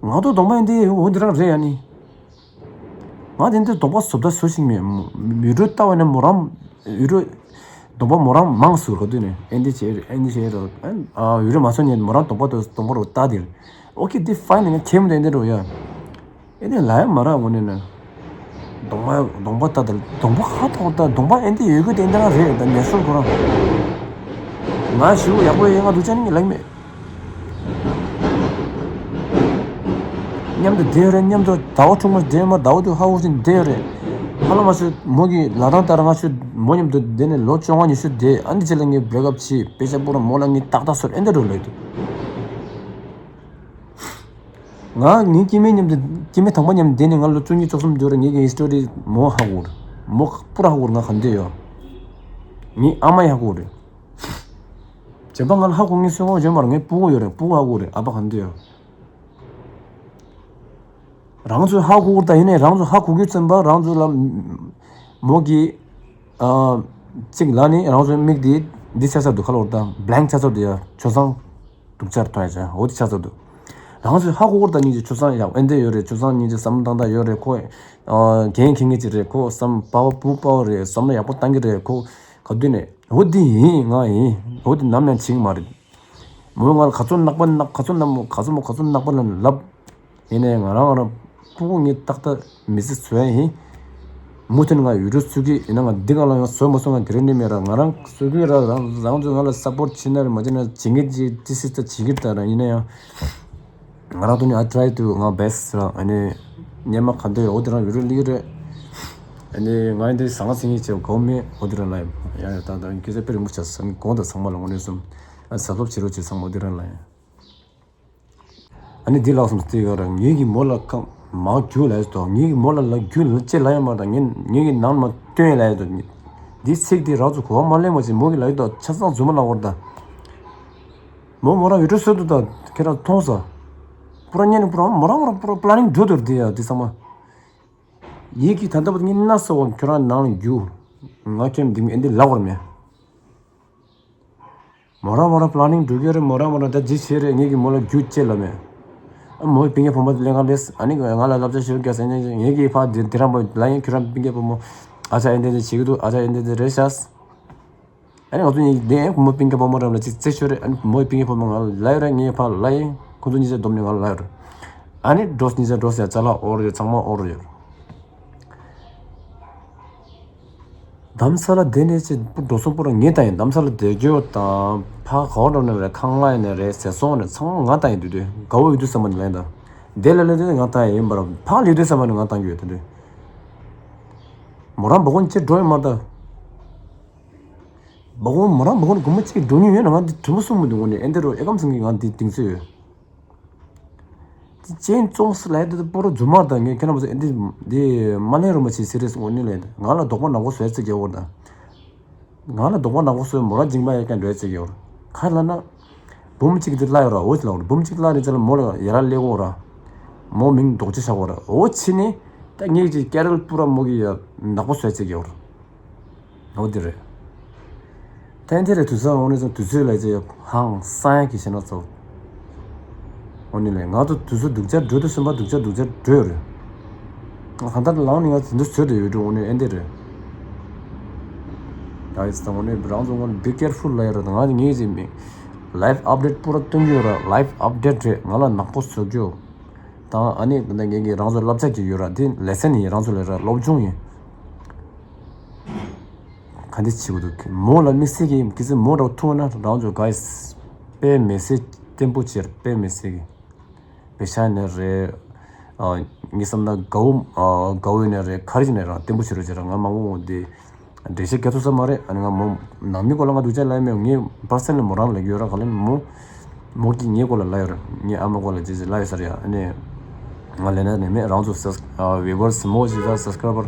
ང་ཚོ་གདོང་པ་ཡིན་དེ་འོ་འདི་རང་རེད་ཡ་ནི། ང་དེ་འདྲའི་གདོང་པ་བཟོ་ལྟ་བཟོ་ཞིག་མེད། ཡུལ་གྲུ་ལྟ་བ་ནི་མོ་རང་ཡུལ་གྲུ་གདོང་པ་མོ་རང་མང་སུ་རོ་དུས་ནས་ཨེ་འདི་བྱེད་ཨེ་འདི་བྱེད་རོ། ཨ་ཡུལ་གྲུ་མ་སོང་ནས་མོ་རང་གདོང་པ་དང་གདོང་པ་རོ་ལྟ་དེ་རེད། ཨོ་ཁེ་འདི་ཕའིན། ངས་ཁྱེད་མི་འདུག་ཨེ་འདི་འགྲོ་ཡ། ཨེ་འདི་ལ་ཡ་མ་ར་དངོས་གནས་ན། གདོང་པ་གདོང་པ་ལྟ་ད་གདོང་པ་ཁ་ཐོག་ད་གདོང་པ་ཨེ་འདི་ཡོད་གི་དེ་འདི་རང་རེད། ད་ངལ་གསོ་ཁོ་རང་། ང་ཞུ་ཡག་པོ་ཡོད་ང་སྡུག་ཅག་ནི་ལག་མེད། མཉམ་དུ་བསྡད་ཡོད་རེད། མཉམ་དུ་ཟླ་བ་དྲུག་མ་བསྡད་མ་ཟླ་བ་དུ་ཧ་གོ་བཞིན་བསྡད་ཡོད་རེད། ཧ་ལམ་མ་ཚོད་མོ་གི་ལ་དང་ལྟར་ང་ཚོ་མོ་མཉམ་དུ་བསྡད་ནས་ལོ་བཅོ་ལྔ་ཉི་ཤུ་བསྡད། ཨ་ནི་རྗེས་ལ་ངས་བྷེ་རེག་ཨབ་བྱས། དཔེ་ཆ་པུ་ར་མོ་ལ་ངས་ཏག་ཏག་ཟེར་ཨེ་འདི་འགྲོ་ལབ་འདུག་ང་ངའི་སྐྱེ་དམན་མཉམ་དུ་སྐྱེ་དམན་དང་པོ་མཉམ་དུ་བསྡད་ནས་ང་ལོ་བཅུ་གཉིས་བཅུ་གསུམ་འགྱོ་རེད། ངེད་ཀྱི་ཧི་སི་ཊོ་རི་མོ་ཧ་གོ་རེད། མོ་པུ་ར་ཧ་གོ་རེད། ང་ག་འདྲ་ཡོད། ངའི་ཨ་མ་ཡང་ཧ་གོ་རེད། བྱས་པ་ང་ལ་ཧ་གོ་ངེས་སོང་བ་བྱས་མ་རེད། ངའི་སྤུ་གུ་ཡོད་རེད། སྤུ་གུ་ཧ་གོ་རེད། ཨ་ཕ་ག་འདྲ་ཡོད། རང་ཚོས་ཧ་གོ་གི་རེད། ད་ཡིན་ནའི་རང་ཚོ་ཧ་གོ་གི་ཙམ་པ་རང་ཚོ་ལ་མོ་གི་ཨ་གཅིག་ལ་ནི་རང་ཚོའི་མིག་དེ་འདི་ཆགས་ཚར་འདུག་ཁ་ལོར་དང་བྷེ་ལེང་ཆགས་ཚར་འདུག་ཡ། ཆོས་བཟང་སྡུག་ཅག་མཐོང་ཡ་ཆ་འོ་དེ་ཆགས་ཚར་འདུག་རང་ཚོས་ཧ་གོ་གི་རེད། ད་སྙིང་རྗེ་ཆོས་བཟང་ཡག་ཨེ་འདྲ་ཡོད་རེད། ཆོས་བཟང་སྙིང་རྗེ་བསམ་བློ་བཏང་སྟངས་ཡོད་རེད། ཁོ་ཨ་འགན་འཁྱེར་མཁན་ཅིག་རེད། ཁོ་བསམ་པ་བ་བུ་པ་བ་རེད། བསམ་བློ་ཡག་པོ་བཏང་གི་རེད། ཁོ་ག་དུས་ནས་འོ་འདི་ཡིན་ང་ཡིན་འོ་འདི་ནམ་ཡང་བྱེད་ཀྱི་མ་རེད། མོས་ང་ལ་ག་ཚོད་གནག་པ་གནག་ག་ཚོད་གནག་མོ་ག་ཚོད་མོ་ག་ཚོད་གནག་པ་ལབ་ལབ། ཡིན་ནའི་ང་རང་ང་རང་སྤུ་གུ་ངས་ཏག་ཏག་མི་ཚེ་བཟོ་ཡ་ཡིན། མུ་མཐུད་ནས་ང་ཡུ་ཊུབ་བཟོ་གི་ཡིན་ན་ང་འདི་ག་ལ་ཡང་བཟོ་མ་བཟོ་ང་དེ་རིང་ནས་མེད་ར། ང་རང་བཟོ་གི་ར། རང་རང་ཚོས་ང་ལ་སབ་པོར་བྱེད་ན་རེད། མ་བྱེད་ན་བྱེད་མཁན་ཅིག་ཏི་སི་ཏ་བྱེད་ཀྱི་རེད། ད་རང་ཡིན་ན་ཡང་ང་རང་ཐོག་ནས་I try to my best ར། ཨ་ནི་སྙན་མ་ག་འདྲ་ཡོད་འོ་དེ་རང་ཡུ་ཊུབ་ལི་རེད། ཨ་ནི་ང་འདི་ཟང་ཟིང་ཡིན་བྱེད་གོ་མེད་འོ་དེ་རང་ལ་ཡང་ཡང་ད་ད་སྐད་ཆ་དཔེ་རིང་པོ་ཆགས་སོང་། གོང་དུ་ཚང་མ་ལ་དངོས་གནས་སོང་ཨ་གཟབ་གཟབ་བྱེད་རོགས་བྱེད་ཚང་མ་འོ་དེ་རང་ལ་ཡང་། ཨ་ནི་འདི་ལགས་སམ་སྟེ་ག་ར་ངེད་ཀྱི་མོ་ལ་ཁ་མ་རྒྱུག་ལབ་ཡོད་དོ། ངེད་ཀྱི་མོ་ལ་ལ་རྒྱུག་ལ་ཅེས་ལབ་ཡོད་མ་རེད། ད་ངེད་ངེད་ཀྱི་ནང་མ་སྟོན་ལབ་ཡོད་དོ། འདིའི་ཚིག་འདི་རང་ཚོ་གོ་བ་མ་ལེན་པ་ཅིག་མོ་གིས་ལབ་ཡོད་དོ། ཆ་ཚང་རྫུན་མ་ལབ་བར་ད། མོ་མོ་རང་ཡུ་ཊུབ་བཟོས་འདུག་ད་ཁྱེད་རང་མཐོང་ས། པུ་ར་ཉན་པུ་ར་མོ་རང་མོ་རང་པུ་ར་པི་ལ་ནིང་འགྲོ་འདུག་འདི་ཡ་འདི་ཚང་མ། ངེད་ཀྱི་ད་ལྟ་བར་ངེད་སྣ་ས་བ་ཁྱོད་རང་ནང་ལ་རྒྱུག་ང་ཁྱོད་འདི་མི་འདི་ལབ་བར་མེད། མོ་རང་མོ་རང་པི་ལ་ནིང་འགྲོ་གི་རེད། མོ་རང་མོ་རང་ད་ཅི་བྱེད་རེད། ངེད་ཀྱི་མོ་ལ་རྒྱུག་ཅེས་ལབ་མེད། ཨ་མོའི་སྤུན་ཀྱག་བུ་མོ་དེ་ལས་ཀ་ལས་ཨ་ནི་ང་ལ་སློབ་ཚན་ཞུ་རྒྱག་ཟེར་ནས་ངེད་ཀྱི་ཕ་དེ་དེ་རང་མོ་ལ་ཡིན། ཁྱོད་རང་སྤུན་ཀྱག་བུ་མོ་ཨ་ཅག་ཨེ་འདྲ་འདྲ་བྱེད་ཀྱི་འདུག་ཨ་ཅག་ཨེ་འདྲ་འདྲ་རེད་ཤག་ཨ་ནི་ང་ཚོ་གཉིས་བསྡད་ཁོ་མོ་སྤུན་ཀྱག་བུ་མོ་རང་ལ་ཅིག་རྩེད་ཤོར་རེད། ཨ་ནི་མོའི་སྤུན་ཀྱག་བུ་མོ་ང་ལ་ལབ་ཡོད་རེད། ངའི་ཕ་ལ་ཡིན། ཁོ་ཚོ་གཉིས་ཆ་སྡོམ་ནས་ང་ལ་ལབ་ཡོད་རེད། ཨ་ནི་འགྲོ་གཉིས་ཆ་འགྲོ་ཟེར་ཅ་ལག་ཨོར་ཡོད། ཚང་མ་ཨོར་ཡོད། རྡ་རམ་ས་ལ་བསྡད་ནས་ཅི་འགྲོ་སོང་པོ་ར་ངས་བཏང་ཡིན། རྡ་རམ་ས་ལ་བསྡད་རྒྱུ་དང་ཕ་ག་བ་འགྲོ་ནས་རེད། ཁང་གླ་ཡིན་ནས་རེད། ཟས་སོང་ནས་ཚང་མ་ང་བཏང་ཡིན་དུས་དུས་དགའ་བོ་ཡོད་དུས་ཙམ་པ་ནས་ལན་དང་བསྡད་ལ་ལས་དུས་ང་བཏང་ཡིན་པར་ཕ་ལས་དུས་ཙམ་པ་ནས་ང་བཏང་རྒྱུ་ཡོད་དུས་དུས། མོ་རང་སྦ་ཁོང་ཅི་འགྲོ་ཡོད་མ་ད། སྦ་ཁོང་མོ་རང་སྦ་ཁོང་ནས་སྒོར་མོ་གཅིག་འགྲོ་མྱོང་ཡོད་ན་ང་འདི་དྲི་མ་གསུང་མི་འདུག་འོ་ནས་ཨེ་འདི་རུ་ཨེ་ཀམ་སེང་གི་ང་འདི་གདེང་ཚོད་ཡོད། དེ་ཅན་ཙོང་སི་ལ་དེ་པོ་རོ་རྫུན་མ་དང་ངས་ཁྱེད་རྣམ་པ་ཚོ་འདི་འདི་མ་ལེན་རུ་མ་བྱེད་ཟེར་རེད་སོང་ནི་ལས་ང་ལ་དོགས་པ་ནག་པོ་བཟོས་ཚེ་རྒྱལ་བོར་དང་། ང་ལ་དོགས་པ་ནག་པོ་བཟོས་མོ་ར་འཇིང་པ་ཡ་ཀྱང་འགྲོ་ཚེ་རྒྱལ་བོར་ག་ལ་ན། འབུམ་གཅིག་དེ་གླ་ཡོད་ར་འོ་ཅི་ལ་འོ་འབུམ་གཅིག་གླ་རེད་ཅི་ལ་མོ་ལ་ཡ་ར་ལེ་གོ་ར། མོ་མིང་རྡོག་ཅི་ཆག་གོ་ར་འོ་ཕྱི་ནི། ད་ངེད་ཀྱི་ཀེ་རལ་པུ་ར་མོ་གི་ཡ་ནག་པོ་བཟོས་ཚེ་རྒྱལ་བོར། འོ་དེ་རེད། ཐན་ཐེ་རེ་དུས་ཚོད་འོ་ནས་ཙང་དུས་ཚོད་ལ་ཅེ་ཧང་སང་ཡ་གི་ཤེས་ན་ཚོ། འོ་ནི་ལས་ང་ཚོ་དུས་ཚོད་སྡུག་ཅག་འགྲོ་དུས་སེམས་པ་སྡུག་ཅག་སྡུག་ཅག་འགྲོ་ཡོད་རེད། ང་གང་ལྟར་ལངས་ནས་ང་དེ་འདྲ་བཟོས་དུ་ཡོད་འགྲོ་འོ་ནི་ཨེ་འདི་རེད། ད་ཡིས་དང་འོ་ནི་རང་ཚོ་འོ་ནི་be careful ལ་ཡོད་རེད། ང་ངེད་ཅེ་མི་life update པུ་ར་སྟོན་གྱི་ཡོད་ར། Life update རེད། ང་ལ་ནག་པོ་བཟོ་རྒྱུ། དང་ཨ་ནི་ད་ངེད་ཀྱི་རང་ཚོ་བསླབ་བྱ་གི་ཡོད་ར། དེ་ལེ་སན་ཡིན། རང་ཚོ་ལས་ར་སློབ་སྦྱོང་ཡིན། ག་འདྲ་བྱེད་དགོས་འདུག་མོ་ལ་དམིགས་བསལ་གྱི་གལ་སྲིད་མོ་འདྲ་བོ་ཐུག་ན་རང་ཚོ་ག་ཡིས་དཔེ་མི་སྲིད་བརྟན་པོ་བྱེད་དཔེ་མི་སྲིད་གི་བེ་ཤ་ནས་རེད། ངས་བསམ་ན་དགའ་བོ་དགའ་བོ་ནས་རེད། ག་རེ་ནས་རང་བརྟན་པོ་བྱེད་རོགས་བྱེད་ར། ང་མང་པོ་འདི་འགྲེལ་བཤད་རྒྱག་ཐུབ་ས་མ་རེད། ཨ་ནི་ང་མོ་ནང་མི་སྐོར་ལ་ང་སྡུག་ཅག་ལབ་མེད། ངས་པར་སན་ལ་མོ་རང་ལ་ཡོད་ར། ག་ལེན་མོ་མོ་གིས་ངའི་སྐོར་ལ་ལབ་ཡོད་རེད། ངའི་ཨ་མ་སྐོར་ལ་ཅི་ཅི་ལབ་ཡོད་ས་རེད། ཨ་ནི་ང་ལབ་ན་ནི་མེད། རང་ཚོ་སབ་ཝི་ཝར་སི་མོ་ཞིག་དང་སབ་སི་ཀ་རའི་བར་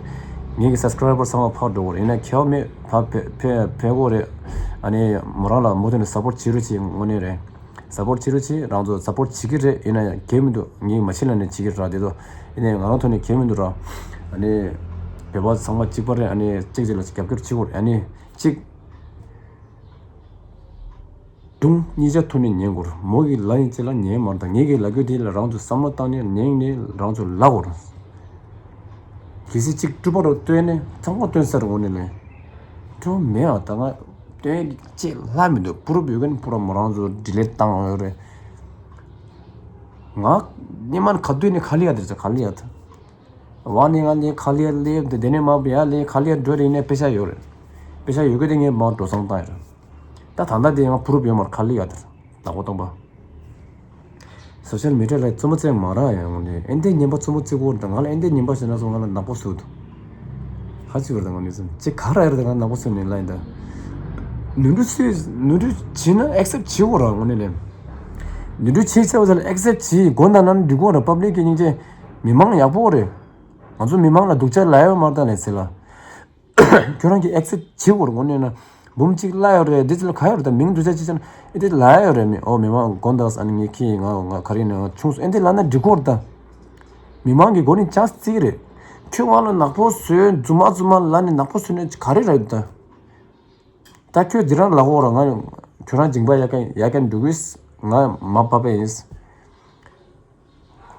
ངེད་ཀྱི་སབ་སི་ཀ་རའི་བར་ཚང་མ་ཕར་འགྲོ་གི་རེད། ཡིན་ན་ཁྱེད་མེད་ཕར་ཕེ་ཕེ་ཕེ་གོ་རེད། ཨ་ནི་མོ་རང་ལ་མུ་མཐུད་ནས་སབ་པོར་བྱེད་རོགས་བྱེད། དངོས་གནས་རེད། སབ་པོར་བྱེད་རོགས་བྱེད། རང་ཚོ་སབ་པོར་བྱེད་ཀྱི་རེད། ཡིན་ན་ཡང་གལ་མི་འདུག་ངེད་མ་བྱེད་ལ་ནི་བྱེད་ཀྱི་རེད། དེ་ཚོ་ཡིན་ནའི་ང་རང་ཐོག་ནས་གལ་མི་འདུག་ར། ཨ་ནི་བོད་པ་ཚང་མ་གཅིག་པ་རེད། ཨ་ནི་གཅིག་གཅིག་ལ་རྒྱབ་སྐྱོར་བྱེད་དགོས་རེད། ཨ་ནི་གཅིག་དུང་གཉིས་ཆ་ཐོག་ནས་ཉན་དགོས་རེད། མོ་གི་ལ་ཡིན་ཅི་ལ་ཉན་མ་རེད། ད་ངེད་ཀྱི་ལ་རྒྱུ་དེ་ལ་རང་ཚོ་བསམ་བློ་བཏང་ནས་ཉན་ནས་རང་ཚོ་ལ་དགོས་རེད། གལ་སྲིད་གཅིག་སྤྲུལ་པ་རུ་བཏོན་ནས་ཚང་མ་བཏོན་ས་རུ་འོང་ནས་ལས་སྤྲོ་མེད་ཨ། ད་ང་བཏོན་ཅེས་ལྷ་མི་འདུག་པུ་རུབ་ཡོད་མཁན་པུ་ར་མོ་རང་ཚོ་ཌི་ལེཊ་བཏང་ཡོད་རེད། ང་སྙེ་མ་ག་དུས་ནས་ཁ་ལི་ཡ་དེར་ཆ་ཁ་ལི་ཡ་ད། ཝ་ནི་ང་ནི་ཁ་ལི་ཡ་ལེབ་དེ་དེ་ནས་མ་བི་ཡ་ལེ་ཁ་ལི་ཡ་འགྲོ་རེ་ནས་པེ་ཤ་ཡོད་རེད། པེ་ཤ་ཡོད་གི་དེ་ངས་མ་འགྲོ་སོང་བཏང་ཡོད་རེད། ད་ད་ལྟ་དེ་ང་ཕུ་རུབ་ཡོད་མར་ཁ་ལི་ཡ་དེར་ནག་པོ་སྟོང་པ། སོ་ཤལ་མི་ཌི་ཡ་ལ་རྩུབ་མོ་རྩེ་མ་ར་ཡང་ནི་ཨེ་འདི་ཉན་པ་རྩུབ་མོ་རྩེ་གོ་རེད། ང་ལ་ཨེ་འདི་ཉན་པ་ཞེ་ན་སོང་ང་ལ་ནག་པོ་བཟོས་འདུག་ཧ་ཅི་བར་དང་ངོ་ནི་སོང་ཅི་ག་ར་ཡར་དང་ང་ནག་པོ་བཟོས་ནས་ལ་ཡིན་ད། ནུ་འབྲུ་ཚོས་ནུ་འབྲུ་བྱིན་ན་ཨེག་སེབ་བྱེད་གོ་ར་ངོ་ནི་ལེམ། ནུ་འབྲུ་ཆེ་ཆེ་བ་ཟེར་ཨེག་སེབ་བྱེད་དགོས་ན་ན་འགྲིག་གོ་ར། པབ་ལིག་གི་སྙིང་རྗེ་མི་མང་ཡག་པོ་རེད། ང་ཚོ་མི་མང་ལ་སྡུག་ཅག་ལ་ཡོད་མ་ལྟ་ལས་ཟེར་ལ། ཁྱོད་རང་གིས་ཨེག་སེབ་བྱེད་དགོས་ར་ངོ་ནི་ན་འབུམ་གཅིག་ལ་ཡོད་རེད། འདི་ཚོ་ལ་ག་ཡོད་རེད་ད་མིང་འདུག་ཅག་ཅི་ཅག་ཨེ་འདི་ལ་ཡོད་རེད་མི་ཨོ་མི་མང་དགོན་དག་ཨ་ནི་ངས་ཁྱི་ང་ང་ག་རེ་ནས་ང་ཆུང་སོ་ཨེ་འདི་ལ་ན་འགྲིག་གོ་ར་ད། མི་མང་གི་མགོ་ནི་ཅག་རྩིག་རེད། ཁྱོད་ང་ལ་ནག་པོ་བཟོས་རྫུན་མ་རྫུན་མ་ལ་ནི་ནག་པོ་བཟོས་ནས་ག་རེ་རེད་ད། ད་ཁྱོད་འདི་རང་ལ་ཧོ་ར་ང་ཁྱོད་རང་སྦྱིན་པ་ཡ་ཀན་ཡ་ཀན་འདུག་གིས་ང་མ་པ་པ་ཡིན།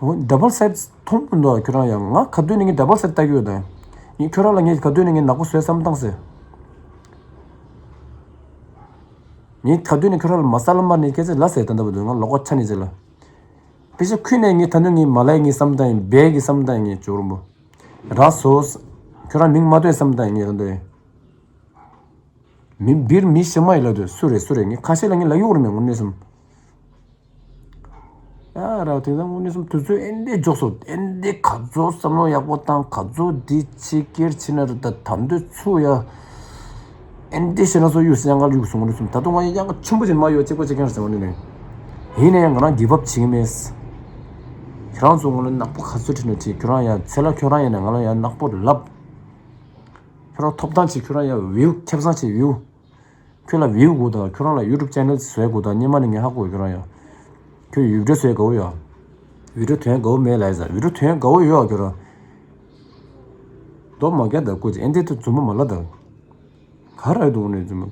འོ་ཌ་བལ་སའི་ཌི་མཐོང་མི་འདུག་ཁྱོད་རང་ཡང་ང་ག་དུས་ནས་ངས་ཌ་བལ་སའི་ཌི་ལྟ་གི་ཡོད་ད། ངས་ཁྱོད་རང་ལ་ངས་ག་དུས་ནས་ངས་ནག་པོ་བཟོས་བསམ་བཏང་ཟེར། ངས་ག་དུས་ནས་ཁྱོད་རང་ལ་མ་ས་ལམ་པ་ནས་སྐད་ཆ་ལ་ཟེར་ད་ལྟ་བུ་འདུག་ང་ལོག་པ་ཆ་ནས་ཟེར་ལ། དཔེ་ཆ་ཁུལ་ནས་ངས་ད་ནུ་ངས་མ་ལའི་ངས་བསམ་བཏང་ཡིན་བས་ངས་བསམ་བཏང་ཡིན་ངས་ཇོ་རུ་མོ། ར་སོས། ཁྱོད་རང་མིང་མ་བཏོན་བསམ་བཏང་ཡིན་ངས་ད་འདོད་ཡིན། མི་འབིར་མི་ཤི་མ་ཡི་ལ་དུ་སུ་རེད་སུ་རེད་ངས་ཁ་ཤས་ལ་ངས་ལ་གཡོག་རེད་མེད་ངོ་གནས་སམ། ཡ་ར་དེ་ཚང་ངོ་གནས་སམ་དུས་ཚོད་ཨེན་དེ་འཇོག་སོ་ཨེན་དེ་ག་ཚོ་བསམ་བློ་ཡག་པོ་བཏང་ག་ཚོ་འདི་ཕྱི་སྐྱེར་ཕྱི་ན་རེད་ད་ད་འདོད་ཚུ་ཡ། ཨེན་དེ་ཤི་ན་སོ་ཡུག་སི་ཡང་ག་ཡུག་སོང་ངོ་གནས་སམ་ད་དུང་ང་ཡང་ག་ཆུན་པོ་ཅིག་མ་ཡོད་གཅིག་པོ་གཅིག་ཀྱང་རེད་ཟེར་ངོ་གནས་ནས། ཡིན་ན་ཡང་ང་རང་གི་བབ་བྱེད་ཀྱི་མེད། ཁྱོད་རང་ཚོ་ངོ་ལ་ནག་པོ་ག་ཚོད་ཁྲིད་ན་ཁྲིད་ཁྱོད་རང་ཡང་ཚེ་ལ་ཁྱོད་རང་ཡིན་ན་ང་ལ་ཡང་ནག་པོ་ལབ། ཁྱོད་རང་ཐོབ་ཐང་ཆེ་ཁྱོད་རང་ཡང་བེའུ་ཁེ་བཟང་ཆེ་བེའུ། ཁྱོད་ལ་བེའུ་དགོས་དང་ཁྱོད་རང་ལ་ཡུ་ཊུབ་ཅེ་ནལ་བཟོས་དགོས་དང་སྙེ་མ་ནི་ངས་ཧ་གོ་ཁྱོད་རང་ཡང་། ཁྱོད་ཡུ་ཊུབ་བཟོས་དགའ་བོ་ཡོད། ཡུ་ཊུབ་དོན་དགའ་བོ་མེད་ལ་ཡ་ཟ་ཡུ་ཊུབ་དོན་དགའ་བོ་ཡོད་ཁྱོད་རང་། རྡོ་མ་རྒྱ་དང་ཀུ་ཅི་ཨེ་འདི་ཐུ་རྫུན་མ་མ་ལ་དང་། ག་ར་ཡོད་དུ་འོ་ནས་རྫུན་མ།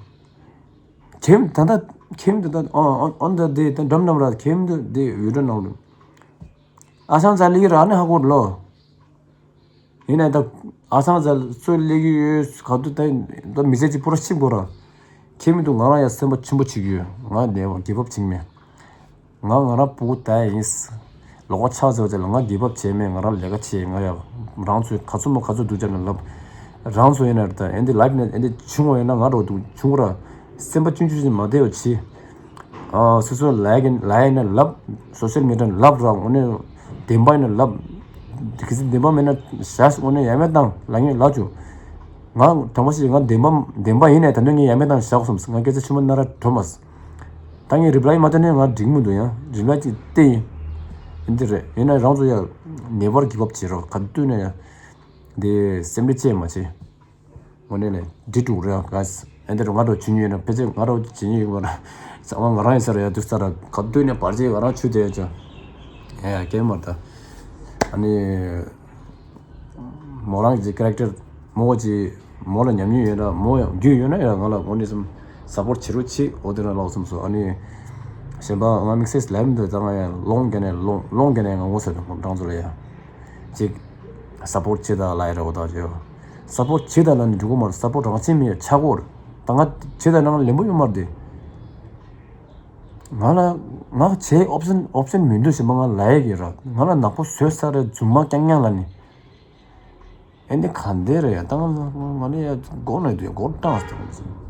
ཁྱིམ་ད་ལྟ་ཁྱིམ་དུ་ད་ཨོ་ཨོ་ཨོ་ད་དེ་ད་འགྲམ་འགྲམ་ར་ཁྱིམ་དུ་དེ་ཡུ་ཊུབ་ནང་དུ། ཨ་ཤང་ཙ་ལི་ར་ནི་ཧ་གོ་ལོ། ཡིན་ནའི་ད་ཨ་སང་ཟ་སུ་སླེབས་ཀྱི་ཡོད་ག་དུས་ད་ད་མི་ཚེ་གཅིག་པུ་ར་ཤི་དགོས་ར། ཁྱེད་མི་འདུག་ང་རང་ཡང་སེམས་པ་ཆེན་པོ་བྱེད་ཀྱི་ཡོད་ང་ལས་པ་དགེ་བབ་བྱེད་མེད། ང་ང་རང་ཕྲུ་གུ་ད་ཡིན། ལོག་པ་ཆགས་ཟེར་བ་ཅིག་ལ་ང་དགེ་བབ་བྱས་མེད་ང་རང་ལས་ཀ་བྱས་ང་ཡང་རང་ཚོའི་ག་ཚོད་མོ་ག་ཚོད་སྡུག་ཅག་ནས་ལབ། རང་ཚོ་ཡིན་ན་ད་ཨེ་འདི་ལབ་ནས་ཨེ་འདི་བྱུང་བ་ཡིན་ན་ང་རོ་འདུག་བྱུང་ར། སེམས་པ་ཆུང་ཆུང་ཞིག་མ་བདེ་བ་བྱེད། ཨ་སོ་སོ་ལ་ཡིན་ལ་ཡིན་ན་ལབ། སོ་ཤལ་མི་ཌི་ཡ་ལབ་ར་དངོས་གནས་བདེན་པ་ཡིན་ན་ལབ། གལ་སྲིད་བདེན་པ་མེད་ན་བཞག་དངོས་གནས་ཡ་མེད་བཏང་ལ་ངས་ལབ་བྱུང་། ང་དྲང་པོ་ཞིག་ང་བདེན་པ་བདེན་པ་ཡིན་ནས་ད་དུང་ངས་ཡ་མེད་བཏང་བཞག་སོང་ང་སྐད་ཆ་ཆུ་མོ་ན་ར་གྲོ་མ་སོང་། ད་ངས་རི་པ་ལའི་མ་བཏོན་ནས་ང་འགྲིག་མི་འདུག་ཡང་རི་པ་ལའི་ཅིག་བལྟས་ཡིན། ཡིན་འདི་རེད་ཡིན་ན་རང་ཚོ་ཡ་ངེས་པར་གི་བབ་བྱེད་རོགས་ག་དུས་ནས་ཡ། འདི་སེམས་ཁྲལ་བཅས་མ་བྱེད། དངོས་གནས་ལས་འདི་དྲུག་རེད་ག་ཨེ་འདི་རུ་ང་རོ་བྱིན་ཡོད་ན་ཕལ་ཆེར་ང་རོ་བྱིན་ཡོད་མ་ར། ཚང་མ་ང་རང་ཡིན་ས་ར་ཡ་དུས་ས་ར་ག་དུས་ནས་བར་ཆད་ང་རང་ཆུ་དེ་ཡོད་ཅང་། ཡ་ཡ་སྐད་མ་ད། ཨ་ནི། མོ་རང་གི་ཀེ་རེག་ཊར་མོ་གི་མོ་ལ་ཉམས་མྱོང་ཡོད་ན་མོ་ཡང་རྒྱུས་ཡོད་ན་ཡང་ང་ལ་དངོས་གནས་སེམས་སཔོར་ཊི་བྱེད་རོགས་བྱེད་འོ་དེ་ན་ལོག་སེམས་སོ་ཨ་ནི། གཞན་པ་ང་དམིགས་བསལ་ལབ་མི་འདུག་ད་ང་ཡང་ལོང་ག་ནས་ལོང་ལོང་ག་ནས་ང་ངོ་ཟེར་དང་རང་ཚོ་ལ་ཡ། ཅིག་སཔོར་ཊི་བྱེད་ད་ལ་ཡ་ར་འོ་ད་ཅེ། སཔོར་ཊི་བྱེད་ད་ལ་ནི་འགྲིག་གོ་མ་རེད་སཔོར་ཊི་རང་བྱེད་མི་ཡ་ཆག་གོ་རེད། ད་ང་བྱེད་ད་ནང་ལེན་པོ་ཡོད་མ་རེད་དེ། ང་ལ་ང་བྱེད་ཨོབ་ཤན་ཨོབ་ཤན་མི་འདུག་ཞེས་མ་ང་ལ་ཡ་གི་ར་ང་ལ་ནག་པོ་བཟོས་ས་རེད་རྫུན་མ་རྐྱང་རྐྱང་ལ་ནི། ཨེ་འདི་ག་འདི་རེད་ཡ་ད་ང་ང་ནི་ཡ་སྒོ་ནས་དུ་ཡ་སྒོ་བཏང་སོང་།